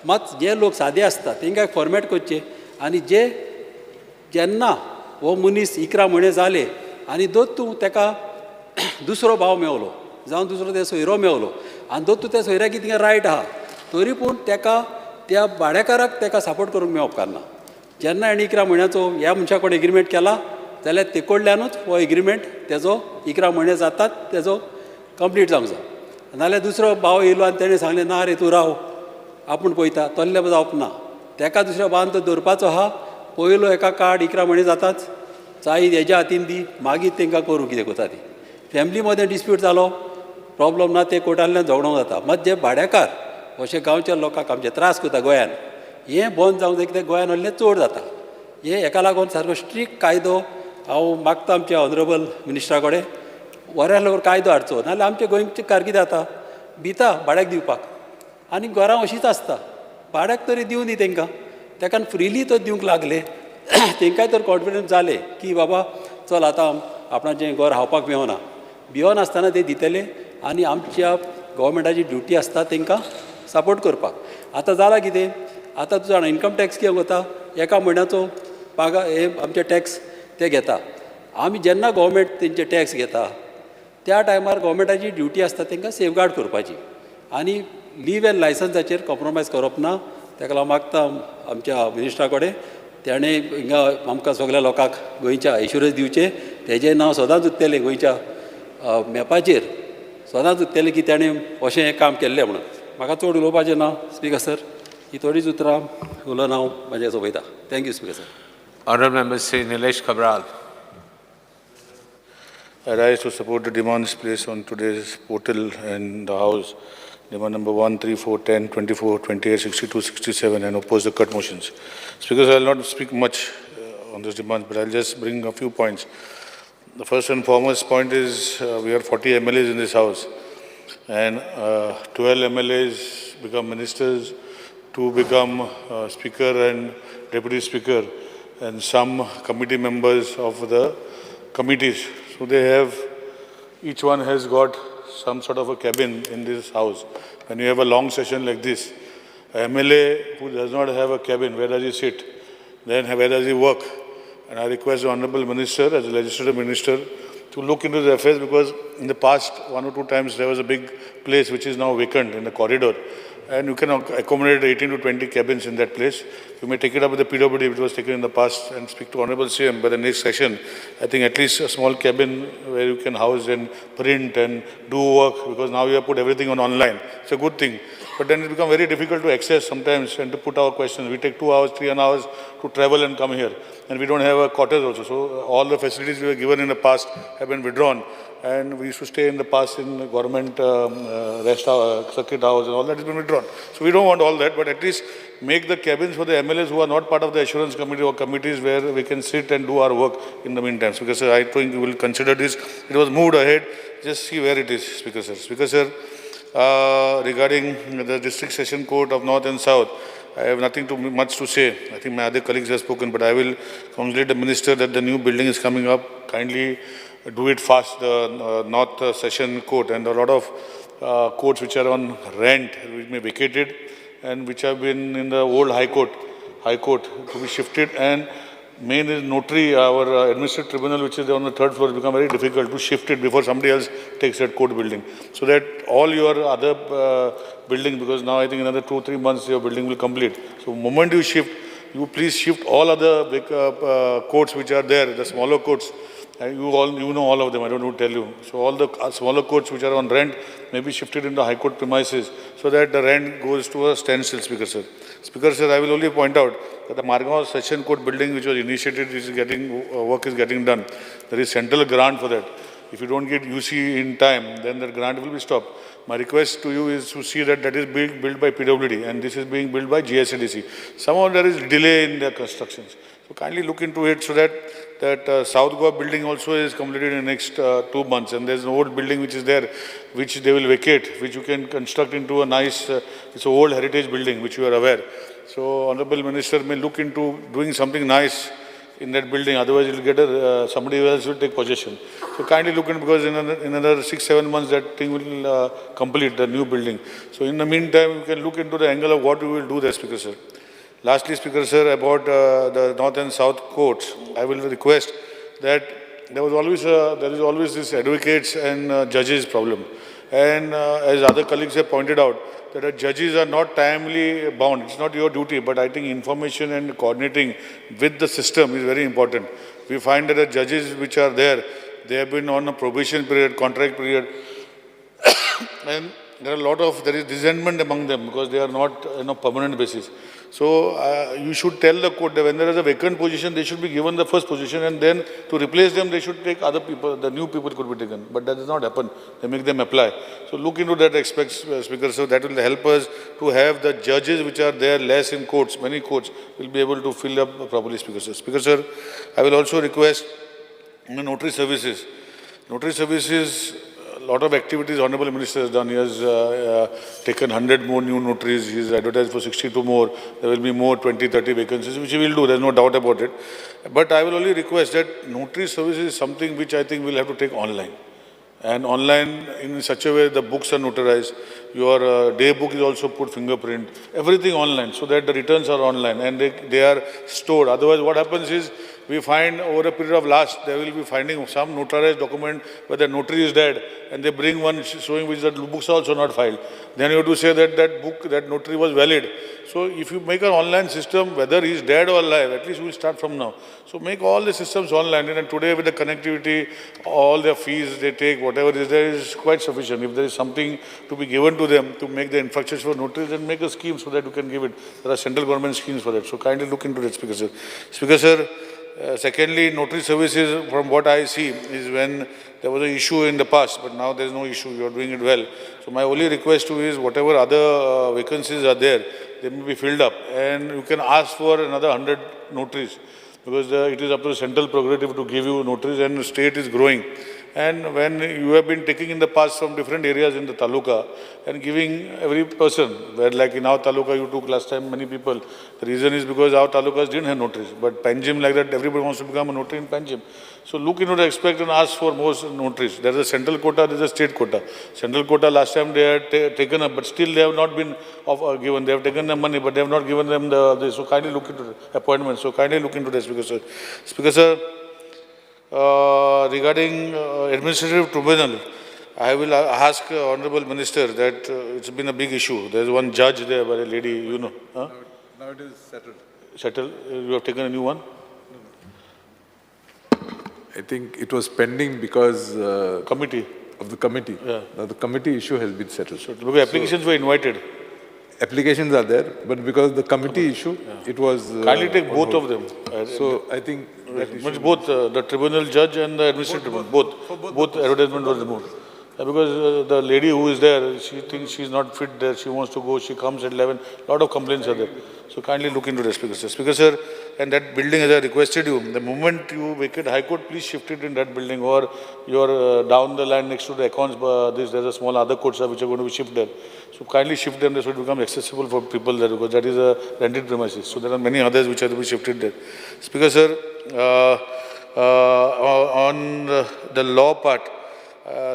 मात जे लोक सादे आसता तांकां एक फॉर्मेट करचें. आनी जे जेन्ना हो मनीस 11 म्हयने जाले आनी दोत तूं ताका दुसरो भाव मेवलो जावं दुसरो ते सोयरो मेवलो आनी दोत त्या सोयऱ्याक कितें रायट आहा तरी पूण तेका त्या भाडेकाराक तेका सपोर्ट करूंक मेळप कारना. जेन्ना हेणें 11 म्हयन्याचो ह्या मनशा कडेन एग्रीमेंट केला जाल्यार ते कडल्यानूच हो एग्रीमेंट तेजो 11 म्हयने जातात तेजो कंप्लीट जावंक जाय. नाल्यार दुसरो भाव येयलो आनी तेणें सांगलें ना रे तूं राव आपूण पळयता, तसलें जावप ना. तेका दुसऱ्या भावान तो दवरपाचो आहा, पयलो एका कार्ड 11 म्हयने जाताच चावी हेज्या हातीन दी, मागीर तांकां करूं कितें करता ती. फॅमिली मदें डिस्प्यूट जालो प्रॉब्लम ना, ते कोर्टांतल्यान झगडोंक जाता. मात जे भाडेकार अशे गांवच्या लोकांक आमचे त्रास करता गोंयान, हें बंद जावंक जाय कित्याक गोंयान आहलें चड जाता. हें हेका लागून सारको स्ट्रिक्ट कायदो हांव मागता आमच्या ऑनरेबल मिनिस्टरा कडेन, बऱ्या लवकर कायदो हाडचो. नाजाल्यार आमचे गोंयकार कितें जाता, भिता भाड्याक दिवपाक आनी घरां अशींच आसता. भाड्याक तरी दिवं दी तांकां, ताका फ्रिली तर दिवंक लागले तांकांय तर कॉन्फिडन्स जालें की बाबा चल आतां आपणाचें घर खावपाक मेवना, भियोनासतना ते दितले आनी आमच्या गव्हर्मेंटाची ड्युटी आसता तांकां सपोर्ट करपाक. आतां जालां कितें, आतां तूं जाणा इन्कम टॅक्स कितें वता, एका म्हयन्याचो पागा हे आमचे टॅक्स ते घेता. आमी जेन्ना गव्हर्मेंट तेंचे टॅक्स घेता त्या टायमार गव्हर्मेंटाची ड्युटी आसता तांकां सेफगार्ड करपाची आनी लीव एन्ड लायसन्साचेर कॉम्प्रोमायज करप ना. ताका लागून मागता आमच्या मिनिस्टरा कडेन तेणें हिंगा आमकां सगल्या लोकांक गोंयच्या एश्युरन्स दिवचें. तेजें नांव सदांच उरतलें गोंयच्या मॅपाचेर, सदांच उरतलें की तेणें अशें हें काम केल्लें म्हणून. म्हाका चड उलोवपाचें ना स्पीकर सर, ही थोडीच उतरां उलोवन हांव म्हाजें सोंपयता. Thank you speaker sir. Honourable Member Sri Nilesh Cabral. I rise to support the demands placed on today's portal in the House. Demand number 1, 3, 4, 10, 24, 28, 62, 67, and oppose the cut motions. Speaker, I will not speak much on this demand, but I will just bring a few points. The first and foremost point is we are 40 MLAs in this House, and 12 MLAs become ministers, 2 become Speaker and Deputy Speaker, and some committee members of the committees. So they have, each one has got some sort of a cabin in this house. When you have a long session like this, a MLA who does not have a cabin, where does he sit? Then where does he work? And I request the Honorable Minister, as a legislative minister, to look into the affairs, because in the past 1 or 2 times there was a big place which is now vacant in the corridor. And you can accommodate 18 to 20 cabins in that place. You may take it up with the PWD, which was taken in the past, and speak to Honorable CM by the next session. I think at least a small cabin where you can house and print and do work, because now you have put everything on online. It's a good thing. But then it becomes very difficult to access sometimes and to put our questions. We take 2 hours, 3 hours to travel and come here. And we don't have a quarters also. So all the facilities we were given in the past have been withdrawn. And we used to stay in the past in the government rest house, circuit house, and all that has been withdrawn. So we don't want all that, but at least make the cabins for the MLAs who are not part of the assurance committee or committees where we can sit and do our work in the meantime. Speaker sir, I think we will consider this. It was moved ahead. Just see where it is, Speaker sir. Speaker sir, regarding the district session court of North and South, I have nothing too much to say. I think my other colleagues have spoken, but I will congratulate the minister that the new building is coming up. Kindly do it fast, the North Session Court, and a lot of courts which are on rent, which may be vacated, and which have been in the old High Court to be shifted. And main is notary, our administrative tribunal, which is on the 3rd floor, has become very difficult to shift it before somebody else takes that court building. So that all your other buildings, because now I think another 2-3 months your building will complete. So moment you shift, you please shift all other big courts which are there, the smaller courts. You know all of them, I don't need to tell you. So all the smaller courts which are on rent may be shifted into High Court premises so that the rent goes to a standstill, Speaker sir. Speaker sir, I will only point out that the Margao Session Court building which was initiated, is getting, work is getting done. There is central grant for that. If you don't get UC in time, then that grant will be stopped. My request to you is to see that that is being built by PWD and this is being built by GSADC. Somehow there is delay in their constructions. So kindly look into it so that that South Goa building also is completed in the next 2 months, and there's an old building which is there, which they will vacate, which you can construct into a nice, it's an old heritage building, which you are aware. So Honorable Minister may look into doing something nice in that building, otherwise you'll get a, somebody else will take possession. So kindly look in, because in another 6-7 months that thing will complete the new building. So in the meantime, you can look into the angle of what we will do there, Speaker sir. Lastly, Speaker sir, about the North and South courts, I will request that There was always there is always this advocates and judges problem. And as other colleagues have pointed out, that the judges are not timely bound. It's not your duty, but I think information and coordinating with the system is very important. We find that the judges which are there, they have been on a probation period, contract period, and there are a lot of, there is resentment among them because they are not on a permanent basis. So you should tell the court that when there is a vacant position, they should be given the first position, and then to replace them, they should take other people, the new people could be taken. But that does not happen. They make them apply. So look into that aspect, Speaker, so that will help us to have the judges which are there less in courts, many courts will be able to fill up properly, Speaker, sir. Speaker, sir, I will also request notary services. Notary services, a lot of activities Honorable Minister has done. He has taken 100 more new notaries. He has advertised for 62 more. There will be more 20, 30 vacancies, which he will do. There is no doubt about it. But I will only request that notary services is something which I think we'll have to take online. And online in such a way the books are notarized. Your day book is also put fingerprint. Everything online so that the returns are online and they are stored. Otherwise what happens is we find over a period of last, they will be finding some notarized document where the notary is dead and they bring one showing which the books are also not filed. Then you have to say that that book, that notary was valid. So if you make an online system, whether he is dead or alive, at least we will start from now. So make all the systems online. And today with the connectivity, all the fees they take, whatever is there is quite sufficient. If there is something to be given to them to make the infrastructure for notaries, then make a scheme so that you can give it. There are central government schemes for that. So kindly look into that, Speaker sir. Speaker sir, secondly, notary services, from what I see, is when there was an issue in the past, but now there is no issue, you are doing it well. So my only request to you is whatever other vacancies are there, they may be filled up. And you can ask for another 100 notaries, because it is up to the central prerogative to give you notaries, and the state is growing. And when you have been taking in the past from different areas in the taluka and giving every person, where like in our taluka you took last time many people, the reason is because our talukas didn't have notaries. But Panjim like that, everybody wants to become a notary in Panjim. So look into the aspect and ask for more notaries. There is a central quota, there is a state quota. Central quota last time they had taken up, but still they have not been given. They have taken the money, but they have not given them the so kindly look into the appointment. So kindly look into this, Speaker sir. Speaker sir, regarding administrative tribunal, I will ask Honorable Minister that it's been a big issue. There is one judge there, by a lady, you know. Huh? Now it is settled. Settled? You have taken a new one? No. I think it was pending because... committee. Of the committee. Yeah. Now the committee issue has been settled. So, because applications were invited. Applications are there, but because the committee issue, yeah. It was... Kindly take both of them. So I think... That both the tribunal judge and the administrative tribunal, both advertisement was removed. Because the lady who is there, she thinks she's not fit there, she wants to go, she comes at 11, lot of complaints are there. So kindly look into this, Speaker sir. Speaker sir, and that building, as I requested you, the moment you vacate High Court, please shift it in that building, or you're down the line next to the accounts, there's a small other courts which are going to be shifted there. So kindly shift them, so it becomes accessible for people there, because that is a rented premises. So there are many others which are to be shifted there. Speaker sir, on the law part,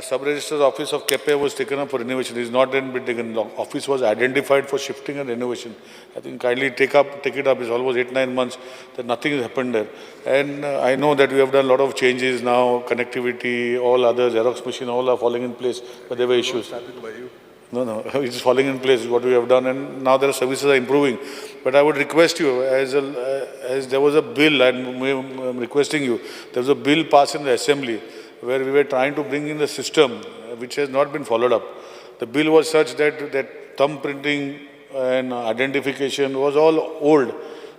Sub-Registrar's Office of Kepe was taken up for renovation. It is not been taken long. Office was identified for shifting and renovation. I think kindly take it up. It's almost 8-9 months that nothing has happened there. And I know that we have done a lot of changes now, connectivity, all other Xerox machine, all are falling in place, but there were issues. Started by you. No, it's falling in place what we have done, and now their services are improving. But I would request you, as there was a bill, I'm requesting you, there was a bill passed in the assembly where we were trying to bring in the system which has not been followed up. The bill was such that thumb printing and identification was all old.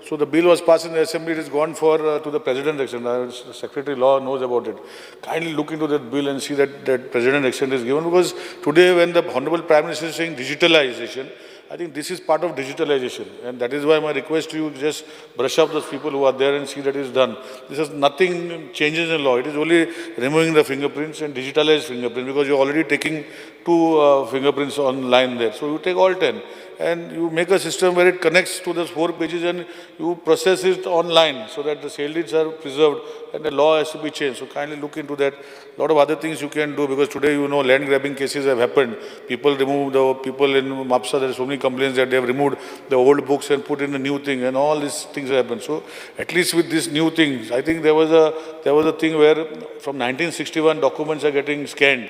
So the bill was passed in the assembly, it is gone for to the President's extent. Secretary Law knows about it. Kindly look into that bill and see that that President's extent is given, because today when the Honorable Prime Minister is saying digitalization, I think this is part of digitalization, and that is why my request to you, just brush up those people who are there and see that it is done. This is nothing changes in law. It is only removing the fingerprints and digitalized fingerprints, because you are already taking 2 fingerprints online there. So you take all 10 and you make a system where it connects to those 4 pages and you process it online so that the sale deeds are preserved and the law has to be changed. So kindly look into that. A lot of other things you can do, because today, you know, land grabbing cases have happened. People remove the people in Mapsa, there are so many complaints that they have removed the old books and put in a new thing, and all these things happen. So at least with these new things, I think there was a thing where from 1961 documents are getting scanned.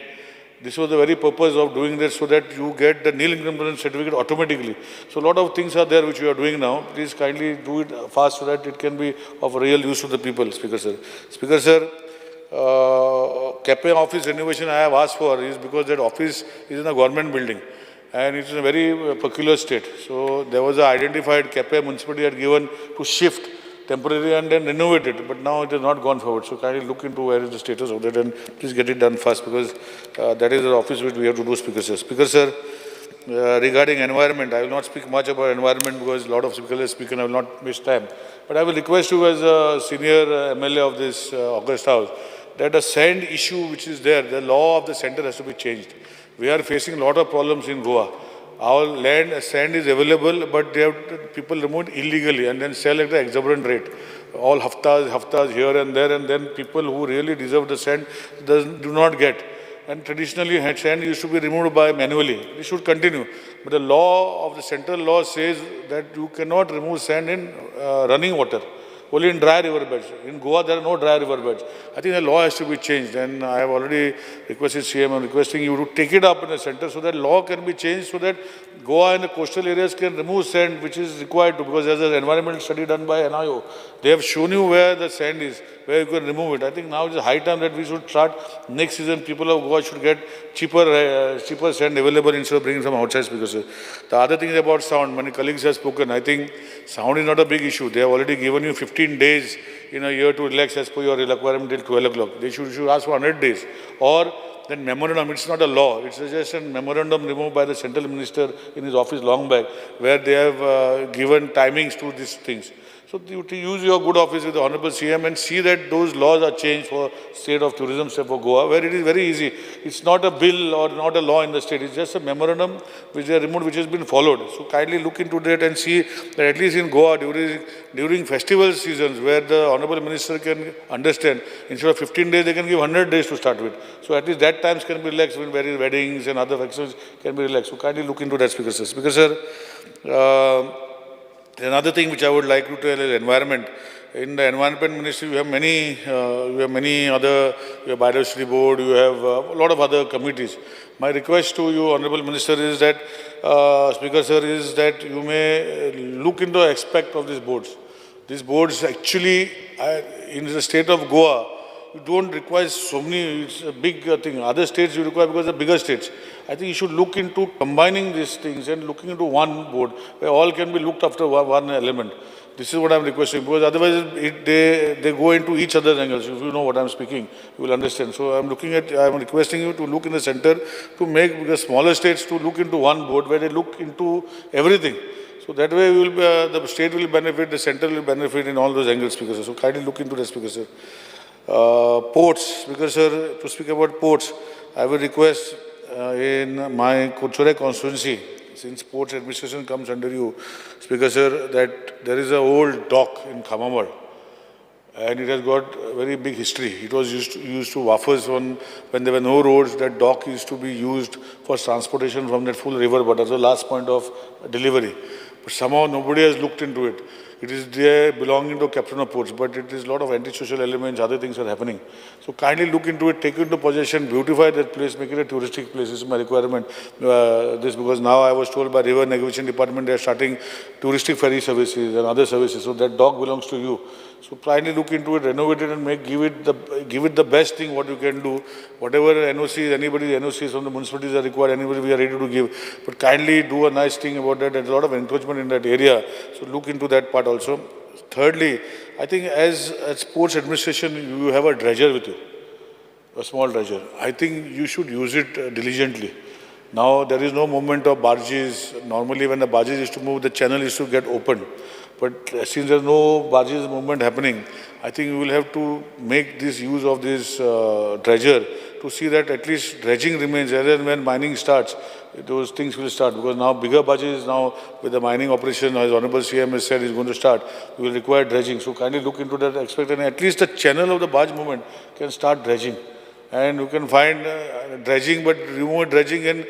This was the very purpose of doing this, so that you get the nil encumbrance certificate automatically. So a lot of things are there which we are doing now. Please kindly do it fast so that it can be of real use to the people, Speaker sir. Speaker sir, Kepe office renovation I have asked for is because that office is in a government building and it's in a very peculiar state. So there was an identified Kepe municipality had given to shift temporarily and then renovate it, but now it has not gone forward. So kindly look into where is the status of that and please get it done fast, because that is the office which we have to do, Speaker sir. Speaker sir, regarding environment, I will not speak much about environment because a lot of speakers have spoken, I will not waste time. But I will request you as a senior MLA of this august house that a sand issue which is there, the law of the center has to be changed. We are facing a lot of problems in Goa. Our land, sand is available, but they have people removed illegally and then sell at the exorbitant rate. All haftas here and there, and then people who really deserve the sand do not get. And traditionally, sand used to be removed by manually. This should continue. But the law of the central law says that you cannot remove sand in running water, only in dry river beds. In Goa, there are no dry river beds. I think the law has to be changed, and I have already requested CM, I'm requesting you to take it up in the center so that law can be changed so that Goa and the coastal areas can remove sand, which is required to, because there's an environmental study done by NIO. They have shown you where the sand is, where you can remove it. I think now it's high time that we should start next season. People of Goa should get cheaper sand available instead of bringing from outside. Because the other thing is about sound. Many colleagues have spoken. I think sound is not a big issue. They have already given you 15 days in a year to relax as per your requirement till 12 o'clock. They should ask for 100 days. Or then memorandum, it's not a law, it's just a memorandum removed by the central minister in his office long back, where they have given timings to these things. So to use your good office with the Honorable CM and see that those laws are changed for state of tourism, say for Goa, where it is very easy. It's not a bill or not a law in the state, it's just a memorandum which they removed, which has been followed. So kindly look into that and see that at least in Goa during festival seasons where the Honorable Minister can understand, instead of 15 days, they can give 100 days to start with. So at least that times can be relaxed when various weddings and other festivals can be relaxed. So kindly look into that, Speaker sir. Speaker sir, another thing which I would like to tell is environment. In the Environment Ministry, you have many other, you have Biodiversity Board, you have a lot of other committees. My request to you, Honorable Minister, is that, Speaker sir, is that you may look into the aspect of these boards. These boards actually, in the state of Goa, you don't require so many, it's a big thing. Other states you require because they're bigger states. I think you should look into combining these things and looking into one board where all can be looked after one element. This is what I'm requesting, because otherwise they go into each other's angles. If you know what I'm speaking, you will understand. So I'm requesting you to look in the center to make the smaller states to look into one board where they look into everything. So that way we will be, the state will benefit, the center will benefit in all those angles, Speaker sir. So kindly look into this, Speaker sir. Ports, because sir, to speak about ports, I will request in my Curchorem constituency, since ports administration comes under you, Speaker sir, that there is an old dock in Khamamar, and it has got a very big history. It was used to wafers when there were no roads. That dock used to be used for transportation from that full river, but that's the last point of delivery. But somehow nobody has looked into it. It is there belonging to Captain of Ports, but it is a lot of antisocial elements, other things are happening. So kindly look into it, take it into possession, beautify that place, make it a touristic place. This is my requirement. This because now I was told by River Navigation Department they are starting touristic ferry services and other services. So that dock belongs to you. So kindly look into it, renovate it, and give it the best thing what you can do. Whatever NOCs, anybody NOCs from the municipalities are required, anybody we are ready to give. But kindly do a nice thing about that. There's a lot of encroachment in that area. So look into that part also. Thirdly, I think as sports administration, you have a dredger with you, a small dredger. I think you should use it diligently. Now there is no movement of barges. Normally when the barges used to move, the channel used to get opened. But since there is no barges movement happening, I think we will have to make this use of this dredger to to see that at least dredging remains, as and when mining starts, those things will start, because now bigger barges now with the mining operation, as Honorable CM has said, is going to start, we will require dredging. So kindly look into that aspect, and at least the channel of the barge movement can start dredging. And you can find dredging, but remove dredging and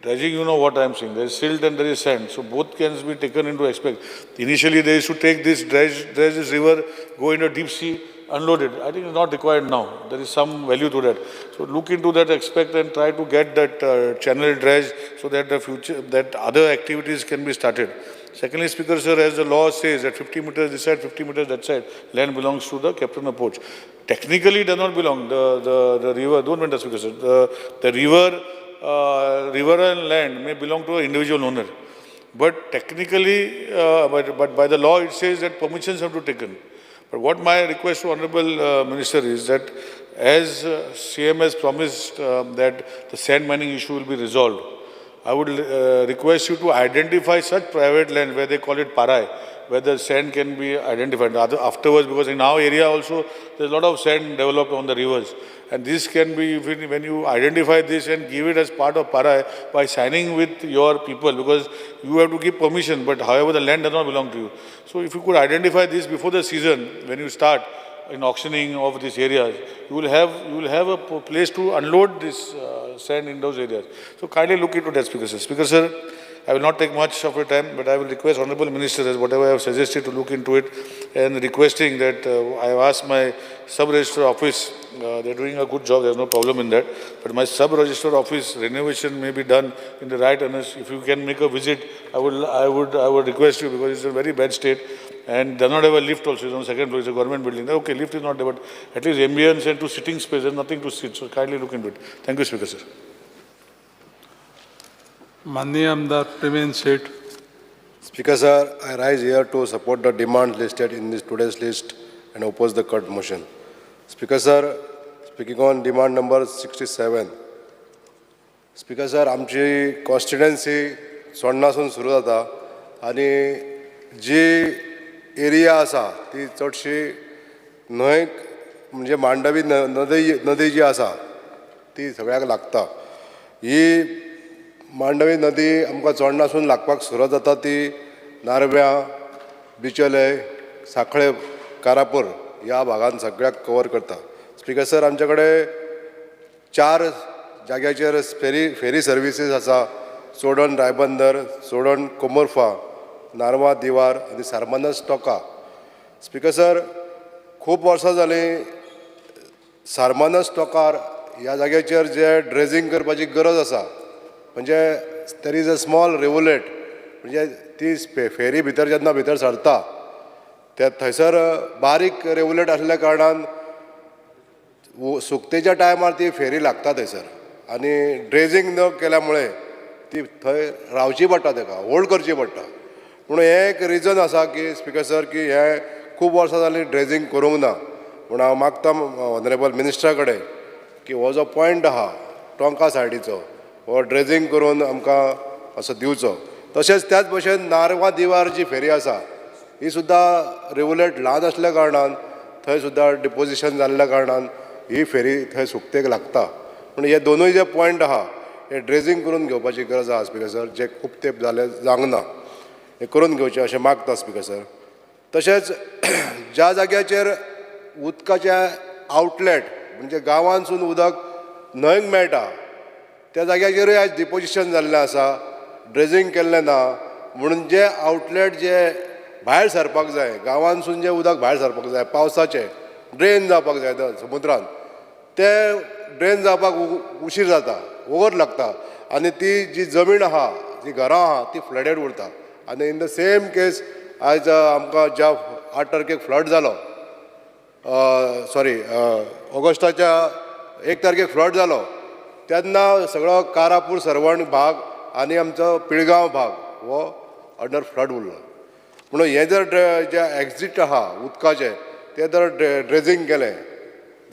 dredging, you know what I am saying. There is silt and there is sand. So both can be taken into aspect. Initially, they used to take this dredge this river, go into deep sea, unload it. I think it's not required now. There is some value to that. So look into that aspect and try to get that channel dredge so that the future, that other activities can be started. Secondly, Speaker sir, as the law says that 50 meters this side, 50 meters that side, land belongs to the captain of ports. Technically, it does not belong. The river, don't mention Speaker sir, the river, riverine land may belong to an individual owner. But technically, but by the law, it says that permissions have to be taken. But what my request to Honorable Minister is that as CM has promised that the sand mining issue will be resolved, I would request you to identify such private land where they call it parai, where the sand can be identified. Afterwards, because in our area also, there's a lot of sand developed on the rivers. And this can be, when you identify this and give it as part of parai by signing with your people, because you have to give permission, but however, the land does not belong to you. So if you could identify this before the season, when you start in auctioning of these areas, you will have a place to unload this sand in those areas. So kindly look into that, Speaker sir. Speaker sir, I will not take much of your time, but I will request Honorable Minister, as whatever I have suggested, to look into it, and requesting that I have asked my sub-registrar office, they are doing a good job, there is no problem in that, but my sub-registrar office renovation may be done in the right earnest. If you can make a visit, I would request you, because it's a very bad state and does not have a lift also. It's on second floor, it's a government building. Okay, lift is not there, but at least ambience and to sitting space, there's nothing to sit, so kindly look into it. Thank you, Speaker sir. Manya Amdar Premendra Seth. Speaker sir, I rise here to support the demand listed in this today's list and oppose the cut motion. Speaker sir, speaking on demand number 67. Speaker sir, आमची constituency चोडणासून सुरू जाता आनी जी area आसा ती चडशी न्हंयक म्हणजे मांडवी नदी जी आसा ती सगळ्याक लागता. ही मांडवी नदी आमकां चोडणासून लागपाक सुरवात जाता ती नारव्यां, बिचोले, सांखळे, कारापूर ह्या भागान सगळ्याक कवर करता. स्पीकर सर, आमचे कडेन 4 जाग्याचेर फेरी सर्विसीस आसा. चोडण रायबंदर, चोडण कोमोरफा, नारवा दिवार आनी सारमानस टोका. स्पीकर सर, खूब वर्सां जालीं सारमानस टोकार ह्या जाग्याचेर जे ड्रेजींग करपाची गरज आसा, म्हणजे there is a small rivulet, म्हणजे ती फेरी भितर जेन्ना भितर सरता ते थंयसर बारीक रेवुलेट आसल्या कारणान सुकतेच्या टायमार ती फेरी लागता थंयसर आनी ड्रेजींग न केल्या मुळे ती थंय रावची पडटा, ताका होल्ड करची पडटा. पूण हें एक रिजन आसा की स्पीकर सर की हें खूब वर्सां जालीं ड्रेजींग करूंक ना. पूण हांव मागता ऑनरेबल मिनिस्टरा कडेन की हो जो पॉयंट आहा टोंका सायडीचो हो ड्रेजींग करून आमकां असो दिवचो. तशेंच त्याच भशेन नारवा दिवार जी फेरी आसा ही सुद्दां रेवुलेट ल्हान आसल्या कारणान थंय सुद्दां डिपोजिशन जाल्ल्या कारणान ही फेरी थंय सुकतेक लागता. पूण हे दोनूय जे पॉयंट आहा हे ड्रेजींग करून घेवपाची गरज आहा स्पीकर सर, जे खूब तेंप जाले जावंक ना, हे करून घेवचें अशें मागता स्पीकर सर. तशेंच ज्या जाग्याचेर उदकाचें आवटलेट म्हणजे गांवांतसून उदक न्हंयक मेळटा त्या जाग्याचेरूय आयज डिपोजिशन जाल्लें आसा, ड्रेजींग केल्लें ना, म्हणून जे आवटलेट जे भायर सरपाक जाय, गांवांतसून जें उदक भायर सरपाक जाय पावसाचें ड्रेन जावपाक जाय समुद्रान, तें ड्रेन जावपाक उशीर जाता, वोगोत लागता आनी ती जी जमीन आहा, जी घरां आहा ती फ्लडेड उरता. आनी इन the same केस आयज आमकां ज्या 8 तारखेक फ्लड जालो, सॉरी ऑगस्टाच्या 1 तारखेक फ्लड जालो तेन्ना सगळो कारापूर सर्वण भाग आनी आमचो पिळगांव भाग हो अंडर फ्लड उरलो. म्हणून हें जर जे एक्झीट आहा उदकाचें तें जर ड्रेजींग केलें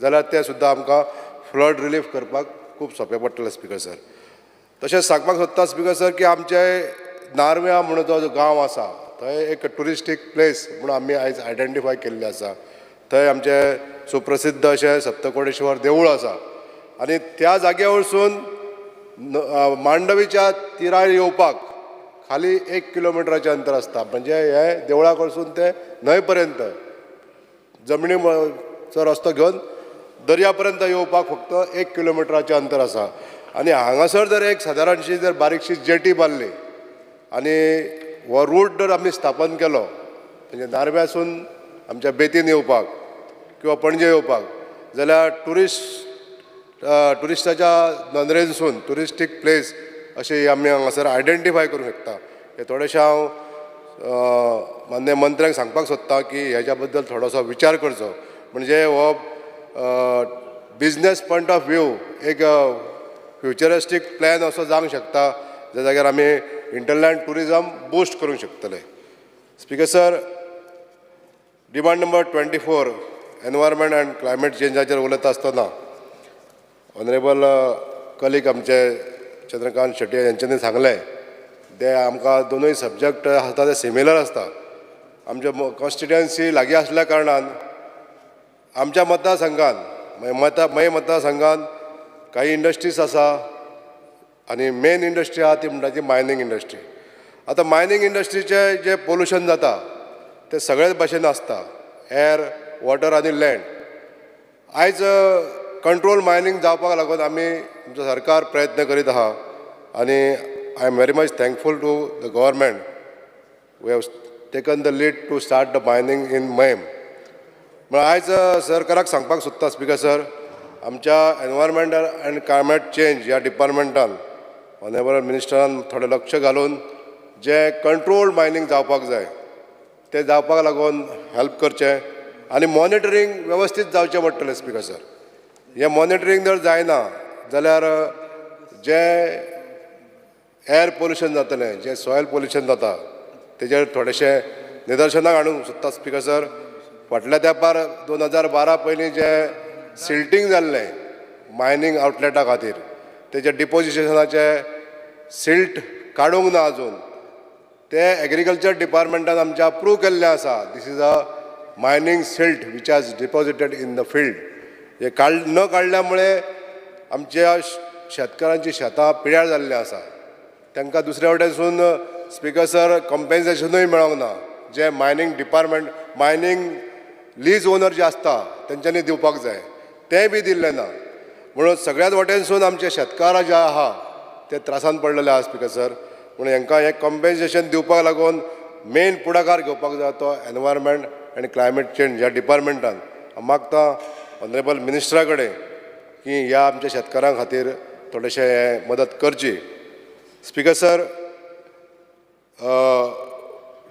जाल्यार तें सुद्दां आमकां फ्लड रिलीफ करपाक खूब सोंपें पडटलें स्पीकर सर. तशेंच सांगपाक सोदता स्पीकर सर की आमचे नारव्यां म्हणून जो गांव आसा थंय एक ट्युरिस्टीक प्लेस म्हणून आमी आयज आयडेंटिफाय केल्लें आसा. थंय आमचें सुप्रसिद्ध अशें सप्तकोटेश्वर देवूळ आसा आनी त्या जाग्या वरसून मांडवीच्या तिरार येवपाक खाली 1 किलोमिटराचें अंतर आसता. म्हणजे हे देवळा कडसून ते न्हंय पर्यंत जमनीचो रस्तो घेवन दर्या पर्यंत येवपाक फक्त 1 किलोमिटराचें अंतर आसा. आनी हांगासर जर एक सादारणशी जर बारीकशी जेटी बांदली आनी हो रूट जर आमी स्थापन केलो म्हणजे नार्व्यासून आमच्या बेतीन येवपाक किंवा पणजे येवपाक जाल्यार ट्युरिस्टाच्या नदरेनसून ट्युरिस्टीक प्लेस अशी आमी हांगासर आयडेंटिफाय करूंक शकता. हें थोडेशें हांव माननीय मंत्र्यांक सांगपाक सोदता की हेज्या बद्दल थोडोसो विचार करचो. म्हणजे हो बिजनेस पॉयंट ऑफ व्यू एक फ्युचरिस्टीक प्लॅन असो जावंक शकता ज्या जाग्यार आमी इंटरलँड ट्युरिजम बूस्ट करूंक शकतले. Speaker sir, demand number 24 environment and climate चेंजाचेर उलयता आसतना ऑनरेबल कलीग आमचे चंद्रकांत शेट्टी हेंच्यांनी सांगलें ते आमकां दोनूय सब्जॅक्ट आसता ते सिमिलर आसता. आमचे कॉन्स्टिट्युएन्सी लागीं आसल्या कारणान आमच्या मतदारसंघान मये मतदारसंघान काही इंडस्ट्रीज आसा आनी मेन इंडस्ट्री आहा ती म्हणटा ती मायनींग इंडस्ट्री. आतां मायनींग इंडस्ट्रीचें जें पोल्युशन जाता तें सगळेच भाशेन आसता, एअर, वॉटर आनी लँड. आयज कंट्रोल मायनींग जावपाक लागून आमी आमचो सरकार प्रयत्न करीत आहा आनी I am very much thankful to the government we have taken the lead to start the mining in Mayem. म्हळ्यार आयज सरकाराक सांगपाक सोदता स्पीकर सर, आमच्या एनवायरमेंटल अँड क्लायमेट चेंज ह्या डिपार्टमेंटान ऑनरेबल मिनिस्टरान थोडें लक्ष घालून जें कंट्रोल मायनींग जावपाक जाय तें जावपाक लागून हेल्प करचें आनी मॉनिटरींग वेवस्थीत जावचें पडटलें. स्पीकर सर, हें मॉनिटरींग जर जायना जाल्यार जें एअर पोल्युशन जातलें, जें सॉयल पोल्युशन जाता तेजेर थोडेशें निदर्शनाक हाडूंक सोदता. स्पीकर सर, फाटल्या तेंपार 2012 पयलीं जें सिल्टींग जाल्लें मायनींग आवटलेटा खातीर तेजें डिपोजिशनाचें सिल्ट काडूंक ना आजून, तें एग्रीकल्चर डिपार्टमेंटान आमच्या अप्रूव केल्लें आसा. This is a mining silt which has deposited in the field. हें न काडल्या मुळे आमच्या शेतकारांची शेतां पिड्यार जाल्लीं आसा. तांकां दुसऱ्या वटेनसून स्पीकर सर कॉम्पेन्सेशनूय मेळोंक ना, जें mining department mining lease owner जे आसता तेंच्यांनी दिवपाक जाय तेंय बी दिल्लें ना. म्हणून सगळ्याच वटेनसून आमचे शेतकार जे आहा ते त्रासान पडलेले आहा स्पीकर सर. म्हणून हेंकां हें कॉम्पेन्सेशन दिवपाक लागून मेन पुढाकार घेवपाक जाय तो एनवायरमेंट आनी क्लायमेट चेंज ह्या डिपार्टमेंटान. हांव मागता ऑनरेबल मिनिस्टरा कडेन की ह्या आमच्या शेतकारां खातीर थोडेशें हें मदत करची. स्पीकर सर,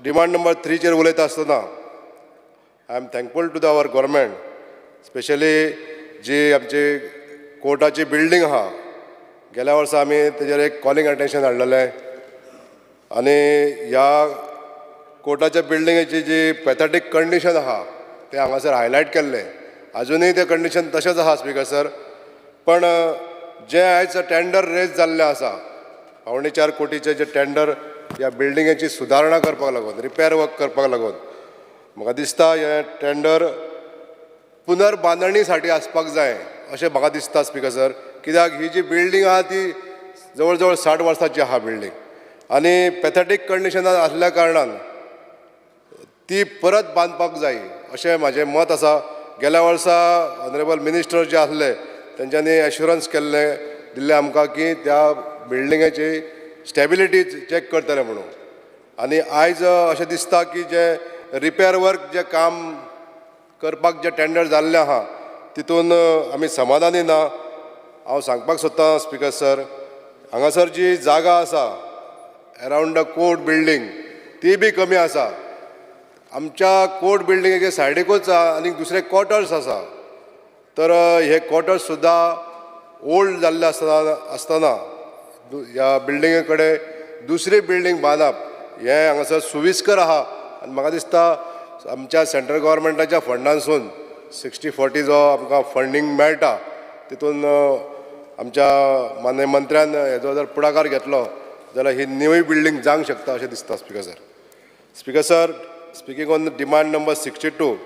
डिमांड नंबर 3चेर उलयता आसतना I am thankful to the our government, specially जी आमची कोर्टाची बिल्डींग आहा, गेल्या वर्सा आमी तेजेर एक कॉलिंग अटेन्शन हाडलेलें आनी ह्या कोर्टाच्या बिल्डिंगेची जी पॅथेटीक कंडिशन आहा तें हांगासर हायलायट केल्लें. आजुनूय तें कंडिशन तशेंच आहा स्पीकर सर. पण जें आयज टेंडर रेज जाल्लें आसा 3.75 कोटीचें जें टेंडर ह्या बिल्डिंगेची सुदारणा करपाक लागून, रिपेर वर्क करपाक लागून, म्हाका दिसता हें टेंडर पुनर्बांदणी साठी आसपाक जाय अशें म्हाका दिसता स्पीकर सर. कित्याक ही जी बिल्डींग आहा ती जवळ जवळ 60 वर्सांची आहा बिल्डींग आनी पॅथेटीक कंडिशनान आसल्या कारणान ती परत बांदपाक जाय अशें म्हाजें मत आसा. गेल्या वर्सा ऑनरेबल मिनिस्टर जे आसले तेंच्यांनी एश्युरन्स केल्लें दिल्लें आमकां की त्या बिल्डिंगेची स्टेबिलिटी चॅक करतले म्हणून. आनी आयज अशें दिसता की जे रिपेर वर्क जें काम करपाक जें टेंडर जाल्लें आहा तितून आमी समाधानी ना. हांव सांगपाक सोदतां स्पीकर सर, हांगासर जी जागा आसा अरावंड the court building ती बी कमी आसा. आमच्या कोर्ट बिल्डिंगेच्या सायडीकूच आनी दुसरे क्वॉर्टर्स आसा, तर हे क्वॉर्टर्स सुद्दां ओल्ड जाल्ले आसतना ह्या बिल्डिंगे कडेन दुसरी बिल्डींग बांदप हें हांगासर सुविस्कर आहा. आनी म्हाका दिसता आमच्या सेंट्रल गव्हर्मेंटाच्या फंडांसून 60-40 जो आमकां फंडींग मेळटा तितून आमच्या माननीय मंत्र्यान हेजो जर पुढाकार घेतलो जाल्यार ही न्यूय बिल्डींग जावंक शकता अशें दिसता speaker sir. Speaker sir, speaking on demand number 62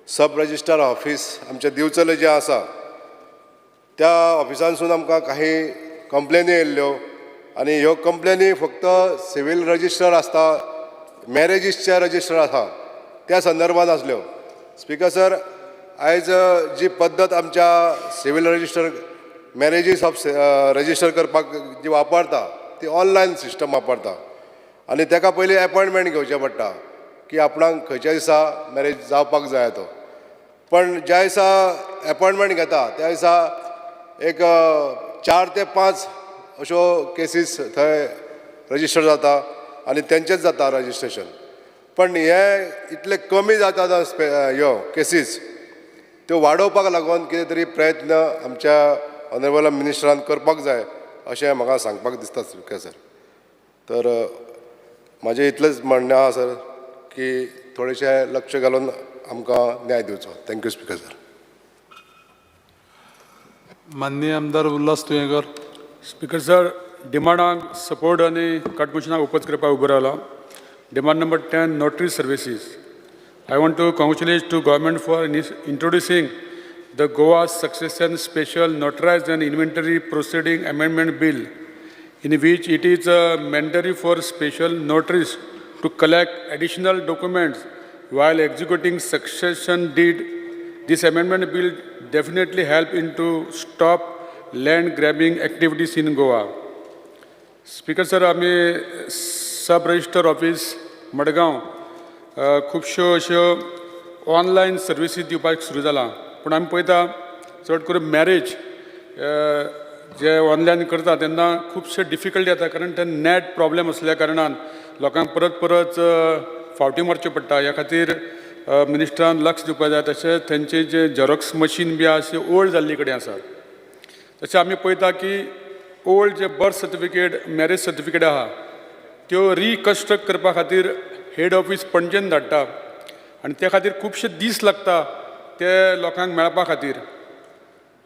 sub registrar office आमच्या दिवचले जें आसा त्या ऑफिसांसून आमकां काही कंप्लेनी येयल्ल्यो आनी ह्यो कंप्लेनी फक्त सिवील रजिस्टर आसता, मॅरेजीसचे रजिस्टर आसा त्या संदर्भात आसल्यो. स्पिकर सर, आयज जी पद्दत आमच्या civil register marriages of register करपाक जी वापरता ती ऑनलायन सिस्टम वापरता आनी ताका पयलीं एपॉयंटमेंट घेवचें पडटा की आपणाक खंयच्या दिसा मॅरेज जावपाक जाय तो. पण ज्या दिसा एपॉयंटमेंट घेता त्या दिसा एक 4 ते 5 अश्यो केसीस थंय रजिस्टर जाता आनी तेंचेच जाता रजिस्ट्रेशन. पण हे इतले कमी जाता ह्यो केसीस, त्यो वाडोवपाक लागून कितें तरी प्रयत्न आमच्या ऑनरेबल मिनिस्टरान करपाक जाय अशें म्हाका सांगपाक दिसता स्पिकर सर. तर म्हाजें इतलेंच म्हणणें आसा सर की थोडेशें लक्ष घालून आमकां न्याय दिवचो. Thank you speaker sir. माननीय आमदार Ulhas Tuyenkar. Speaker sir, डिमांडाक support आनी कट मोशनाक ओपोज करपाक उबो रावला. Demand number 10, notary services. I want to congratulate to government for introducing the Goa Succession Special Notarized and Inventory Proceeding Amendment Bill, in which it is mandatory for special notaries to collect additional documents while executing succession deed. This amendment bill definitely help in to stop land grabbing activities in Goa. Speaker sir, आमी सब register office Madgaon खुबश्यो अश्यो online services दिवपाक सुरू जालां, पूण आमी पळयता चड करून मॅरेज जे ऑनलायन करता तेन्ना खुबशे डिफिकल्टी येता, कारण ते नॅट प्रॉब्लेम आसल्या कारणान लोकांक परत परत फावटी मारच्यो पडटा. ह्या खातीर मिनिस्टरान लक्ष दिवपाक जाय. तशेंच तेंचे जे झेरोक्स मशीन बी आसा ते ओल्ड जाल्ले कडेन आसा. तशें आमी पळयता की ओल्ड जे बर्थ सर्टिफिकेट, मॅरेज सर्टिफिकेट आहा त्यो रिकन्स्ट्रक्ट करपा खातीर हेड ऑफिस पणजेन धाडटा आनी त्या खातीर खुबशे दीस लागता ते लोकांक मेळपा खातीर.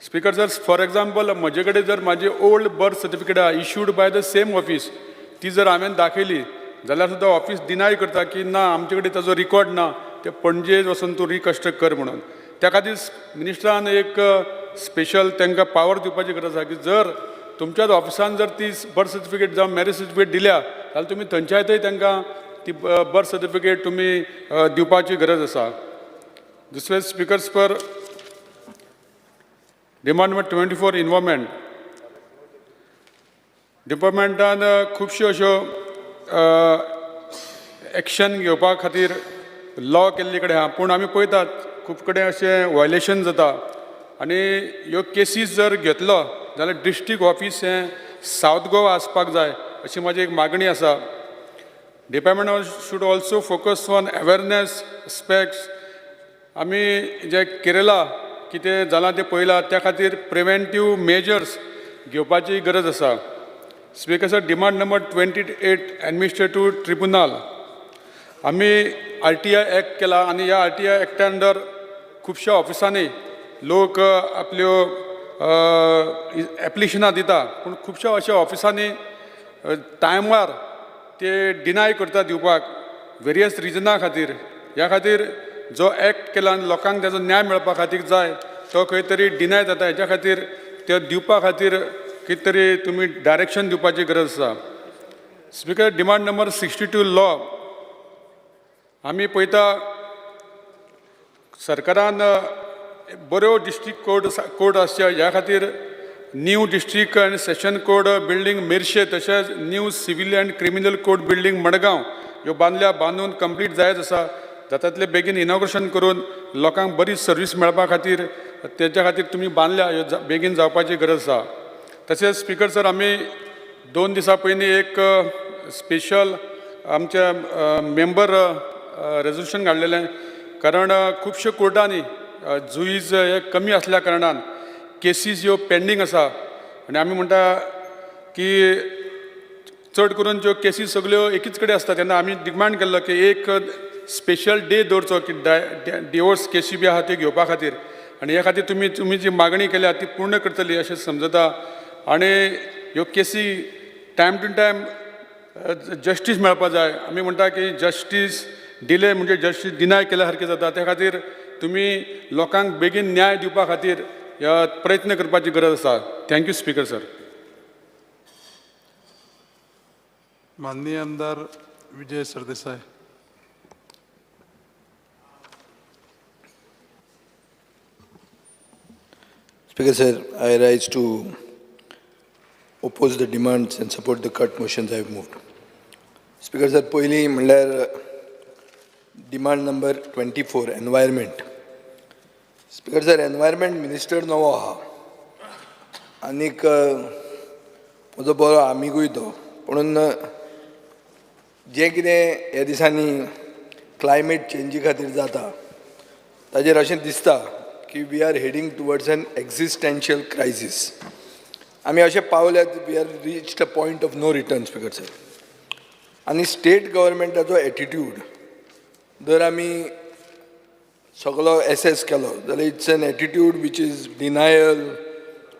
स्पिकर सर, फॉर एग्जाम्पल म्हजे कडेन जर म्हाजी ओल्ड बर्थ सर्टिफिकेट आहा issued by the same office, ती जर हांवें दाखयली जाल्यार सुद्दां ऑफिस डिनाय करता की ना, आमचे कडेन ताजो रिकॉर्ड ना, ते पणजे वचून तूं रिकन्स्ट्रक्ट कर म्हणून. त्या खातीर मिनिस्टरान एक स्पेशल तांकां पावर दिवपाची गरज आसा की जर तुमच्याच ऑफिसान जर ती बर्थ सर्टिफिकेट जावं मॅरेज सर्टिफिकेट दिल्या जाल्यार तुमी थंयच्या थंय तांकां ती बर्थ सर्टिफिकेट तुमी दिवपाची गरज आसा. दुसरें speaker sir, demand number 24, environment. डिपार्टमेंटान खुबश्यो अश्यो एक्शन घेवपा खातीर लॉ केल्ले कडेन आहा, पूण आमी पळयतात खूब कडेन अशें वायलेशन जाता आनी ह्यो केसीस जर घेतलो जाल्यार डिस्ट्रिक्ट ऑफिस हें सावथ गोवा आसपाक जाय अशी म्हाजी एक मागणी आसा. Department should also focus on awareness aspects. आमी जे केरला कितें जालां तें पळयलां, त्या खातीर प्रिवेंटीव मेजर्स घेवपाची गरज आसा. Speaker sir, demand number 28, administrative tribunal. आमी RTI act केला आनी ह्या RTI एक्टा अंडर खुबश्या ऑफिसांनी लोक आपल्यो एप्लिकेशनां दिता, पूण खुबश्या अशा ऑफिसांनी टायमार ते डिनाय करता दिवपाक वेरियस रिजना खातीर. ह्या खातीर जो एक्ट केला आनी लोकांक ताजो न्याय मेळपा खातीर जाय तो खंय तरी डिनाय जाता. हेच्या खातीर ते दिवपा खातीर कितें तरी तुमी डायरेक्शन दिवपाची गरज आसा. Speaker, demand number 62, law. आमी पळयता सरकारान बऱ्यो डिस्ट्रिक्ट कोर्ट आसच्या ह्या खातीर new district and session court building Merces, तशेंच new civil and criminal court building Madgaon ह्यो बांदल्या, बांदून कंप्लीट जायत आसा. जाता तितले बेगीन इनॉग्रेशन करून लोकांक बरी सर्वीस मेळपा खातीर तेच्या खातीर तुमी बांदल्या ह्यो बेगीन जावपाची गरज आसा. तशेंच स्पिकर सर, आमी 2 दिसां पयलीं एक स्पेशल आमच्या मेंबर रेजोल्युशन काडलेलें, कारण खुबश्या कोर्टांनी जुईज हे कमी आसल्या कारणान केसीस ह्यो पेंडींग आसा आनी आमी म्हणटा की चड करून ज्यो केसीस सगल्यो एकीच कडेन आसता तेन्ना आमी डिमांड केल्लो की एक स्पेशल डे दवरचो की डिवोर्स केसी बी आहा त्यो घेवपा खातीर आनी ह्या खातीर तुमी तुमी जी मागणी केल्या ती पूर्ण करतली अशें समजता आनी ह्यो केसी टायम टू टायम जस्टीस मेळपा जाय. आमी म्हणटा की जस्टीस डिले म्हणजे जस्टीस डिनाय केल्या सारकें जाता. त्या खातीर तुमी लोकांक बेगीन न्याय दिवपा खातीर ह्या प्रयत्न करपाची गरज आसा. Thank you speaker sir. माननीय आमदार Vijay Sardesai. Speaker sir, I rise to oppose the demands and support the cut motions I have moved. Speaker sir, पयलीं म्हणल्यार demand number 24 environment. Speaker sir, environment minister नवो आहा आनीक म्हजो बरो आमिगूय तो, पुणून जें कितें ह्या दिसांनी क्लायमेट चेंजी खातीर जाता ताजेर अशें दिसता की we are heading towards an existential crisis. आमी अशें पावल्यात, we are reached a point of no return. Speaker sir, आनी स्टेट गव्हर्मेंटाचो एटिट्यूड जर आमी सगलो एसेस केलो जाल्यार it's an attitude which is denial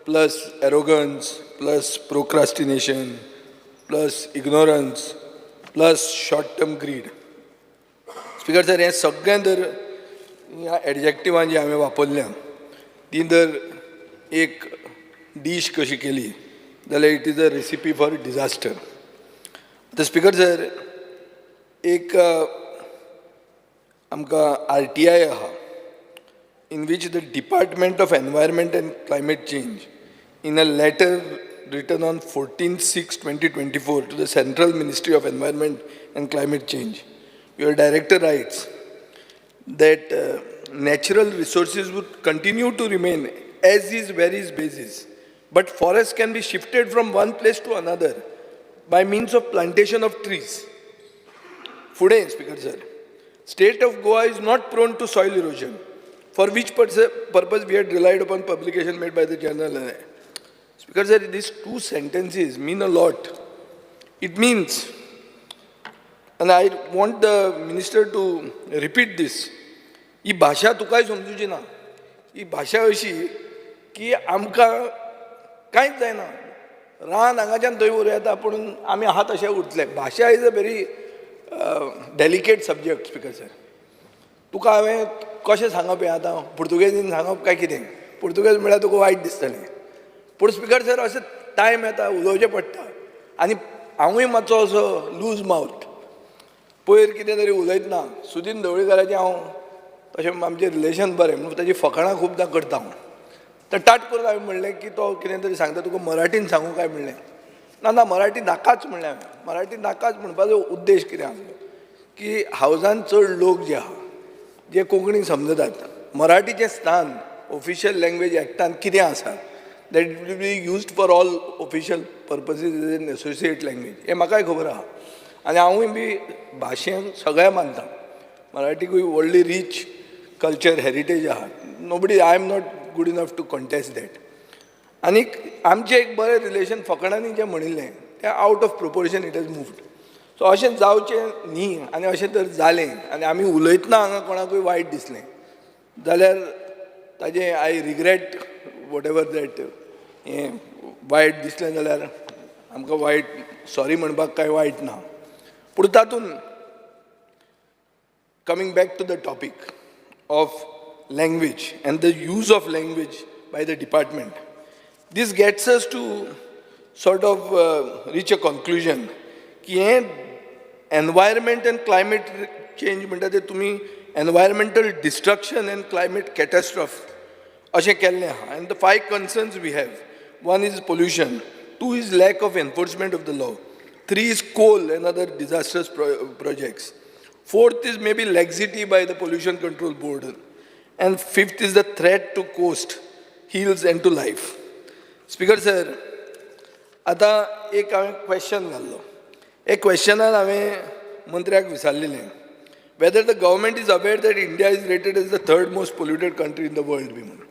plus arrogance plus procrastination plus ignorance plus short term greed. Speaker sir, हें सगळें जर ह्या एडजेक्टिवां जी हांवें वापरल्या ती जर एक डीश कशी केली जाल्यार it is a recipe for disaster. आतां स्पीकर सर, एक आमकां RTI आहा in which the department of environment and climate change in a letter written on 14/6/2024 to the Central Ministry of Environment and Climate Change, your director writes that natural resources would continue to remain as is where is basis, but forests can be shifted from one place to another by means of plantation of trees. Fude, Speaker sir, state of Goa is not prone to soil erosion, for which purpose we had relied upon publication made by the journal. Speaker sir, these two sentences mean a lot. It means, and I want the minister to repeat this, ही भाशा तुकाय समजूची ना. ही भाशा अशी की आमकां कांयच जायना, रान हांगाच्यान थंय व्हरूं येता पूण आमी आहा तशें उरतले. भाशा is a very delicate subject. Speaker sir, तुका हांवें कशें सांगप हें आतां पुर्तुगेजीन सांगप काय कितें? पुर्तुगेज म्हळ्यार तुका वायट दिसतलें, पूण स्पीकर सर अशें टायम येता उलोवचें पडटा. आनी हांवूय मातसो असो लूज मावथ, पयर कितें तरी उलयतना सुदीन ढवळीकाराचें हांव तशें आमचें रिलेशन बरें म्हणून ताची फकाणां खुबदां करता हांव. तर ताट करून हांवें म्हणलें की तो कितें तरी सांगता तुका मराठीन सांगू काय म्हणलें. ना ना, मराठी नाकाच म्हणलें हांवें. मराठी नाकाच म्हणपाचो उद्देश कितें आसलो की हावजान चड लोक जे आहा जे कोंकणी समजतात, मराठीचें स्थान ऑफिशियल लँग्वेज एक्टान कितें आसा that it will be used for all official purposes as an associate language हें म्हाकाय खबर आहा. आनी हांवूय बी भाशेन सगळें मानता. मराठीकूय व्हडली रीच कल्चर हेरिटेज आहा. Nobody, I am not good enough to contest that. आनीक आमचें एक बरें रिलेशन फकाणांनी जें म्हणिल्लें तें out of proportion it has moved. So अशें जावचें न्ही, आनी अशें जर जालें आनी आमी उलयतना हांगा कोणाकूय वायट दिसलें जाल्यार ताजें I regret whatever that. हें वायट दिसलें जाल्यार आमकां वायट सॉरी म्हणपाक कांय वायट ना. पूण तातूंत coming back to the topic of language and the use of language by the department, this gets us to sort of reach a conclusion की हें एनवायरमेंट एंड क्लायमेट चेंज म्हणटा ते तुमी environmental destruction and climate catastrophe अशें केल्लें आहा. And the 5 concerns we have, 1 is pollution, 2 is lack of enforcement of the law, 3 is coal and other disastrous projects, 4th is maybe laxity by the Pollution Control Board, and 5th is the threat to coast, hills and to life. Speaker sir, आतां एक हांवें question घाल्लो. एक क्वेश्चनान हांवें मंत्र्याक विचारलेलें whether the government is aware that India is rated as the 3rd most polluted country in the world बी म्हणून.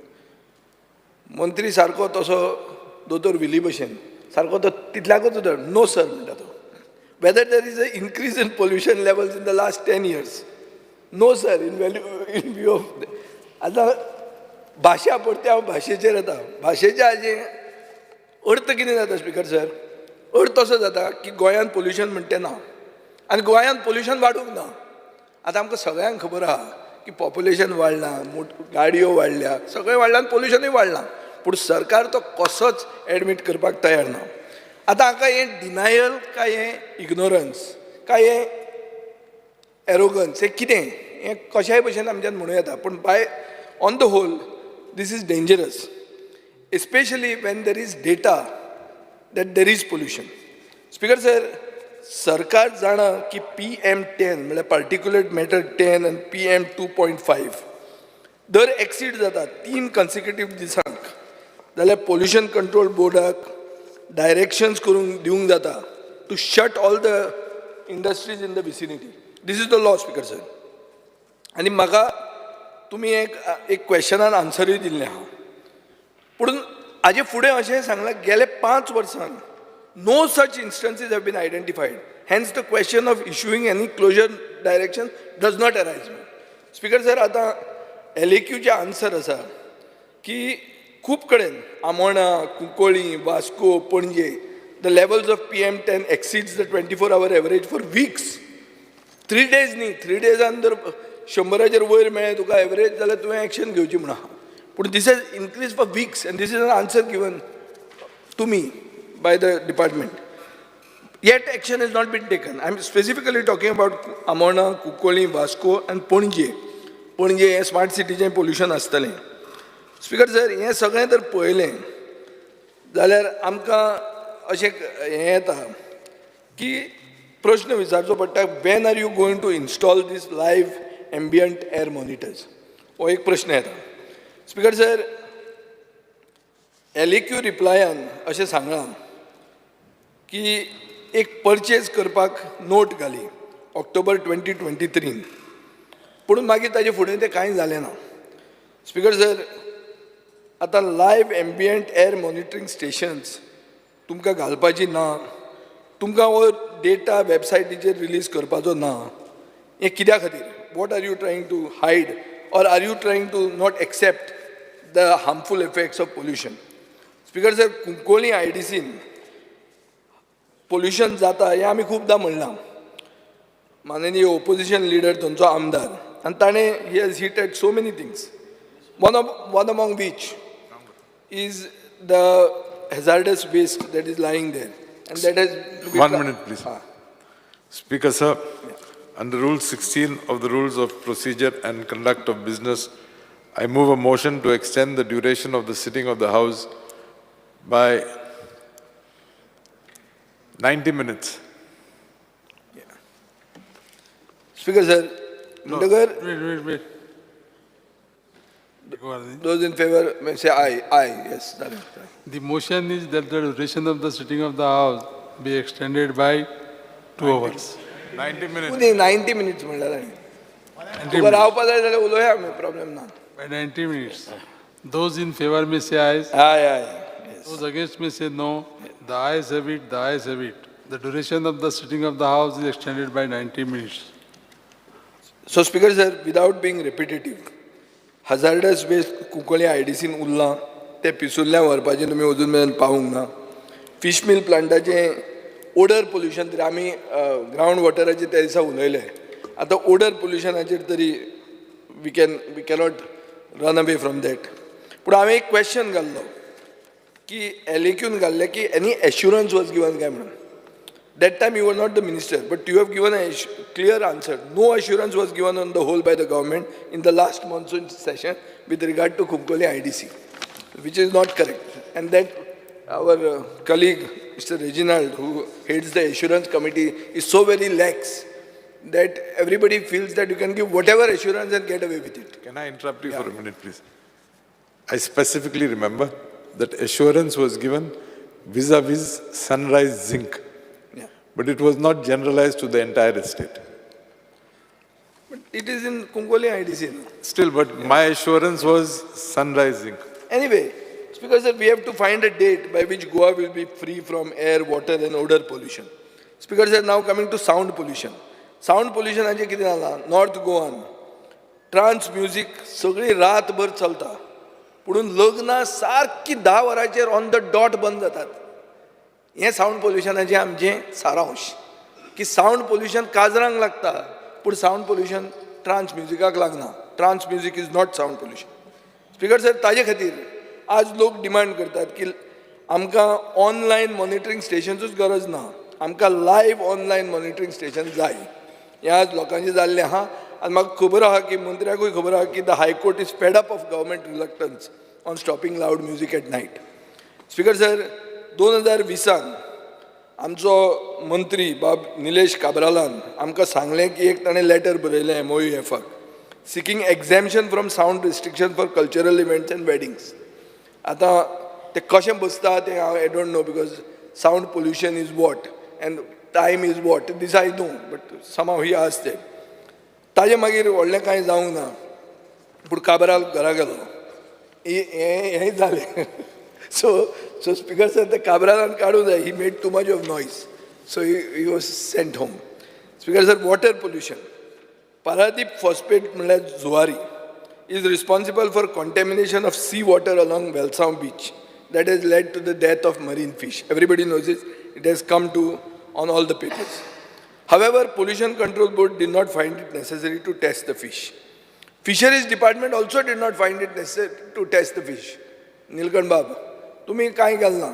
मंत्री सारको तसो दोतोर विली भशेन सारको तो तितल्याकूच उतर नो सर म्हणटा तो. Whether there is an increase in pollution levels in the last 10 years? No sir, in value, in view of. आतां भाशा परती हांव भाशेचेर येता. भाशेच्या हाजें अर्थ कितें जाता स्पीकर सर? अर्थ असो जाता की गोंयांत पोल्युशन म्हणटें ना, आनी गोंयांत पोल्युशन वाडूंक ना. आतां आमकां सगळ्यांक खबर आहा की पॉप्युलेशन वाडलां, गाडयो वाडल्या, सगळें वाडलां आनी पोल्युशनूय वाडलां, पूण सरकार तो कसोच एडमीट करपाक तयार ना. आतां हाका हें डिनायल काय हें इग्नोरन्स काय हें एरोगन्स, हें कितें, हें कशाय भशेन आमच्यान म्हणूं येता. पूण by on the whole this is dangerous, especially when there is data that there is pollution. Speaker sir, सरकार जाणा की PM10 म्हणल्यार पार्टिक्युलेट मॅटर 10 आनी PM2.5 दर एक्सीड जाता 3 कन्सिक्युटीव दिसांक जाल्यार पोल्युशन कंट्रोल बोर्डाक डायरेक्शन्स करूंक दिवंक जाता to shut all the industries in the vicinity. This is the law, speaker sir. आनी म्हाका तुमी एक एक क्वेश्चनान आन्सरूय दिल्लें आहा, पूण हाजे फुडें अशें सांगलां गेले 5 वर्सांक no such instances have been identified. Hence the question of issuing any closure direction does not arise. Speaker sir, आतां LAQचे आन्सर आसा की खूब कडेन Amona, Cuncolim, Vasco, Panaji the levels of PM10 exceeds the 24-hour average for weeks. 3 days न्ही, 3 डेजान जर 100 वयर मेळ्ळें तुका एवरेज जाल्यार तुवें एक्शन घेवची म्हूण आहा. पूण this has increase for weeks and this is an answer given to me by the department. Yet action has not been taken. I am specifically talking about Amona, Cuncolim, Vasco आनी पणजे. पणजे हें smart सिटीचें pollution आसतलें. Speaker sir, हें सगळें जर पळयलें जाल्यार आमकां अशें हें येता की प्रश्न विचारचो पडटा, when are you going to install this live ambient air monitors, हो एक प्रश्न येता. स्पीकर सर, LAQ रिप्लायान अशें सांगलां की एक परचेज करपाक नोट घाली ऑक्टोबर 2023, पूण मागीर ताजे फुडें तें कांय जालें ना. स्पीकर सर, आतां live ambient air monitoring stations तुमकां घालपाची ना, तुमकां हो डेटा वेबसायटीचेर रिलीज करपाचो ना, हें कित्या खातीर? What are you trying to hide or are you trying to not accept the harmful effects of pollution? Speaker sir, Cuncolim IDCन pollution जाता हें आमी खुबदां म्हणलां. माननीय ओपोजिशन लिडर थंयचो आमदार आनी ताणें he has heated so many things, one among which is the hazardous waste that is lying there and that has to be 1 minute, please. Speaker sir, under Rule 16 of the Rules of Procedure and Conduct of Business, I move a motion to extend the duration of the sitting of the House by 90 minutes. Yeah. Speaker sir, no, wait, wait. Those in favor may say aye. Aye, yes. Sorry. The motion is that the duration of the sitting of the House be extended by 2 hours. 90 minutes. 90 minutes म्हणल्यार तुका रावपा जाय जाल्यार उलोवया आमी, problem ना. By 90 minutes. Those in favor may say ayes. Aye, aye. Yes. Those against may say no. The ayes have it, the ayes have it. The duration of the sitting of the House is extended by 90 minutes. So, Speaker sir, without being repetitive, hazardous waste Cuncolim IDCन उरलां, ते पिसुल्ल्या व्हरपाचें तुमी अजून मेरेन पावूंक ना. Fish मिल प्लांटाचें order pollution तरी आमी ग्रावंड वॉटराचेर त्या दिसा उलयले, आतां ओडर पोल्युशनाचेर तरी we cannot run away from that. पूण हांवें एक क्वेश्चन घाल्लो की LAQन घाल्लें की एनी एश्युरन्स वॉज given काय म्हणून. That time you were not the minister, but you have given a clear answer. No assurance was given on the whole by the government in the last monsoon session with regard to Cuncolim IDC, which is not correct. And that our colleague, Mr. Reginald, who heads the assurance committee, is so very lax that everybody feels that you can give whatever assurance and get away with it. Can I interrupt you for a minute, please? I specifically remember that assurance was given vis-a-vis Sunrise Zinc. Yeah. But it was not generalized to the entire estate. But it is in Cuncolim IDC now. Still, but my assurance was Sunrise Zinc. Anyway, Speaker sir, we have to find a date by which Goa will be free from air, water and odor pollution. Speaker sir, now coming to sound pollution. Sound pollution हाचें कितें जालां, north गोवान trans music सगळी रातभर चलता, पुणून लग्नां सारकी 10 वरांचेर ऑन the dot बंद जातात. हें सावंड पोल्युशनाचें आमचें सारांश की सावंड पोल्युशन काजरांक लागता, पूण सावंड पोल्युशन ट्रान्स म्युजिकाक लागना. Trance music is not sound pollution. Speaker sir, ताजे खातीर आज लोक डिमांड करतात की आमकां ऑनलायन मॉनिटरींग स्टेशनचूच गरज ना, आमकां लायव्ह ऑनलायन मॉनिटरींग स्टेशन जाय. हें आज लोकांचें जाल्लें आहा आनी म्हाका खबर आहा की मंत्र्याकूय खबर आहा की the High Court is fed up of government reluctance on stopping loud music at night. Speaker sir, 2020 आमचो मंत्री बाब निलेश काब्रालान आमकां सांगलें की एक ताणें लेटर बरयलें एमओयूएफाक seeking exemption from sound restriction for cultural events and weddings. आतां तें कशें बसता तें हांव I don't know, because sound pollution is what and time is what, this I know, but somehow he asked that. ताजें मागीर व्हडलें कांय जावंक ना, पूण काब्राल घरा गेलो, हें जालें. सो स्पीकर सर, ते काब्रालान काडूंक जाय. He made too much of noise, so he was sent home. Speaker sir, water pollution, Paradip phosphate म्हणल्यार Zuari is responsible for contamination of sea water along Velsao beach that has led to the death of marine fish. Everybody knows it, it has come to on all the papers. However, Pollution Control Board did not find it necessary to test the fish. Fisheries Department also did not find it necessary to test the fish. Nilkanth बाब, तुमी कांय केलें ना,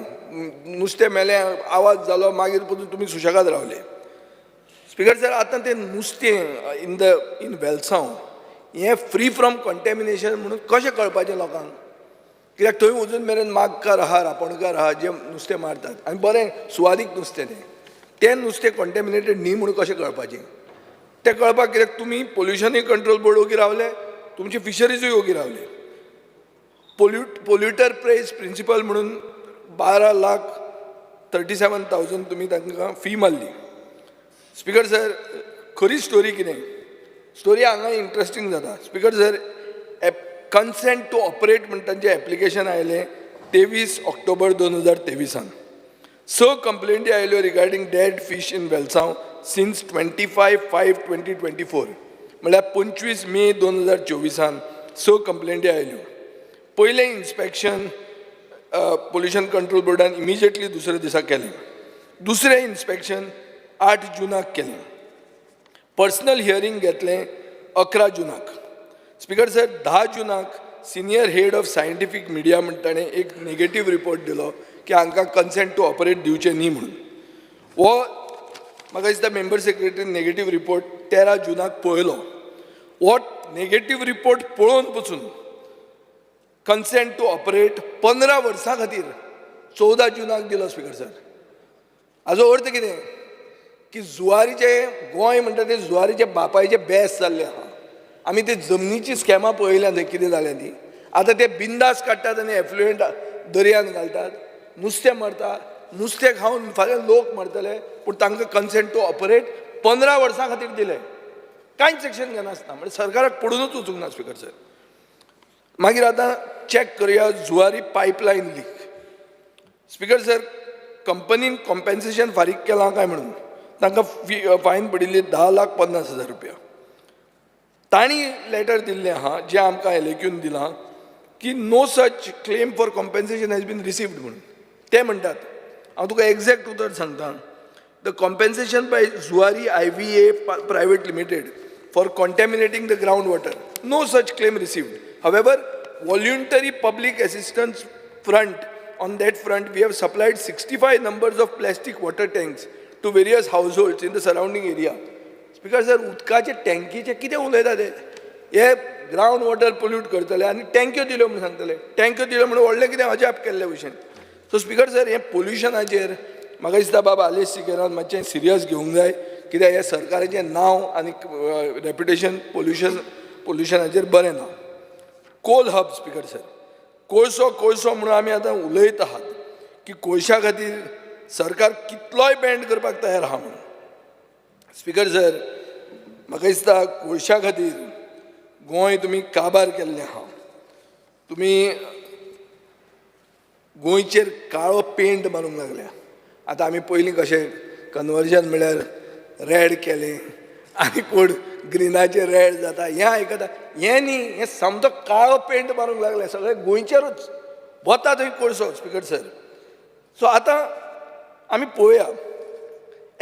नुस्तें मेलें, आवाज जालो, मागीर पसून तुमी सुशेगाद रावले. स्पीकर सर, आतां तें नुस्तें इन वेलसांव हें फ्री फ्रॉम कॉन्टेमिनेशन म्हणून कशें कळपाचें लोकांक? कित्याक थंय वचून मेरेन मागकार आहा, रांपणकार आहा, जे नुस्तें मारतात आनी बरें सुवादीक नुस्तें तें, तें नुस्तें कॉन्टेमिनेटेड न्ही म्हणून कशें कळपाचें? तें कळपाक कित्याक तुमी पोल्युशनूय कंट्रोल बोर्ड ओगी रावले, तुमची फिशरीजूय ओगी रावले. पोल्युटर पेज प्रिंसिपल म्हणून 12,37,000 तुमी तांकां फी मारली. स्पीकर सर, खरी स्टोरी कितें? स्टोरी हांगा इंट्रस्टींग जाता. Speaker sir, consent to operate म्हण तांचें एप्लिकेशन आयलें 23 ऑक्टोबर 2023. 6 कंप्लेंटी आयल्यो regarding dead fish in Velsao since 25/5/2024, म्हणल्यार 25 मे 2024 6 कंप्लेंटी आयल्यो. पयलें इन्स्पेक्शन पोल्युशन कंट्रोल बोर्डान इमिजिएटली दुसऱ्या दिसा केलें. दुसरें इन्स्पेक्शन 8 जुनाक केलें. पर्सनल हियरींग घेतलें 11 जुनाक. स्पीकर सर, 10 जुनाक senior head of scientific media म्हण ताणें एक नेगेटीव रिपोर्ट दिलो की हांकां कन्सेंट टू ऑपरेट दिवचें न्ही म्हणून. हो म्हाका दिसता मेंबर सेक्रेटरीन नेगेटीव रिपोर्ट 13 जुनाक पळयलो. हो नेगेटीव रिपोर्ट पळोवन पसून कन्सेंट टू ऑपरेट 15 वर्सां खातीर 14 जुनाक दिलो. स्पीकर सर, हाजो अर्थ कितें की जुवारीचें गोंय म्हणटा तें जुवारीच्या बापायचें बेस जाल्लें आहा. आमी ते जमनीची स्कॅमां पळयल्या थंय कितें जाल्या ती. आतां ते बिंदास काडटात आनी एफ्लुएंट दर्यान घालतात, नुस्तें मरता, नुस्तें खावन फाल्यां लोक मरतले, पूण तांकां कन्सेंट टू ऑपरेट 15 वर्सां खातीर दिलें. कांयच एक्शन घेनासतना, म्हणजे सरकाराक पडुनूच वचूंक ना. स्पीकर सर, मागीर आतां चॅक करुया Zuari pipeline leak. Speaker sir, कंपनीन कॉम्पेन्सेशन फारीक केलां काय म्हणून तांकां फायन पडिल्ली 10,50,000 रुपया. तांणी लेटर दिल्लें आहा जें आमकां एलएक्यून दिलां की no such claim for compensation has been received म्हणून. ते म्हणटात, हांव तुका एग्जॅक्ट उतर सांगता, the compensation by Zuari IVA Private Limited for contaminating the ground water, no such claim received. However, voluntary public assistance front, on that front we have supplied 65 numbers of plastic water tanks to various households in the surrounding area. Speaker sir, उदकाचे टँकीचे कितें उलयता ते? हे ground water pollute करतले आनी टँक्यो दिल्यो म्हूण सांगतले. टँक्यो दिल्यो म्हूण व्हडलें कितें अजाप केल्ले भशेन. सो स्पीकर सर, हें पोल्युशनाचेर म्हाका दिसता बाबा आलेश सिकेरान मातशें सिरियस घेवंक जाय, कित्याक हें सरकाराचें नांव आनी रेप्युटेशन पोल्युशनाचेर बरें ना. कोल हब स्पीकर सर, कोळसो कोळसो म्हणून आमी आतां उलयत आहात की कोळशा खातीर सरकार कितलोय बँड करपाक तयार आहा म्हणून. स्पीकर सर, म्हाका दिसता कोळशा खातीर गोंय तुमी काबार केल्लें आहा. तुमी गोंयचेर काळो पेंट मारूंक लागल्या. आतां आमी पयलीं कशें कन्वर्जन म्हळ्यार रेड केलें आनी कोण ग्रिनाचेर रेड जाता हें आयकता, हें न्ही, हें सामको काळो पेंट मारूंक लागले सगळे गोंयचेरूच वता थंय कोळसो. स्पीकर सर, सो आतां आमी पळोवया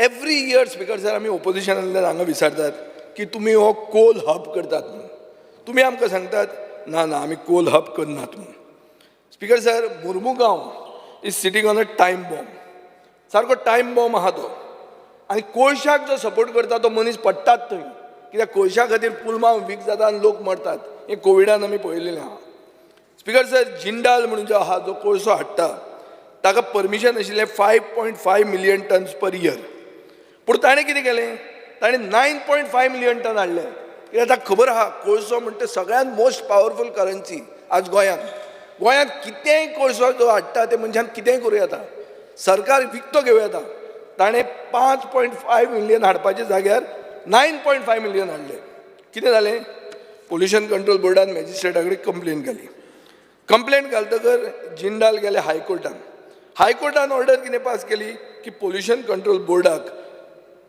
एवरी इयर स्पीकर सर आमी ओपोजिशनांतल्यान हांगा विचारतात की तुमी हो कोल हब करतात म्हणून. तुमी आमकां सांगतात ना ना आमी कोल हब करनात म्हणून. Speaker sir, Mormugao is sitting on a time bomb. सारको टायम बॉम्ब आहा तो. आनी कोळशाक जो सपोर्ट करता तो मनीस पडटात थंय, कित्याक कोळशा खातीर पुलमांव वीक जाता आनी लोक मरतात, हें कोविडान आमी पळयलेलें आहा. स्पीकर सर, जिंदाल म्हणून जो आहा जो कोळसो हाडटा ताका परमिशन आशिल्लें 5.5 मिलियन टन्स पर इयर, पूण ताणें कितें केलें, ताणें 9.5 मिलियन टन हाडलें. कित्याक ताका खबर आहा कोळसो म्हणटा सगळ्यांत मोस्ट पावरफूल करन्सी आज गोंयांत. गोंयांत कितेंय कोळसो जो हाडटा ते मनशान कितेंय करूं येता, सरकार विकतो घेवं येता. ताणें 5.5 मिलियन हाडपाच्या जाग्यार 9.5 मिलियन हाडले. कितें जालें, पोल्युशन कंट्रोल बोर्डान मॅजिस्ट्रेटा कडेन कंप्लेन घाली. कंप्लेन घालतकर जिंदाल गेले हायकोर्टान. हायकोर्टान ऑर्डर कितें पास केली की पोल्युशन कंट्रोल बोर्डाक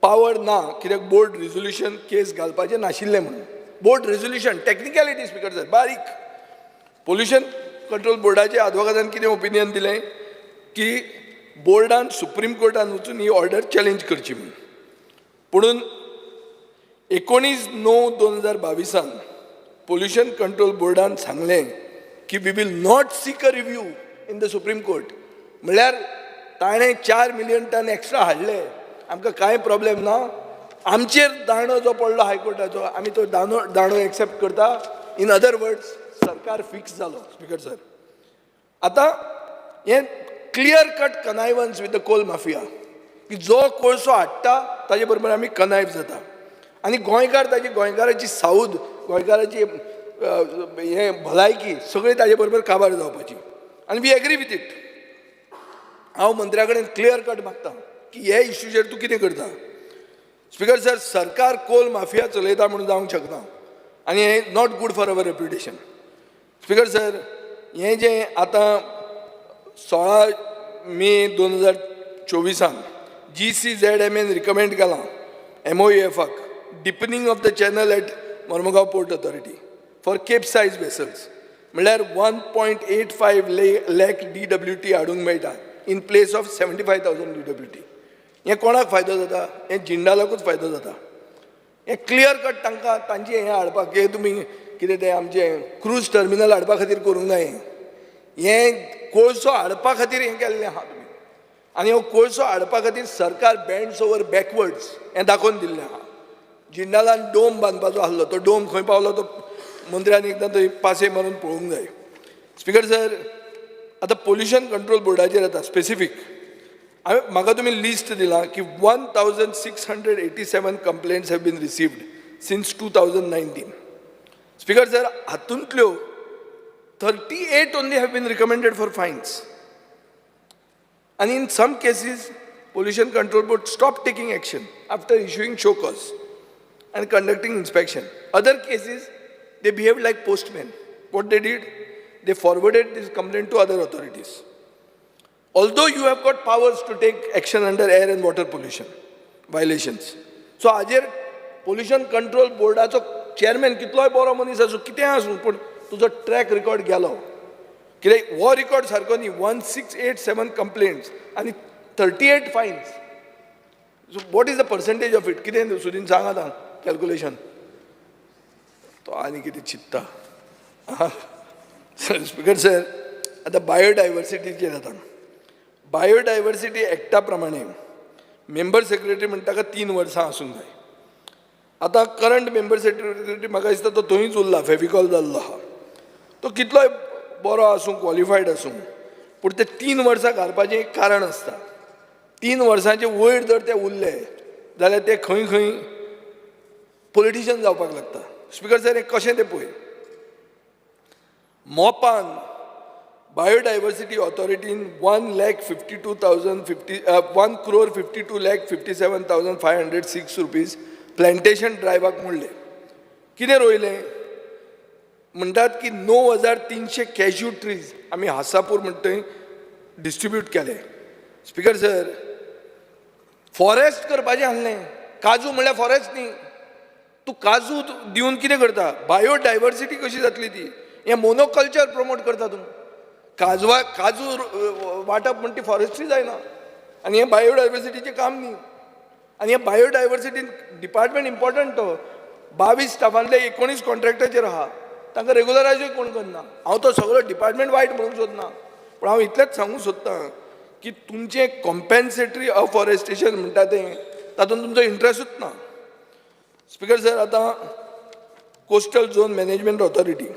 पावर ना, कित्याक बोर्ड रिजोल्युशन केस घालपाचें नाशिल्लें म्हणून. Board resolution technicality speaker sir बारीक. पोल्युशन कंट्रोल बोर्डाचे आदवोगादान कितें ओपिनियन दिलें की बोर्डान सुप्रीम कोर्टान वचून ही ऑर्डर चॅलेंज करची म्हणून. पुणून 19/9/2022 पोल्युशन कंट्रोल बोर्डान सांगलें की we will not seek a review in the Supreme Court. म्हणल्यार ताणें 4 मिलियन टन एक्स्ट्रा हाडले, आमकां कांय प्रॉब्लेम ना. आमचेर दांडो जो पडलो हायकोर्टाचो आमी तो दांडो एक्सेप्ट करता. इन अदर वर्ड्स सरकार फिक्स जालो. स्पीकर सर, आतां हें clear cut connivance with the coal mafia की जो कोळसो हाडटा ताजे बरोबर आमी कनायव जाता आनी गोंयकार ताजी गोंयकाराची साऊद, गोंयकाराची हें भलायकी सगळी ताजे बरोबर काबार जावपाची. आनी we agree with it. हांव मंत्र्या कडेन क्लियर कट मागता की हे इश्यूचेर तूं कितें करता. स्पीकर सर, सरकार कोल माफिया चलयता म्हणून जावंक शकना आनी हें not good for our reputation. Speaker sir, हें जें आतां 16 मे 2024 GCZMA recommend केलां MOEFाक deepening of the channel at Mormugao Port Authority for capesize vessels, म्हणल्यार 1.85 lakh DWT हाडूंक मेळटा in place of 75,000 DWT. हें कोणाक फायदो जाता? हें जिंदालाकूच फायदो जाता. हें क्लियर कट तांकां तांचें हें हाडपाक, हें तुमी कितें तें आमचें क्रूज टर्मिनल हाडपा खातीर करूंक ना, हें कोळसो हाडपा खातीर हें केल्लें आहा तुमी. आनी हो कोळसो हाडपा खातीर सरकार बँड्स ओवर बॅकवर्ड्स हें दाखोवन दिल्लें आहा. जिंदालान डोम बांदपाचो आसलो, तो डोम खंय पावलो तो मंत्र्यान एकदां थंय पासे मारून पळोवंक जाय. स्पीकर सर, आतां पोल्युशन कंट्रोल बोर्डाचेर येता स्पेसिफीक. हांवें म्हाका तुमी लिस्ट दिलां की 1687 complaints have been received since 2019. Speaker sir, हातूंतल्यो 38 only have been recommended for fines. And in some cases, Pollution Control Board stopped taking action after issuing show cause and conducting inspection. Other cases, they behaved like postmen. What they did, they forwarded this complaint to other authorities. Although you have got powers to take action under air and water pollution violations. So, हाजेर Pollution Control Boardaचो chairman कितलोय बरो मनीस आसूं, कितेंय आसूं, पूण तुजो track record गेलो. कित्याक हो रिकॉर्ड सारको न्ही. 1687 कंप्लेंट्स आनी 38 fines. So what is the percentage of it? कितें सुदीन सांग आतां कॅल्कुलेशन. तो आनी कितें चिंत्ता. स्पीकर सर, आतां बायोडायवर्सिटीचेर येता. बायोडायवर्सिटी एक्टा प्रमाणे मेंबर सेक्रेटरी म्हणटा ताका 3 वर्सां आसूंक जाय. आतां करंट मेंबर सेक्रेटरी म्हाका दिसता तो थंयच उरला, फेविकॉल जाल्लो आहा. तो कितलोय बरो आसूं, क्वॉलिफायड आसूं, पूण ते 3 वर्सां घालपाचें एक कारण आसता. 3 वर्सांचे वयर जर ते उरले जाल्यार ते खंय खंय पॉलिटिशियन जावपाक लागता. स्पीकर सर, हें कशें तें पळय. मोपान बायोडायवर्सिटी ऑथॉरिटीन 1,52,57,506 रुपीज प्लांटेशन ड्रायव्हाक मोडले. कितें रोयलें म्हणटात की 9,300 कॅज्यू ट्रीज आमी हासापूर म्हणटा थंय डिस्ट्रिब्यूट केले. स्पीकर सर, फॉरेस्ट करपाचें आसलें. काजू म्हणल्यार फॉरेस्ट न्ही. तूं काजू दिवन कितें करता? बायोडायवर्सिटी कशी जातली ती? हें मोनोकल्चर प्रमोट करता तूं. काजू वांटप म्हण ती फॉरेस्ट्री जायना आनी हें बायोडायवर्सिटीचें काम न्ही. आनी हें बायोडायवर्सिटी डिपार्टमेंट इम्पॉर्टंट तो. 22 स्टाफांतले 19 कॉन्ट्रॅक्टाचेर आहा, तांकां रेगुलरायजूय कोण करना. हांव तो सगळो डिपार्टमेंट वायट म्हणूंक सोदना, पूण हांव इतलेंच सांगूंक सोदतां की तुमचें कॉम्पेन्सेटरी अफॉरेस्टेशन म्हणटा तें तातूंत तुमचो इंट्रस्टूच ना. स्पिकर सर, आतां coastal zone management authority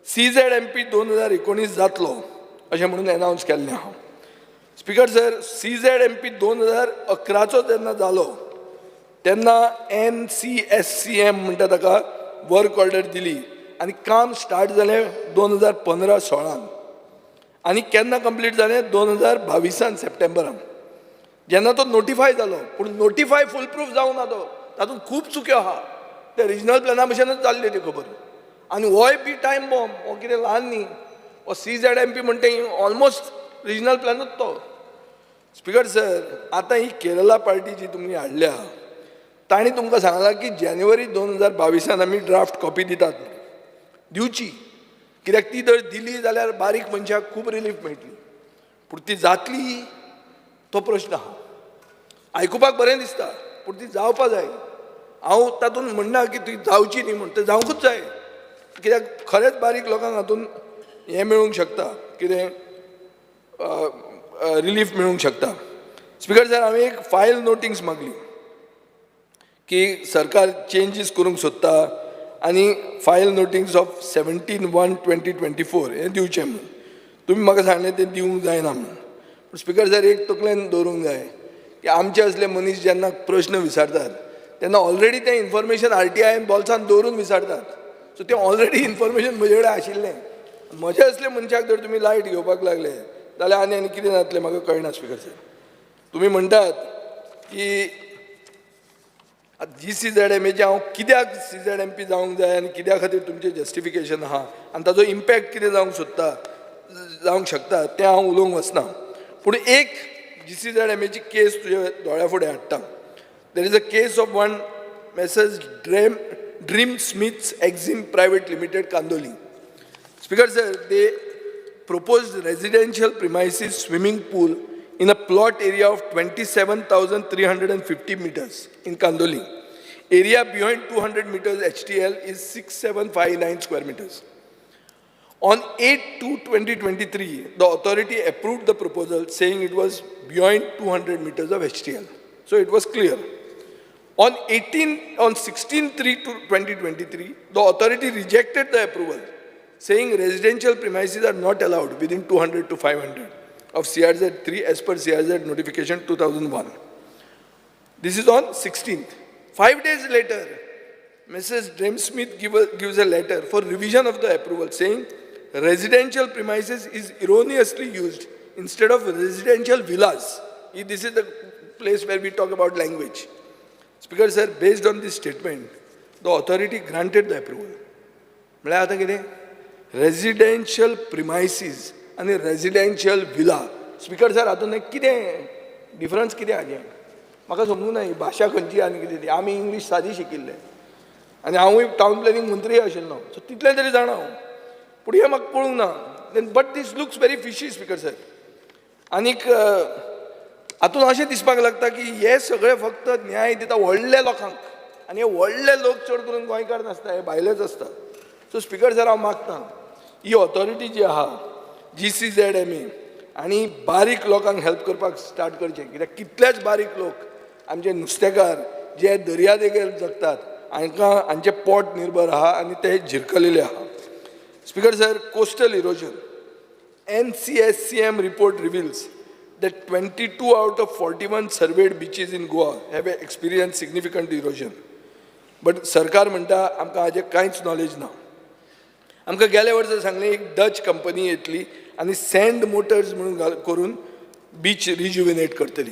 CZMP 2019 जातलो अशें म्हणून एनावन्स केल्लें आहा. स्पिकर सर, CZMP 2011चो जेन्ना जालो तेन्ना NCSCM म्हणटा ताका वर्क ऑर्डर दिली आनी काम स्टार्ट जालें 2015-16 आनी केन्ना कंप्लीट जालें 2022 सप्टेंबरान, जेन्ना तो नोटिफाय जालो. पूण नोटिफाय फूल प्रूफ जावंक ना तो, तातूंत खूब चुक्यो आहा. ते रिजनल प्लॅना भशेनूच जाल्ली ती खबर. आनी होय बी टायम बॉम्ब, हो कितें ल्हान न्ही, हो CZMP म्हणटा ऑलमोस्ट रिजनल प्लॅनूच तो. स्पिकर सर, आतां ही केरला पार्टी जी तुमी हाडल्या तांणी तुमकां सांगलां की जानेवारी 2022 आमी ड्राफ्ट कॉपी दितात, दिवची कित्याक ती जर दिली जाल्यार बारीक मनशाक खूब रिलीफ मेळटली. पूण ती जातली तो प्रश्न आहा. आयकुपाक बरें दिसता पूण ती जावपा जाय. हांव तातूंत म्हणना की ती जावची न्ही म्हूण, तें जावंकूच जाय कित्याक खरेंच बारीक लोकांक हातूंत हें मेळूंक शकता, कितें रिलीफ मेळूंक शकता. स्पिकर सर, हांवें एक फायल नोटिंग्स मागली की सरकार चेंजीस करूंक सोदता आनी फायल नोटिंग्स ऑफ 17/1/2024 हें दिवचें म्हणून. तुमी म्हाका सांगलें तें दिवंक जायना म्हणून. पूण स्पिकर सर, एक तकलेन दवरूंक जाय की आमचे असले मनीस जेन्ना प्रश्न विचारतात तेन्ना ऑलरेडी तें इन्फॉर्मेशन RTI बोल्सान दवरून विचारतात. सो तें ऑलरेडी इन्फॉर्मेशन म्हजे कडेन आशिल्लें. म्हजे असले मनशाक जर तुमी लायट घेवपाक लागले जाल्यार आनी आनी कितें जातलें म्हाका कळना. स्पिकर सर, तुमी म्हणटात की GCZMAचें हांव कित्याक CZMP जावंक जाय आनी कित्या खातीर तुमचें जस्टिफिकेशन आहा आनी ताजो इम्पॅक्ट कितें जावंक सोदता जावंक शकता तें हांव उलोवंक वचना. पूण एक GCZMAची केस तुज्या दोळ्या फुडें हाडटा. There is a case of one Messrs Dream Smiths Exim Private Limited, Candolim. Speaker sir, they proposed residential premises swimming pool in a plot area of 27,350 meters in Kandoli. Area behind 200 meters HTL is 6759 square meters. On 8/2/2023, the authority approved the proposal saying it was beyond 200 meters of HTL. So it was clear. On 16/3/2023, the authority rejected the approval, saying residential premises are not allowed within 200 to 500 of CRZ 3 as per CRZ notification 2001. This is on 16th. 5 days later, Mrs. Smith gives a letter for revision of the approval saying residential premises is erroneously used instead of residential villas. This is the place where we talk about language. Speaker sir, based on this statement, the authority granted the approval. म्हळ्यार आतां कितें? Residential premises आनी residential villa. Speaker sir, हातूंत कितें difference कितें हाजें म्हाका समजूंक ना. ही भाशा खंयची आनी कितें ती. आमी इंग्लीश सादी शिकिल्ले आनी हांवूय टावन प्लॅनिंग मंत्रीय आशिल्लो, सो तितलें तरी जाणा हांव. पूण हें म्हाका कळूंक ना. But this looks very fishy speaker sir. आनीक हातूंत अशें दिसपाक लागता की हे सगळे फक्त न्याय दिता व्हडल्या लोकांक आनी हे व्हडले लोक चड करून गोंयकार नासता, हे भायलेच आसता. सो स्पिकर सर, हांव मागता ही ऑथॉरिटी जी आहा GCZMA आनी बारीक लोकांक हेल्प करपाक स्टार्ट करचें. कित्याक कितलेच बारीक लोक आमचे नुस्तेकार जे दर्यादेगेर जगतात हांकां हांचें पोट निर्भर आहा आनी ते झिरकलेले आहा. Speaker sir, coastal erosion NCSCM report reveals that 22 out of 41 surveyed beaches in Goa have experienced significant erosion. But सरकार म्हणटा आमकां हाजें कांयच नॉलेज ना. आमकां गेल्या वर्सा सांगलें एक डच कंपनी येतली आनी सँड मोटर्स म्हणून करून बीच रिज्युविनेट करतली.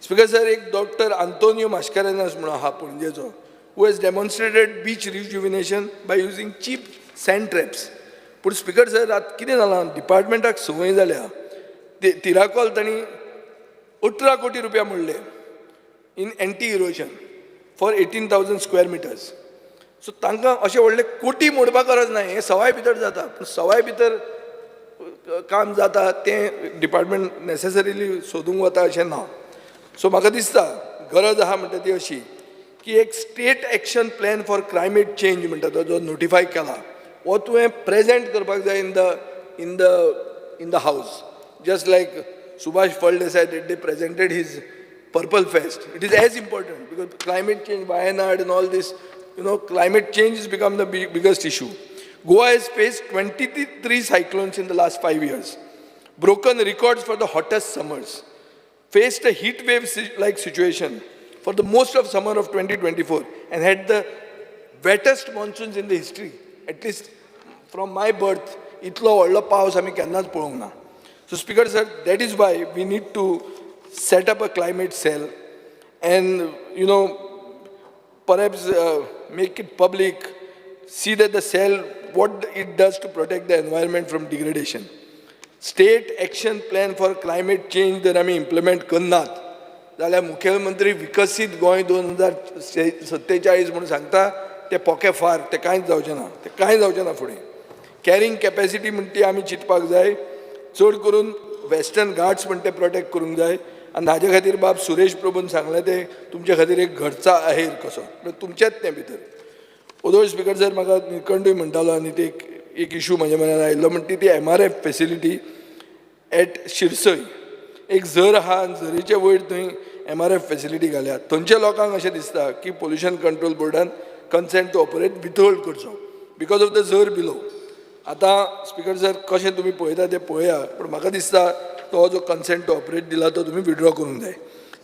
स्पिकर सर, एक डॉक्टर आंतोनियो मास्कारेनास म्हणून आहा पणजेचो, who has demonstrated beach rejuvenation by using cheap sand traps. पूण स्पिकर सर, आतां कितें जालां, डिपार्टमेंटाक संवय जाल्या. तिराकोल तांणी 18 कोटी रुपया मोडले in anti erosion for 18,000 square meters. So तांकां अशें व्हडले कोटी मोडपाक गरज ना, हें सवाय भितर जाता. पूण सवाय भितर काम जाता तें डिपार्टमेंट नॅसेसरीली सोदूंक वता अशें ना. सो म्हाका दिसता गरज आहा म्हणटा ती अशी की एक state action plan for climate change म्हणटा तो जो नोटिफाय केला हो तुवें प्रेजेंट करपाक जाय in the house, just like Subhash Phaldesai that they presented his Purple Fest. It is as important because climate change, Wayanad and all this, climate change has become the biggest issue. Goa has faced 23 cyclones in the last 5 years, broken records for the hottest summers, faced a heat wave like situation for the most of summer of 2024 and had the wettest monsoons in the history. At least from my birth, इतलो व्हडलो पावस आमी केन्नाच पळोवंक ना. So Speaker sir, that is why we need to set up a climate cell and perhaps make it public, see that the cell, what it does to protect the environment from degradation. State action plan for climate change जर आमी implement करनात जाल्यार मुखेलमंत्री विकसीत गोंय 2047 म्हणून सांगता ते पोके फार, ते कांयच जावचें ना, ते कांय जावचें ना फुडें. कॅरिंग कॅपॅसिटी म्हणटा ती आमी चिंतपाक जाय. चड करून वेस्टर्न घाट्स म्हणटा ते प्रोटेक्ट करूंक जाय आनी हाजे खातीर बाब सुरेश प्रभून सांगलें तें तुमचे खातीर एक घरचा आहेर कसो, म्हळ्यार तुमचेंच तें भितर. ओदोळ स्पिकर सर, म्हाका निळकंठूय म्हणटालो आनी ते एक एक इशू म्हज्या मनान आयिल्लो म्हणटा ती MRF facility at Shirsai. एक झर आहा आनी झरीचे वयर थंय एमआरएफ फेसिलिटी घाल्या. थंयच्या लोकांक अशें दिसता की पोल्युशन कंट्रोल बोर्डान कन्सेंट टू ऑपरेट विथहोल्ड करचो because of the झर बिलो. आतां स्पिकर सर, कशें तुमी पळयता तें पळया, पूण म्हाका दिसता तो जो कन्सेंट टू ऑपरेट दिला तो तुमी विड्रॉ करूंक जाय.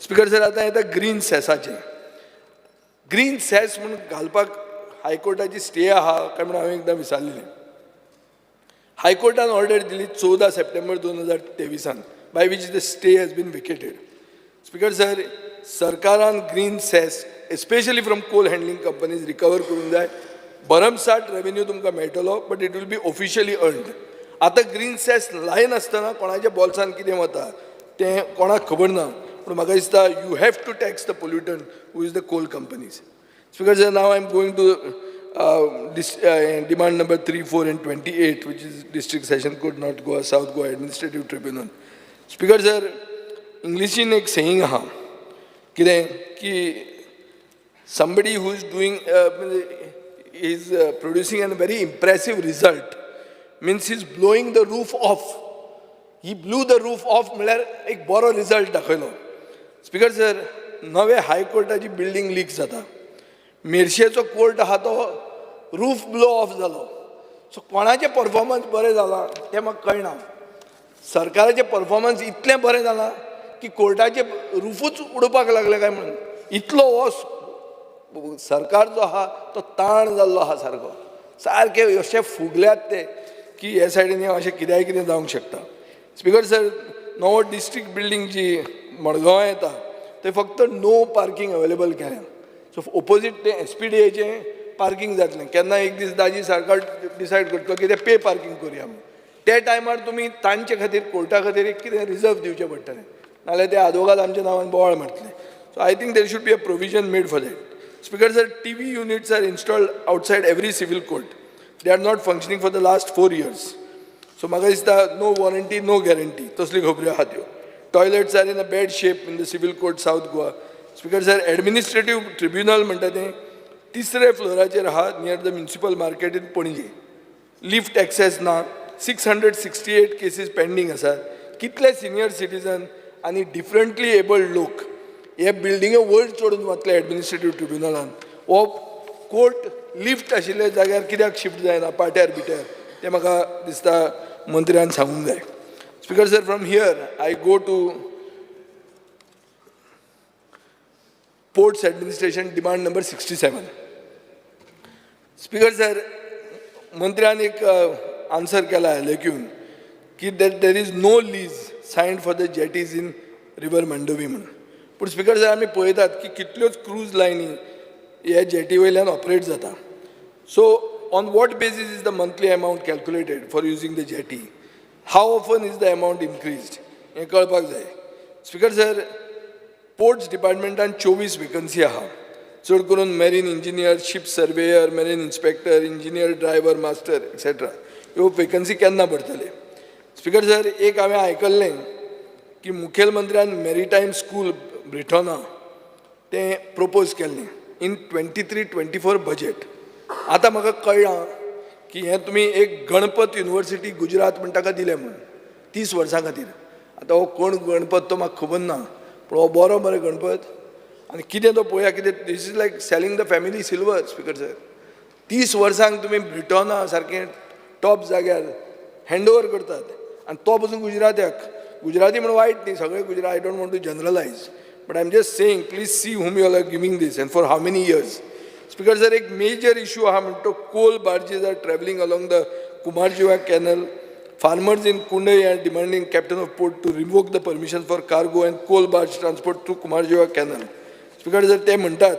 स्पिकर सर, आतां येता ग्रीन सेसाचें. ग्रीन सेस म्हूण घालपाक हायकोर्टाची स्टे आहा काय म्हणून हांवें एकदां विचारलें. हायकोर्टान ऑर्डर दिली 14 सप्टेंबर 2023आन, by which the stay has been vacated. Speaker sir, सरकारान green cess, especially from coal handling companies, recover करूंक जाय. भरमसाठ रेवेन्यू तुमकां मेळटलो, but it will be officially earned. आतां ग्रीन सेस लायनासतना कोणाच्या बोल्सान कितें वता तें कोणाक खबर ना, पूण म्हाका दिसता you have to tax the pollutant, who is the coal companies. Speaker sir, now I am going to this demand number 3, 4 and 28, which is District Session Court, North Goa, South Goa Administrative Tribunal. Speaker sir, इंग्लिशीन एक saying आहा कितें की somebody who is doing is producing a very impressive result means he's blowing the roof off. He blew the roof off म्हळ्यार एक बरो result दाखयलो. Speaker sir, नवे हायकोर्टाची बिल्डींग लीक जाता, मेरशेचो कोर्ट आहा तो रूफ ब्लो ऑफ जालो. सो कोणाचें परफॉर्मन्स बरें जालां तें म्हाका कळना. सरकाराचें परफॉर्मन्स इतलें बरें जालां की कोर्टाचे रुफूच उडोवपाक लागले काय म्हणून इतलो हो सरकार जो आहा तो ताण जाल्लो आहा. सारको सारके अशे फुगल्यात ते की हे सायडीन अशें कित्याय कितें जावंक शकता. स्पिकर सर, नवो डिस्ट्रिक्ट बिल्डींग जी मडगांवां येता ते फक्त नो पार्कींग अवेलेबल केल्या. सो ओपोजीट ते एसपीडीएचें पार्कींग जातलें. केन्ना एक दीस दाजी सरकार डिसायड करतलो की ते पे पार्कींग करुया म्हूण, त्या टायमार तुमी तांचे खातीर कोर्टा खातीर एक कितें रिजर्व दिवचें पडटलें, नाल्यार ते आदवोगाद आमच्या नांवान बोवाळ मारतले. So I think there should be a provision made for that. Speaker sir, TV units are installed outside every civil court. They are not functioning for the last 4 years. So म्हाका दिसता no warranty, no guarantee, तसली खबऱ्यो आहा त्यो. Toilets are in a bad shape in the civil court, South Goa. Speaker sir, administrative tribunal म्हणटा तें तिसऱ्या फ्लोराचेर आहा, near the municipal market in Panaji. Lift access ना. 668 cases pending आसात. कितले सिनियर सिटीजन आनी डिफरंटली एबल्ड लोक हे बिल्डिंगे वयर चडून वतले एडमिनिस्ट्रेटीव ट्रिब्युनलान? हो कोर्ट लिफ्ट आशिल्ल्या जाग्यार कित्याक शिफ्ट जायना पाट्यार बिट्यार, तें म्हाका दिसता मंत्र्यान सांगूंक जाय. Speaker sir, from here I go to Ports Administration, demand number 67. Speaker sir, मंत्र्यान एक आन्सर केला लेक्यून की that there is no lease signed for the jetties in river Mandovi म्हणून. पूण स्पिकर सर, आमी पळयतात की कितल्योच क्रूज लायनी हे जेटी वयल्यान ऑपरेट जाता. So on what basis is the monthly amount calculated for using the jetty? How often is the amount increased? हें कळपाक जाय. स्पिकर सर, पोर्ट्स डिपार्टमेंटान 24 वेकन्सी आहा, चड करून marine engineer, ship surveyor, marine inspector, engineer, driver, master, etcetera. ह्यो vacancy केन्ना भरतले? Speaker sir, एक हांवें आयकल्लें की मुखेलमंत्र्यान मेरिटायम स्कूल ब्रिटोना तें प्रपोज केल्लें. in 23-24 budget. आतां म्हाका कळ्ळां की हें तुमी एक गणपत युनिवर्सिटी गुजरात म्हण ताका दिलें म्हूण 30 वर्सां खातीर. आतां हो कोण गणपत तो म्हाका खबर ना, पूण हो बरो मरे गणपत. आनी कितें तो पळोवया कितें. This is like selling the family silver, speaker sir. 30 वर्सांक तुमी ब्रिटना सारकें टॉप जाग्यार हँड ओवर करतात आनी तो पसून गुजरात्याक. गुजराती म्हण वायट न्ही, सगळे Gujarat, I don't want to generalize, but I am just saying, please see whom you are giving this and for how many years. Speaker sir, एक मेजर इशू आहा म्हणटा तो coal barges are travelling along the Cumbarjua canal. Farmers in Kundai are demanding captain of port to revoke the permission for cargo and coal barge transport through Cumbarjua canal. Speaker sir, ते म्हणटात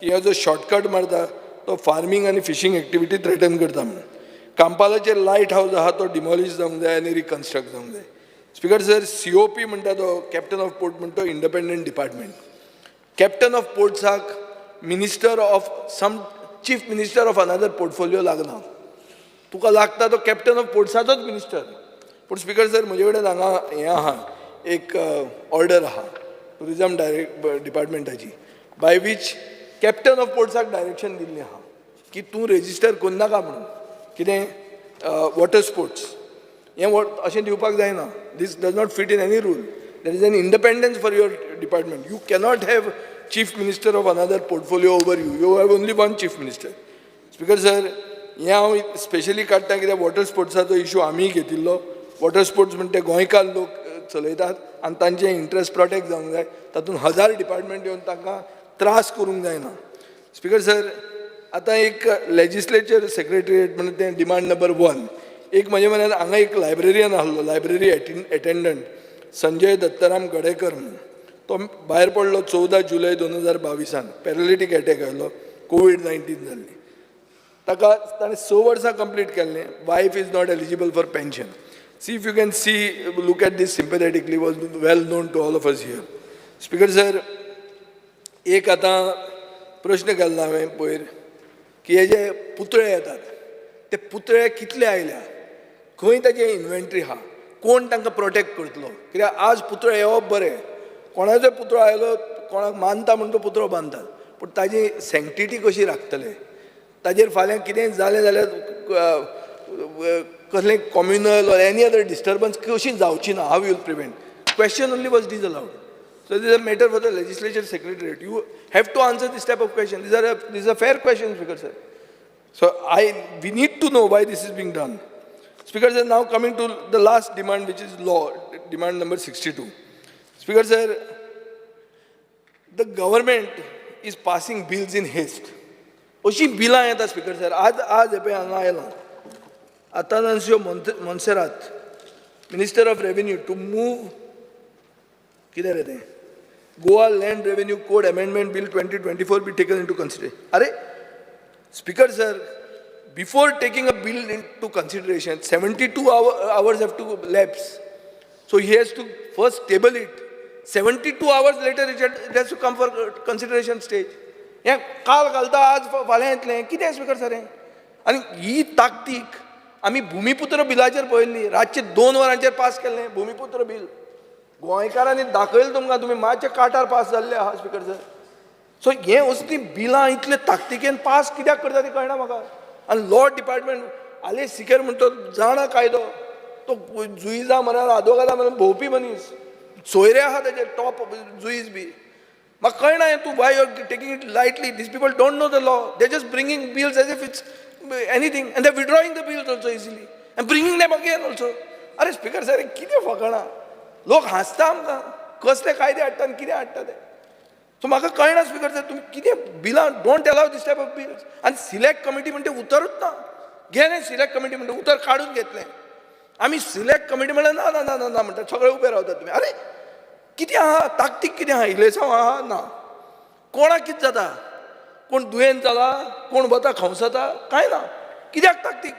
की हो जो shortcut मारता तो farming आनी fishing activity threaten करता म्हणून. कांपालाचेर लायट हावज आहा तो डिमॉलिश जावंक जाय आनी रिकन्स्ट्रक्ट जावंक जाय. स्पिकर सर, सीओपी म्हणटा तो कॅप्टन ऑफ पोर्ट म्हणटा तो इंडिपेंडंट डिपार्टमेंट. कॅप्टन ऑफ पोर्ट्साक minister of some chief minister of another portfolio लागना. तुका लागता तो कॅप्टन ऑफ पोर्ट्साचोच मिनिस्टर. पूण स्पिकर सर, म्हजे कडेन हांगा हें आहा, एक ऑर्डर आहा टुरिजम डायरेक्ट डिपार्टमेंटाची, बाय which captain of पोर्ट्साक डायरेक्शन दिल्लें आहा की तूं रेजिस्टर करनाका म्हणून कितें वॉटर स्पोर्ट्स. हें अशें दिवपाक जायना. This does not fit in any rule. There is an independence for your department. You cannot have chief minister of another portfolio over you. You have only one chief minister. Speaker sir, हें हांव specially काडटा कित्याक water स्पोर्ट्साचो issue आमीय घेतिल्लो. Water sports म्हणटा ते गोंयकार लोक चलयतात आनी तांचे इंट्रस्ट प्रोटेक्ट जावंक जाय. तातूंत हजार डिपार्टमेंट येवन तांकां त्रास करूंक जायना. स्पिकर सर, आतां एक लेजिस्लेचर सेक्रेटरिएट म्हणून तें डिमांड नंबर 1. एक म्हज्या मनान हांगा एक लायब्ररियन आहलो, लायब्ररी एटेंडंट संजय दत्ताराम गडेकर म्हणून. तो भायर पडलो 14 जुलय 2022 पॅरालिटीक एटॅक आयलो, कोवीड-19 जाल्ली ताका. ताणें 6 वर्सां कंप्लीट केल्लें. Wife is not eligible for pension. See if you can see, look at this sympathetically, was well known to all of us here. Speaker sir, एक आतां प्रश्न केल्लो हांवें पयर की हे जे पुतळे येतात ते पुतळे कितले आयल्या, खंय ताजे इन्व्हेंट्री आहा, कोण तांकां प्रोटेक्ट करतलो? कित्याक आज पुतळे येवप बरें, कोणाचोय पुतळो आयलो, कोणाक मानता म्हूण तो पुतळो बांदतात, पूण ताजी सँक्टिटी कशी राखतले? ताजेर फाल्यां कितेंय जालें जाल्यार कसलें communal or any other disturbance कशी जावची ना? How you'll prevent? Question only was disallowed. So this a matter for the legislature secretariat. You have to answer this type of question. This are fair question, speaker sir. So we need to know why this is being done. Speaker sir, now coming to the last demand, which is law, demand number 62. Speaker sir, the government is passing bills in haste. अशीं बिलां येता speaker sir. आज आज हे पळय हांगा आयलां, Atanasio Monserrate, minister of revenue, to move कितें रे तें, Goa land revenue code amendment bill 2024 be taken into consideration. अरे speaker sir, before taking a bill into consideration, 72 hours have to lapse. So he has to first table it. 72 hours later, it has to come for consideration stage. हें काल घालता, आज फाल्यां येतलें. कितें speaker sir हें? आनी ही ताकतीक आमी भुमिपुत्र बिलाचेर पळयल्ली. रातचे 2 वरांचेर पास केल्लें भुमिपुत्र बील. गोंयकारांनी दाखयलें तुमकां, तुमी मातशे काटार पास जाल्ले आहा स्पीकर सर. सो हें असलीं बिलां इतले ताकतिकेन पास कित्याक करता तें कळना म्हाका. आनी लॉ डिपार्टमेंट आलेश सिकेर म्हणटा तो जाणा कायदो, तो जुईजा म्हणाल आदवोगादा म्हणून भोंवपी मनीस, सोयरे आहा तेजे टॉप जुईज बी. म्हाका कळना हें तूं why you are taking it lightly. These people don't know the law. They just bringing bills as if it's anything, and they withdrawing the bills also easily and bringing them again also. अरे speaker sir, कितें फकाणां? लोक हांसता आमकां, कसले कायदे हाडटा आनी कितें हाडटा ते. सो म्हाका कळना स्पीकर सर, तुमी कितें बिलां, don't allow this type of bills. आनी सिलेक्ट कमिटी म्हणटा उतरूच ना. गेलें सिलेक्ट कमिटी म्हणटा उतर काडून घेतलें आमी. सिलेक्ट कमिटी म्हणल्यार ना ना ना ना ना म्हणटा, सगळे उबे रावतात तुमी. अरे कितें आहा ताकतीक? कितें आहा? इलेसांव आहा ना? कोणाक कितें जाता? कोण दुयेंत जाला? कोण वता खंवसता? कांय ना. कित्याक ताकतीक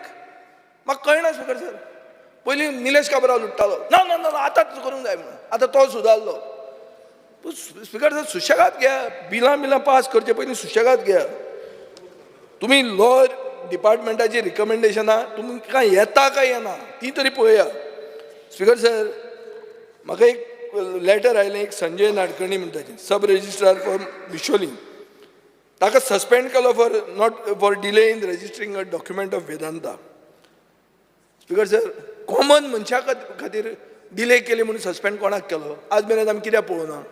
म्हाका कळना स्पीकर सर. पयलीं निलेश काब्राल उठ्ठालो, ना ना ना, आतांच करूंक जाय म्हणून. आतां तो सुदारलो. स्पीकर सर, सुशेगाद घ्या बिलां. बिलां पास करचे पयलीं सुशेगाद घ्या तुमी. लॉ डिपार्टमेंटाची रिकमेंडेशनां तुमकां येता काय येना ती तरी पळया. स्पीकर सर, म्हाका एक लेटर आयलें, एक संजय नाडकर्णी म्हणटा, सब रजिस्ट्रार फॉर बिचोली. ताका सस्पेंड केलो for not for delay in registering a document of Vedanta. Speaker sir, common मनशा खातीर डिले केली म्हणून सस्पेंड कोणाक केलो? आज मेरेन आमी कित्याक पळोवना?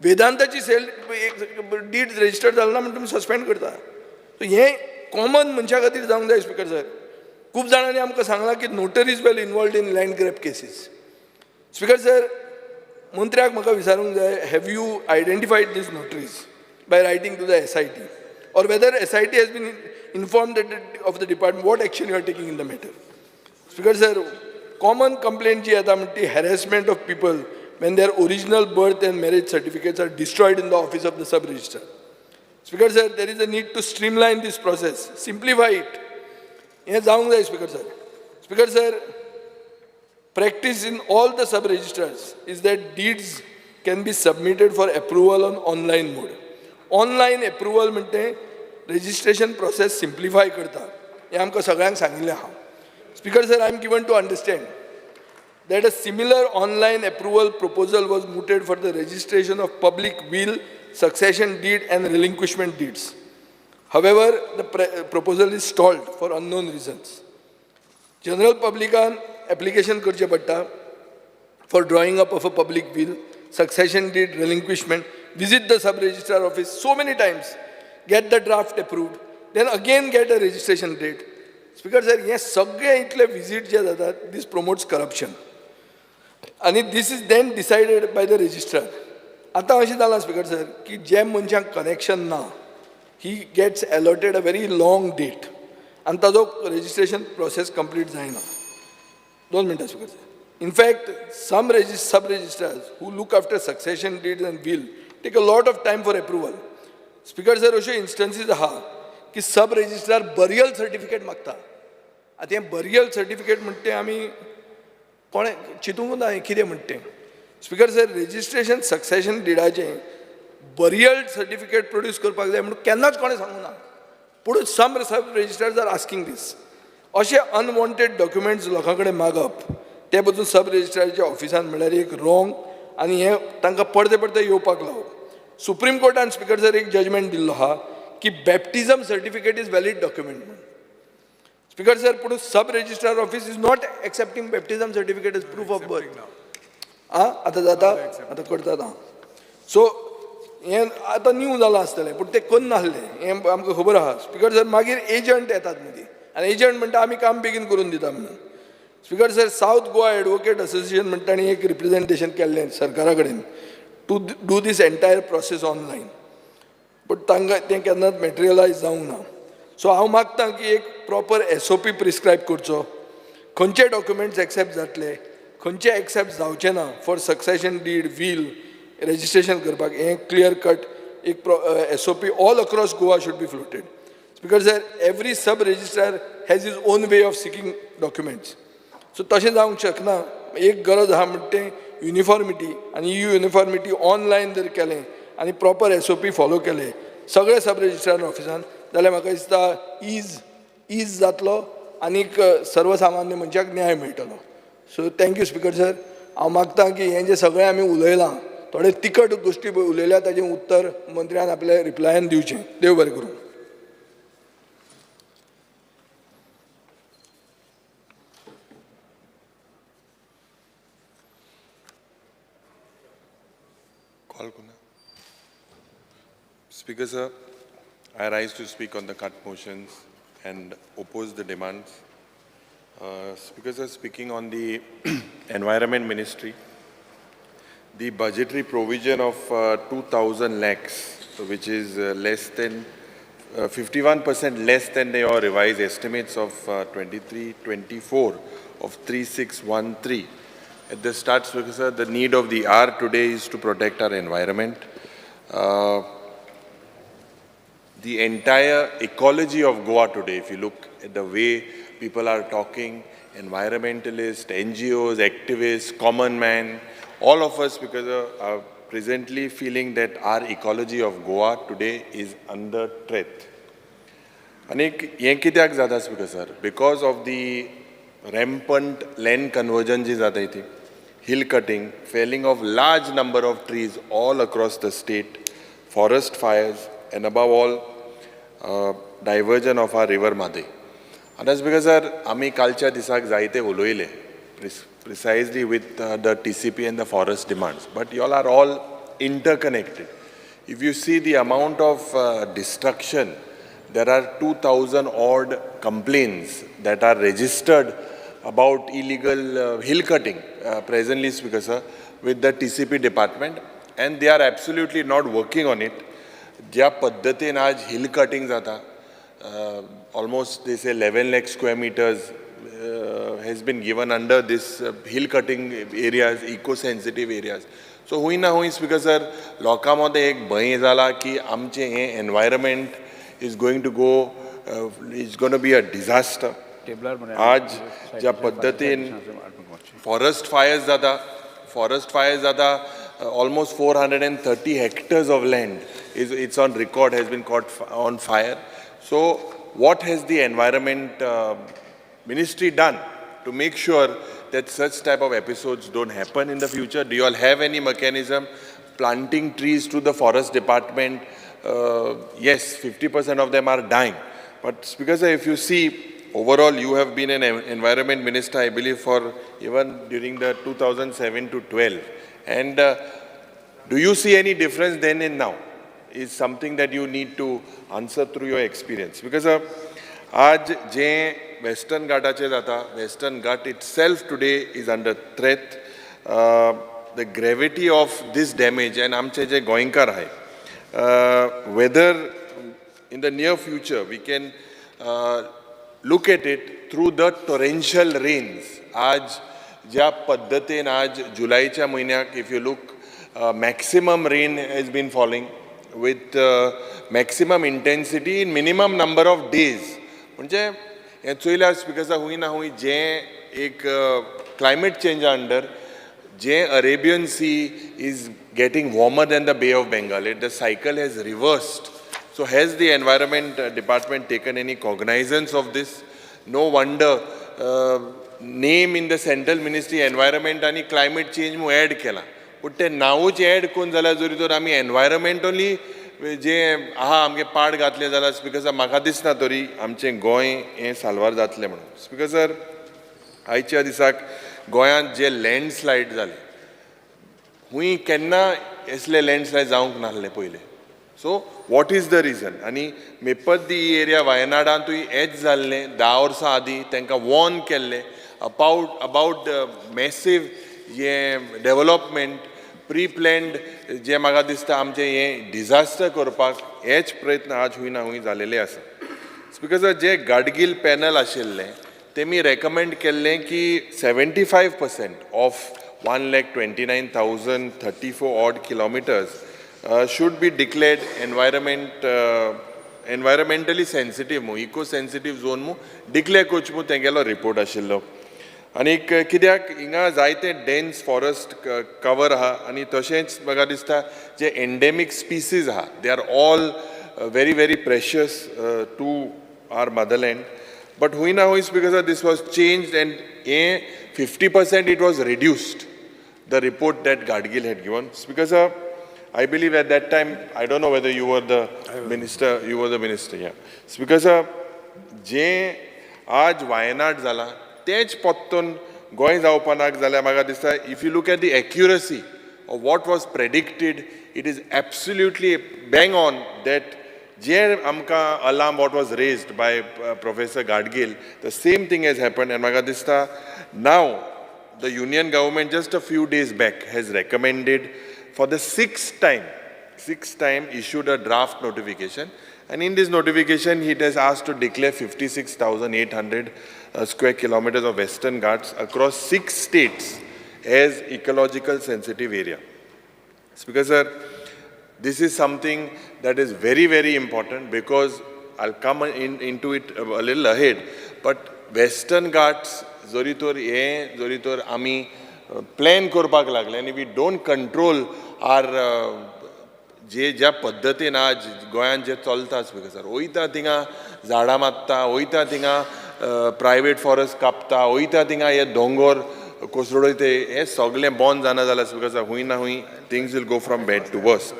वेदांताची सेल एक did register जालो ना म्हणून तुमी सस्पेंड करता. सो हें कॉमन मनशा खातीर जावंक जाय स्पीकर सर. खूब जाणांनी आमकां सांगलां की notaries well involved in land grab cases. Speaker sir, मंत्र्याक म्हाका विचारूंक जाय, have you identified these notaries by writing to the SIT, or whether SIT has been informed of the department, what action you are taking in the matter? Speaker sir, common complaint जी येता म्हणटा ती harassment of people when their original birth and marriage certificates are destroyed in the office of the sub registrar. Speaker sir, there is a need to streamline this process, simplify it. हें जावंक जाय speaker sir. Speaker sir, practice in all the sub registrars is that deeds can be submitted for approval on online mode. Online approval म्हणटे registration process simplify करता, हें आमकां सगळ्यांक सांगिल्लें आहा. Speaker sir, I am given to understand that a similar online approval proposal was mooted for the registration of public will, succession deed and relinquishment deeds. However, the proposal is stalled for unknown reasons. General publican application करचें पडटा for drawing up of a public will, succession deed, relinquishment, visit the sub-registrar office so many times, get the draft approved, then again get a registration date. Speaker sir, हे सगळे इतले visit जे जातात, this promotes corruption. आनी this is then decided by the registrar. आतां अशें जालां speaker sir की जे मनशांक कनेक्शन ना, he gets allotted a very long date आनी ताजो रजिस्ट्रेशन प्रोसेस कंप्लीट जायना. 2 मिनटां speaker sir. In fact, some sub registrars who look after succession deeds and will take a lot of time for approval. Speaker sir, अश्यो इन्स्टन्सीस आहा की सब registrar burial certificate मागता. आतां हें बरियल सर्टिफिकेट म्हणटा तें आमी कोणें चिंतूंक ना हें कितें म्हणटा तें. स्पीकर सर, रजिस्ट्रेशन सक्सेशन डिडाचें बरियल सर्टिफिकेट प्रोड्यूस करपाक जाय म्हणून केन्नाच कोणें सांगूं ना, पूण some sub registrars are asking this. अशे अनवॉन्टेड डॉक्युमेंट्स लोकां कडेन मागप ते पसून सब रजिस्ट्राराच्या ऑफिसान म्हणल्यार एक रोंग, आनी हें तांकां परते परते येवपाक लावप. सुप्रीम कोर्टान स्पीकर सर एक जजमेंट दिल्लो आहा की baptism certificate is valid document म्हणून. स्पीकर सर, पूण sub registrar office is not accepting baptism certificate as proof of birth. आं, आतां जाता, आतां करतात. आं, सो हें आतां न्यू जालां आसतलें, पूण तें करनासलें हें आमकां खबर आहा. स्पीकर सर, मागीर एजंट येतात मदीं आनी एजंट म्हणटा आमी काम बेगीन करून दिता म्हणून. Speaker sir, South Goa advocate association म्हणटा आनी एक रिप्रेजेंटेशन केल्लें सरकारा कडेन to do this entire process online, but तांकां तें केन्नाच मटेरियलायज जावंक ना. सो हांव मागता की एक प्रॉपर SOP prescribe करचो, खंयचे डॉक्युमेंट्स एक्सेप्ट जातले, खंयचे एक्सेप्ट जावचे ना for succession deed, will registration करपाक, हें क्लियर कट एक SOP all across Goa should be floated. Speaker sir, every sub registrar has his own way of seeking documents. So तशें जावंक शकना. एक गरज आहा म्हणटा तें युनिफॉर्मिटी, आनी ही युनिफॉर्मिटी ऑनलायन जर केलें आनी प्रॉपर SOP follow केले सगळे सब रजिस्ट्रार ऑफिसान जाल्यार म्हाका दिसता is जातलो आनीक सर्वसामान्य मनशाक न्याय मेळटलो. So thank you speaker sir. हांव मागता की हें जें सगळें आमी उलयलां, थोडे तिखट गोश्टी उलयल्या ताजें उत्तर मंत्र्यान आपल्या रिप्लायान दिवचें. देव बरें करूं. Speaker sir, I rise to speak on the cut motions and oppose the demands. Speaker sir, speaking on the Environment Ministry, the budgetary provision of 2,000 lakhs, which is less than 51% less than your revised estimates of 23-24 of 3613. At the start, Speaker sir, the need of the hour today is to protect our environment. The entire ecology of Goa today, if you look at the way people are talking, environmentalists, NGOs, activists, common man, all of us because are presently feeling that our ecology of Goa today is under threat. Anik ye kityak jata Speaker sir? Because of the rampant land conversion ji jata iti, hill cutting, felling of large number of trees all across the state, forest fires, and above all diversion of our river Mhadei. आतां speaker sir, आमी कालच्या दिसाक जायते उलयले precisely with the TCP and the forest demands, but you all are all interconnected. If you see the amount of destruction, there are 2,000 odd complaints that are registered about illegal hill cutting presently, Speaker sir, with the TCP department, and they are absolutely not working on it. ज्या पद्दतीन आज hill cutting जाता, almost they say 11 lakh square meters has been given under this hill cutting areas, eco-sensitive areas. So हुंय ना हुंय speaker sir, लोकां मदें एक भंय जाला की आमचें हें environment is going to go, is gonna be a disaster. आज ज्या पद्दतीन फॉरेस्ट फायर्स जाता, फॉरेस्ट फायर्स जाता, almost 430 hectares of land is, it's on record, has been caught on fire. So what has the environment ministry done to make sure that such type of episodes don't happen in the future? Do you all have any mechanism? Planting trees to the forest department, yes, 50% of them are dying. But Speaker sir, if you see, overall you have been an environment minister, I believe, for even during the 2007 to 12. And do you see any difference then and now? Is something that you need to answer through your experience. Because आज जे western घाटाचे जाता, Western Ghat itself today is under threat. The gravity of this damage, and आमचे जे गोंयकार आहाय, whether in the near future we can look at it through the torrential rains. आज ज्या पद्दतीन आज जुलैच्या म्हयन्याक if you look, maximum rain has been falling with maximum intensity in minimum number of days. म्हणजे हें चोयल्यार स्पीकर साहब, हुंय ना हुंय जें एक क्लायमेट चेंजा अंडर जें Arabian Sea is getting warmer than the Bay of Bengal, it the cycle has reversed. So has the environment department taken any cognizance of this? No wonder name in the central ministry environment आनी climate change म्हूण add केलां, पूण तें नांवूच add करून जाल्यार जरी तर आमी एनवायरमेंट ओनली जे आहा आमगे पाड घातलें जाल्यार स्पीकर सर, म्हाका दिसना तरी आमचें गोंय हें साल्वार जातलें म्हणून. स्पीकर सर, आयच्या दिसाक गोंयांत जे लँडस्लायड जाले, हुंय केन्ना असले लँडस्लायड जावंक नासले पयलें. So what is the reason? आनी मेप्पद्दी ही एरिया वायनाडांतूय हेंच जाल्लें 10 वर्सां आदीं, तांकां वॉर्न केल्लें अबाउट मॅसीव हें डेवलपमेंट प्री प्लॅन्ड, जें म्हाका दिसता आमचें हें डिजास्टर करपाक हेच प्रयत्न आज हुंय ना हुंय जालेले आसा. स्पीकर सर, जे गाडगील पॅनल आशिल्लें तेमी रेकमेंड केल्लें की 75% of 1,29,034 odd kilometers should be declared environmentally sensitive म्हूण, इको सेन्सिटीव झोन म्हूण डिक्लेअर करचें म्हूण तेंगेलो रिपोर्ट आशिल्लो. आनीक कित्याक हिंगा जायते डेन्स फॉरेस्ट कवर आहा, आनी तशेंच म्हाका दिसता जे एन्डेमीक स्पिसीज आहा, they are all very very precious to our motherland. But हुंय ना हुंय speaker sir, this was changed and हें 50% it was reduced, the report that Gadgil had given. Speaker sir, I believe at that time, I don't know whether you were the minister, you were the minister, yeah. Speaker sir, जे आज वायनाड जाला तेच पत्तून गोंय जावपाक जाल्यार म्हाका दिसता if you look at the accuracy of what was predicted, it is absolutely bang on that जे आमकां alarm what was raised by Professor Gadgil, the same thing has happen. And म्हाका दिसता now the union government just a few days back has recommended for the sixth time issued a draft notification, and in this notification it has asked to declare 56,800 square kilometers of Western Ghats across 6 states as ecological sensitive area. Speaker sir, this is something that is very, very important, because I'll come into it a little ahead, but Western Ghats जरी तर हें जरी तर आमी plan करपाक लागले आनी we don't control R जे ज्या पद्दतीन आज गोंयांत जे चलता स्पीकर सर, वयता थिंगा झाडां मारता, वयता थिंगा प्रायवेट फॉरेस्ट कापता, वयता थिंगा हे दोंगोर कोसळयते, हें सगळें बंद जायना जाल्यार स्पीकर सर, हुंय ना हुंय things will go from bad to worse.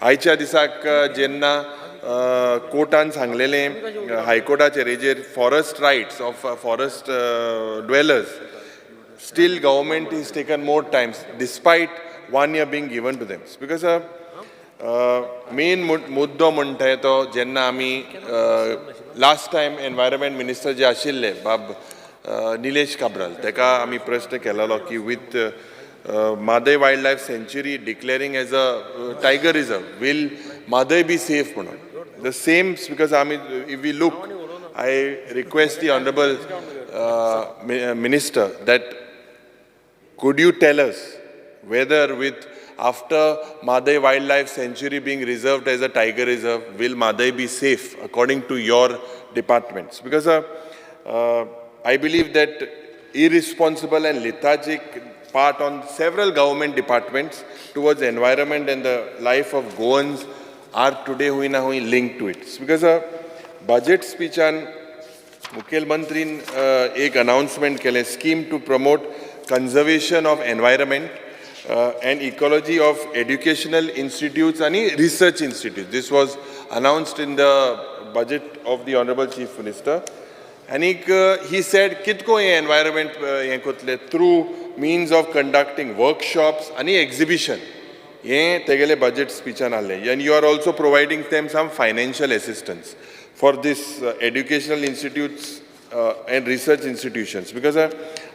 आयच्या दिसाक जेन्ना कोर्टान सांगलेलें हायकोर्टाचेर हेजेर forest rights of forest dwellers, still government is taken more times despite 1 year being given to them. Because main मुद्दो म्हणटा तो जेन्ना आमी लास्ट टायम एनवायरमेंट मिनिस्टर जे आशिल्ले बाब निलेश काब्राल, तेका आमी प्रश्न केलेलो की with Mhadei wild life sanctuary declaring as a tiger reserve, will Mhadei be safe म्हणून. The same because आमी if we look, I request the honourable minister that could you tell us whether with after Mhadei Wildlife Sanctuary being reserved as a tiger reserve, will Mhadei be safe according to your departments? Because I believe that irresponsible and lethargic part on several government departments towards environment and the life of Goans are today hui na hui linked to it. Because budget speech on मुखेलमंत्रीन एक announcement केलें, scheme to promote conservation of environment and ecology of educational institutes आनी research institute. This was announced in the budget of the honourable chief minister. आनीक he said कितको हें environment हें करतले through means of conducting workshops आनी exhibition, हें तेगेले budget स्पिचान आहलें. And you are also providing them some financial assistance for this educational institutes and research institutions, because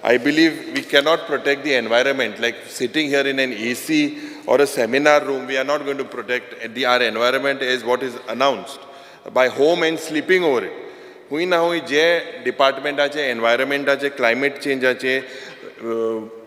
I believe we cannot protect the environment like sitting here in an AC or a seminar room. We are not going to protect our environment as what is announced by home and sleeping over it. हुंय ना हुंय जे डिपार्टमेंटाचे एनवायरमेंटाचे climate चेंजाचे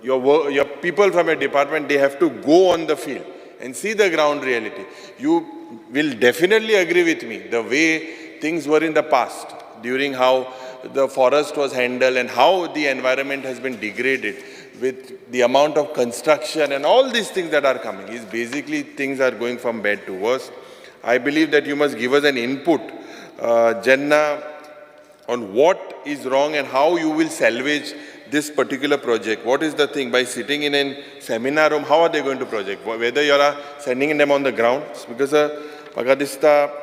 your people from your department, they have to go on the field and see the ground reality. You will definitely agree with me the way things were in the past during how the forest was handled and how the environment has been degraded with the amount of construction and all these things that are coming is basically things are going from bad to worse. I believe that you must give us an input, Jenna, on what is wrong and how you will salvage this particular project. What is the thing? By sitting in a seminar room, how are they going to project? Whether you are sending them on the ground, because म्हाका दिसता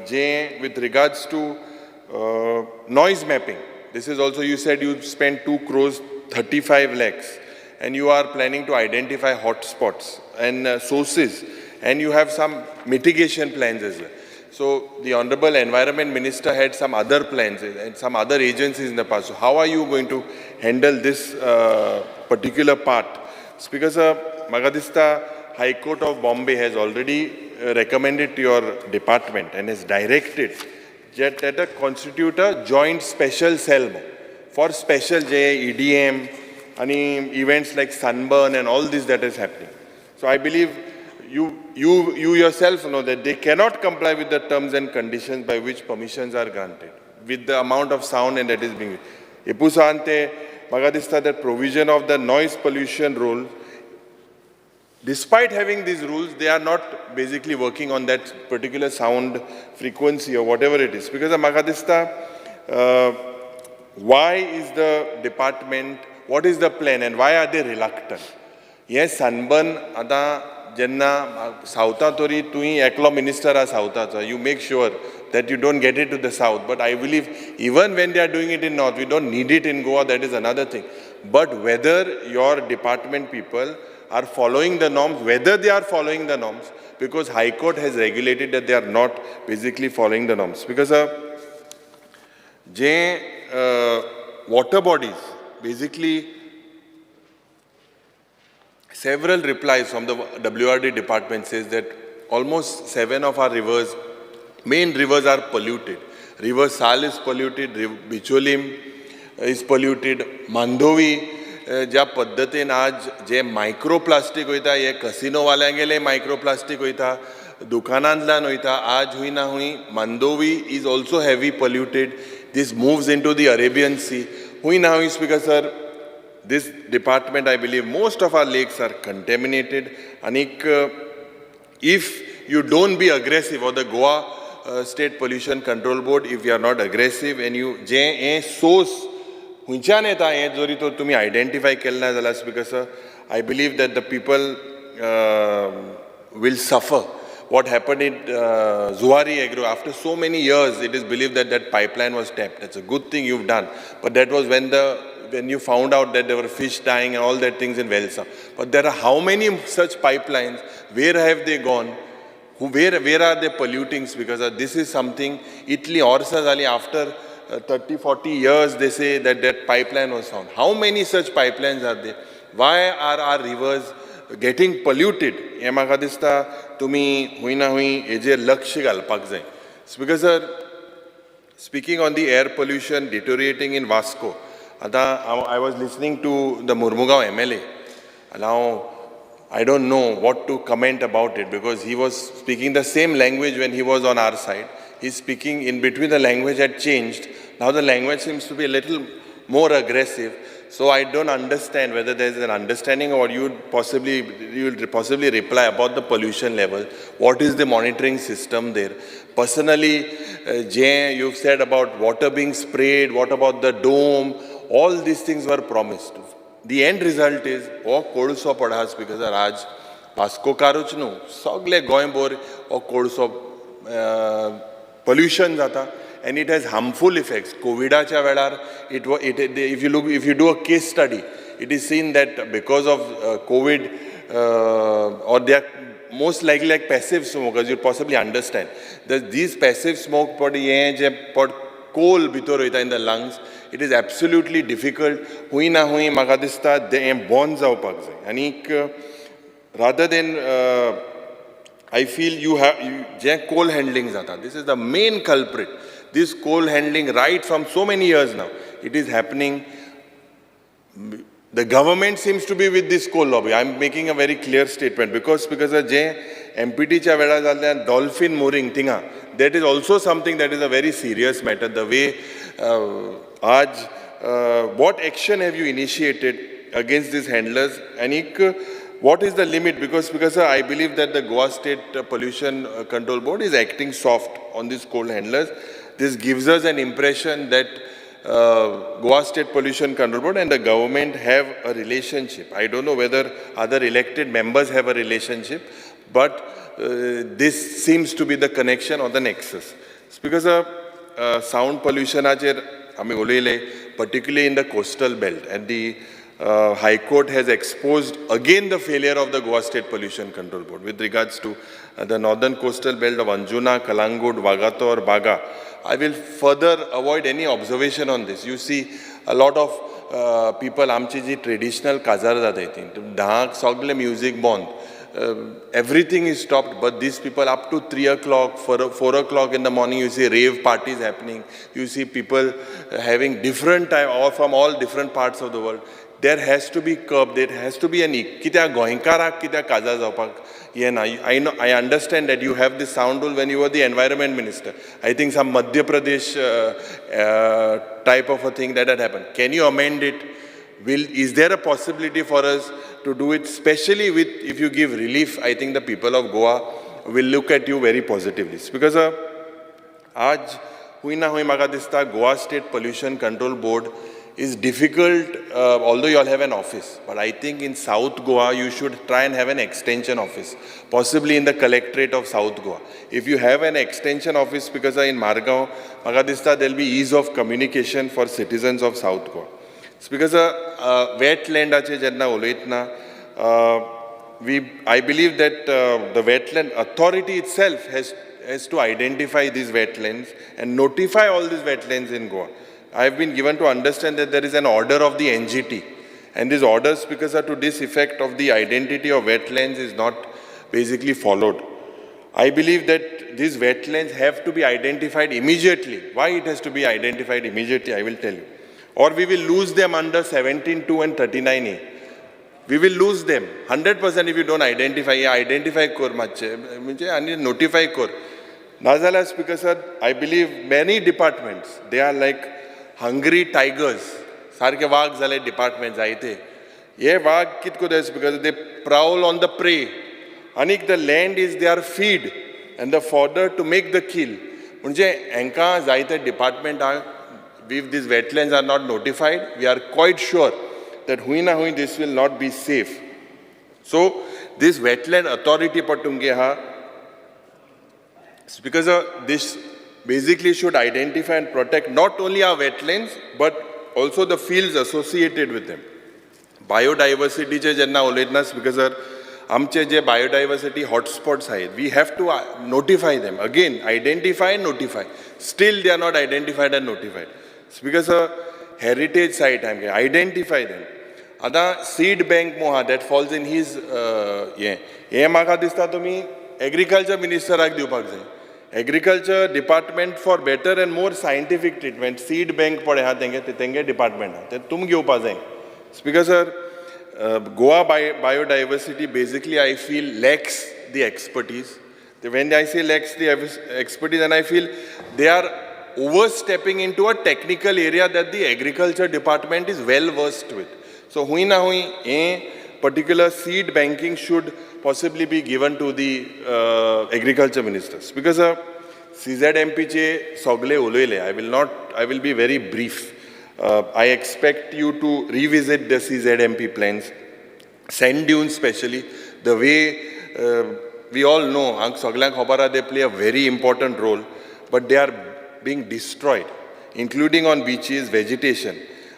जे with regards to noise mapping, this is also you said you spent 2 crores 35 lakhs and you are planning to identify hotspots and sources, and you have some mitigation plans as well. So the Honorable Environment Minister had some other plans and some other agencies in the past. So how are you going to handle this particular part? Speaker sir, म्हाका दिसता High Court of Bombay has already recommended to your department and has directed that a constitute a joint special cell for special J EDM and events like sunburn and all this that is happening. So I believe you yourself know that they cannot comply with the terms and conditions by which permissions are granted with the amount of sound and that is being. Epusante, म्हाका दिसता that provision of the noise pollution rule, despite having these rules, they are not basically working on that particular sound frequency or whatever it is. Because म्हाका दिसता, why is the department, what is the plan and why are they reluctant? हें sunburn आतां जेन्ना सावथा तरी तुवें एकलो minister आसा सावथाचो, you make sure that you don't get it to the south. But I believe even when they are doing it in north, we don't need it in Goa, that is another thing. But whether your department people are following the norms, whether they are following the norms, because High Court has regulated that they are not basically following the norms. Because J water bodies, basically several replies from the WRD department says that almost 7 of our rivers, main rivers are polluted. River Sal is polluted, Bicholim is polluted, Mandovi, ज्या पद्दतीन आज जे microplastic वयता, हे कसिनोवाल्यांगेले microplastic वयता, दुकानांतल्यान वयता, आज हुंय ना हुंय Mandovi is also heavy polluted. This moves into the Arabian Sea. हुंय ना हुंय Speaker sir, this department, I believe most of our lakes are contaminated. Anik, if you don't be aggressive, or the Goa State Pollution Control Board, if you are not aggressive and you जे हें source खंयच्यान येता हें जरी तर तुमी identify केलें ना जाल्यार, Speaker sir, I believe that the people will suffer. What happened in Zuari Agro, after so many years, it is believed that that pipeline was tapped. That's a good thing you've done. But that was when you found out that there were fish dying and all that things in Velsa. But there are how many such pipelines? Where have they gone? Where are they polluting? Because this is something, Italy orsa jali after 30, 40 years, they say that that pipeline was found. How many such pipelines are there? Why are our rivers getting polluted? हे म्हाका दिसता तुमी हुंय ना हुंय हेजेर लक्ष घालपाक जाय. Because sir, speaking on the air pollution deteriorating in Vasco, आतां I was listening to the Mormugao MLA. Now, I don't know what to comment about it because he was speaking the same language when he was on our side. He's speaking in between, the language had changed. Now the language seems to be a little more aggressive. So I don't understand whether there's an understanding or you'll possibly reply about the pollution level. What is the monitoring system there? Personally, Jay, you've said about water being sprayed, what about the dome? All these things were promised. The end result is, हो कोळसो पडा because आज वास्कोकारूच न्हू सगळे गोंयभर हो कोळसो pollution जाता and it has harmful effects. कोविडाच्या वेळार if you do a case study, it is seen that because of COVID or they are most likely like passive smokers, you possibly understand that these passive smoke पड हें जें पड coal भितर वयता in the lungs, it is absolutely difficult. हुंय ना हुंय म्हाका दिसता हें बंद जावपाक जाय. आनीक rather than I feel you have J coal handling जाता, this is the main culprit. This coal handling right from so many years now, it is happening. The government seems to be with this coal lobby. I am making a very clear statement because J MPTच्या वेळार जाल्ल्या dolphin mooring थिंगा, that is also something that is a very serious matter. The way आज what action have you initiated against these handlers and what is the limit? Because I believe that the Goa State Pollution Control Board is acting soft on these coal handlers. This gives us an impression that Goa State Pollution Control Board and the government have a relationship. I don't know whether other elected members have a relationship, but this seems to be the connection or the nexus. It's because of sound pollution, particularly in the coastal belt, and the High Court has exposed again the failure of the Goa State Pollution Control Board with regards to the northern coastal belt of Anjuna, Calangute, Vagator, Baga. I will further avoid any observation on this. You see a lot of people, आमची जी traditional काजार जाता ती धांक सगळे music बंद, everything is stopped, but these people up to 3 o'clock, 4 o'clock in the morning, you see rave parties happening. You see people having different time or from all different parts of the world. There has to be curb, there has to be an कित्याक गोंयकाराक कित्याक काजार जावपाक येना. I know, I understand that you have this sound rule when you were the environment minister. I think some Madhya Pradesh type of a thing that had happened. Can you amend it? Is there a possibility for us to do it, especially with, if you give relief, I think the people of Goa will look at you very positively. Because आज हुंय ना हुंय म्हाका दिसता Goa State Pollution Control Board is difficult, although you all have an office, but I think in South Goa, you should try and have an extension office, possibly in the collectorate of South Goa. If you have an extension office, because in Margao, म्हाका दिसता there will be ease of communication for citizens of South Goa. It's because wetlandache जेन्ना उलयतना, I believe that the wetland authority itself has to identify these wetlands and notify all these wetlands in Goa. I have been given to understand that there is an order of the NGT, and these orders, because are to this effect of the identity of wetlands is not basically followed. I believe that these wetlands have to be identified immediately. Why it has to be identified immediately, I will tell you. Or we will lose them under 17(2) and 39A. We will lose them 100% if you don't identify. Identify kor mache, and notify kor. Nazalas, because I believe many departments, they are like hungry tigers. Sarke vaag zale departments जायते. ये वाग कितको that's because they prowl on the prey. Anik the land is their feed and the fodder to make the kill. म्हणजे Enka जायते department are, if these wetlands are not notified, we are quite sure that hui na hui this will not be safe. So this wetland authority patunge ha, Because this basically should identify and protect not only our wetlands but also the fields associated with them. बायोडायवर्सिटीचे जेन्ना उलयतना speaker sir, आमचे जे biodiversity hotspots आहेत, we have to notify them again, identify, notify. Still they are not identified and notified. Speaker sir, heritage site आमगे identify them. आतां seed bank मो आहा that falls in his हें हें म्हाका दिसता तुमी एग्रीकल्चर मिनिस्टराक दिवपाक जाय, agriculture department, for better and more scientific treatment. Seed bank पळय आहा तेंगे, तेंगे डिपार्टमेंट आहा, तें तुमी घेवपा जाय. Speaker sir, Goa biodiversity basically, I feel, lacks the expertise. When I say lacks the expertise, and I feel they are overstepping into a technical area that the agriculture department is well versed with. So हुंय ना हुंय a particular seed banking should possibly be given to the agriculture ministers. Because CZMP चे सगळे उलयले, I will not, I will be very brief. I expect you to revisit the CZMP plans, sand dunes specially, the way we all know, हांगा सगळ्यांक खबर आहा, they play a very important role, but they are being destroyed, including on beaches, vegetation.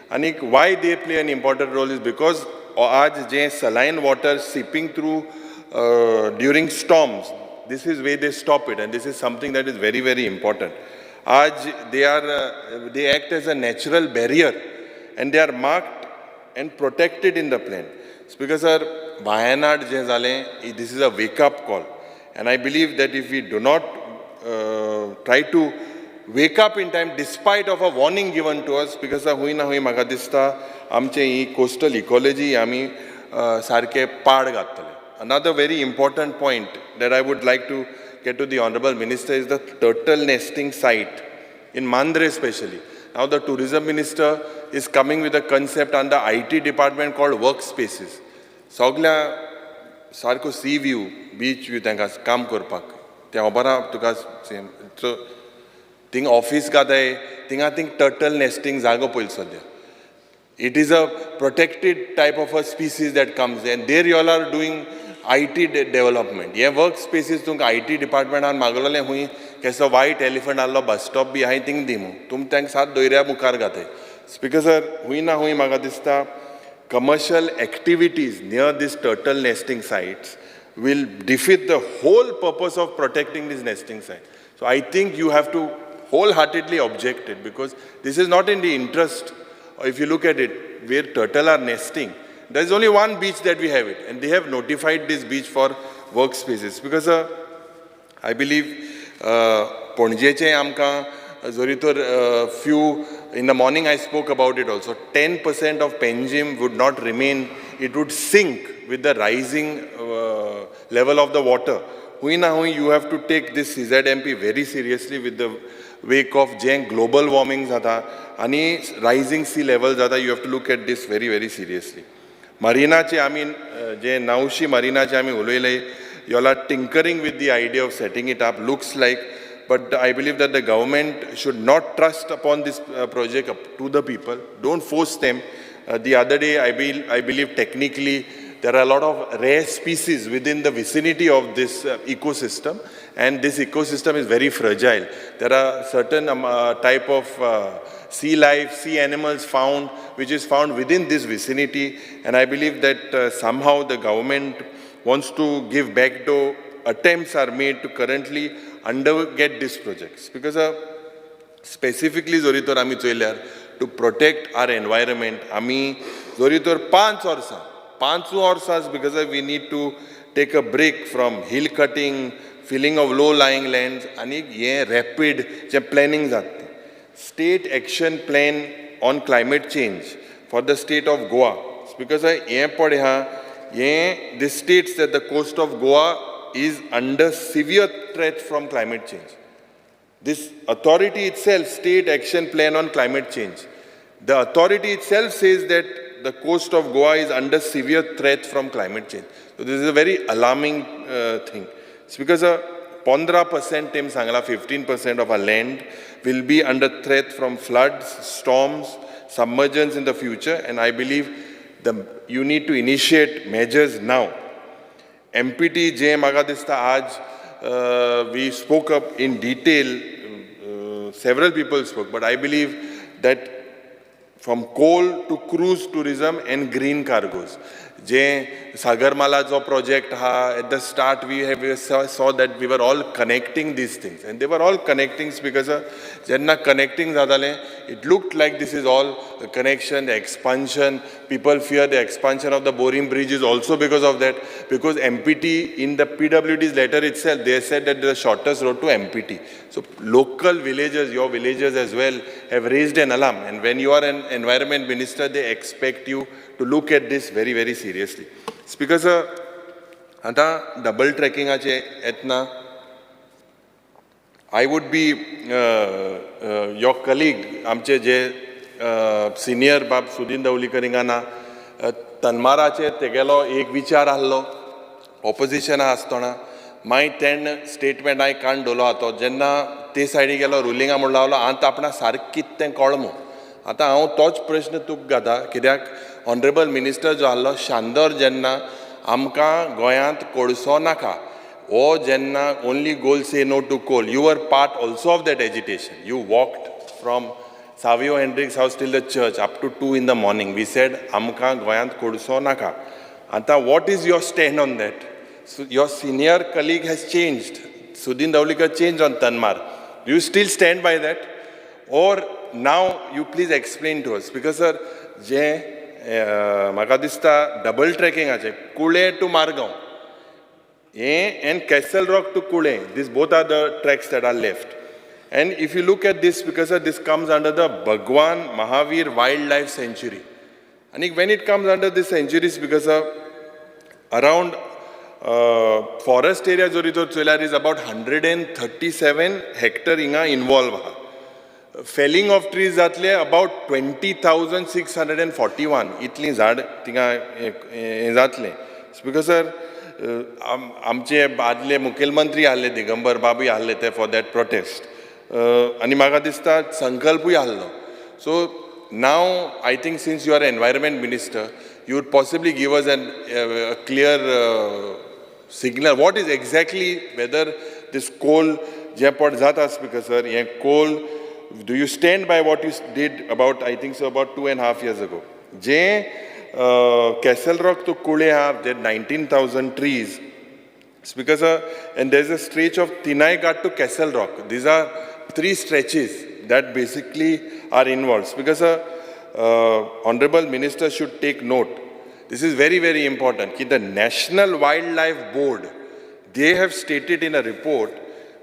And why they play an important role is because आज जे saline water seeping through during storms, this is where they stop it, and this is something that is very, very important. आज they act as a natural barrier and they are marked and protected in the plan. Speaker sir, Wayanad जे जालें, this is a wake up call, and I believe that if we do not try to wake up in time despite of a warning given to us, because हुंय ना हुंय म्हाका दिसता आमचे ही coastal ecology आमी सारके पाड घातले. Another very important point that I would like to get to the Honorable Minister is the turtle nesting site in Mandre especially. Now the tourism minister is coming with a concept under IT department called workspaces. सगल्या सारको C view, beach view तांकां काम करपाक तें खबर आहा तुका. So thing office घाताय थिंगा, थिंग टर्टल नेस्टिंग जागो पयलो सद्या. It is a protected type of a species that comes, and there you all are doing IT development. हे वर्क स्पेसीस तुमकां I T डिपार्टमेंटान मागलेलें खूंय केसो वायट एलिफंट आहलो बस स्टॉप बी आहाय थिंग दी मू तुम तांकां सात दोयऱ्या मुखार घाताय. स्पीकर सर, खूंय ना खूंय म्हाका दिसता commercial activities near this turtle nesting sites will defeat the whole purpose of protecting this nesting site. So I think you have to wholeheartedly object it because this is not in the interest. If you look at it, where turtle are nesting, there is only one beach that we have it, and they have notified this beach for workspaces. Because I believe पणजेचे आमकां जरी तर few in the morning I spoke about it also, 10% of Panjim would not remain, it would sink with the rising level of the water. हुंय ना हुंय you have to take this CZMP very seriously with the wake of J global warming जाता आनी rising sea level जाता. You have to look at this very, very seriously. मरिनाचे आमी जे नावशी मरिनाचे आमी उलयले, you all are tinkering with the idea of setting it up, looks like, but I believe that the government should not trust upon this project up to the people. Don't force them. The other day, I believe technically there are a lot of rare species within the vicinity of this ecosystem, and this ecosystem is very fragile. There are certain type of sea life, sea animals found, which is found within this vicinity, and I believe that somehow the government wants to give backdoor attempts are made to currently underget these projects. Because specifically जरी तर आमी चोयल्यार to protect our environment, आमी जरी तर 5 वर्सां, पांचूय वर्सां, because we need to take a break from hill cutting, filling of low lying lands आनी हें रॅपीड जें प्लॅनिंग जाता तें. State action plan on climate change for the state of Goa, because हें पळय हा, हें this states that the coast of Goa is under severe threat from climate change. This authority itself, State Action Plan on Climate Change, the authority itself says that the coast of Goa is under severe threat from climate change. So this is a very alarming thing. It's because a 15% तेम सांगला, 15% of our land will be under threat from floods, storms, submergence in the future, and I believe you need to initiate measures now. MPT जे म्हाका दिसता आज we spoke up in detail, several people spoke, but I believe that from coal to cruise tourism and green cargoes. जे सागरमालाचो project हा, at the start we have saw that we were all connecting these things and they were all connecting because जेन्ना connecting जातालें, it looked like this is all connection, the expansion. People fear the expansion of the Borim Bridge is also because of that, because MPT in the PWD's letter itself, they said that the shortest road to MPT. So local villagers, your villagers as well, have raised an alarm, and when you are an environment minister, they expect you to look at this very, very seriously. Speaker sir, आतां double ट्रॅकिंगाचे येतना I would be your colleague, आमचे जे senior बाब सुदीन दवलीकर हिंगा ना, तन्माराचेर तेगेलो एक विचार आहलो ऑपोजिशना आसतना, मागीर तेणें स्टेटमेंट हांवें काण दवरलो आहा. तो जेन्ना ते सायडी गेलो रुलिंगा म्हूण लागलो, आतां आपणाक सारकें कितें तें कळ्ळें मू. आतां हांव तोच प्रश्न तुका घाता, कित्याक ऑनरेबल मिनिस्टर जो आहलो शांदोर, जेन्ना आमकां गोंयांत कोळसो नाका हो जेन्ना only goal say no to coal, you are part also of that agitation. You walked from Savio Henriques house till the church up to 2 in the morning. We said आमकां गोंयांत कोळसो नाका. आतां what is your stand on that? Your senior colleague has changed, Sudin Dhavalikar change on Tanmar. Do you still stand by that? Or now you please explain to us, because sir, जे म्हाका दिसता double ट्रॅकिंगाचें कुळे two Margao हें and Castle Rock to Kulem, these both are the tracks that are left. And if you look at this, because this comes under the Bhagwan Mahavir Wildlife Sanctuary. And when it comes under this sanctuaries, because around forest area जरी तर चोयल्यार is about 137 hectare हिंगा involve आहा. Fehling of trees जातले about 20,641 इतलीं झाड थिंगा हें जातलें. Because sir, आमचे आदले मुखेलमंत्री आहले दिगंबर बाबूय आहले ते फॉर that protest, आनी म्हाका दिसता संकल्पूय आहलो. So now I think since you are environment minister, you would possibly give us an clear signal what is exactly whether this coal जें पट जाता. स्पीकर सर, हें coal, do you stand by what you did about, I think so, about 2.5 years ago? J Castle Rock to Kule have there 19,000 trees. Speaker sir, and there's a stretch of Tinaighat to Castle Rock. These are three stretches that basically are involved. Speaker sir, Honorable Minister should take note. This is very, very important. Ki the National Wildlife Board, they have stated in a report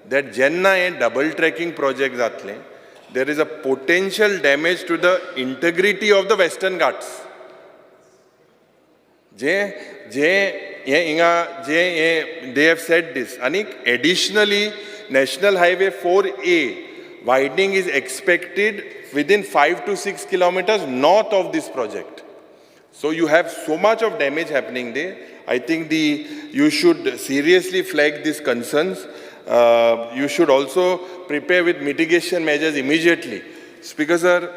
that जेन्ना हें double tracking project जातलें, there is a potential damage to the integrity of the Western Ghats. जे जे हे हिंगा जे हे they have said this. आनी additionally National Highway 4A widening is expected within 5 to 6 kilometers north of this project. So you have so much of damage happening there. I think you should seriously flag these concerns. You should also prepare with mitigation measures immediately. Speaker sir,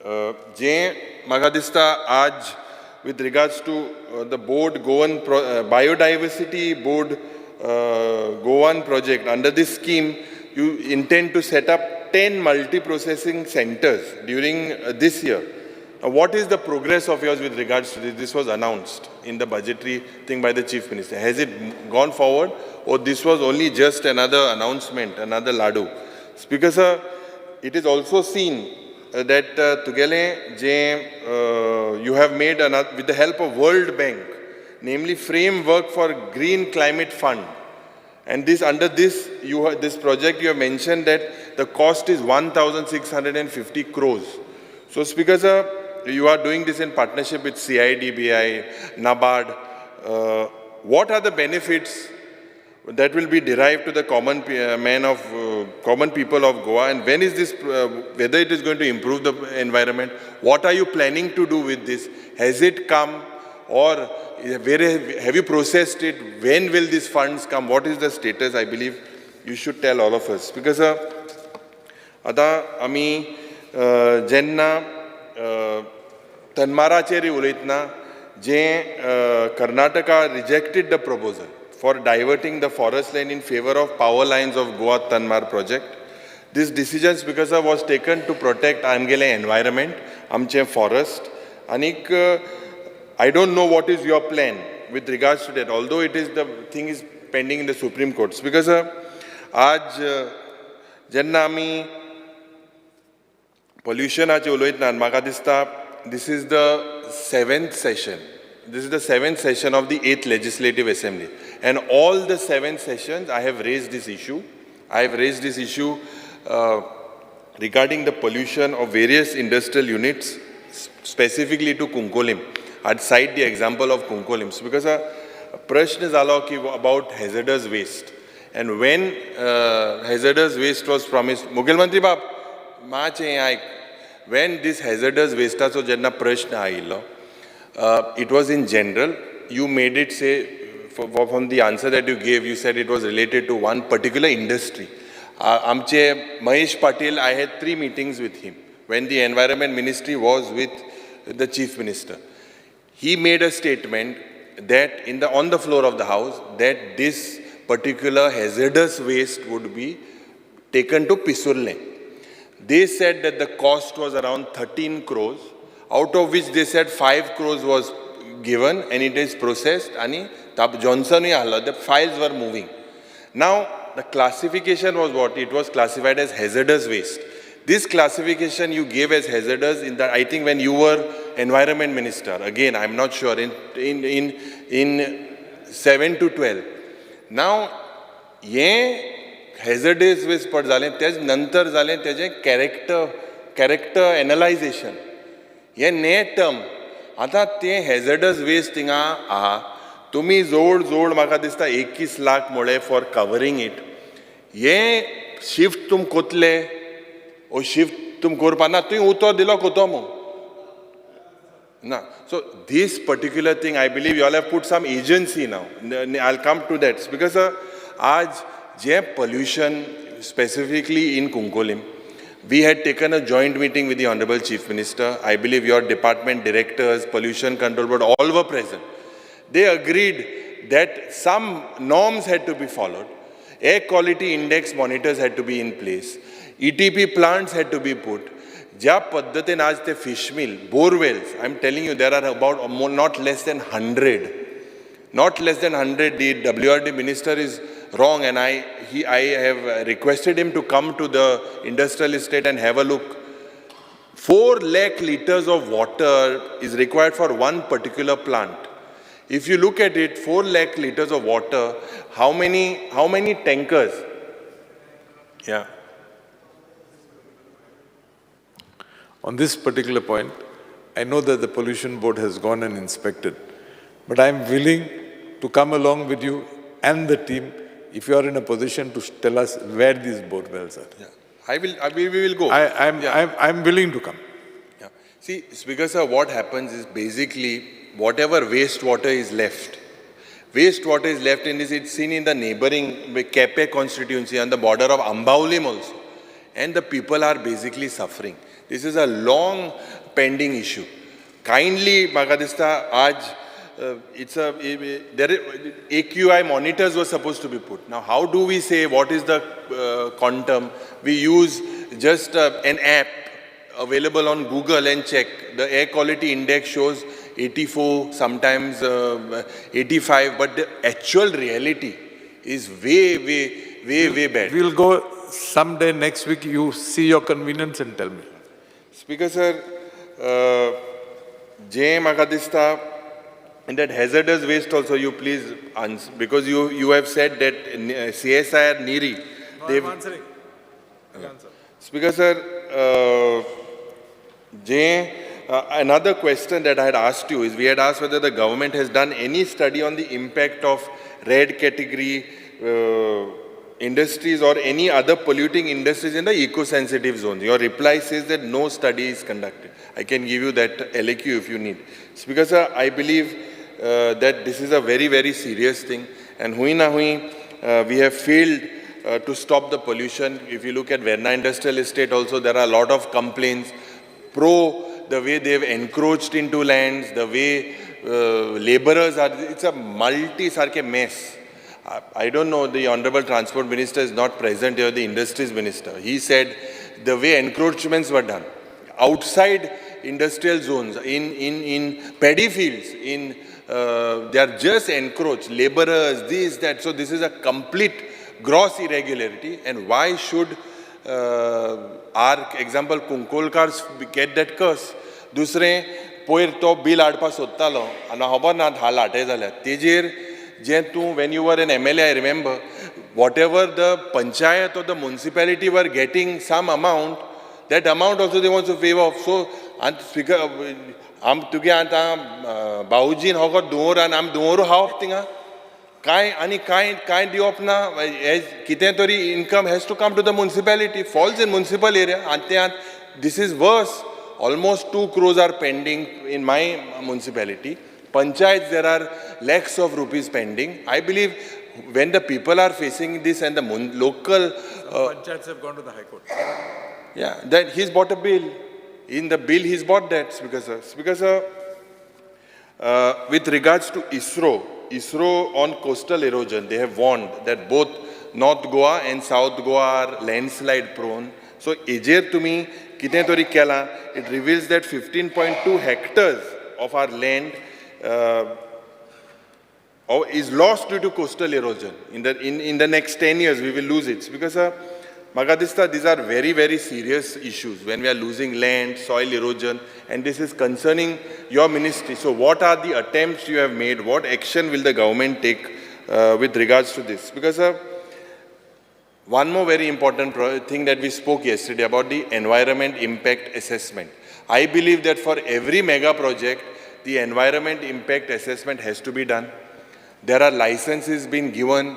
जे म्हाका दिसता आज with regards to the board Goan biodiversity board Goan project, under this scheme you intend to set up 10 multi-processing centers during this year. Now, what is the progress of yours with regards to this? This was announced in the budgetary thing by the Chief Minister. Has it gone forward, or this was only just another announcement, another ladu? Speaker sir, it is also seen that tugele je you have made another, with the help of World Bank, namely framework for Green Climate Fund. And this, under this, you have, this project, you have mentioned that the cost is 1,650 crores. So, Speaker sir, you are doing this in partnership with CIDBI, NABARD. What are the benefits that will be derived to the common man of common people of Goa? And when is this, whether it is going to improve the environment? What are you planning to do with this? Has it come, or where have you processed it? When will these funds come? What is the status? I believe you should tell all of us. Because आता आमी जेन्ना तन्माराचेर उलयतना जे Karnataka rejected the proposal for diverting the forest land in favor of power lines of Goa Tanmar project. This decision, Speaker sir, was taken to protect आमगेले environment, आमचे forest. आनीक I don't know what is your plan with regards to that, although it is the thing is pending in the Supreme Court. Speaker sir, आज जेन्ना आमी पोल्युशनाचेर उलयतना म्हाका दिसता this is the seventh session. This is the seventh session of the eighth Legislative Assembly. And all the seven sessions, I have raised this issue. I have raised this issue regarding the pollution of various industrial units, specifically to Cuncolim. I'd cite the example of Cuncolim. Because प्रश्न जालो की about hazardous waste. And when hazardous waste was promised, मुखेलमंत्री बाब, मातशें हें आयक. When this hazardous wasteाचो जेन्ना प्रश्न आयिल्लो, it was in general. You made it say, from the answer that you gave, you said it was related to one particular industry. आमचे Mahesh Patil, I had three meetings with him when the environment ministry was with the chief minister. He made a statement that on the floor of the house that this particular hazardous waste would be taken to Pisurle. They said that the cost was around 13 crores, out of which they said 5 crores was given and it is processed. Ani Johnson, the files were moving. Now, the classification was what? It was classified as hazardous waste. This classification you gave as hazardous in the, I think when you were environment minister, again, I'm not sure, in 7 to 12. Now, ye hazardous waste पड जालें, तेज नंतर जालें तेजें character एनलायझेशन हें ने term. आतां तें हॅझर्डस वेस्ट थिंगा आहा. तुमी जवळ जवळ म्हाका दिसता 21 लाख म्हळें फॉर कवरींग it. हें शिफ्ट तुम कोतले ओ शिफ्ट तुम करपा ना, तुवें उतो दिलो कोतो मू ना. So this particular thing I believe you all have put some agency now. I come to that because आज जे pollution specifically in Cuncolim, we had taken a joint meeting with the Honorable Chief Minister. I believe your department directors, Pollution Control Board, all were present. They agreed that some norms had to be followed. Air quality index monitors had to be in place. ETP plants had to be put. ज्या पद्धतीन आज ते fish mill, borewells, I am telling you there are about not less than 100. Not less than 100, the WRD minister is wrong, and I have requested him to come to the industrial estate and have a look. 4 lakh liters of water is required for one particular plant. If you look at it, 4 lakh liters of water, how many tankers? Yeah. On this particular point, I know that the pollution board has gone and inspected, but I am willing to come along with you and the team if you are in a position to tell us where these bore wells are. Yeah. We will go. I'm willing to come. Yeah. See, Speaker sir, what happens is basically whatever wastewater is left, in this, it's seen in the neighboring Kepe constituency on the border of Ambaulim also. And the people are basically suffering. This is a long pending issue. Kindly, म्हाका दिसता आज there AQI monitors were supposed to be put. Now, how do we say what is the quantum? We use just an app available on Google and check. The air quality index shows 84, sometimes 85, but the actual reality is way, way, way, way bad. We'll go someday next week. You see your convenience and tell me. Speaker sir, जे म्हाका दिसता, and that hazardous waste also you please answer, because you have said that CSIR NEERI. No, I'm answering. Answer. Speaker sir, another question that I had asked you is, we had asked whether the government has done any study on the impact of red category industries or any other polluting industries in the eco-sensitive zones. Your reply says that no study is conducted. I can give you that LAQ if you need. Speaker sir, I believe that this is a very, very serious thing, and hui na hui, we have failed to stop the pollution. If you look at Verna Industrial Estate also, there are a lot of complaints pro the way they've encroached into lands, the way laborers are, it's a multi-sarke mess. I don't know, the Honorable Transport Minister is not present here, the Industries Minister. He said the way encroachments were done outside industrial zones, in paddy fields, in they are just encroached, laborers, this, that. So this is a complete gross irregularity. And why should our example Kunkolkars get that curse? दुसरें पयर तो bill हाडपाक सोदतालो आनी खबर ना धा लाटे जाल्यात तेजेर जें तूं when you were an MLA, I remember, whatever the panchayat or the municipality were getting some amount, that amount also they want to waive off. So आनी स्पिकर आम तुगे आतां भाऊजीन हो दोंगर आनी आमी दोंगर खावप थिंगा कांय आनी कांय कांय दिवप ना. एज कितें तरी income has to come to the municipality, falls in municipal area. आनी ते this is worse. Almost 2 crores are pending in my municipality. Panchayats, there are lakhs of rupees pending. I believe when the people are facing this and the local... Panchayats have gone to the High Court. Yeah, that he's bought a bill. In the bill, he's bought that, Speaker sir. Speaker sir, with regards to ISRO on coastal erosion, they have warned that both North Goa and South Goa are landslide prone. So, ejer tumi kite tori kela, it reveals that 15.2 hectares of our land is lost due to coastal erosion. In the next 10 years, we will lose it. Because, Magadista, these are very, very serious issues when we are losing land, soil erosion, and this is concerning your ministry. So what are the attempts you have made? What action will the government take with regards to this? Because one more very important thing that we spoke yesterday about the environment impact assessment. I believe that for every mega project, the environment impact assessment has to be done. There are licenses being given.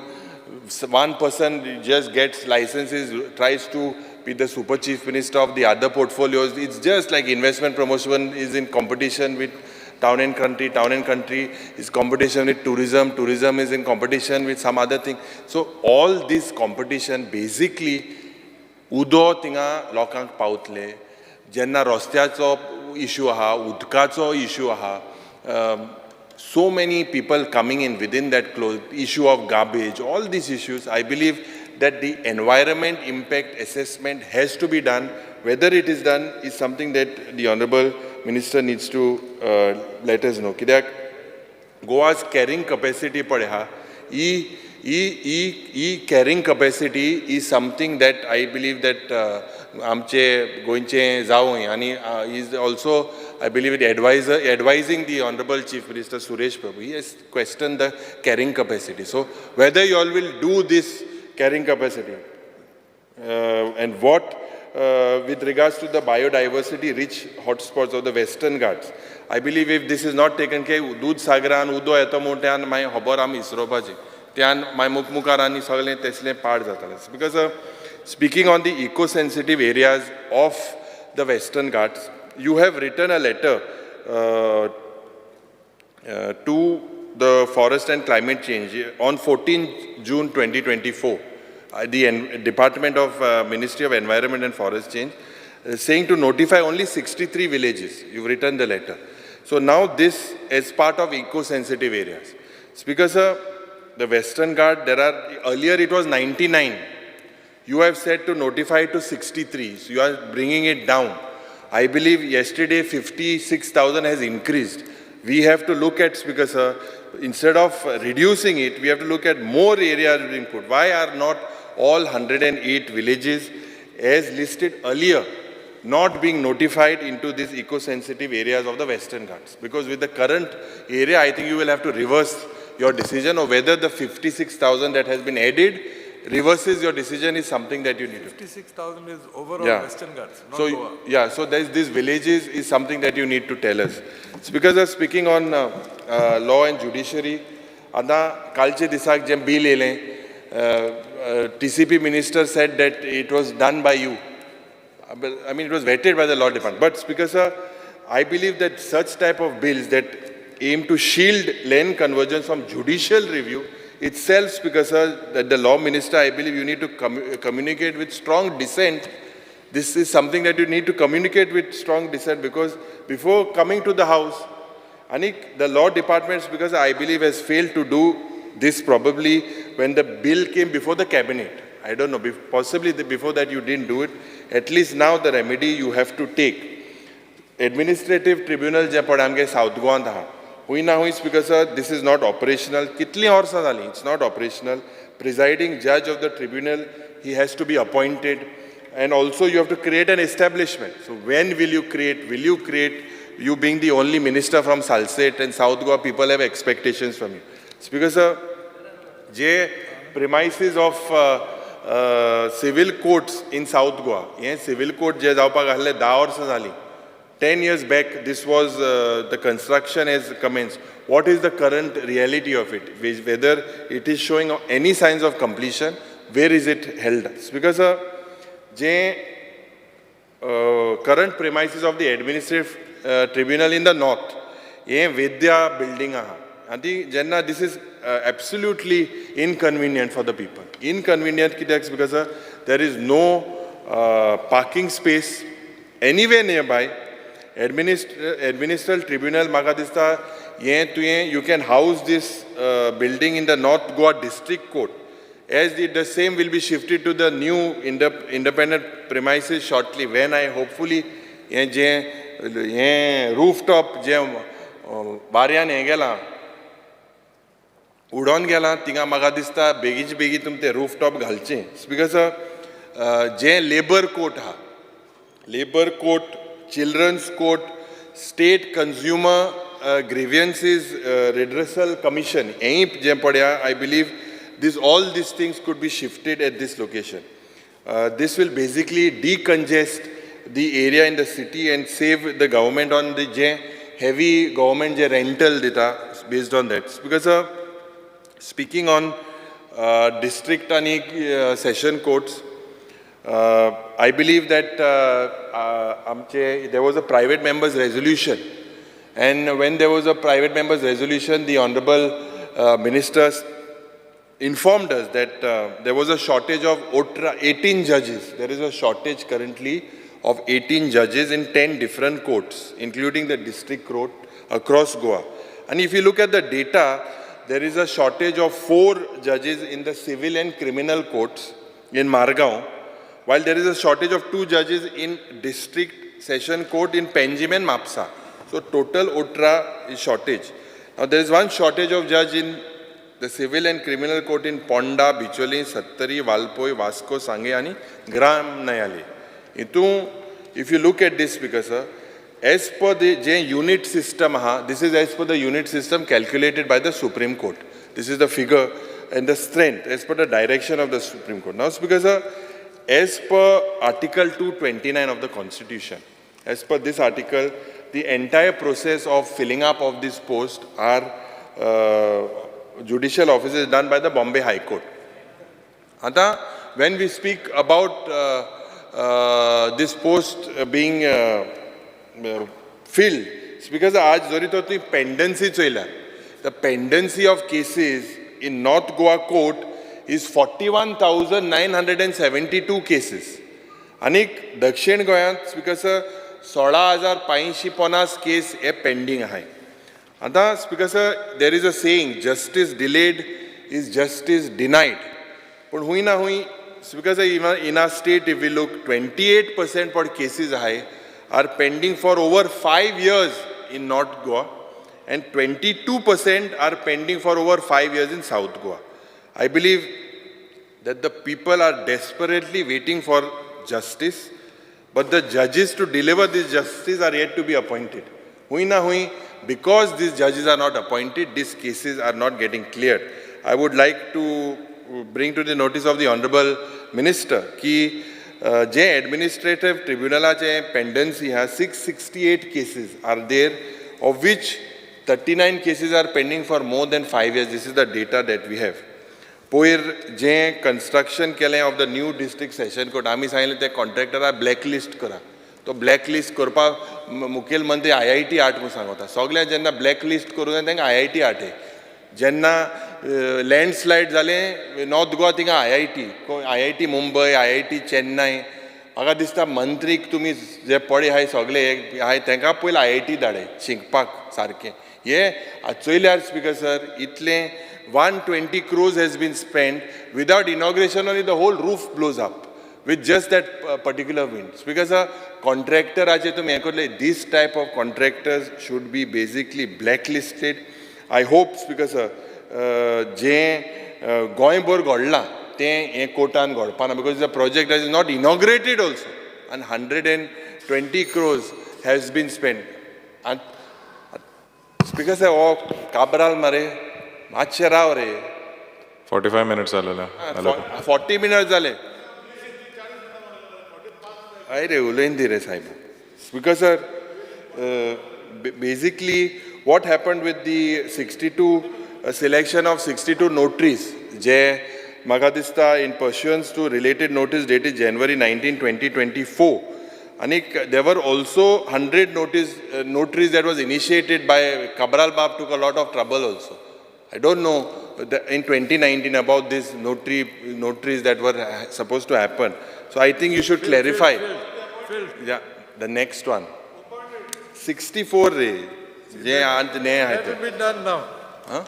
One person just gets licenses, tries to be the super chief minister of the other portfolios. It's just like investment promotion is in competition with town and country is competition with tourism, tourism is in competition with some other thing. So all this competition basically, udo tinga lokank pautle, jenna rostyacho issue aha, udkacho issue aha, so many people coming in within that closed issue of garbage, all these issues, I believe that the environment impact assessment has to be done. Whether it is done is something that the Honorable Minister needs to let us know. Kidak Goa's carrying capacity padeha, carrying capacity is something that I believe that amche goinche zaoy ani is also, I believe, the advisor advising the Honorable Chief Minister Suresh Prabhu. He has questioned the carrying capacity. So whether you all will do this carrying capacity and what with regards to the biodiversity rich hotspots of the Western Ghats, I believe if this is not taken care, Dudh Sagaran, Udo येता म्हूण त्यान मागीर खबर आमी इसरोपाची त्यान मागीर मुखमुखार आनी सगळें तसलें पाड जातालें. Because speaking on the eco sensitive areas of the Western Ghats, you have written a letter to the Forest and Climate Change on 14 June 2024, the Department of Ministry of Environment and Forest Change, saying to notify only 63 villages. You've written the letter. So now this is part of eco-sensitive areas. Speaker sir, the Western Ghat, there are, earlier it was 99. You have said to notify to 63, so you are bringing it down. I believe yesterday 56,000 has increased. We have to look at, Speaker sir, instead of reducing it, we have to look at more areas being put. Why are not all 108 villages as listed earlier not being notified into these eco-sensitive areas of the Western Ghats? Because with the current area, I think you will have to reverse your decision, or whether the 56,000 that has been added reverses your decision is something that you need to. 56,000 is overall yeah. Western Ghats, not so, Goa. Yeah, so there's these villages is something that you need to tell us. It's because I'm speaking on law and judiciary, आता कालचे दिसाक जे bill येयलें, TCP minister said that it was done by you. I mean, it was vetted by the law department. But Speaker sir, I believe that such type of bills that aim to shield land convergence from judicial review itself, Speaker sir, that the law minister, I believe you need to communicate with strong dissent. This is something that you need to communicate with strong dissent, because before coming to the house, Anik, the law department, because I believe has failed to do this probably when the bill came before the cabinet. I don't know, possibly before that you didn't do it. At least now the remedy you have to take. Administrative tribunal जे पळय आमगे south गोवांत आहा, हुंय ना हुंय, Speaker sir, this is not operational. कितलीं वर्सां जालीं it's not operational. Presiding judge of the tribunal, he has to be appointed, and also you have to create an establishment. So when will you create? Will you create? You being the only minister from Salcete and South Goa, people have expectations from you. Speaker sir, J premises of civil courts in South Goa, हे civil court जे जावपाक आहले 10 वर्सां जालीं. 10 years back, this was the construction has commenced. What is the current reality of it? Whether it is showing any signs of completion, where is it held? Speaker sir, J current premises of the administrative tribunal in the north, हे Vedya building aha. आनी जेन्ना this is absolutely inconvenient for the people. Inconvenient कित्याक? Because there is no parking space anywhere nearby. Administrative tribunal म्हाका दिसता हें तुवें you can house this building in the North Goa district court. As the same will be shifted to the new independent premises shortly, when I hopefully हें जें हें rooftop जें वाऱ्यान हें गेलां, उडोन गेलां, थिंगा म्हाका दिसता बेगीच बेगीन तुमी तें रूफटॉप घालचें. Because जें लेबर कोर्ट आहा, labour court, children's court, state consumer grievances redressal commission हेंय जें पळया, I believe this all these things could be shifted at this location. This will basically decongest the area in the city and save the government on the J heavy government J rental data based on that. Because speaking on district and session courts, I believe that there was a private members resolution, and when there was a private members resolution, the honorable ministers informed us that there was a shortage of 18 judges. There is a shortage currently of 18 judges in 10 different courts, including the district court across Goa. And if you look at the data, there is a shortage of 4 judges in the civil and criminal courts in Margao, while there is a shortage of 2 judges in district session court in Panjim and Mapsa. So total OTRA is shortage. Now there is one shortage of judge in the civil and criminal court in Ponda, Bicholim, Sattari, Valpoi, Vasco, Sange and Gram Nayale. If you look at this, because sir, as per the J unit system, this is as per the unit system calculated by the Supreme Court. This is the figure and the strength as per the direction of the Supreme Court. Now, because sir, as per Article 229 of the Constitution, as per this article, the entire process of filling up of this post are judicial offices done by the Bombay High Court. Ata, when we speak about this post being filled, it's because aaj jori to pendency choyla. The pendency of cases in North Goa Court is 41,972 cases. Anik Dakshin Goyant because 16,550 case e pending ahay. Ata, because there is a saying, justice delayed is justice denied. But hui na hui, because in our state, if we look, 28% for cases high are pending for over 5 years in North Goa, and 22% are pending for over 5 years in South Goa. I believe that the people are desperately waiting for justice, but the judges to deliver this justice are yet to be appointed. Hui na hui, because these judges are not appointed, these cases are not getting cleared. I would like to bring to the notice of the Honorable Minister ki je administrative tribunal che pendency has 668 cases are there, of which 39 cases are pending for more than 5 years. This is the data that we have. Poir je construction kele of the new district session court, ami सांगितले ते contractor blacklist करा. तो blacklist करपाक मुखेलमंत्री IIT आठ म्हूण सांगता. सगळ्या जेन्ना ब्लॅकलिस्ट करूं तांकां IIT आठ. जेन्ना लँडस्लायड जालें नॉर्थ गोवा थिंगा IIT Mumbai, IIT Chennai. म्हाका दिसता मंत्रीक तुमी जे पळय आहाय सगळे आहाय तांकां पयलीं IIT धाडे शिकपाक सारकें. हे चोयल्यार स्पीकर सर इतलें 120 crores has been spent. Without inauguration only, the whole roof blows up with just that particular wind. Speaker sir, contractor तुमी हें करले, this type of contractors should be basically blacklisted. I hope, Speaker sir, जें गोंयभर घडलां तें हें कोर्टान घडपाना, because the project is not inaugurated also and 120 crores has been spent. And Speaker sir, हो काब्राल मरे मातशें राव रे. 45 minutes जालेले. 40 minutes जाले. हय रे, उलयन दी रे साहेब. Speaker sir, basically what happened with the 62 selection of 62 notaries, जे म्हाका दिसता in pursuance to related notice dated January 19, 2024, आनीक there were also 100 notaries that was initiated by Cabral Bab, took a lot of trouble also. I don't know in 2019 about this notaries that were supposed to happen. So I think you should clarify. Yeah, the next one. 64 re. That will be done now. Huh?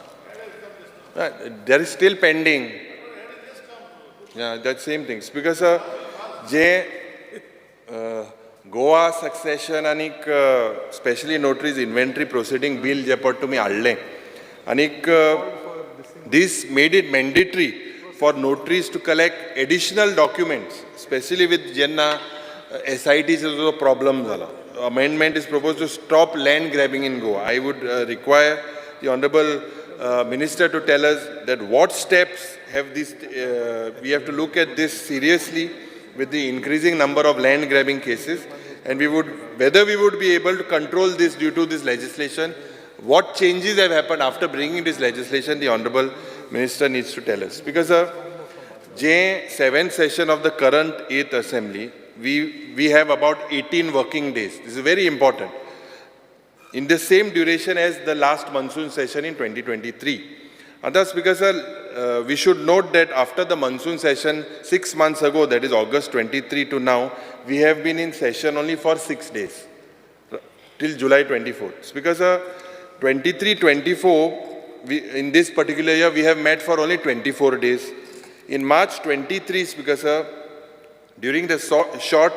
There is still pending. Yeah, that same thing. Because J Goa succession आनीक specially notaries inventory proceeding bill जे पट तुमी हाडलें, आनीक this made it mandatory for notaries to collect additional documents, specially with जेन्ना SIT चो जो problem जाला. Amendment is proposed to stop land grabbing in Goa. I would require the honourable minister to tell us that what steps have this, we have to look at this seriously with the increasing number of land grabbing cases, and we would, whether we would be able to control this due to this legislation, what changes have happened after bringing this legislation, the honorable minister needs to tell us. Because J 7th session of the current 8th assembly, we have about 18 working days. This is very important. In the same duration as the last monsoon session in 2023. And thus, because we should note that after the monsoon session 6 months ago, that is August 23 to now, we have been in session only for 6 days, till July 24th. Because 23-24, in this particular year, we have met for only 24 days. In March 23, because during the short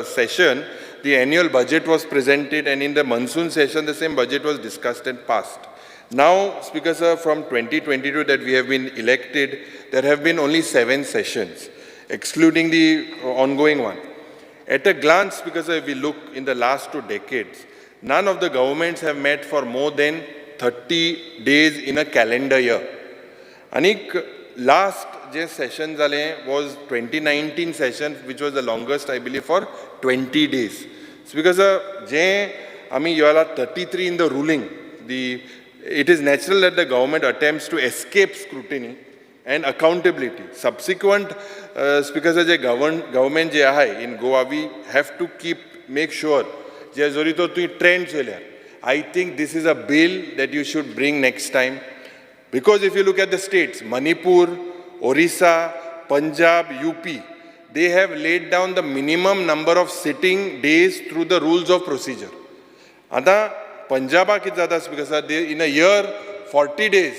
session, the annual budget was presented, and in the monsoon session, the same budget was discussed and passed. Now, Speaker sir, from 2022 that we have been elected, there have been only 7 sessions, excluding the ongoing one. At a glance, Speaker sir, if we look in the last 2 decades, none of the governments have met for more than 30 days in a calendar year. Anik last je session zale was 2019 session, which was the longest, I believe, for 20 days. It's because je, I mean, you all are 33 in the ruling. It is natural that the government attempts to escape scrutiny and accountability. Subsequent, because as a government je hai in Goa, we have to make sure je zori to tu trend chele. I think this is a bill that you should bring next time. Because if you look at the states, Manipur, Orissa, Punjab, UP, they have laid down the minimum number of sitting days through the rules of procedure. Ata Punjab ki jata because they in a year 40 days,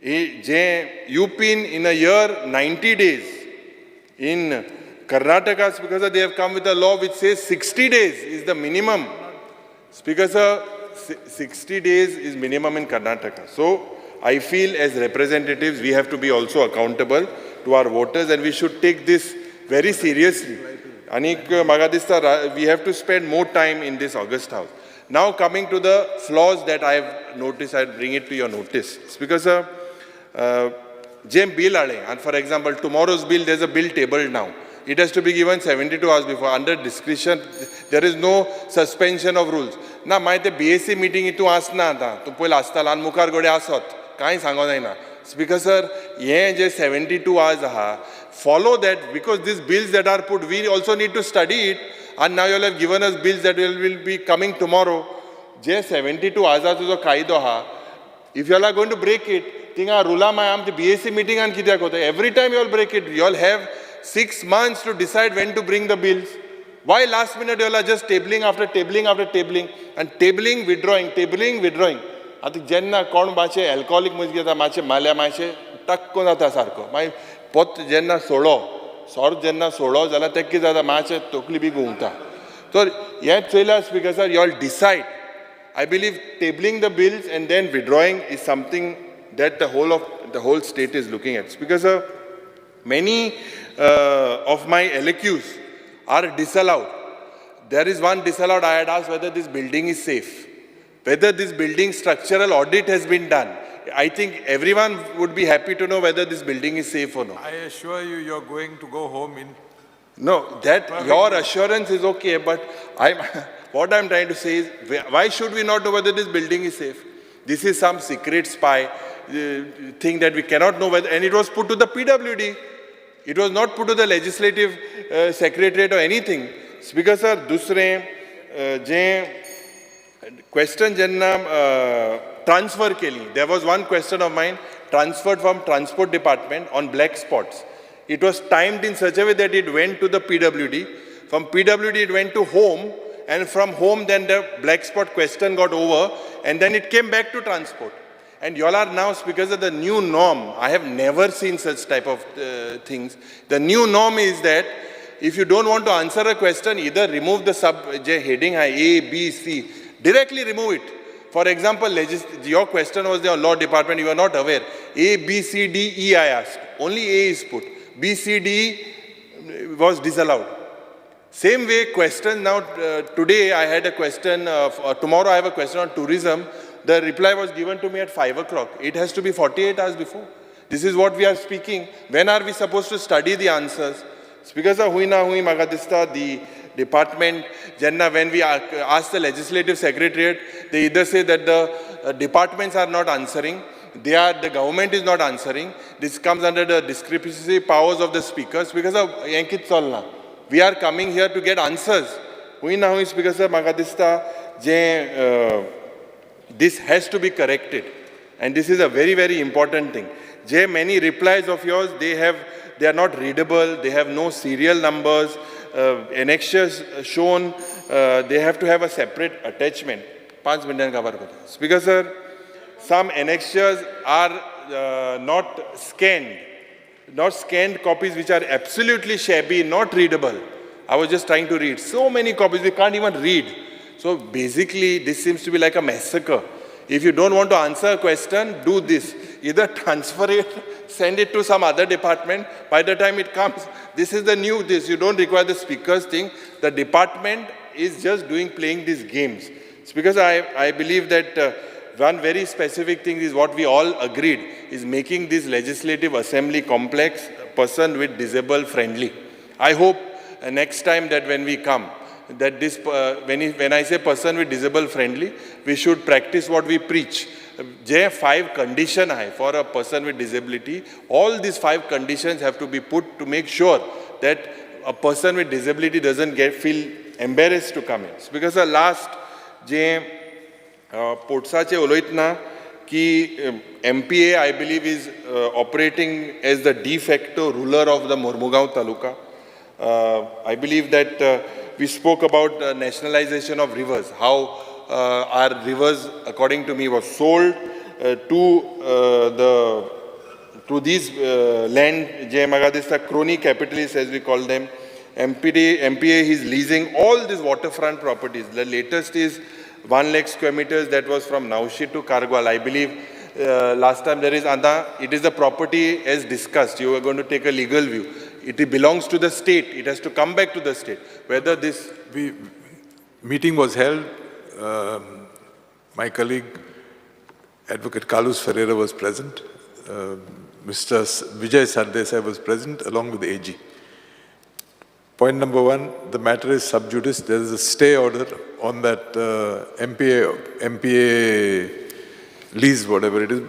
UP in a year 90 days, in Karnataka because they have come with a law which says 60 days is the minimum. Speaker sir, 60 days is minimum in Karnataka. So I feel as representatives we have to be also accountable to our voters, and we should take this very seriously. Anik maga dista, we have to spend more time in this August house. Now coming to the flaws that I have noticed, I bring it to your notice. It's because Jem bill aale, and for example, tomorrow's bill, there's a bill tabled now. It has to be given 72 hours before. Under discretion, there is no suspension of rules. Na, my te BSc meeting itu asna ata, tu poyle astala an mukhar gode asot, kai sango naina. Speaker sir, ye je 72 hours aha, follow that, because these bills that are put, we also need to study it. And now you all have given us bills that will be coming tomorrow. Je 72 hours jo kaido ha, if you all are going to break it, tinga rula ma am te BSc meeting an kityak hota. Every time you all break it, you all have 6 months to decide when to bring the bills. Why last minute you all are just tabling after tabling after tabling and tabling, withdrawing, tabling, withdrawing? आतां जेन्ना कोण मातशें एल्कोहोलीक मनीस घेता मातशें मारल्यार मातशें टक्क जाता सारको. मागीर पोत जेन्ना सोडो सोरो जेन्ना सोडो जाल्यार तेका कितें जाता मातशें तकली बी घुंवता. तर हें चोयल्यार speaker sir, you all decide. I believe tabling the bills and then withdrawing is something that the whole state is looking at. Speaker sir, many of my LAQs are disallowed. There is one disallowed. I had asked whether this building is safe, whether this building structural audit has been done. I think everyone would be happy to know whether this building is safe or not. I assure you, you're going to go home in... No, that your assurance is okay, but what I'm trying to say is, why should we not know whether this building is safe? This is some secret spy thing that we cannot know whether, and it was put to the PWD. It was not put to the legislative secretariat or anything. Speaker sir, dusre je question jenna transfer keli. There was one question of mine transferred from transport department on black spots. It was timed in such a way that it went to the PWD. From PWD it went to home, and from home then the black spot question got over, and then it came back to transport. And you all are now, because of the new norm, I have never seen such type of things. The new norm is that if you don't want to answer a question, either remove the sub heading A, B, C, directly remove it. For example, your question was the law department, you are not aware. A, B, C, D, E I asked. Only A is put. B, C, D was disallowed. Same way question now, today I had a question, tomorrow I have a question on tourism. The reply was given to me at 5 o'clock. It has to be 48 hours before. This is what we are speaking. When are we supposed to study the answers? Speaker sir, hui na hui maga dista, the department, jenna when we ask the legislative secretariat, they either say that the departments are not answering, the government is not answering. This comes under the discrepancy powers of the speakers. Because of yenkit chalna. We are coming here to get answers. Hui na hui, Speaker sir, maga dista, je this has to be corrected, and this is a very, very important thing. Jay, many replies of yours, they are not readable, they have no serial numbers, annexures shown, they have to have a separate attachment. 5 minutes cover karta. Speaker sir, some annexures are not scanned copies which are absolutely shabby, not readable. I was just trying to read. So many copies, we can't even read. So basically, this seems to be like a massacre. If you don't want to answer a question, do this. Either transfer it, send it to some other department. By the time it comes, this is the new this. You don't require the speaker's thing. The department is just playing these games. It's because I believe that one very specific thing is what we all agreed, is making this legislative assembly complex person with disabled friendly. I hope next time that when we come, that this, when I say person with disabled friendly, we should practice what we preach. J 5 condition hai for a person with disability. All these 5 conditions have to be put to make sure that a person with disability doesn't feel embarrassed to come in. It's because the last J Portsache uloitna ki MPA, I believe, is operating as the de facto ruler of the Mormugao Taluka. I believe that we spoke about nationalization of rivers, how our rivers, according to me, was sold to these land, Jai Magadista, crony capitalists as we call them. MPA is leasing all these waterfront properties. The latest is 1 lakh square meters that was from Naushi to Kargwal. I believe last time there is Andha, it is the property as discussed. You are going to take a legal view. It belongs to the state. It has to come back to the state. Whether this... Meeting was held. My colleague, Advocate Carlos Ferreira, was present. Mr. Vijay Sardesai was present along with the AG. Point number 1, the matter is sub judice. There is a stay order on that MPA lease, whatever it is,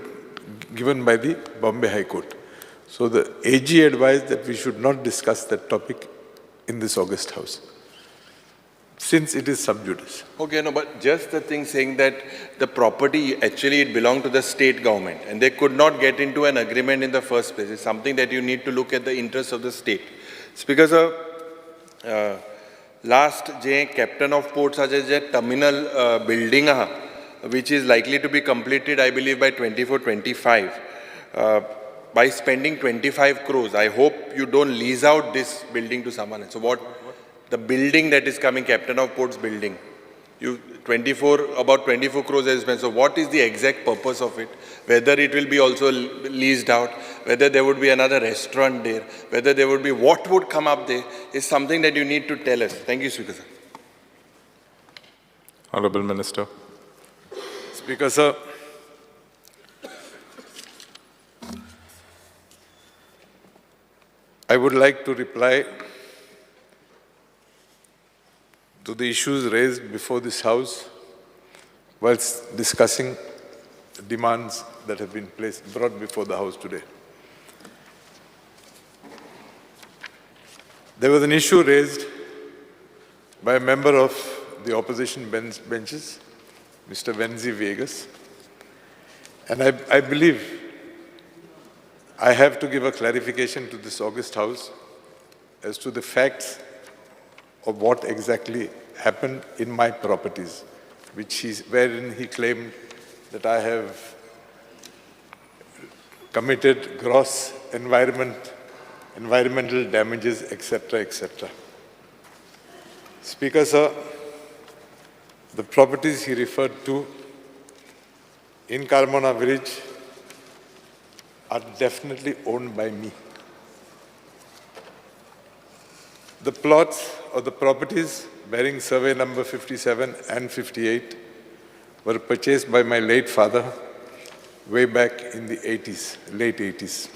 given by the Bombay High Court. So the AG advised that we should not discuss that topic in this august house, since it is sub judice. Okay, no, but just the thing saying that the property, actually it belonged to the state government and they could not get into an agreement in the first place. It's something that you need to look at the interest of the state. Speaker sir, last je captain of ports aje je terminal building aha, which is likely to be completed, I believe, by 24-25. By spending 25 crores, I hope you don't lease out this building to someone else. So what the building that is coming, Captain of Ports building, you about 24 crores has spent. So what is the exact purpose of it? Whether it will be also leased out, whether there would be another restaurant there, whether there would be, what would come up there is something that you need to tell us. Thank you, Speaker sir. Honorable Minister. Speaker sir, I would like to reply to the issues raised before this House whilst discussing the demands that have been brought before the House today. There was an issue raised by a member of the opposition benches, Mr. Venzi Viegas, and I believe I have to give a clarification to this august House as to the facts of what exactly happened in my properties, wherein he claimed that I have committed gross environmental damages, etc., etc. Speaker, sir, the properties he referred to in Carmona village are definitely owned by me. The plots or the properties bearing survey number 57 and 58 were purchased by my late father way back in the 80s, late 80s.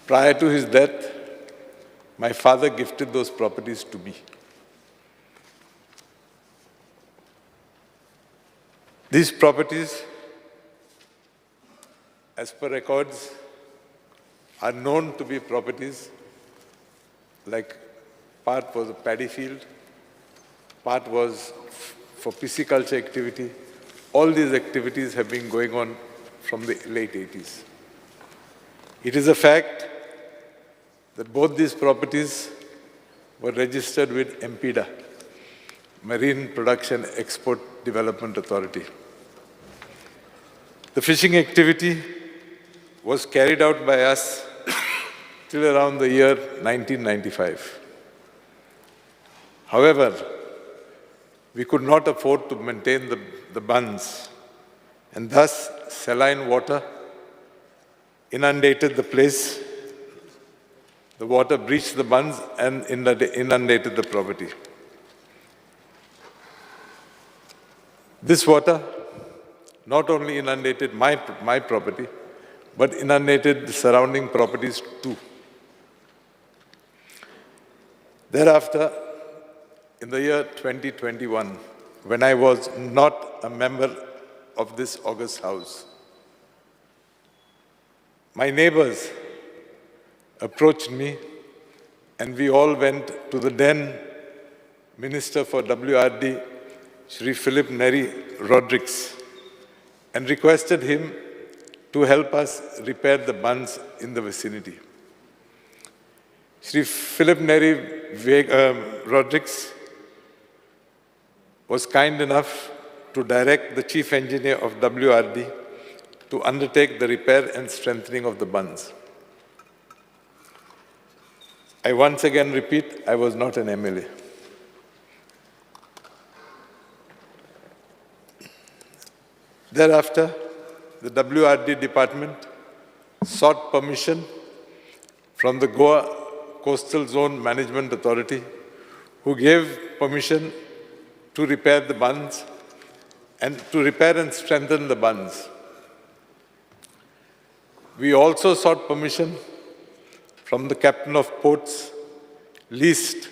Prior to his death, my father gifted those properties to me. These properties, as per records, are known to be properties like part was a paddy field, part was for pisciculture activity. All these activities have been going on from the late 80s. It is a fact that both these properties were registered with MPEDA, Marine Production Export Development Authority. The fishing activity was carried out by us till around the year 1995. However, we could not afford to maintain the bunds, and thus saline water inundated the place. The water breached the bunds and inundated the property. This water not only inundated my property, but inundated the surrounding properties too. Thereafter, in the year 2021, when I was not a member of this august house, my neighbors approached me and we all went to the then Minister for WRD, Shri Philip Neri Rodrigues, and requested him to help us repair the bunds in the vicinity. Shri Philip Neri Rodrigues was kind enough to direct the chief engineer of WRD to undertake the repair and strengthening of the bunds. I once again repeat, I was not an MLA. Thereafter, the WRD department sought permission from the Goa Coastal Zone Management Authority, who gave permission to repair the bunds and to repair and strengthen the bunds. We also sought permission from the captain of ports, lest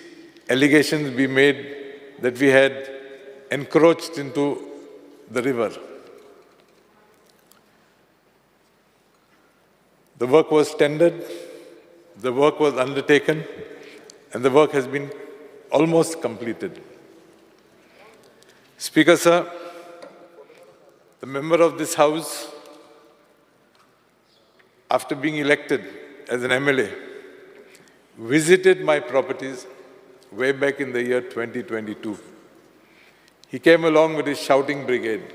allegations be made that we had encroached into the river. The work was tendered, the work was undertaken, and the work has been almost completed. Speaker, sir, the member of this house, after being elected as an MLA, visited my properties way back in the year 2022. He came along with his shouting brigade.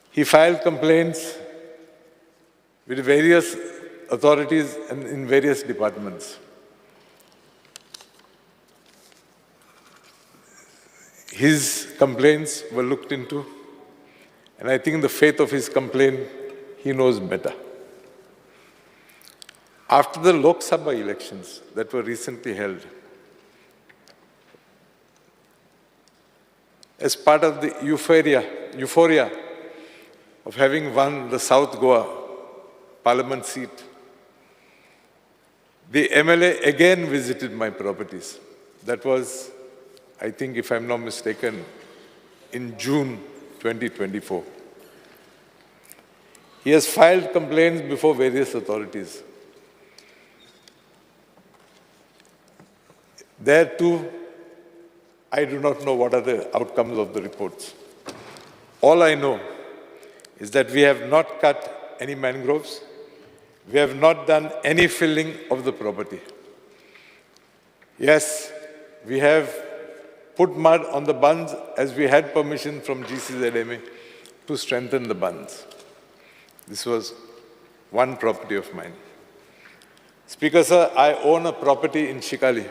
He filed complaints with various authorities and in various departments. His complaints were looked into, and I think the faith of his complaint, he knows better. After the Lok Sabha elections that were recently held, as part of the euphoria of having won the South Goa Parliament seat, the MLA again visited my properties. That was, I think, if I'm not mistaken, in June 2024. He has filed complaints before various authorities. There too, I do not know what are the outcomes of the reports. All I know is that we have not cut any mangroves. We have not done any filling of the property. Yes, we have put mud on the bunds as we had permission from GCZMA to strengthen the bunds. This was one property of mine. Speaker, sir, I own a property in Shikali.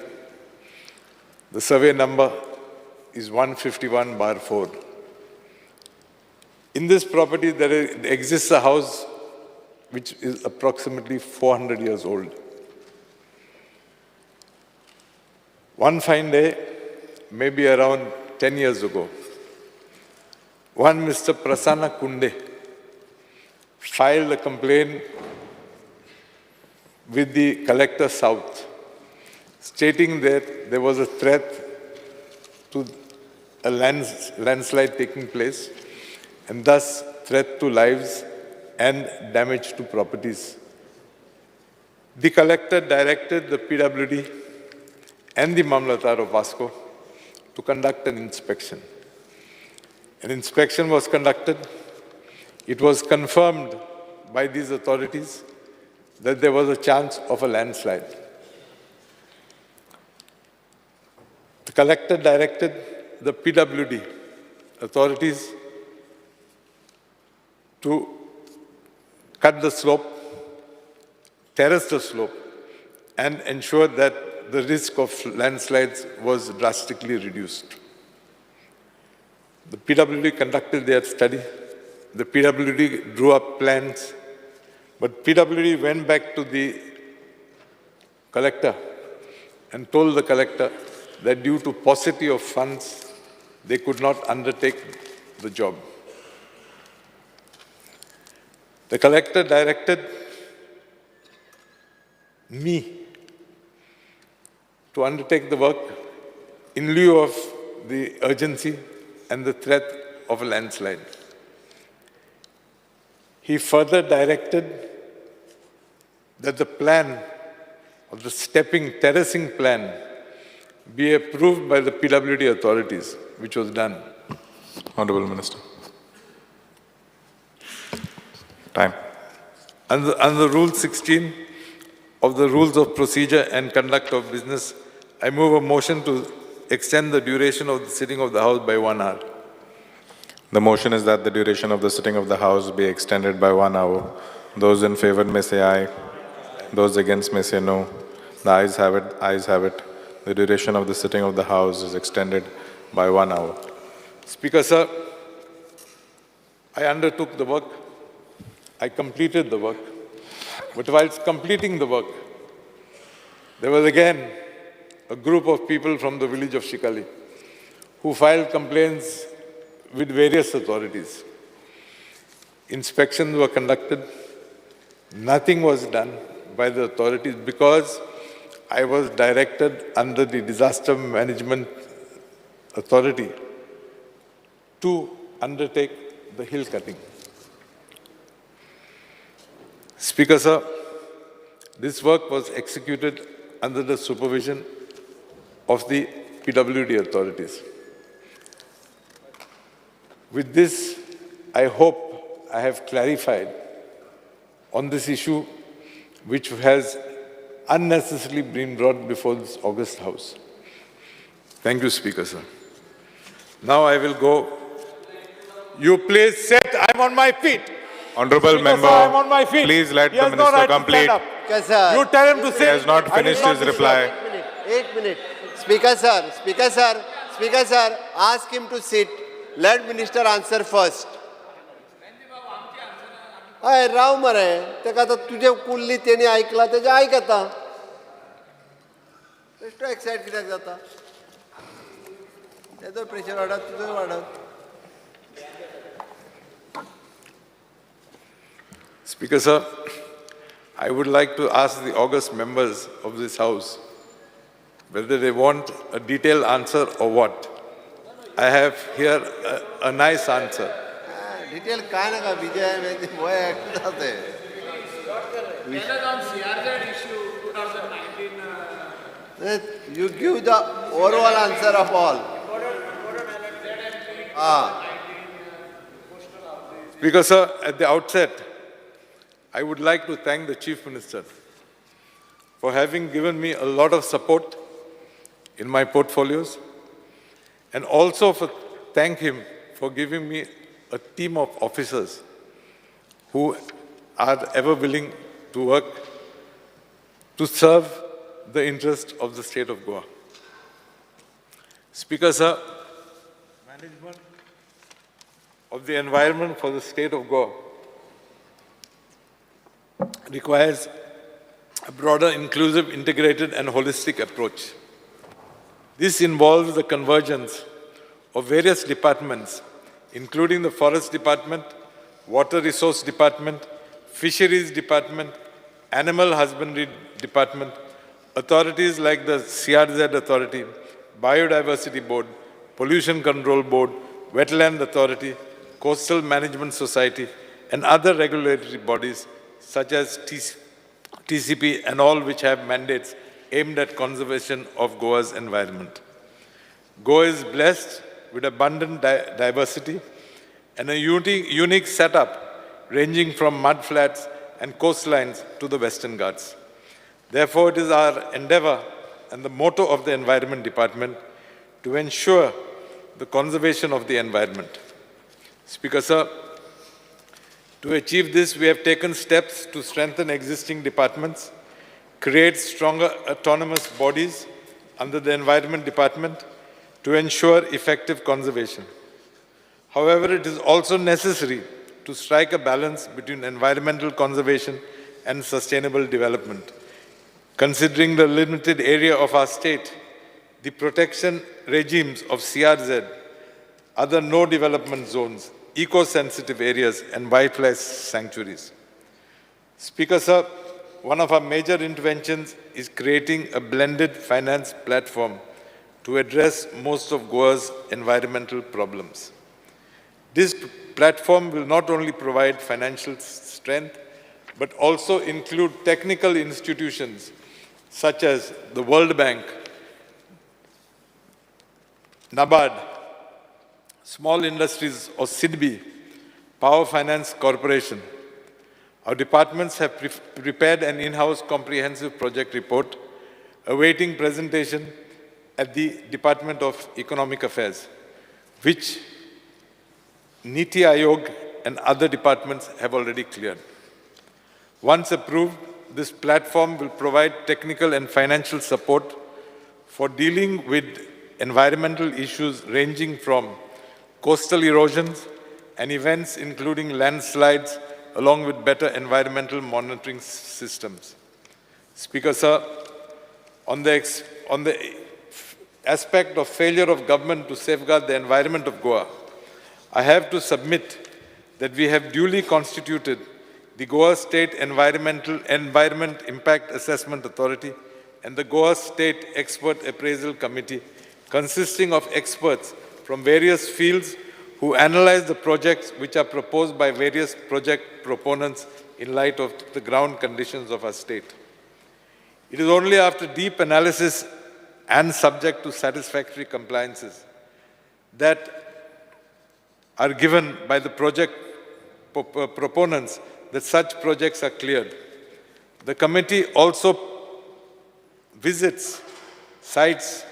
The survey number is 151/4. In this property, there exists a house which is approximately 400 years old. One fine day, maybe around 10 years ago, one Mr. Prasanna Kunde filed a complaint with the Collector South, stating that there was a threat to a landslide taking place, and thus threat to lives and damage to properties. The collector directed the PWD and the Mamlatdar of Vasco to conduct an inspection. An inspection was conducted. It was confirmed by these authorities that there was a chance of a landslide. The collector directed the PWD authorities to cut the slope, terrace the slope, and ensure that the risk of landslides was drastically reduced. The PWD conducted their study. The PWD drew up plans, but PWD went back to the collector and told the collector that due to paucity of funds, they could not undertake the job. The collector directed me to undertake the work in lieu of the urgency and the threat of a landslide. He further directed that the plan of the stepping, terracing plan be approved by the PWD authorities, which was done. Honorable Minister. Time. Under Rule 16 of the Rules of Procedure and Conduct of Business, I move a motion to extend the duration of the sitting of the House by 1 hour. The motion is that the duration of the sitting of the House be extended by 1 hour. Those in favor may say aye. Those against may say no. The ayes have it. Ayes have it. The duration of the sitting of the House is extended by 1 hour. Speaker, sir, I undertook the work. I completed the work. But whilst completing the work, there was again a group of people from the village of Shikali who filed complaints with various authorities. Inspections were conducted. Nothing was done by the authorities because I was directed under the Disaster Management Authority to undertake the hill cutting. Speaker, sir, this work was executed under the supervision of the PWD authorities. With this, I hope I have clarified on this issue which has unnecessarily been brought before this august House. Thank you, Speaker, sir. Now I will go. You please sit. I'm on my feet. Honorable Speaker, member, sir, I'm on my feet. please let He the has no minister right to complete. stand up. You tell him to sit. He has not I will finished not his disturb. reply. 8 minutes. Speaker sir, Speaker sir, Speaker sir, ask him to sit. Let minister answer first. हय राव मरे तेका आतां तुजें कुल्ली तेणी आयकलां तेजें आयक आतां बेश्टो एक्सायट कित्याक जाता तेजो प्रेशर वाडत तुजोय वाडत. Speaker sir, I would like to ask the august members of this house whether they want a detailed answer or what. I have here a nice answer. Detail काय नाका विजय वय जाते. You give the overall answer of all. Speaker sir, at the outset, I would like to thank the Chief Minister for having given me a lot of support in my portfolios, and also for thank him for giving me a team of officers who are ever willing to work to serve the interest of the state of Goa. Speaker sir, management of the environment for the state of Goa requires a broader, inclusive, integrated, and holistic approach. This involves the convergence of various departments, including the Forest Department, Water Resource Department, Fisheries Department, Animal Husbandry Department, authorities like the CRZ Authority, Biodiversity Board, Pollution Control Board, Wetland Authority, Coastal Management Society, and other regulatory bodies such as TCP and all which have mandates aimed at conservation of Goa's environment. Goa is blessed with abundant diversity and a unique setup ranging from mudflats and coastlines to the Western Ghats. Therefore, it is our endeavor and the motto of the Environment Department to ensure the conservation of the environment. Speaker sir, to achieve this, we have taken steps to strengthen existing departments, create stronger autonomous bodies under the Environment Department to ensure effective conservation. However, it is also necessary to strike a balance between environmental conservation and sustainable development. Considering the limited area of our state, the protection regimes of CRZ, other no development zones, eco-sensitive areas, and wildlife sanctuaries. Speaker sir, one of our major interventions is creating a blended finance platform to address most of Goa's environmental problems. This platform will not only provide financial strength, but also include technical institutions such as the World Bank, NABARD, Small Industries or SIDBI, Power Finance Corporation. Our departments have prepared an in-house comprehensive project report awaiting presentation at the Department of Economic Affairs, which Niti Aayog and other departments have already cleared. Once approved, this platform will provide technical and financial support for dealing with environmental issues ranging from coastal erosions and events including landslides, along with better environmental monitoring systems. Speaker, sir, on the aspect of failure of government to safeguard the environment of Goa, I have to submit that we have duly constituted the Goa State Environment Impact Assessment Authority and the Goa State Expert Appraisal Committee, consisting of experts from various fields who analyze the projects which are proposed by various project proponents in light of the ground conditions of our state. It is only after deep analysis and subject to satisfactory compliances that are given by the project proponents that such projects are cleared. The committee also visits sites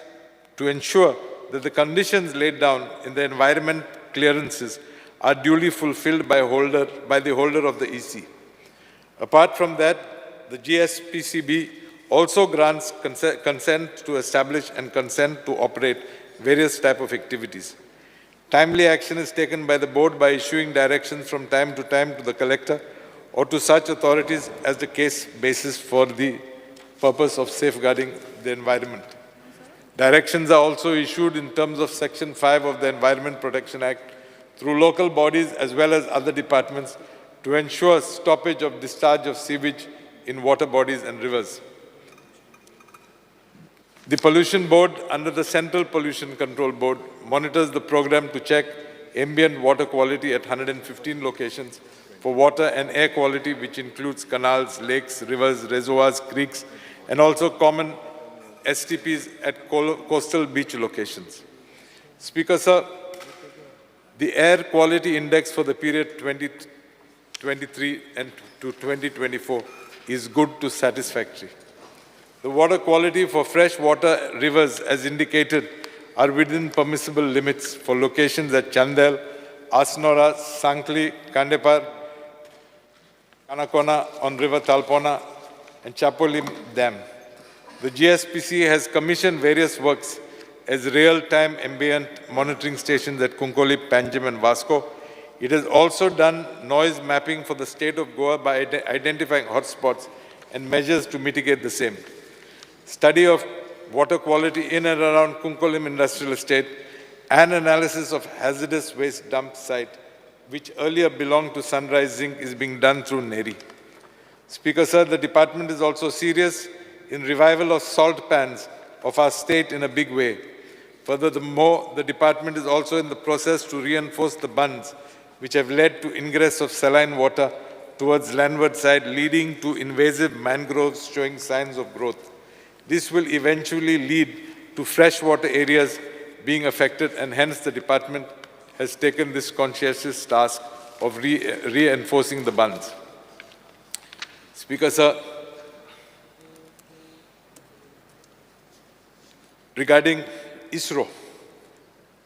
to ensure that the conditions laid down in the environment clearances are duly fulfilled by the holder of the EC. Apart from that, the GSPCB also grants consent to establish and consent to operate various type of activities. Timely action is taken by the board by issuing directions from time to time to the collector or to such authorities as the case basis for the purpose of safeguarding the environment. Directions are also issued in terms of Section 5 of the Environment Protection Act through local bodies as well as other departments to ensure stoppage of discharge of sewage in water bodies and rivers. The Pollution Board, under the Central Pollution Control Board, monitors the program to check ambient water quality at 115 locations for water and air quality, which includes canals, lakes, rivers, reservoirs, creeks, and also common STPs at coastal beach locations. Speaker, sir, the air quality index for the period 2023 and to 2024 is good to satisfactory. The water quality for freshwater rivers, as indicated, are within permissible limits for locations at Chandel, Asnora, Sankli, Kandepar, Kanakona on River Talpona, and Chapolim Dam. The GSPC has commissioned various works as real-time ambient monitoring stations at Kunkoli, Panjim, and Vasco. It has also done noise mapping for the state of Goa by identifying hotspots and measures to mitigate the same. Study of water quality in and around Cuncolim Industrial Estate and analysis of hazardous waste dump site, which earlier belonged to Sunrise Zinc, is being done through NERI. Speaker, sir, the department is also serious in revival of salt pans of our state in a big way. Furthermore, the department is also in the process to reinforce the bunds, which have led to ingress of saline water towards landward side, leading to invasive mangroves showing signs of growth. This will eventually lead to freshwater areas being affected, and hence the department has taken this conscientious task of reinforcing the bunds. Speaker, sir, regarding ISRO,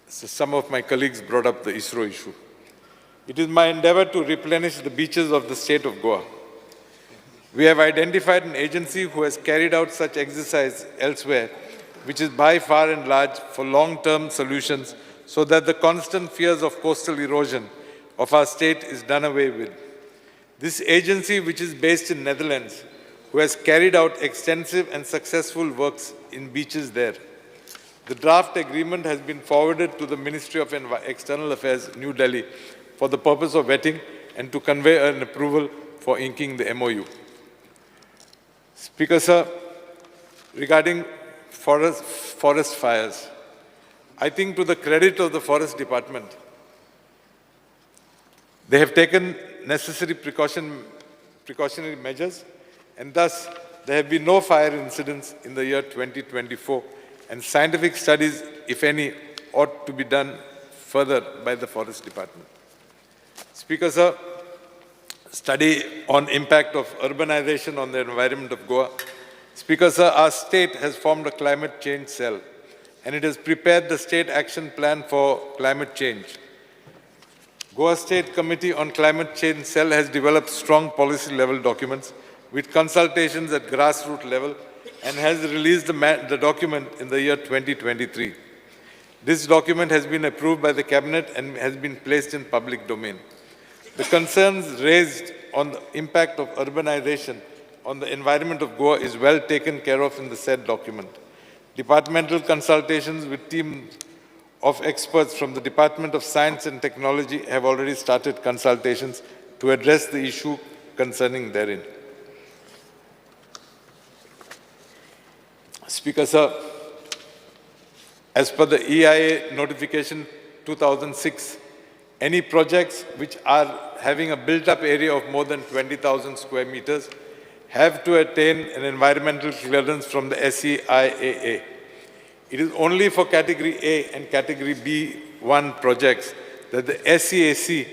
so some of my colleagues brought up the ISRO issue. It is my endeavor to replenish the beaches of the state of Goa. We have identified an agency who has carried out such exercise elsewhere, which is by far and large for long-term solutions so that the constant fears of coastal erosion of our state is done away with. This agency, which is based in Netherlands, who has carried out extensive and successful works in beaches there. The draft agreement has been forwarded to the Ministry of External Affairs, New Delhi, for the purpose of vetting and to convey an approval for inking the MOU. Speaker, sir, regarding forest fires, I think to the credit of the Forest Department, they have taken necessary precautionary measures, and thus there have been no fire incidents in the year 2024, and scientific studies, if any, ought to be done further by the Forest Department. Speaker, sir, study on impact of urbanization on the environment of Goa. Speaker, sir, our state has formed a climate change cell, and it has prepared the state action plan for climate change. Goa State Committee on Climate Change Cell has developed strong policy level documents with consultations at grassroots level and has released the document in the year 2023. This document has been approved by the Cabinet and has been placed in public domain. The concerns raised on the impact of urbanization on the environment of Goa is well taken care of in the said document. Departmental consultations with teams of experts from the Department of Science and Technology have already started consultations to address the issue concerning therein. Speaker, sir, as per the EIA notification 2006, any projects which are having a built-up area of more than 20,000 square meters have to attain an environmental clearance from the SEIAA. It is only for Category A and Category B1 projects that the SEAC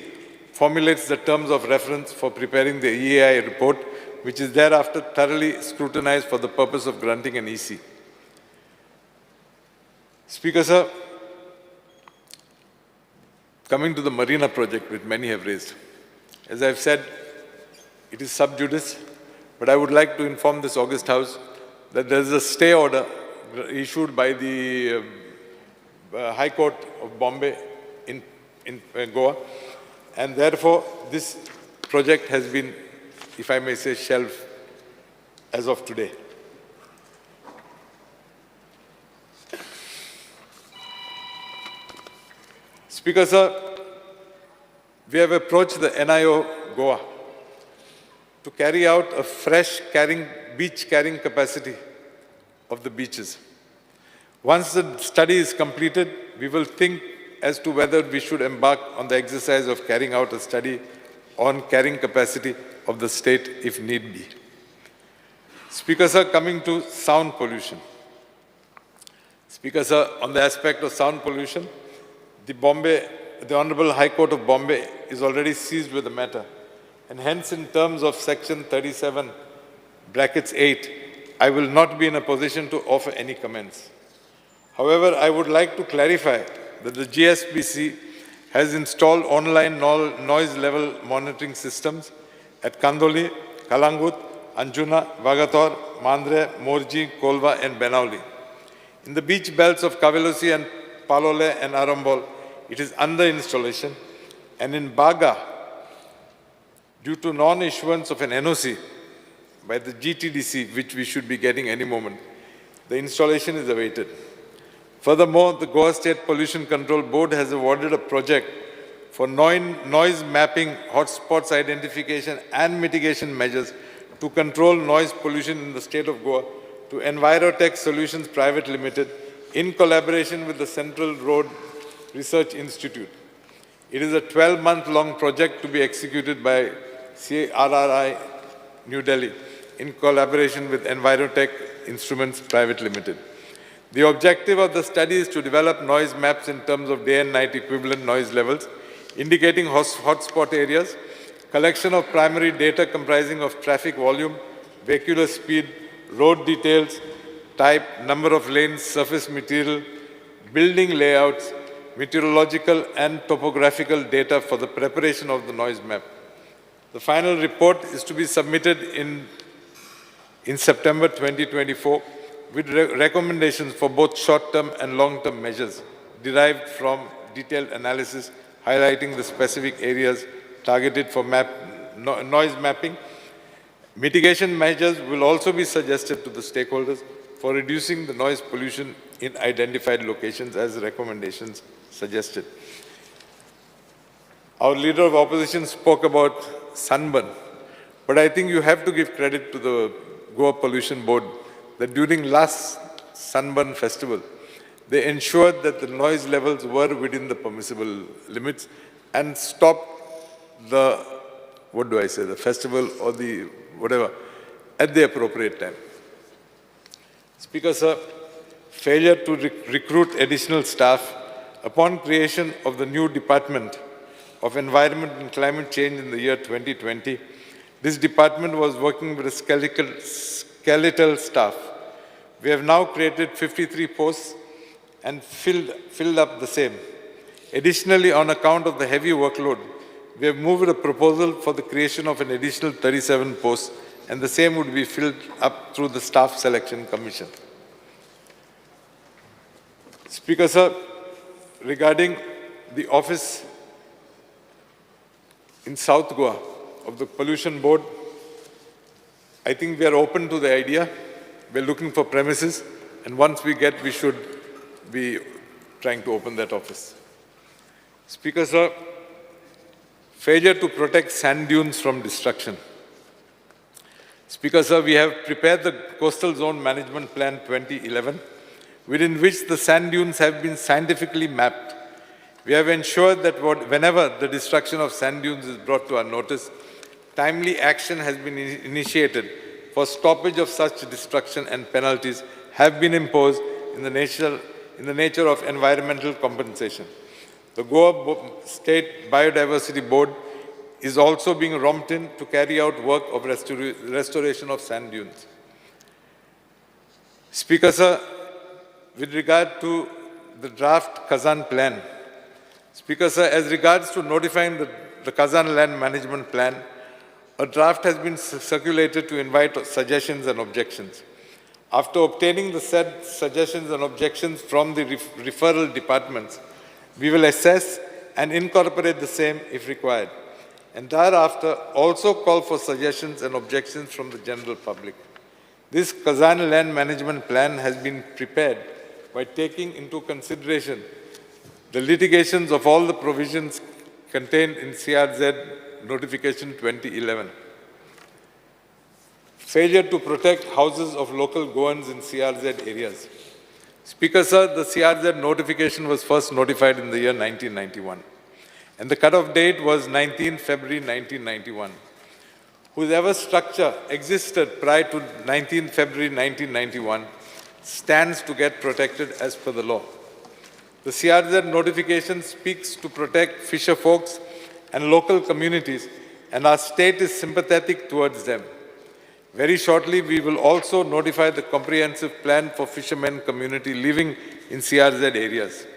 formulates the terms of reference for preparing the EIA report, which is thereafter thoroughly scrutinized for the purpose of granting an EC. Speaker, sir, Coming to the Marina project, which many have raised. As I've said, it is sub judice, but I would like to inform this august house that there is a stay order issued by the High Court of Bombay in Goa, and therefore this project has been, if I may say, shelved as of today. Speaker, sir, we have approached the NIO Goa to carry out a fresh beach carrying capacity of the beaches. Once the study is completed, we will think as to whether we should embark on the exercise of carrying out a study on carrying capacity of the state if need be. Speaker, sir, coming to sound pollution. Speaker, sir, on the aspect of sound pollution, the Honorable High Court of Bombay is already seized with the matter, and hence in terms of section 37 brackets 8, I will not be in a position to offer any comments. However, I would like to clarify that the GSBC has installed online noise level monitoring systems at Kandoli, Kalangut, Anjuna, Vagator, Mandre, Morji, Kolva and Benaulim. In the beach belts of Cavelossim and Palole and Arambol, it is under installation, and in Baga, due to non-issuance of an NOC by the GTDC, which we should be getting any moment, the installation is awaited. Furthermore, the Goa State Pollution Control Board has awarded a project for noise mapping, hotspots identification and mitigation measures to control noise pollution in the state of Goa to Envirotech Solutions Private Limited in collaboration with the Central Road Research Institute. It is a 12-month-long project to be executed by CRRI New Delhi in collaboration with Envirotech Instruments Private Limited. The objective of the study is to develop noise maps in terms of day and night equivalent noise levels, indicating hotspot areas, collection of primary data comprising of traffic volume, vehicular speed, road details, type, number of lanes, surface material, building layouts, meteorological and topographical data for the preparation of the noise map. The final report is to be submitted in September 2024 with recommendations for both short-term and long-term measures derived from detailed analysis highlighting the specific areas targeted for noise mapping. Mitigation measures will also be suggested to the stakeholders for reducing the noise pollution in identified locations as recommendations suggested. Our leader of opposition spoke about sunburn, but I think you have to give credit to the Goa Pollution Board that during last Sunburn Festival, they ensured that the noise levels were within the permissible limits and stopped the, what do I say, the festival or the whatever, at the appropriate time. Speaker, sir, failure to recruit additional staff upon creation of the new Department of Environment and Climate Change in the year 2020, this department was working with a skeletal staff. We have now created 53 posts and filled up the same. Additionally, on account of the heavy workload, we have moved a proposal for the creation of an additional 37 posts, and the same would be filled up through the Staff Selection Commission. Speaker, sir, regarding the office in South Goa of the Pollution Board, I think we are open to the idea. We're looking for premises, and once we get, we should be trying to open that office. Speaker, sir, failure to protect sand dunes from destruction. Speaker, sir, we have prepared the Coastal Zone Management Plan 2011, within which the sand dunes have been scientifically mapped. We have ensured that whenever the destruction of sand dunes is brought to our notice, timely action has been initiated for stoppage of such destruction, and penalties have been imposed in the nature of environmental compensation. The Goa State Biodiversity Board is also being romped in to carry out work of restoration of sand dunes. Speaker, sir, with regard to the draft Kazan plan, Speaker, sir, as regards to notifying the Kazan Land Management Plan, a draft has been circulated to invite suggestions and objections. After obtaining the said suggestions and objections from the referral departments, we will assess and incorporate the same if required, and thereafter also call for suggestions and objections from the general public. This Kazan Land Management Plan has been prepared by taking into consideration the litigations of all the provisions contained in CRZ Notification 2011. Failure to protect houses of local Goans in CRZ areas. Speaker, sir, the CRZ notification was first notified in the year 1991, and the cutoff date was 19 February 1991. Whoever structure existed prior to 19 February 1991 stands to get protected as per the law. The CRZ notification speaks to protect fisher folks and local communities, and our state is sympathetic towards them. Very shortly, we will also notify the comprehensive plan for fishermen community living in CRZ areas.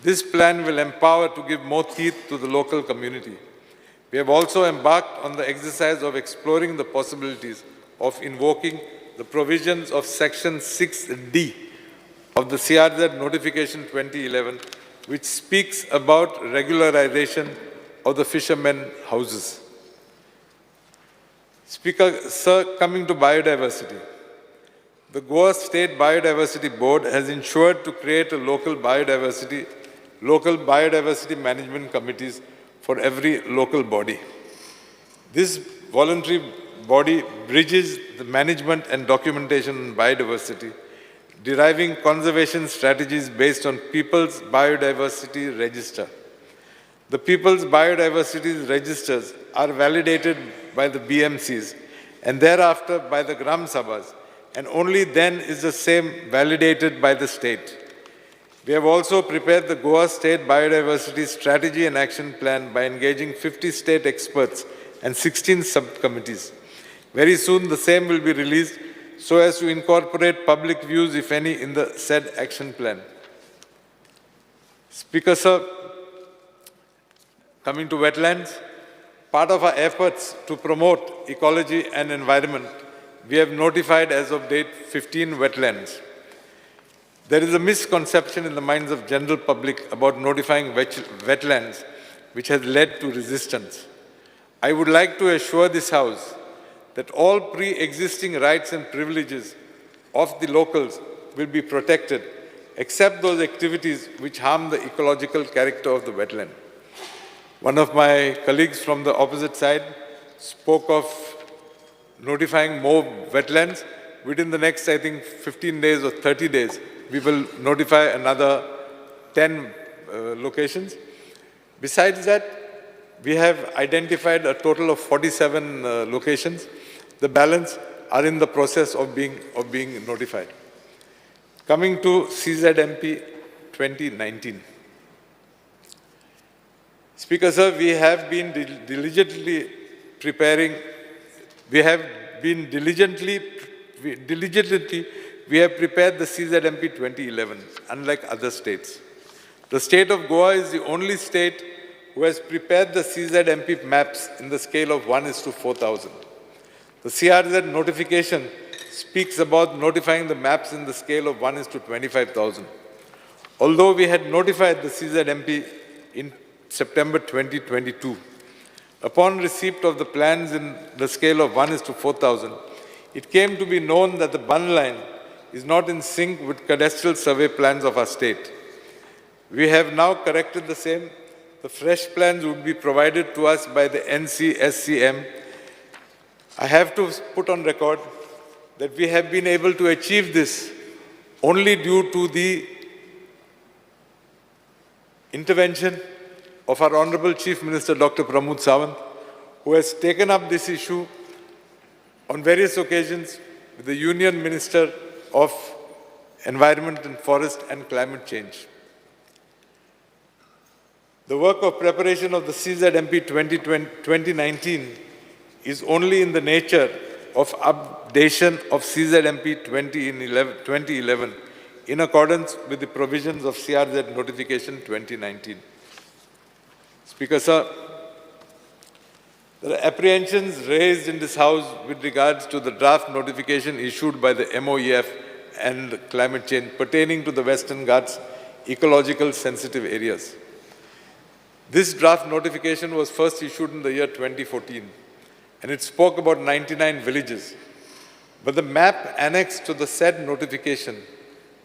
This plan will empower to give more teeth to the local community. We have also embarked on the exercise of exploring the possibilities of invoking the provisions of Section 6D of the CRZ Notification 2011, which speaks about regularization of the fishermen houses. Speaker, sir, coming to biodiversity, the Goa State Biodiversity Board has ensured to create a local biodiversity management committees for every local body. This voluntary body bridges the management and documentation on biodiversity, deriving conservation strategies based on People's Biodiversity Register. The People's Biodiversity Registers are validated by the BMCs and thereafter by the Gram Sabhas, and only then is the same validated by the state. We have also prepared the Goa State Biodiversity Strategy and Action Plan by engaging 50 state experts and 16 subcommittees. Very soon the same will be released so as to incorporate public views, if any, in the said action plan. Speaker, sir, coming to wetlands, part of our efforts to promote ecology and environment, we have notified as of date 15 wetlands. There is a misconception in the minds of general public about notifying wetlands, which has led to resistance. I would like to assure this House that all pre-existing rights and privileges of the locals will be protected, except those activities which harm the ecological character of the wetland. One of my colleagues from the opposite side spoke of notifying more wetlands. Within the next, I think, 15 days or 30 days, we will notify another 10 locations. Besides that, we have identified a total of 47 locations. The balance are in the process of being notified. Coming to CZMP 2019. Speaker, sir, we have been diligently preparing, we have prepared the CZMP 2011, unlike other states. The state of Goa is the only state who has prepared the CZMP maps in the scale of 1:4,000. The CRZ notification speaks about notifying the maps in the scale of 1:25,000. Although we had notified the CZMP in September 2022, upon receipt of the plans in the scale of 1:4,000, it came to be known that the bun line is not in sync with cadastral survey plans of our state. We have now corrected the same. The fresh plans would be provided to us by the NCSCM. I have to put on record that we have been able to achieve this only due to the intervention of our Honorable Chief Minister, Dr. Pramod Sawant, who has taken up this issue on various occasions with the Union Minister of Environment and Forest and Climate Change. The work of preparation of the CZMP 2019 is only in the nature of updation of CZMP 2011 in accordance with the provisions of CRZ Notification 2019. Speaker, sir, there are apprehensions raised in this House with regards to the draft notification issued by the MOEF and climate change pertaining to the Western Ghats ecological sensitive areas. This draft notification was first issued in the year 2014, and it spoke about 99 villages. But the map annexed to the said notification,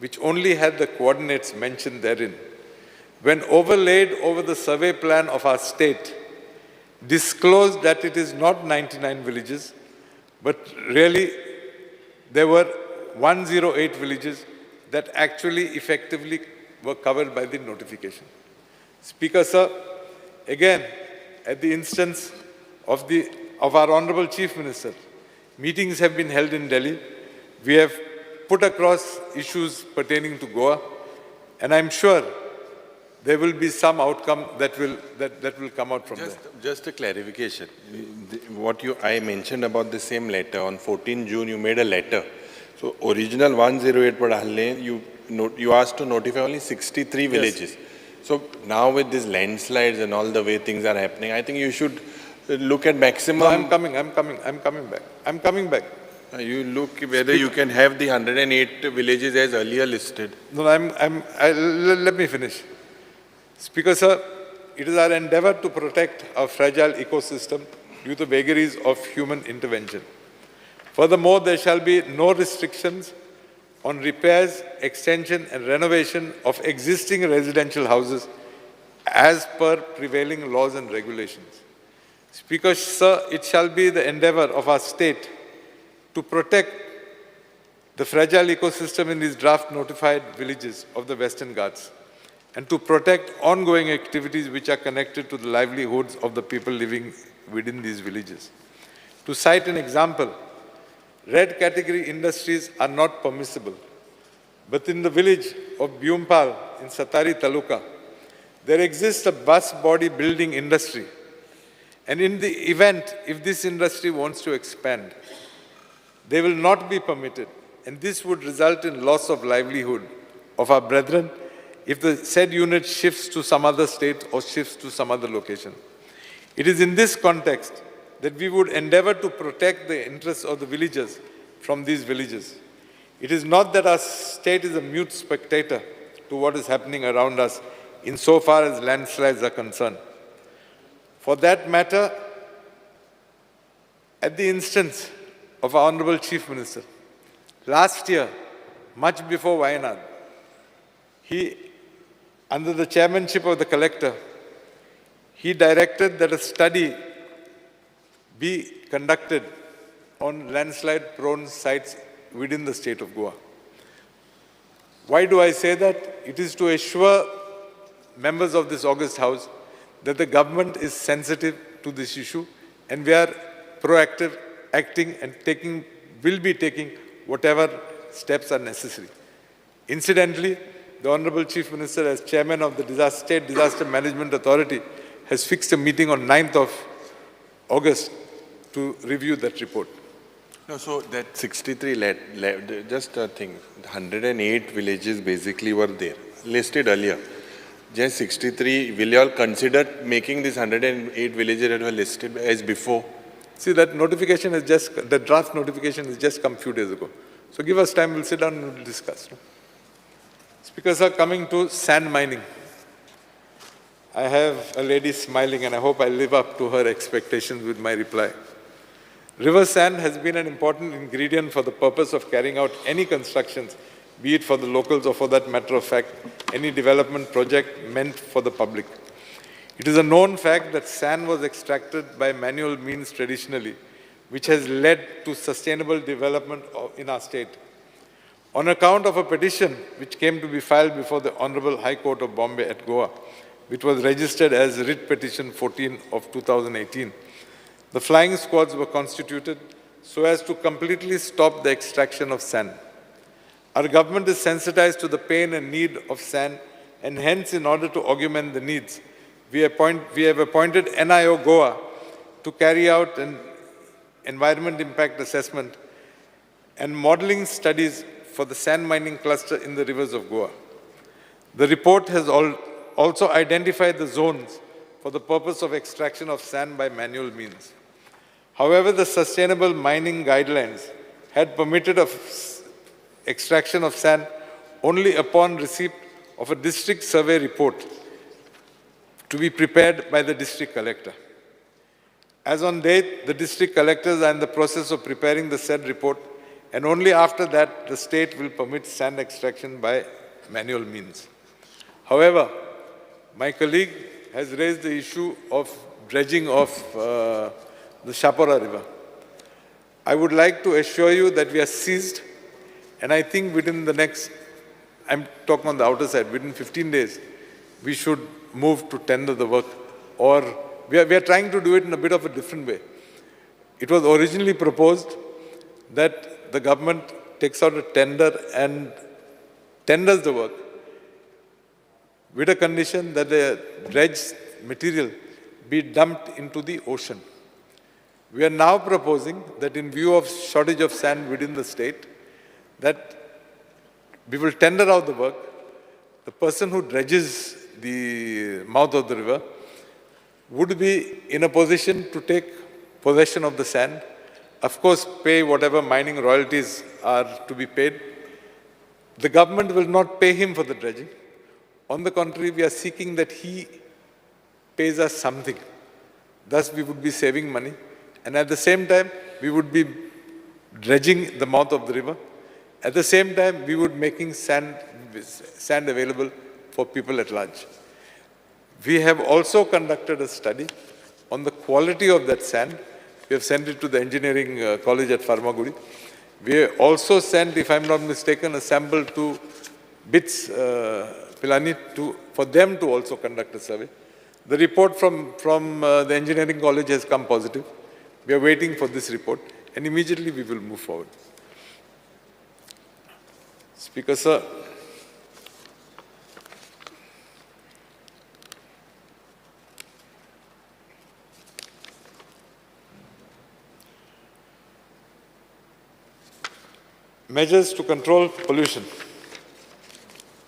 which only had the coordinates mentioned therein, when overlaid over the survey plan of our state, disclosed that it is not 99 villages, but really there were 108 villages that actually effectively were covered by the notification. Speaker, sir, again, at the instance of our Honorable Chief Minister, meetings have been held in Delhi. We have put across issues pertaining to Goa, and I'm sure there will be some outcome that will come out from there. Just a clarification. What I mentioned about the same letter, on 14 June you made a letter. So original 108 pad you asked to notify only 63 villages. Yes. So now with these landslides and all the way things are happening, I think you should look at maximum. No, I'm coming back. You look whether you can have the 108 villages as earlier listed. No, let me finish. Speaker, sir, it is our endeavor to protect our fragile ecosystem due to vagaries of human intervention. Furthermore, there shall be no restrictions on repairs, extension and renovation of existing residential houses as per prevailing laws and regulations. Speaker, sir, it shall be the endeavor of our state to protect the fragile ecosystem in these draft notified villages of the Western Ghats and to protect ongoing activities which are connected to the livelihoods of the people living within these villages. To cite an example, red category industries are not permissible, but in the village of Bhumpal in Satari Taluka, there exists a bus body building industry. And in the event, if this industry wants to expand, they will not be permitted. And this would result in loss of livelihood of our brethren if the said unit shifts to some other state or shifts to some other location. It is in this context that we would endeavor to protect the interests of the villagers from these villages. It is not that our state is a mute spectator to what is happening around us insofar as landslides are concerned. For that matter, at the instance of our Honorable Chief Minister, last year, much before Wayanad, he, under the chairmanship of the collector, he directed that a study be conducted on landslide-prone sites within the state of Goa. Why do I say that? It is to assure members of this august house that the government is sensitive to this issue and we are proactive, acting and will be taking whatever steps are necessary. Incidentally, the Honorable Chief Minister, as chairman of the State Disaster Management Authority, has fixed a meeting on 9th of August to review that report. No, so that 63, just a thing, 108 villages basically were there, listed earlier. Just 63, will you all consider making these 108 villages that were listed as before? See, that notification is just, the draft notification has just come few days ago. So give us time, we'll sit down and we'll discuss. Speaker, sir, coming to sand mining. I have a lady smiling and I hope I live up to her expectations with my reply. River sand has been an important ingredient for the purpose of carrying out any constructions, be it for the locals or for that matter of fact, any development project meant for the public. It is a known fact that sand was extracted by manual means traditionally, which has led to sustainable development in our state. On account of a petition which came to be filed before the Honorable High Court of Bombay at Goa, which was registered as Writ Petition 14 of 2018, the flying squads were constituted so as to completely stop the extraction of sand. Our government is sensitized to the pain and need of sand, and hence, in order to augment the needs, we have appointed NIO Goa to carry out an environment impact assessment and modeling studies for the sand mining cluster in the rivers of Goa. The report has also identified the zones for the purpose of extraction of sand by manual means. However, the sustainable mining guidelines had permitted of extraction of sand only upon receipt of a district survey report to be prepared by the district collector. As on date, the district collectors are in the process of preparing the said report, and only after that the state will permit sand extraction by manual means. However, my colleague has raised the issue of dredging of the Chapora River. I would like to assure you that we are seized, and I think within the next, I'm talking on the outer side, within 15 days, we should move to tender the work, or we are trying to do it in a bit of a different way. It was originally proposed that the government takes out a tender and tenders the work with a condition that the dredged material be dumped into the ocean. We are now proposing that in view of shortage of sand within the state, that we will tender out the work. The person who dredges the mouth of the river would be in a position to take possession of the sand, of course pay whatever mining royalties are to be paid. The government will not pay him for the dredging. On the contrary, we are seeking that he pays us something. Thus, we would be saving money. And at the same time, we would be dredging the mouth of the river. At the same time, we would be making sand available for people at large. We have also conducted a study on the quality of that sand. We have sent it to the engineering college at Farmagudi. We also sent, if I'm not mistaken, a sample to BITS Pilani for them to also conduct a survey. The report from the engineering college has come positive. We are waiting for this report, and immediately we will move forward. Speaker, sir, measures to control pollution.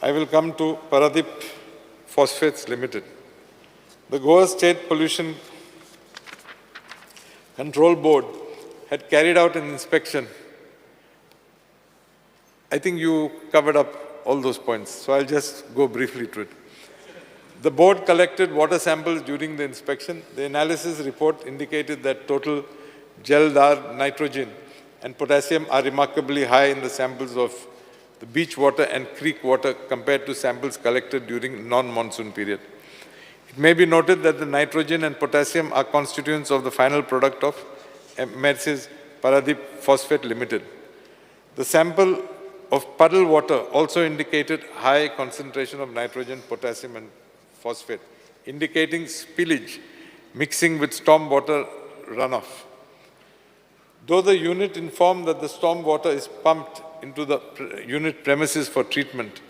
I will come to Paradip Phosphates Limited. The Goa State Pollution Control Board had carried out an inspection. I think you covered up all those points, so I'll just go briefly to it. The board collected water samples during the inspection. The analysis report indicated that total gel-dar nitrogen and potassium are remarkably high in the samples of the beach water and creek water compared to samples collected during non-monsoon period. It may be noted that the nitrogen and potassium are constituents of the final product of Messrs. Paradip Phosphate Limited. The sample of puddle water also indicated high concentration of nitrogen, potassium and phosphate, indicating spillage mixing with storm water runoff. Though the unit informed that the storm water is pumped into the unit premises for treatment,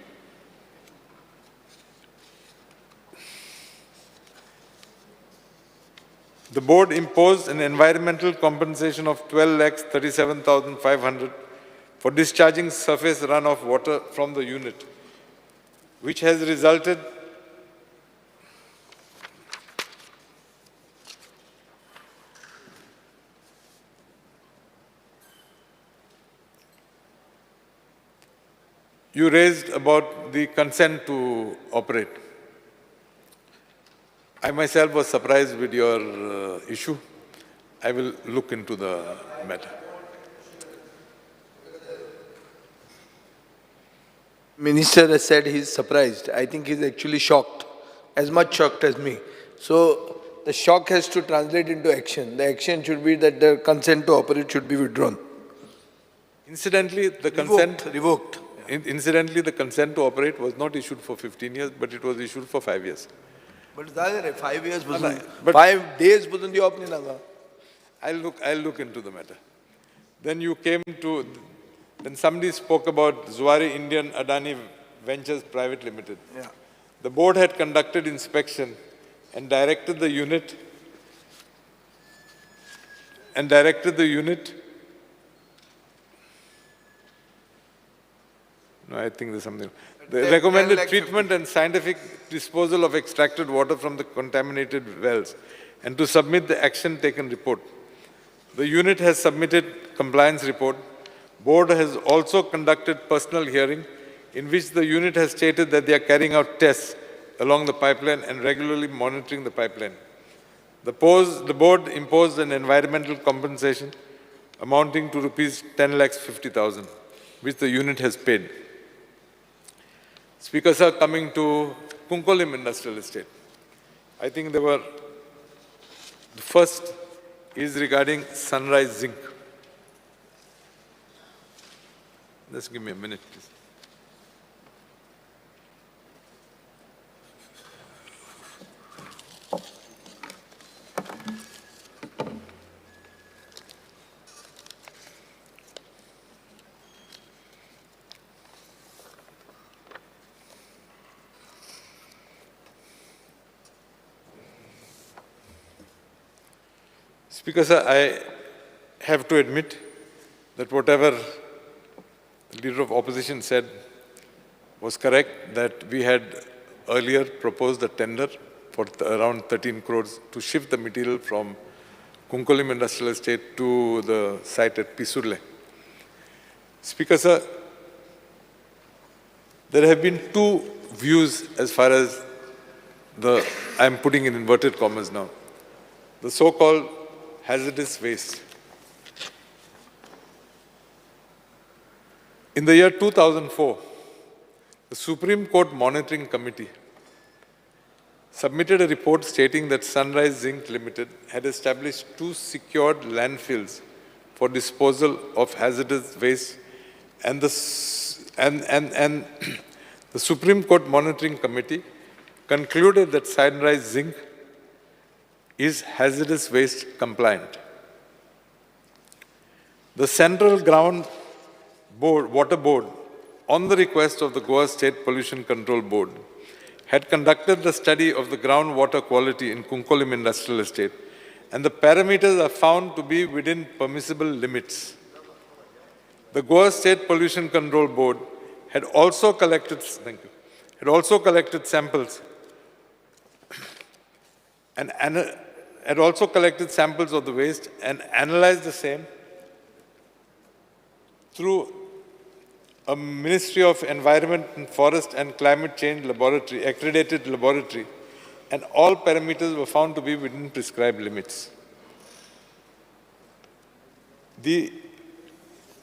the board imposed an environmental compensation of 12,37,500 for discharging surface runoff water from the unit, which has resulted You raised about the consent to operate. I myself was surprised with your issue. I will look into the matter. Minister has said he's surprised. I think he's actually shocked, as much shocked as me. So the shock has to translate into action. The action should be that the consent to operate should be withdrawn. Incidentally, the consent... Revoked. Incidentally, the consent to operate was not issued for 15 years, but it was issued for 5 years. But 5 years, 5 days wasn't the opening. I'll look into the matter. Then you came to, then somebody spoke about Zuari Indian Adani Ventures Private Limited. Yeah. The board had conducted inspection and directed the unit No, I think there's something. The recommended treatment and scientific disposal of extracted water from the contaminated wells and to submit the action taken report. The unit has submitted compliance report. Board has also conducted personal hearing in which the unit has stated that they are carrying out tests along the pipeline and regularly monitoring the pipeline. The board imposed an environmental compensation amounting to rupees 10,50,000, which the unit has paid. Speaker sir, coming to Cuncolim Industrial Estate, I think there were, the first is regarding Sunrise Zinc. Just give me a minute, please. Speaker sir, I have to admit that whatever the leader of opposition said was correct, that we had earlier proposed a tender for around 13 crores to shift the material from Cuncolim Industrial Estate to the site at Pissurlem. Speaker sir, there have been two views as far as the, I am putting in inverted commas now, the so-called hazardous waste. In the year 2004, the Supreme Court Monitoring Committee submitted a report stating that Sunrise Zinc Limited had established 2 secured landfills for disposal of hazardous waste, and the Supreme Court Monitoring Committee concluded that Sunrise Zinc is hazardous waste compliant. The Central Ground Water Board, on the request of the Goa State Pollution Control Board, had conducted the study of the groundwater quality in Cuncolim Industrial Estate, and the parameters are found to be within permissible limits. The Goa State Pollution Control Board had also collected, thank you, had also collected samples and had also collected samples of the waste and analyzed the same through a Ministry of Environment and Forest and Climate Change laboratory, accredited laboratory, and all parameters were found to be within prescribed limits.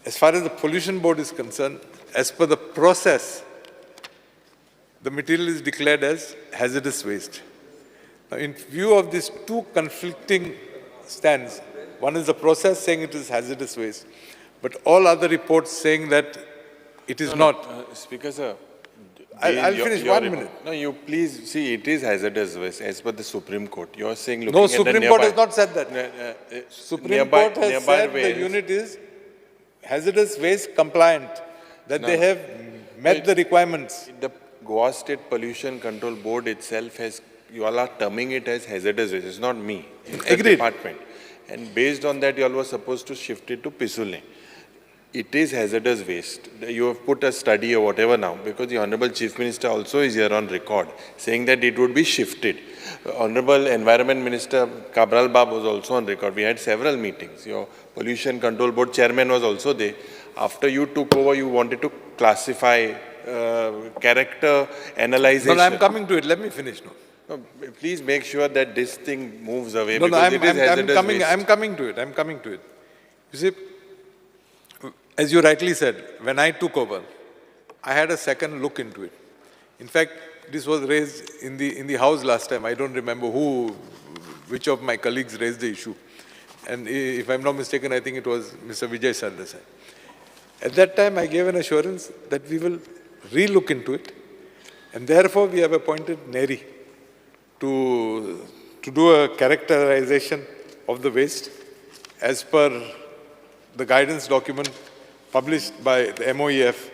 As far as the pollution board is concerned, as per the process, the material is declared as hazardous waste. Now, in view of these two conflicting stands, one is the process saying it is hazardous waste, but all other reports saying that it is not. Speaker sir, I'll finish 1 minute. No, you please, see, it is hazardous waste as per the Supreme Court. You are saying looking No, at the Supreme nearby, Court has not said that. Supreme Court has said the unit is hazardous waste compliant, that they have met the requirements. The Goa State Pollution Control Board itself has, you all are terming it as hazardous waste. It's not me. It's the department. And based on that, you all were supposed to shift it to Pissurlem. It is hazardous waste. You have put a study or whatever now, because the Honorable Chief Minister also is here on record saying that it would be shifted. Honorable Environment Minister Cabral Bab was also on record. We had several meetings. Your Pollution Control Board chairman was also there. After you took over, you wanted to classify character analyzation. No, I'm coming to it. Let me finish now. No, please make sure that this thing moves away. No, no, because it is hazardous waste. I'm coming to it. I'm coming to it. You see, as you rightly said, when I took over, I had a second look into it. In fact, this was raised in the house last time. I don't remember which of my colleagues raised the issue. And if I'm not mistaken, I think it was Mr. Vijay Sardesai. At that time, I gave an assurance that we will re-look into it. And therefore, we have appointed NERI to do a characterization of the waste as per the guidance document published by the MOEF.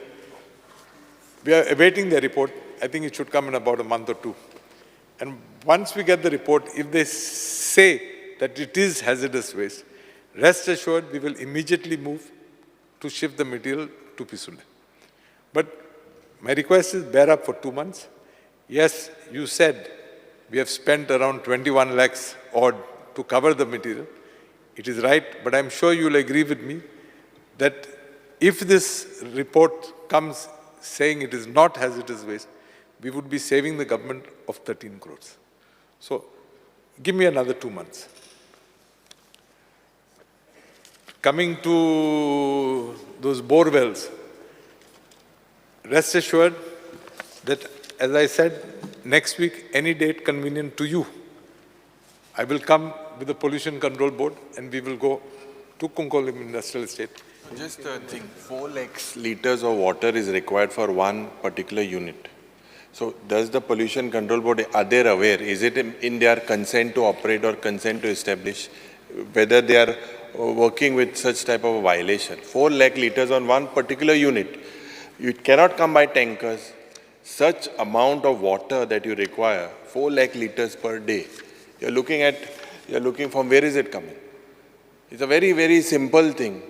We are awaiting their report. I think it should come in about a month or two. And once we get the report, if they say that it is hazardous waste, rest assured we will immediately move to shift the material to Pissurlem. But My request is bear up for 2 months. Yes, you said we have spent around 21 lakhs odd to cover the material. It is right, but I'm sure you'll agree with me that if this report comes saying it is not hazardous waste, we would be saving the government of 13 crores. So give me another 2 months. Coming to those bore wells, rest assured that, as I said, next week, any date convenient to you, I will come with the Pollution Control Board and we will go to Cuncolim Industrial Estate. Just a thing, 4 lakhs liters of water is required for one particular unit. So does the Pollution Control Board, are they aware? Is it in their consent to operate or consent to establish whether they are working with such type of a violation? 4 lakh liters on one particular unit. You cannot come by tankers. Such amount of water that you require, 4 lakh liters per day. You're looking from where is it coming? It's a very, very simple thing.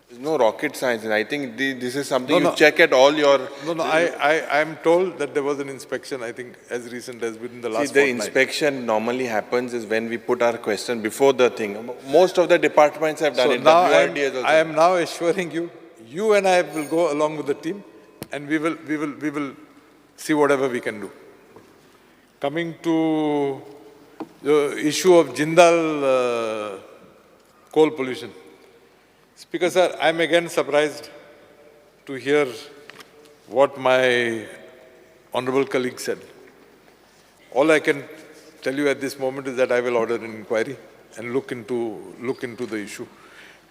There's no rocket science, and I think this is something you check at all your... No, I am told that there was an inspection, I think, as recent as within the last See, the fortnight. Inspection normally happens is when we put our question before the thing. Most of the departments have done so it. Now WRD I am now assuring you, you and I will go along with the team, and we will see whatever we can do. Coming to the issue of Jindal coal pollution. Speaker sir, I am again surprised to hear what my honorable colleague said. All I can tell you at this moment is that I will order an inquiry and look into the issue.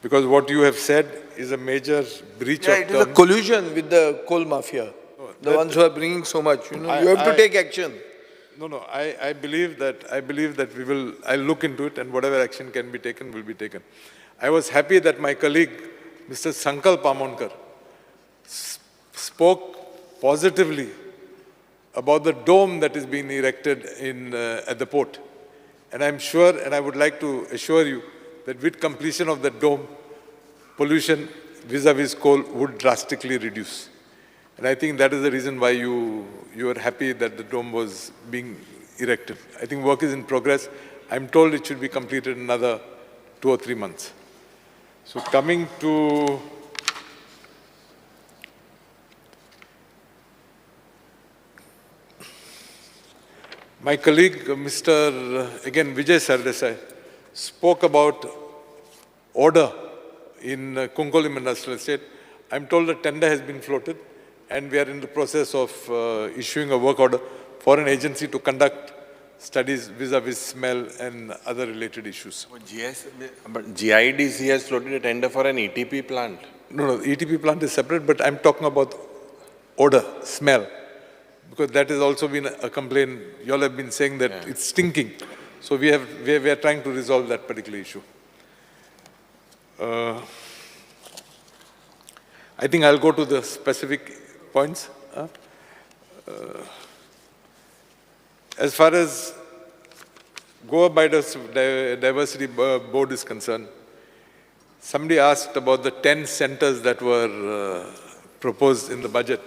Because what you have said is a major breach of it is a collusion with the coal mafia, the ones who are bringing so much. You know, you have to take action. No, I believe that we will, I'll look into it and whatever action can be taken will be taken. I was happy that my colleague, Mr. Sankalp Amonkar, spoke positively about the dome that is being erected at the port. And I'm sure, and I would like to assure you, that with completion of the dome, pollution vis-a-vis coal would drastically reduce. And I think that is the reason why you are happy that the dome was being erected. I think work is in progress. I'm told it should be completed in another 2 or 3 months. So coming to my colleague, Mr. again, Vijay Sardesai, spoke about order in Cuncolim Industrial Estate. I'm told a tender has been floated and we are in the process of issuing a work order for an agency to conduct studies vis-a-vis smell and other related issues. But GIDC has floated a tender for an ETP plant. No, the ETP plant is separate, but I'm talking about odor, smell, because that has also been a complaint. You all have been saying that it's stinking. So we are trying to resolve that particular issue. I think I'll go to the specific points. As far as Goa Biodiversity Board is concerned, somebody asked about the 10 centers that were proposed in the budget.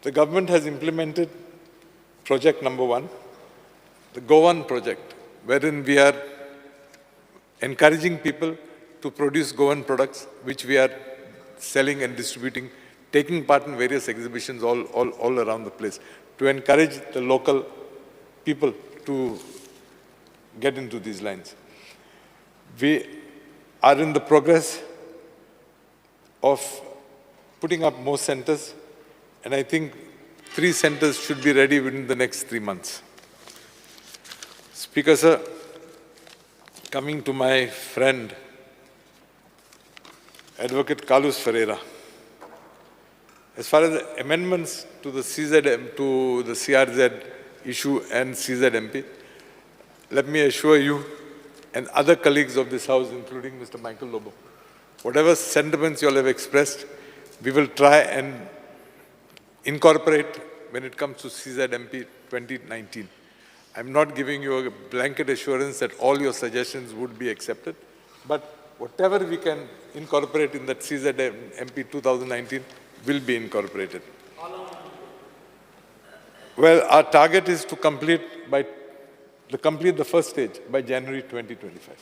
The government has implemented project number 1, the Goan project, wherein we are encouraging people to produce Goan products, which we are selling and distributing, taking part in various exhibitions all around the place, to encourage the local people to get into these lines. We are in the progress of putting up more centers, and I think 3 centers should be ready within the next 3 months. Speaker sir, coming to my friend, Advocate Carlos Ferreira. As far as the amendments to the CZM, to the CRZ issue and CZMP, let me assure you and other colleagues of this house, including Mr. Michael Lobo, whatever sentiments you all have expressed, we will try and incorporate when it comes to CZMP 2019. I'm not giving you a blanket assurance that all your suggestions would be accepted, but whatever we can incorporate in that CZMP 2019, will be incorporated. Well, our target is to complete the first stage by January 2025.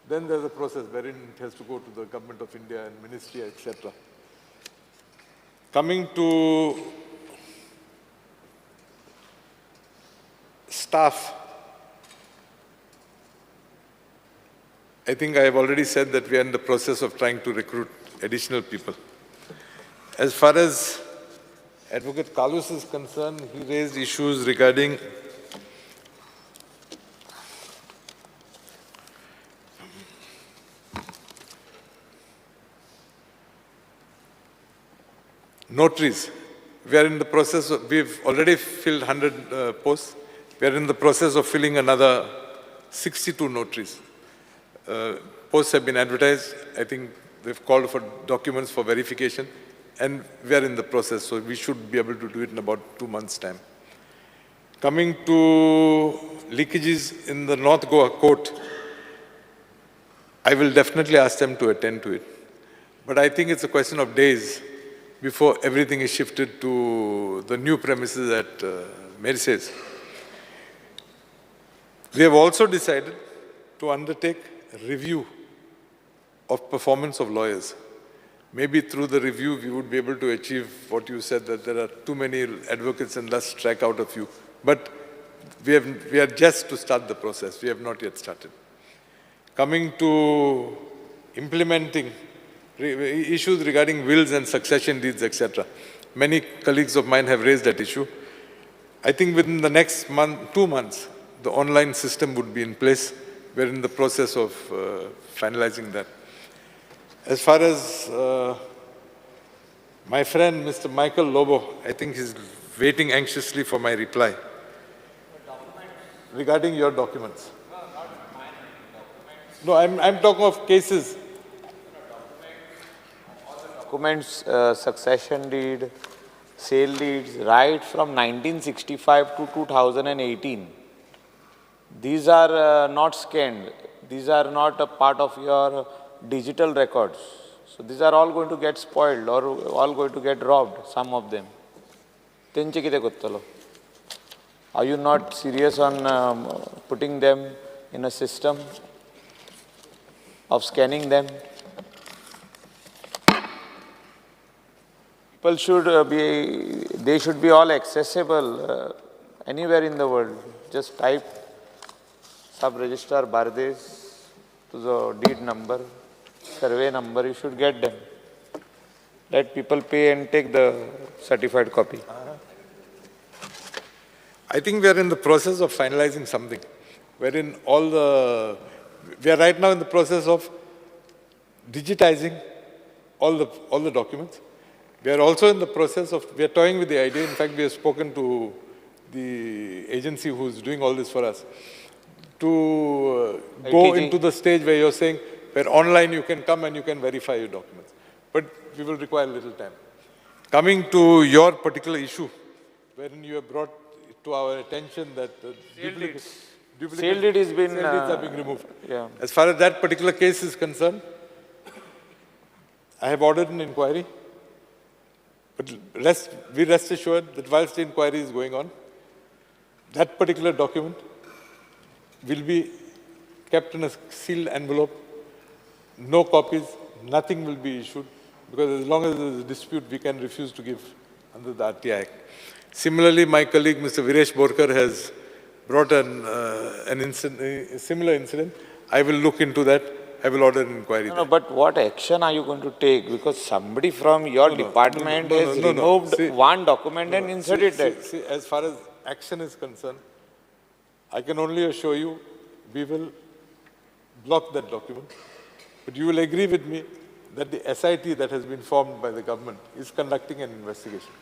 Then there's a process wherein it has to go to the Government of India and Ministry, etc. Coming to staff, I think I have already said that we are in the process of trying to recruit additional people. As far as Advocate Carlos is concerned, he raised issues regarding notaries. We are in the process of, we've already filled 100 posts. We are in the process of filling another 62 notaries. Posts have been advertised. I think they've called for documents for verification, and we are in the process, so we should be able to do it in about 2 months' time. Coming to leakages in the North Goa court, I will definitely ask them to attend to it. But I think it's a question of days before everything is shifted to the new premises at Merces. We have also decided to undertake a review of performance of lawyers. Maybe through the review we would be able to achieve what you said, that there are too many advocates and thus strike out a few. But we are just to start the process. We have not yet started. Coming to implementing issues regarding wills and succession deeds, etc. Many colleagues of mine have raised that issue. I think within the next month, 2 months, the online system would be in place. We're in the process of finalizing that. As far as my friend, Mr. Michael Lobo, I think he's waiting anxiously for my reply regarding your documents. No, I'm talking of cases. Documents, succession deed, sale deeds, right from 1965 to 2018. These are not scanned. These are not a part of your digital records. So these are all going to get spoiled or all going to get robbed, some of them. Are you not serious on putting them in a system of scanning them? People should be, they should be all accessible anywhere in the world. Just type sub-registrar Bardez to the deed number, survey number, you should get them. Let people pay and take the certified copy. I think we are in the process of finalizing something, wherein all the, we are right now in the process of digitizing all the documents. We are also in the process of, we are toying with the idea. In fact, we have spoken to the agency who is doing all this for us, to go into the stage where you're saying, where online you can come and you can verify your documents. But we will require a little time. Coming to your particular issue, wherein you have brought to our attention that sale deed has been, sale deeds are being removed. Yeah. As far as that particular case is concerned, I have ordered an inquiry. But we rest assured that whilst the inquiry is going on, that particular document will be kept in a sealed envelope. No copies, nothing will be issued, because as long as there is a dispute, we can refuse to give under the RTI Act. Similarly, my colleague, Mr. Viresh Borkar, has brought a similar incident. I will look into that. I will order an inquiry. No, but what action are you going to take? Because somebody from your department has removed one document and inserted that. See, as far as action is concerned, I can only assure you we will block that document. But you will agree with me that the SIT that has been formed by the government is conducting an investigation.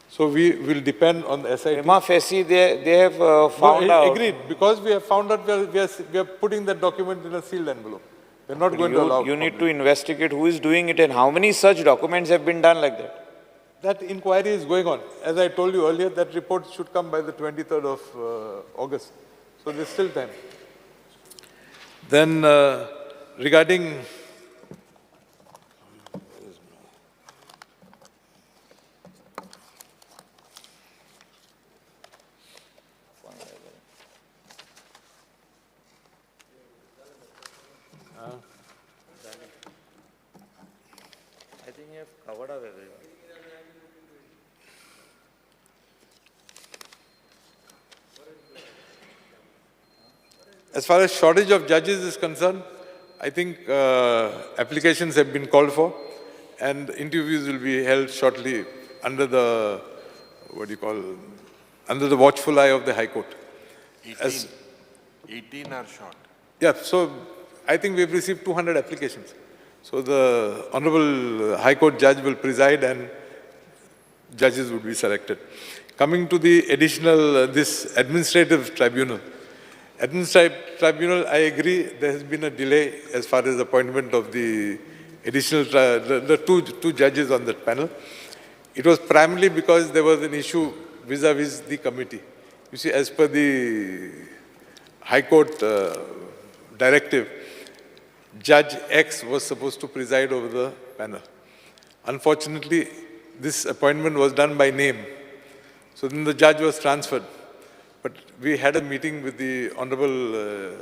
So we will depend on the SIT. Prima facie, they have found out. Agreed. Because we have found out, we are putting that document in a sealed envelope. We're not going to allow. You need to investigate who is doing it and how many such documents have been done like that. That inquiry is going on. As I told you earlier, that report should come by the 23rd of August. So there's still time. Then regarding think I've covered up everyone. As far as shortage of judges is concerned, I think applications have been called for and interviews will be held shortly under the, what do you call, under the watchful eye of the High Court. 18 are short. Yeah, so I think we've received 200 applications. So the Honorable High Court judge will preside and judges would be selected. Coming to the additional, this administrative tribunal. Administrative tribunal, I agree, there has been a delay as far as appointment of the additional, the two judges on that panel. It was primarily because there was an issue vis-a-vis the committee. You see, as per the High Court directive, Judge X was supposed to preside over the panel. Unfortunately, this appointment was done by name. So then the judge was transferred. But we had a meeting with the Honorable,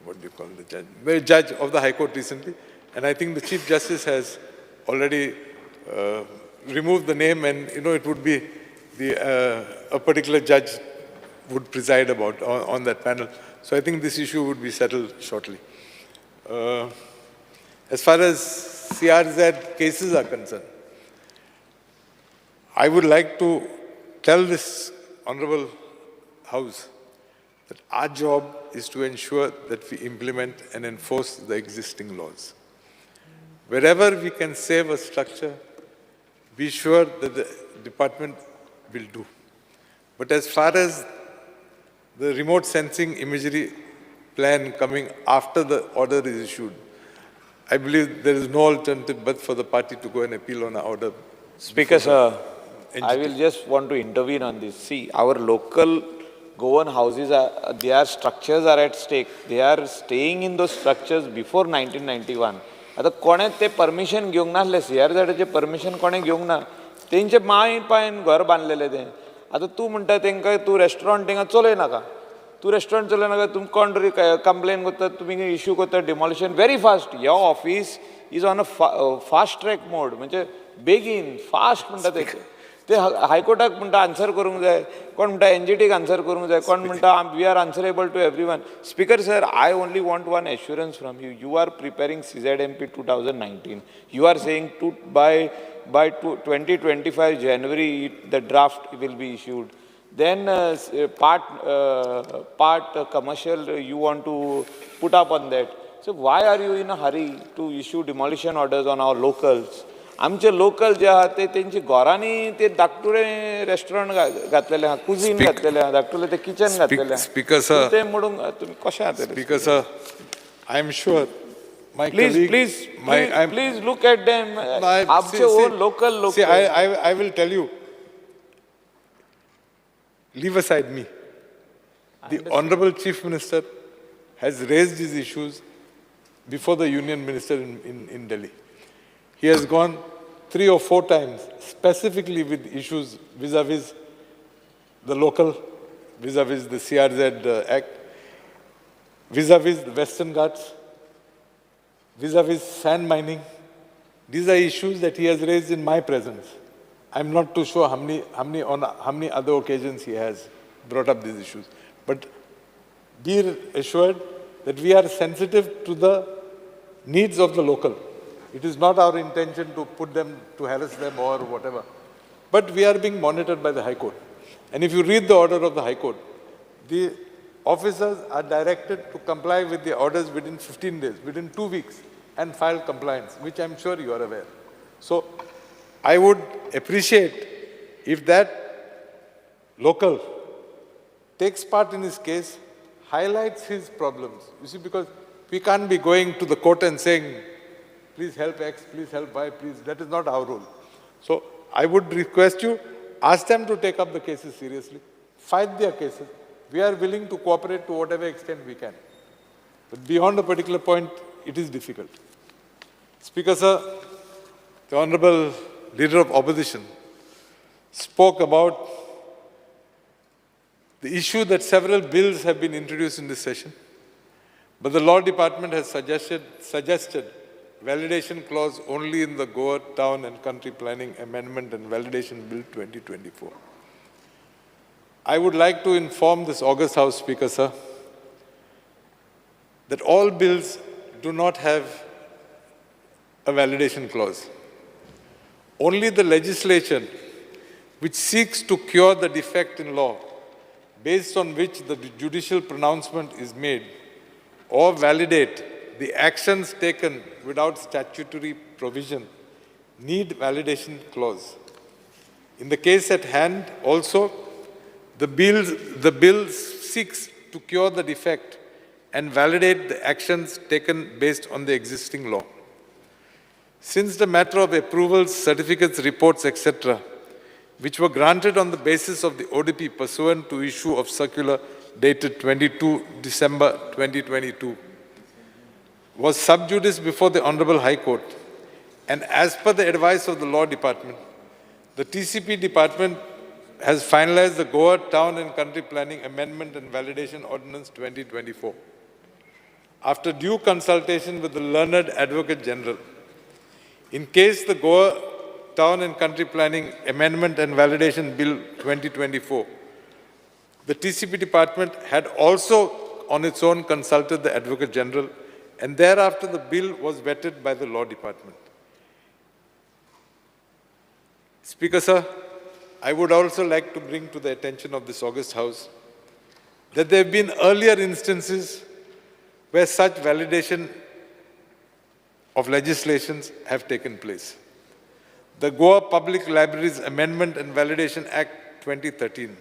what do you call the judge? The judge of the High Court recently. And I think the Chief Justice has already removed the name, and you know, it would be the, a particular judge would preside about on that panel. So I think this issue would be settled shortly. As far as CRZ cases are concerned, I would like to tell this Honorable House that our job is to ensure that we implement and enforce the existing laws. Wherever we can save a structure, be sure that the department will do. But as far as the remote sensing imagery plan coming after the order is issued, I believe there is no alternative but for the party to go and appeal on an order. Speaker, sir, I will just want to intervene on this. See, our local Goan houses, are, their structures are at stake. They are staying in those structures before 1991. आता कोणें ते permission घेवंक नासलें, सीआरझेडाचें permission कोणें घेवंक ना, तेंचे माय pine घर बांदलेलें तें. आतां तूं म्हणटा तेंकां तूं रेस्टॉरंट तेंकां चलय नाका, तूं रेस्टॉरंट चलय नाका, तुमी कोण तरी कंप्लेन करता, तुमी इश्यू करता demolition very fast. Your office is on a fast track mode, म्हणजे बेगीन फास्ट म्हणटा ते. ते हायकोर्टाक म्हणटा आन्सर करूंक जाय, कोण म्हणटा एनजीटीक आन्सर करूंक जाय, कोण म्हणटा we are answerable to every one. Speaker sir, I only want one assurance from you. You are preparing CZMP 2019. You are saying to by 2025 January the draft will be issued. Then part commercial you want to put up on that. So why are you in a hurry to issue demolition orders on our locals? आमचे local जे आहा ते तेंच्या घरांनी ते धाकटुले restaurant घातलेले आहा, cuisine घातलेले आहा, धाकटुले ते किचन घातलेले आहा. Speaker sir, ते म्हणून तुमी कशें जातलें? Speaker sir, I am sure my please, colleague, please, please look at them. आमचे own local लोक. See, I will tell you, leave aside me. The Honorable Chief Minister has raised these issues before the Union Minister in Delhi. He has gone 3 or 4 times specifically with issues vis-a-vis the local, vis-a-vis the CRZ Act, vis-a-vis the Western Ghats, vis-a-vis sand mining. These are issues that he has raised in my presence. I'm not too sure how many other occasions he has brought up these issues. But be assured that we are sensitive to the needs of the local. It is not our intention to put them, to harass them or whatever. But we are being monitored by the High Court. And if you read the order of the High Court, the officers are directed to comply with the orders within 15 days, within 2 weeks, and file compliance, which I'm sure you are aware. So I would appreciate if that local takes part in his case, highlights his problems. You see, because we can't be going to the court and saying, please help X, please help Y, please. That is not our role. So I would request you, ask them to take up the cases seriously, fight their cases. We are willing to cooperate to whatever extent we can. But beyond a particular point, it is difficult. Speaker, sir, the Honorable Leader of Opposition spoke about the issue that several bills have been introduced in this session, but the Law Department has suggested validation clause only in the Goa Town and Country Planning Amendment and Validation Bill 2024. I would like to inform this August House, Speaker, sir, that all bills do not have a validation clause. Only the legislation which seeks to cure the defect in law based on which the judicial pronouncement is made or validate the actions taken without statutory provision need validation clause. In the case at hand also, the bill seeks to cure the defect and validate the actions taken based on the existing law. Since the matter of approvals, certificates, reports, etc., which were granted on the basis of the ODP pursuant to issue of circular dated 22 December 2022, was sub judice before the Honorable High Court, and as per the advice of the Law Department, the TCP Department has finalized the Goa Town and Country Planning Amendment and Validation Ordinance 2024. After due consultation with the learned Advocate General, in case the Goa Town and Country Planning Amendment and Validation Bill 2024, the TCP Department had also on its own consulted the Advocate General, and thereafter the bill was vetted by the Law Department. Speaker, sir, I would also like to bring to the attention of this August House that there have been earlier instances where such validation of legislations have taken place. The Goa Public Libraries Amendment and Validation Act 2013,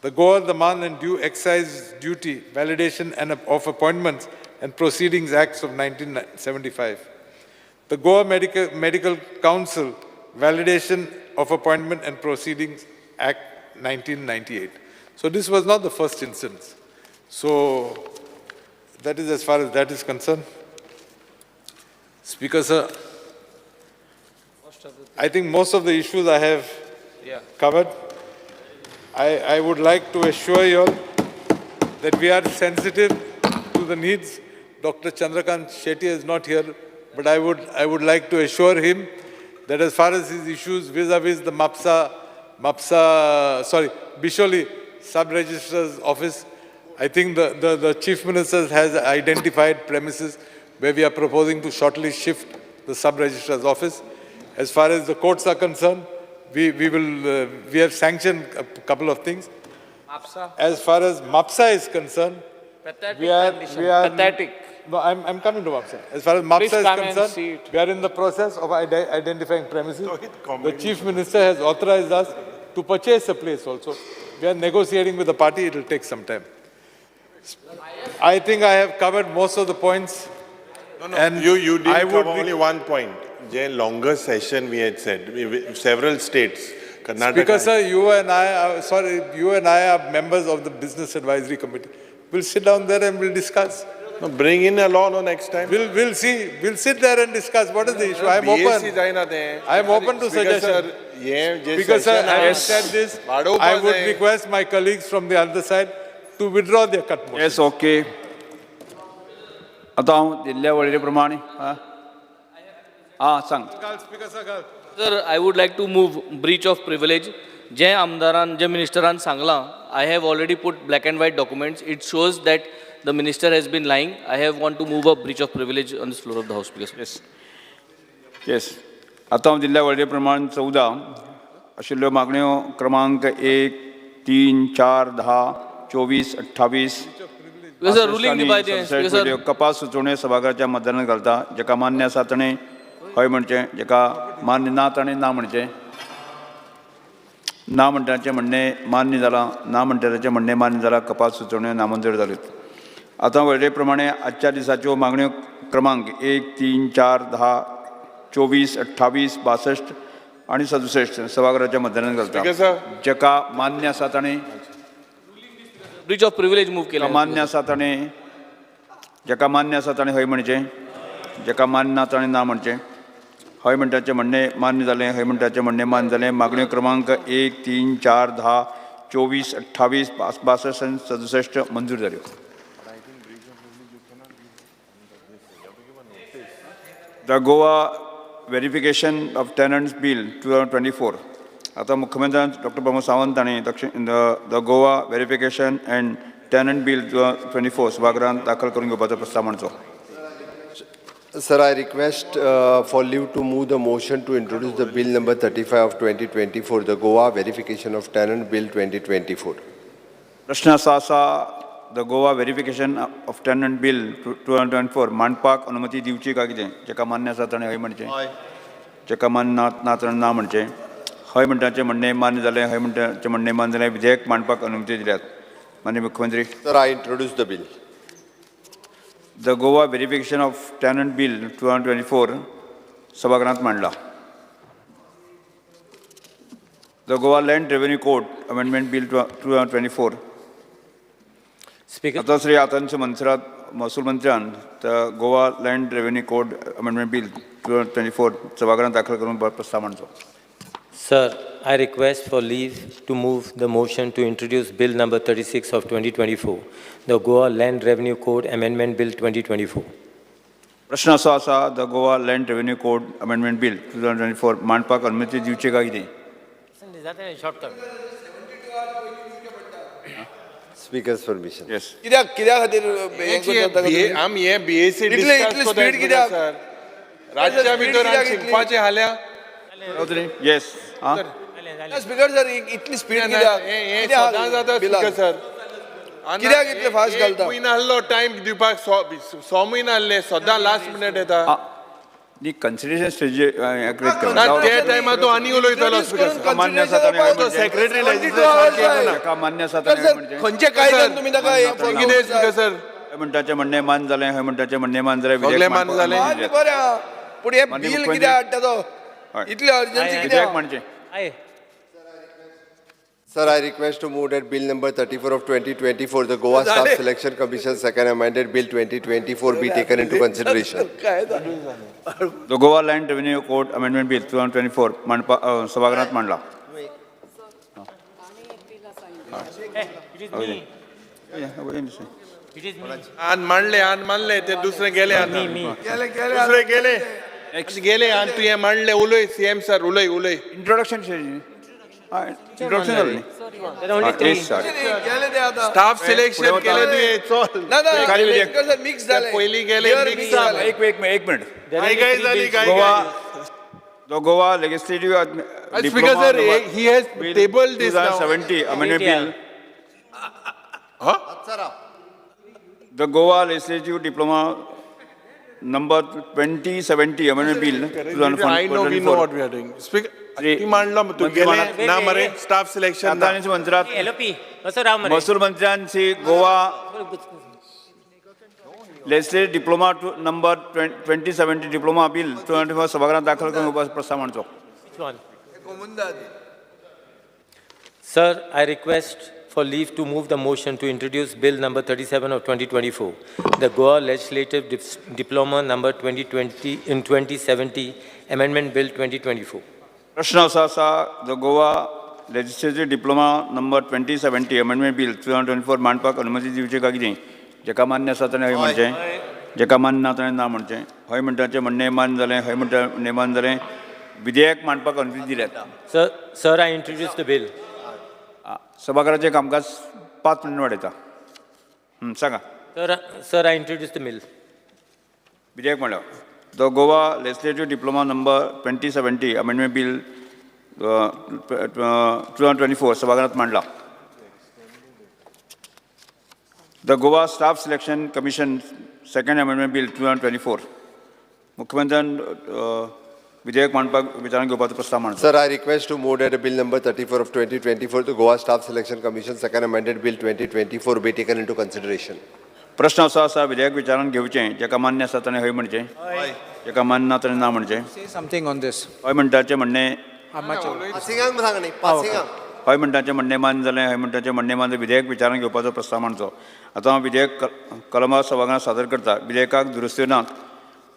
the Goa Daman and Due Excise Duty Validation and of Appointments and Proceedings Acts of 1975, the Goa Medical Council Validation of Appointment and Proceedings Act 1998. So this was not the first instance. So that is as far as that is concerned. Speaker, sir, I think most of the issues I have covered. I would like to assure you all that we are sensitive to the needs. Dr. Chandrakant Shetty is not here, but I would like to assure him that as far as his issues vis-a-vis the Bisholi Sub-Registrar's Office, I think the Chief Minister has identified premises where we are proposing to shortly shift the Sub-Registrar's Office. As far as the courts are concerned, we have sanctioned a couple of things. Mapsa. As far as Mapsa is concerned, pathetic we are pathetic. No, I'm coming to Mapsa. As far as Mapsa is concerned, we are in the process of identifying premises. The Chief Minister has authorized us to purchase a place also. We are negotiating with the party. It will take some time. I think I have covered most of the points. No, and you didn't cover only one point. The longer session we had said, several states, Karnataka. Speaker, sir, you and I are members of the Business Advisory Committee. We'll sit down there and we'll discuss. No, bring in a law no next time. We'll see. We'll sit there and discuss. What is the issue? I'm open. I'm open to suggestions. Because, sir, having said this, I would request my colleagues from the other side to withdraw their cut motion. Yes, okay. आता हांव दिल्ल्या वळेरे प्रमाणे हां सांग. Sir, I would like to move breach of privilege. जे आमदारान जे मिनिस्टरान सांगलां, I have already put black and white documents. It shows that the minister has been lying. I have want to move a breach of privilege on this floor of the house. Yes. Yes. आतां हांव दिल्ल्या वळेरे प्रमाण 14 आशिल्ल्यो मागण्यो क्रमांक 1, 3, 4, 10, 24, 28 कपास सुचोवण्यो सभाघराच्या मतदानात घालता. जेका मान्य आसा ताणें हय म्हणचें, जेका मान्य ना ताणें ना म्हणचें. ना म्हणटाचें म्हणणें मान्य जालां, ना म्हणटाचें म्हणणें मान्य जालां. कपास सुचोवण्यो नामंजूर जाल्यो. आतां वळेरे प्रमाणे आजच्या दिसाच्यो मागण्यो क्रमांक 1, 3, 4, 10, 24, 28, 62 आनी 67 सभाघराच्या मतदानात घालता. जेका मान्य आसा ताणें ब्रीच ऑफ प्रिविलेज मूव केला. मान्य आसा ताणें, जेका मान्य आसा ताणें हय म्हणचें, जेका मान्य ना ताणें ना म्हणचें. हय म्हणटाचें म्हणणें मान्य जालें, हय म्हणटाचें म्हणणें मान्य जालें. मागण्यो क्रमांक 1, 3, 4, 10, 24, 28, 62 आनी 67 मंजूर जाल्यो. The Goa verification of tenants bill 2024. आतां मुख्यमंत्र्यान डॉक्टर प्रमोद सावंत हांणी दक्षिण the Goa verification and tenant bill 2024 सभागृहांत दाखल करून घेवपाचो प्रस्ताव मांडचो. Sir, I request for leave to move the motion to introduce the bill number 35 of 2024, the Goa Verification of Tenant Bill 2024. प्रश्न असो आसा, the Goa verification of tenant bill 2024 मांडपाक अनुमती दिवची काय कितें? जेका मान्य आसा ताणें हय म्हणचें, जेका मान्य ना ना ताणें ना म्हणचें. हय म्हणटाचें म्हणणें मान्य जालें, हय म्हणटाचें म्हणणें मान्य जालें. विधेयक मांडपाक अनुमती दिल्यात. माननीय मुख्यमंत्री. Sir, I introduce the bill. The Goa verification of tenant bill 2024 सभागृहांत मांडला. The Goa land revenue code amendment bill 2024. Speaker. आतां श्री आतांच्या मंत्र्यात महसूल मंत्र्यान the Goa land revenue code amendment bill 2024 सभागृहांत दाखल करून प्रस्ताव मांडचो. Sir, I request for leave to move the motion to introduce Bill number 36 of 2024, the Goa Land Revenue Code Amendment Bill 2024. प्रश्न असो आसा, the Goa land revenue code amendment bill 2024 मांडपाक अनुमती दिवची काय कितें? Shortcut. Speaker's permission. Yes. कित्याक कित्या खातीर हें करता ताका तुमी? आमी हे बीएसी इतले इतली स्पीड कित्याक? राज्या भितर कित्याक इतली? शिकपाचे हाल्या. येस. स्पीकर सर, इतली स्पीड कित्याक? हे कित्याक सदां जाता बिलाक? Speaker sir. कित्याक इतले फास्ट घालता? म्हयनो आहलो टायम दिवपाक, 6 म्हयने आहले, सदां लास्ट मिनट येता. न्ही, कन्सिडरेशन स्टेजी ना, त्या टायमार तो आनी उलयतालो स्पीकर सर. मान्य आसा ताणें हय म्हणचें. सेक्रेटरी ताका मान्य आसा ताणें हय म्हणचें. खंयच्या कायद्यान तुमी ताका हे कितें स्पीकर सर? हय म्हणटाचें म्हणणें मान्य जालें, हय म्हणटाचें म्हणणें मान्य जालें. सगळें मान्य जालें. मान्य बरें आहा, पूण हें माननीय बील मुख्यमंत्री. कित्याक हाडटा तो? हय. इतली अर्जन्सी विधेयक कित्याक? मांडचें. Sir, I request to move that bill number 34 of 2024, the Goa Staff झाले. Selection Commission Second Amended Bill 2024 be taken into consideration. काय झालं? The Goa land revenue code amendment bill 2024 मांडपा सभागृहात मांडला. It is me. It is me. आन मांडले, आन मानले, ते दुसरे गेले आतां. गेले गेले. दुसरे गेले गेले आनी तुवें मांडले. उलय सीएम सर, उलय उलय. इंट्रोडक्शन स्टेजी, इंट्रोडक्शन जालें न्ही? There are only three. Yes, sorry. गेले ते आतां. स्टाफ सिलेक्शन केले तुवें, चल. ना ना, खाली विधेयक. स्पीकर सर, मिक्स जालें. पयलीं गेले, Year mix mix जालें. एक एक एक मिनिट. There are काय only काय three झाली bills. काय गोवा काय? The Goa legislative Speaker sir, he has tabled this now. 70 amendment Yeah. Bill, the Goa legislative diploma number 2070 amendment bill I know, we know what we are doing. Speaker, ती मांडलो तू मंत्री गेले मांडला. ना मरे स्टाफ सिलेक्शन ना. आतां मंत्रात LOP. असो राव मरे. महसूल मंत्र्यांची Goa legislative diploma to number 2070 diploma bill 2024 सभागृहात दाखल करून प्रस्ताव मांडचो. Which one? Sir, I request for leave to move the motion to introduce Bill number 37 of 2024, the Goa Legislative Diploma number 2020 in 2070 Amendment Bill 2024. प्रश्न असो आसा, the Goa legislative diploma number 2070 amendment bill 2024 मांडपाक अनुमती दिवची काय कितें? जेका मान्य आसा ताणें हय म्हणचें, जेका मान्य ना ताणें ना म्हणचें. हय म्हणटाचें म्हणणें मान्य जालें, हय म्हणटा म्हणणें मान्य जालें. विधेयक मांडपाक अनुमती दिल्यात. Sir, I introduce the bill. सभाघराचें कामकाज 5 मिनटां वाडयता. सांगा. Sir, I introduce the bill. विधेयक म्हणल्यार the Goa legislative diploma number 2070 amendment bill 2024 सभाघरात मांडला. The Goa staff selection commission second amendment bill 2024 मुख्यमंत्र्यान विधेयक मांडपाक विचारांत घेवपाचो प्रस्ताव मांडचो. Sir, I request to move that bill number 34 of 2024, the Goa Staff Selection Commission Second Amended Bill 2024 be taken into consideration. प्रश्न असो आसा, विधेयक विचारांत घेवचें, जेका मान्य आसा ताणें हय म्हणचें, जेका मान्य ना ताणें ना म्हणचें. Say something on this. हय म्हणटाचें म्हणणें पासिंगाक सांग न्ही, पासिंगाक. हय म्हणटाचें म्हणणें मान्य जालें, हय म्हणटाचें म्हणणें मान्य. विधेयक विचारांत घेवपाचो प्रस्ताव मांडचो. आतां हांव विधेयक कलमा सभागृहांत सादर करता. विधेयकाक दुरुस्त्यो नात.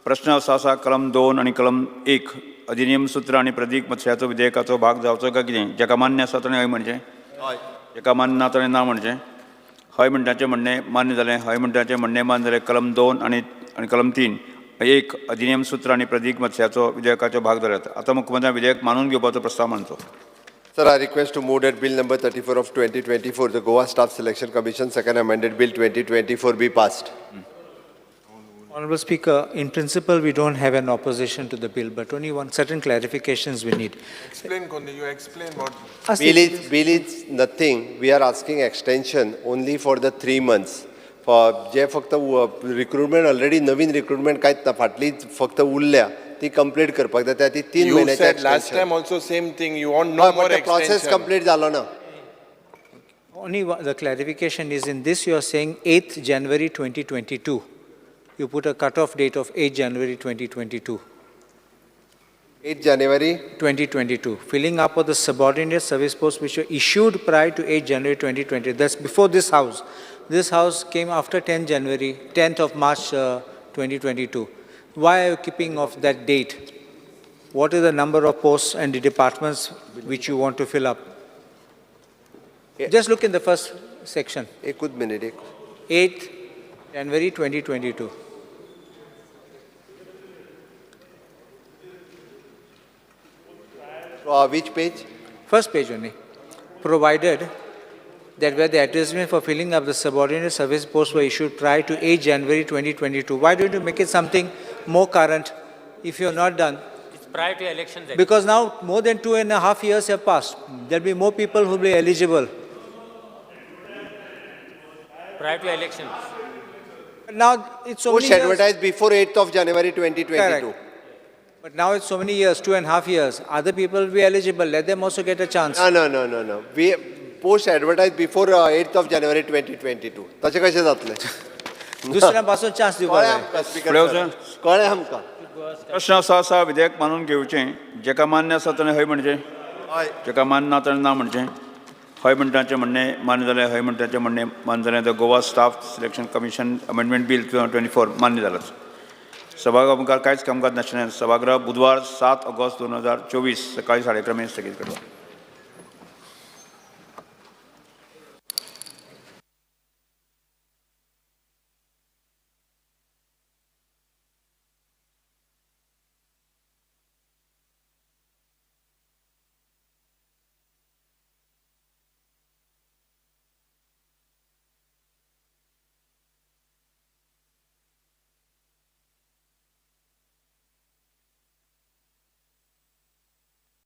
प्रश्न असो आसा, कलम 2 आनी कलम 1 अधिनियम सूत्र आनी प्रदीक मत्स्याचो विधेयकाचो भाग जावचो काय कितें? जेका मान्य आसा ताणें हय म्हणचें, जेका मान्य ना ताणें ना म्हणचें. हय म्हणटाचें म्हणणें मान्य जालें, हय म्हणटाचें म्हणणें मान्य जालें. कलम 2 आनी कलम 3 एक अधिनेम सूत्र आनी प्रदीक मत्स्याचो विधेयकाचो भाग जाल्यात. आतां मुख्यमंत्र्यान विधेयक मानून घेवपाचो प्रस्ताव मांडचो. Sir, I request to move that Bill number 34 of 2024, the Goa Staff Selection Commission Second Amended Bill 2024 be passed. Honorable Speaker, in principle, we don't have an opposition to the bill, but only one certain clarifications we need. Explain, Kondi, you explain what. Bill is nothing. We are asking extension only for the 3 months. For जे फक्त recruitment already नवीन recruitment कांयच ना, फाटली फक्त उरल्या ती complete करपाक जाय, त्या ती 3 You म्हयन्याची said last extension. time also same thing, you want no more extension. Process complete जालो ना. Only one, the clarification is in this you are saying 8th January 2022. You put a cutoff date of 8 January 2022. 8 January 2022. Filling up of the subordinate service posts which were issued prior to 8 January 2020. That's before this house. This house came after 10 January, 10th of March 2022. Why are you keeping off that date? What is the number of posts and the departments which you want to fill up? Just look in the first section. एकूच minute. 8th January 2022. Which page? First page only. Provided that where the advertisement for filling up the subordinate service posts were issued prior to 8 January 2022. Why don't you make it something more current if you're not done? It's prior to elections. Because now more than 2.5 years have passed. There'll be more people who will be eligible. Prior to elections. Now it's so Push many years. Advertised before 8th of January 2022. Correct. But now it's so many years, 2.5 years. Other people will be eligible. Let them also get a chance. No. We post advertised before 8th of January 2022. तशें कशें जातलें? दुसऱ्या पासून chance दिवपाक जाय. फुडें वचूं? कळ्ळें आमकां. प्रश्न असो आसा, विधेयक मानून घेवचें. जेका मान्य आसा ताणें हय म्हणचें, जेका मान्य ना ताणें ना म्हणचें. हय म्हणटाचें म्हणणें मान्य जालें, हय म्हणटाचें म्हणणें मान्य जालें. The Goa staff selection commission amendment bill 2024 मान्य जालाच. सभागृहा मुखार कांयच कामकाज नाशिल्ल्यान सभागृह बुधवार 7 ऑगस्ट 2024 सकाळी 11:30 मेरेन स्थगीत करता.